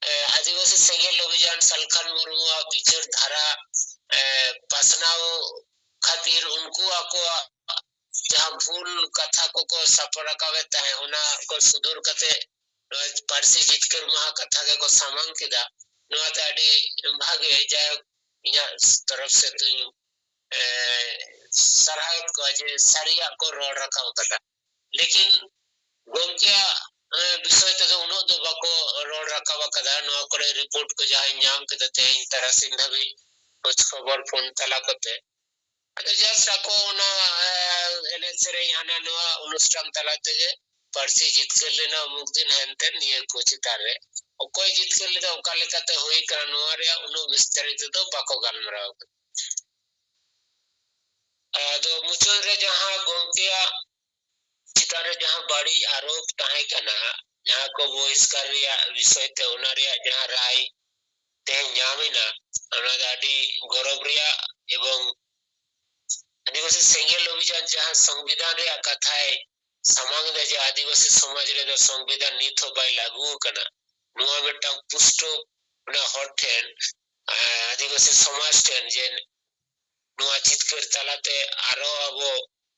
ᱮ, ᱟᱹᱫᱤᱵᱟᱹᱥᱤ ᱥᱮᱸᱜᱮᱞ ᱚᱵᱷᱤᱡᱟᱱ ᱥᱟᱞᱠᱷᱟᱱ ᱢᱩᱨᱢᱩᱣᱟᱜ ᱵᱤᱪᱟᱹᱨ ᱫᱷᱟᱨᱟ, ᱮ, ᱯᱟᱥᱱᱟᱣ ᱠᱷᱟᱹᱛᱤᱨ ᱩᱱᱠᱩ ᱟᱠᱚᱣᱟᱜ ᱡᱟᱦᱟᱸ ᱵᱷᱩᱞ ᱠᱟᱛᱷᱟ ᱠᱚᱠᱚ ᱥᱟᱯ ᱨᱟᱠᱟᱵᱮᱫ ᱛᱟᱦᱮᱸᱫ, ᱚᱱᱟ ᱠᱚ ᱥᱩᱫᱷᱟᱹᱨ ᱠᱟᱛᱮ ᱱᱚᱣᱟ ᱯᱟᱹᱨᱥᱤ ᱡᱤᱛᱠᱟᱹᱨ ᱢᱟᱦᱟ ᱠᱟᱛᱷᱟ ᱜᱮᱠᱚ ᱥᱟᱢᱟᱝ ᱠᱮᱫᱟ᱾ ᱱᱚᱣᱟᱛᱮ ᱟᱹᱰᱤ ᱵᱷᱟᱜᱮ, ᱡᱟᱭᱦᱳᱠ, ᱤᱧᱟᱹᱜ ᱛᱚᱨᱚᱯ ᱥᱮᱫ ᱫᱚᱧ, ᱮ, ᱥᱟᱨᱦᱟᱣᱮᱫ ᱠᱚᱣᱟ ᱡᱮ ᱥᱟᱹᱨᱤᱭᱟᱜ ᱠᱚ ᱨᱚᱲ ᱨᱟᱠᱟᱵ ᱟᱠᱟᱫᱟ᱾ ᱞᱮᱠᱤᱱ ᱜᱚᱢᱠᱮᱭᱟᱜ, ᱮ, ᱵᱤᱥᱚᱭ ᱛᱮᱫᱚ ᱩᱱᱟᱹᱜ ᱫᱚ ᱵᱟᱠᱚ ᱨᱚᱲ ᱨᱟᱠᱟᱵ ᱟᱠᱟᱫᱟ᱾ ᱱᱚᱣᱟ ᱠᱚᱨᱮ ᱨᱤᱯᱳᱨᱴ ᱠᱚ ᱡᱟᱦᱟᱸᱧ ᱧᱟᱢ ᱠᱮᱫᱟ ᱛᱮᱦᱮᱧ ᱛᱟᱨᱟᱥᱤᱧ ᱫᱷᱟᱹᱵᱤᱡ ᱠᱷᱳᱡᱽ ᱠᱷᱚᱵᱚᱨ ᱯᱷᱳᱱ ᱛᱟᱞᱟ ᱠᱚᱛᱮ, ᱟᱫᱚ just ᱟᱠᱚ ᱚᱱᱟ, ᱮ, ᱮᱱᱮᱡ ᱥᱮᱨᱮᱧ ᱦᱟᱱᱟ ᱱᱚᱣᱟ ᱚᱱᱩᱥᱴᱷᱟᱱ ᱛᱟᱞᱟ ᱛᱮᱜᱮ ᱯᱟᱹᱨᱥᱤ ᱡᱤᱛᱠᱟᱹᱨ ᱞᱮᱱᱟ ᱚᱢᱩᱠ ᱫᱤᱱ ᱦᱮᱱᱛᱮ ᱱᱤᱭᱟᱹ ᱠᱚ ᱪᱮᱛᱟᱱ ᱨᱮ ᱚᱠᱚᱭ ᱡᱤᱛᱠᱟᱹᱨ ᱞᱮᱫᱟ, ᱚᱠᱟ ᱞᱮᱠᱟᱛᱮ ᱦᱩᱭ ᱠᱟᱱᱟ, ᱱᱚᱣᱟ ᱨᱮᱭᱟᱜ ᱩᱱᱟᱹᱜ ᱵᱤᱥᱛᱟᱨᱤᱛ ᱫᱚ ᱵᱟᱠᱚ ᱜᱟᱞᱢᱟᱨᱟᱣ ᱠᱟᱫᱟ᱾ ᱟᱫᱚ ᱢᱩᱪᱟᱹᱫ ᱨᱮ ᱡᱟᱦᱟᱸ ᱜᱚᱢᱠᱮᱭᱟᱜ ᱪᱮᱛᱟᱱ ᱨᱮ ᱡᱟᱦᱟᱸ ᱵᱟᱹᱲᱤᱡ ᱟᱨᱳᱯ ᱛᱟᱦᱮᱸ ᱠᱟᱱᱟ, ᱡᱟᱦᱟᱸ ᱠᱚ ᱵᱚᱦᱤᱥᱠᱟᱨ ᱨᱮᱭᱟᱜ ᱵᱤᱥᱚᱭ ᱛᱮ, ᱚᱱᱟ ᱨᱮᱭᱟᱜ ᱡᱟᱦᱟᱸ ᱨᱟᱭ ᱛᱮᱦᱮᱧ ᱧᱟᱢ ᱮᱱᱟ, ᱚᱱᱟ ᱫᱚ ᱟᱹᱰᱤ ᱜᱚᱨᱚᱵᱽ ᱨᱮᱭᱟᱜ᱾ ᱮᱵᱚᱝ ᱟᱹᱫᱤᱵᱟᱹᱥᱤ ᱥᱮᱸᱜᱮᱞ ᱚᱵᱷᱤᱡᱟᱱ ᱡᱟᱦᱟᱸ ᱥᱚᱝᱵᱤᱫᱷᱟᱱ ᱨᱮᱭᱟᱜ ᱠᱟᱛᱷᱟᱭ ᱥᱟᱢᱟᱝ ᱮᱫᱟ ᱡᱮ ᱟᱹᱫᱤᱵᱟᱹᱥᱤ ᱥᱚᱢᱟᱡᱽ ᱨᱮᱫᱚ ᱥᱚᱝᱵᱤᱫᱷᱟᱱ ᱱᱤᱛ ᱦᱚᱸ ᱵᱟᱭ ᱞᱟᱹᱜᱩ ᱟᱠᱟᱱᱟ, ᱱᱚᱣᱟ ᱢᱤᱫᱴᱟᱝ ᱯᱩᱥᱴᱟᱹᱣ ᱚᱱᱟ ᱦᱚᱲ ᱴᱷᱮᱱ, ᱟᱹᱫᱤᱵᱟᱹᱥᱤ ᱥᱚᱢᱟᱡᱽ ᱴᱷᱮᱱ ᱡᱮ ᱱᱚᱣᱟ ᱡᱤᱛᱠᱟᱹᱨ ᱛᱟᱞᱟᱛᱮ ᱟᱨᱚ ᱟᱵᱚ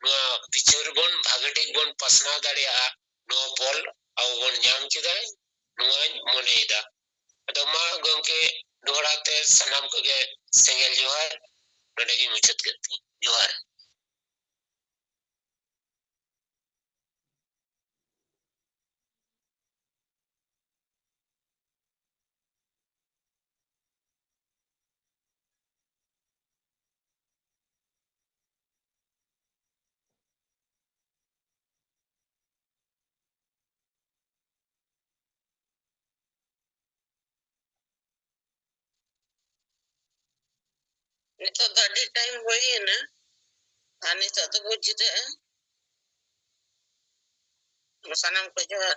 ᱱᱚᱣᱟ ᱵᱤᱪᱟᱹᱨ ᱵᱚᱱ ᱵᱷᱟᱜᱮ ᱴᱷᱤᱠ ᱵᱚᱱ ᱯᱟᱥᱱᱟᱣ ᱫᱟᱲᱮᱭᱟᱜᱼᱟ, ᱱᱚᱣᱟ ᱵᱚᱞ ᱟᱵᱚ ᱵᱚᱱ ᱧᱟᱢ ᱠᱮᱫᱟ, ᱱᱚᱣᱟᱧ ᱢᱚᱱᱮᱭᱮᱫᱟ᱾ ᱟᱫᱚ ᱢᱟ ᱜᱚᱢᱠᱮ, ᱫᱚᱦᱲᱟ ᱛᱮ ᱥᱟᱱᱟᱢ ᱠᱚᱜᱮ ᱥᱮᱸᱜᱮᱞ ᱡᱚᱦᱟᱨ᱾ ᱱᱚᱰᱮ ᱜᱮ ᱢᱩᱪᱟᱹᱫ ᱠᱮᱫ ᱛᱤᱧ᱾ ᱡᱚᱦᱟᱨ᱾ ᱱᱤᱛᱚᱜ ᱫᱚ ᱟᱹᱰᱤ ᱴᱟᱭᱤᱢ ᱦᱩᱭ ᱮᱱᱟ, ᱟᱨ ᱱᱤᱛᱚᱜ ᱫᱚ ᱵᱚ ᱡᱤᱨᱟᱹᱜᱼᱟ᱾ ᱥᱟᱱᱟᱢ ᱠᱚ ᱡᱚᱦᱟᱨ᱾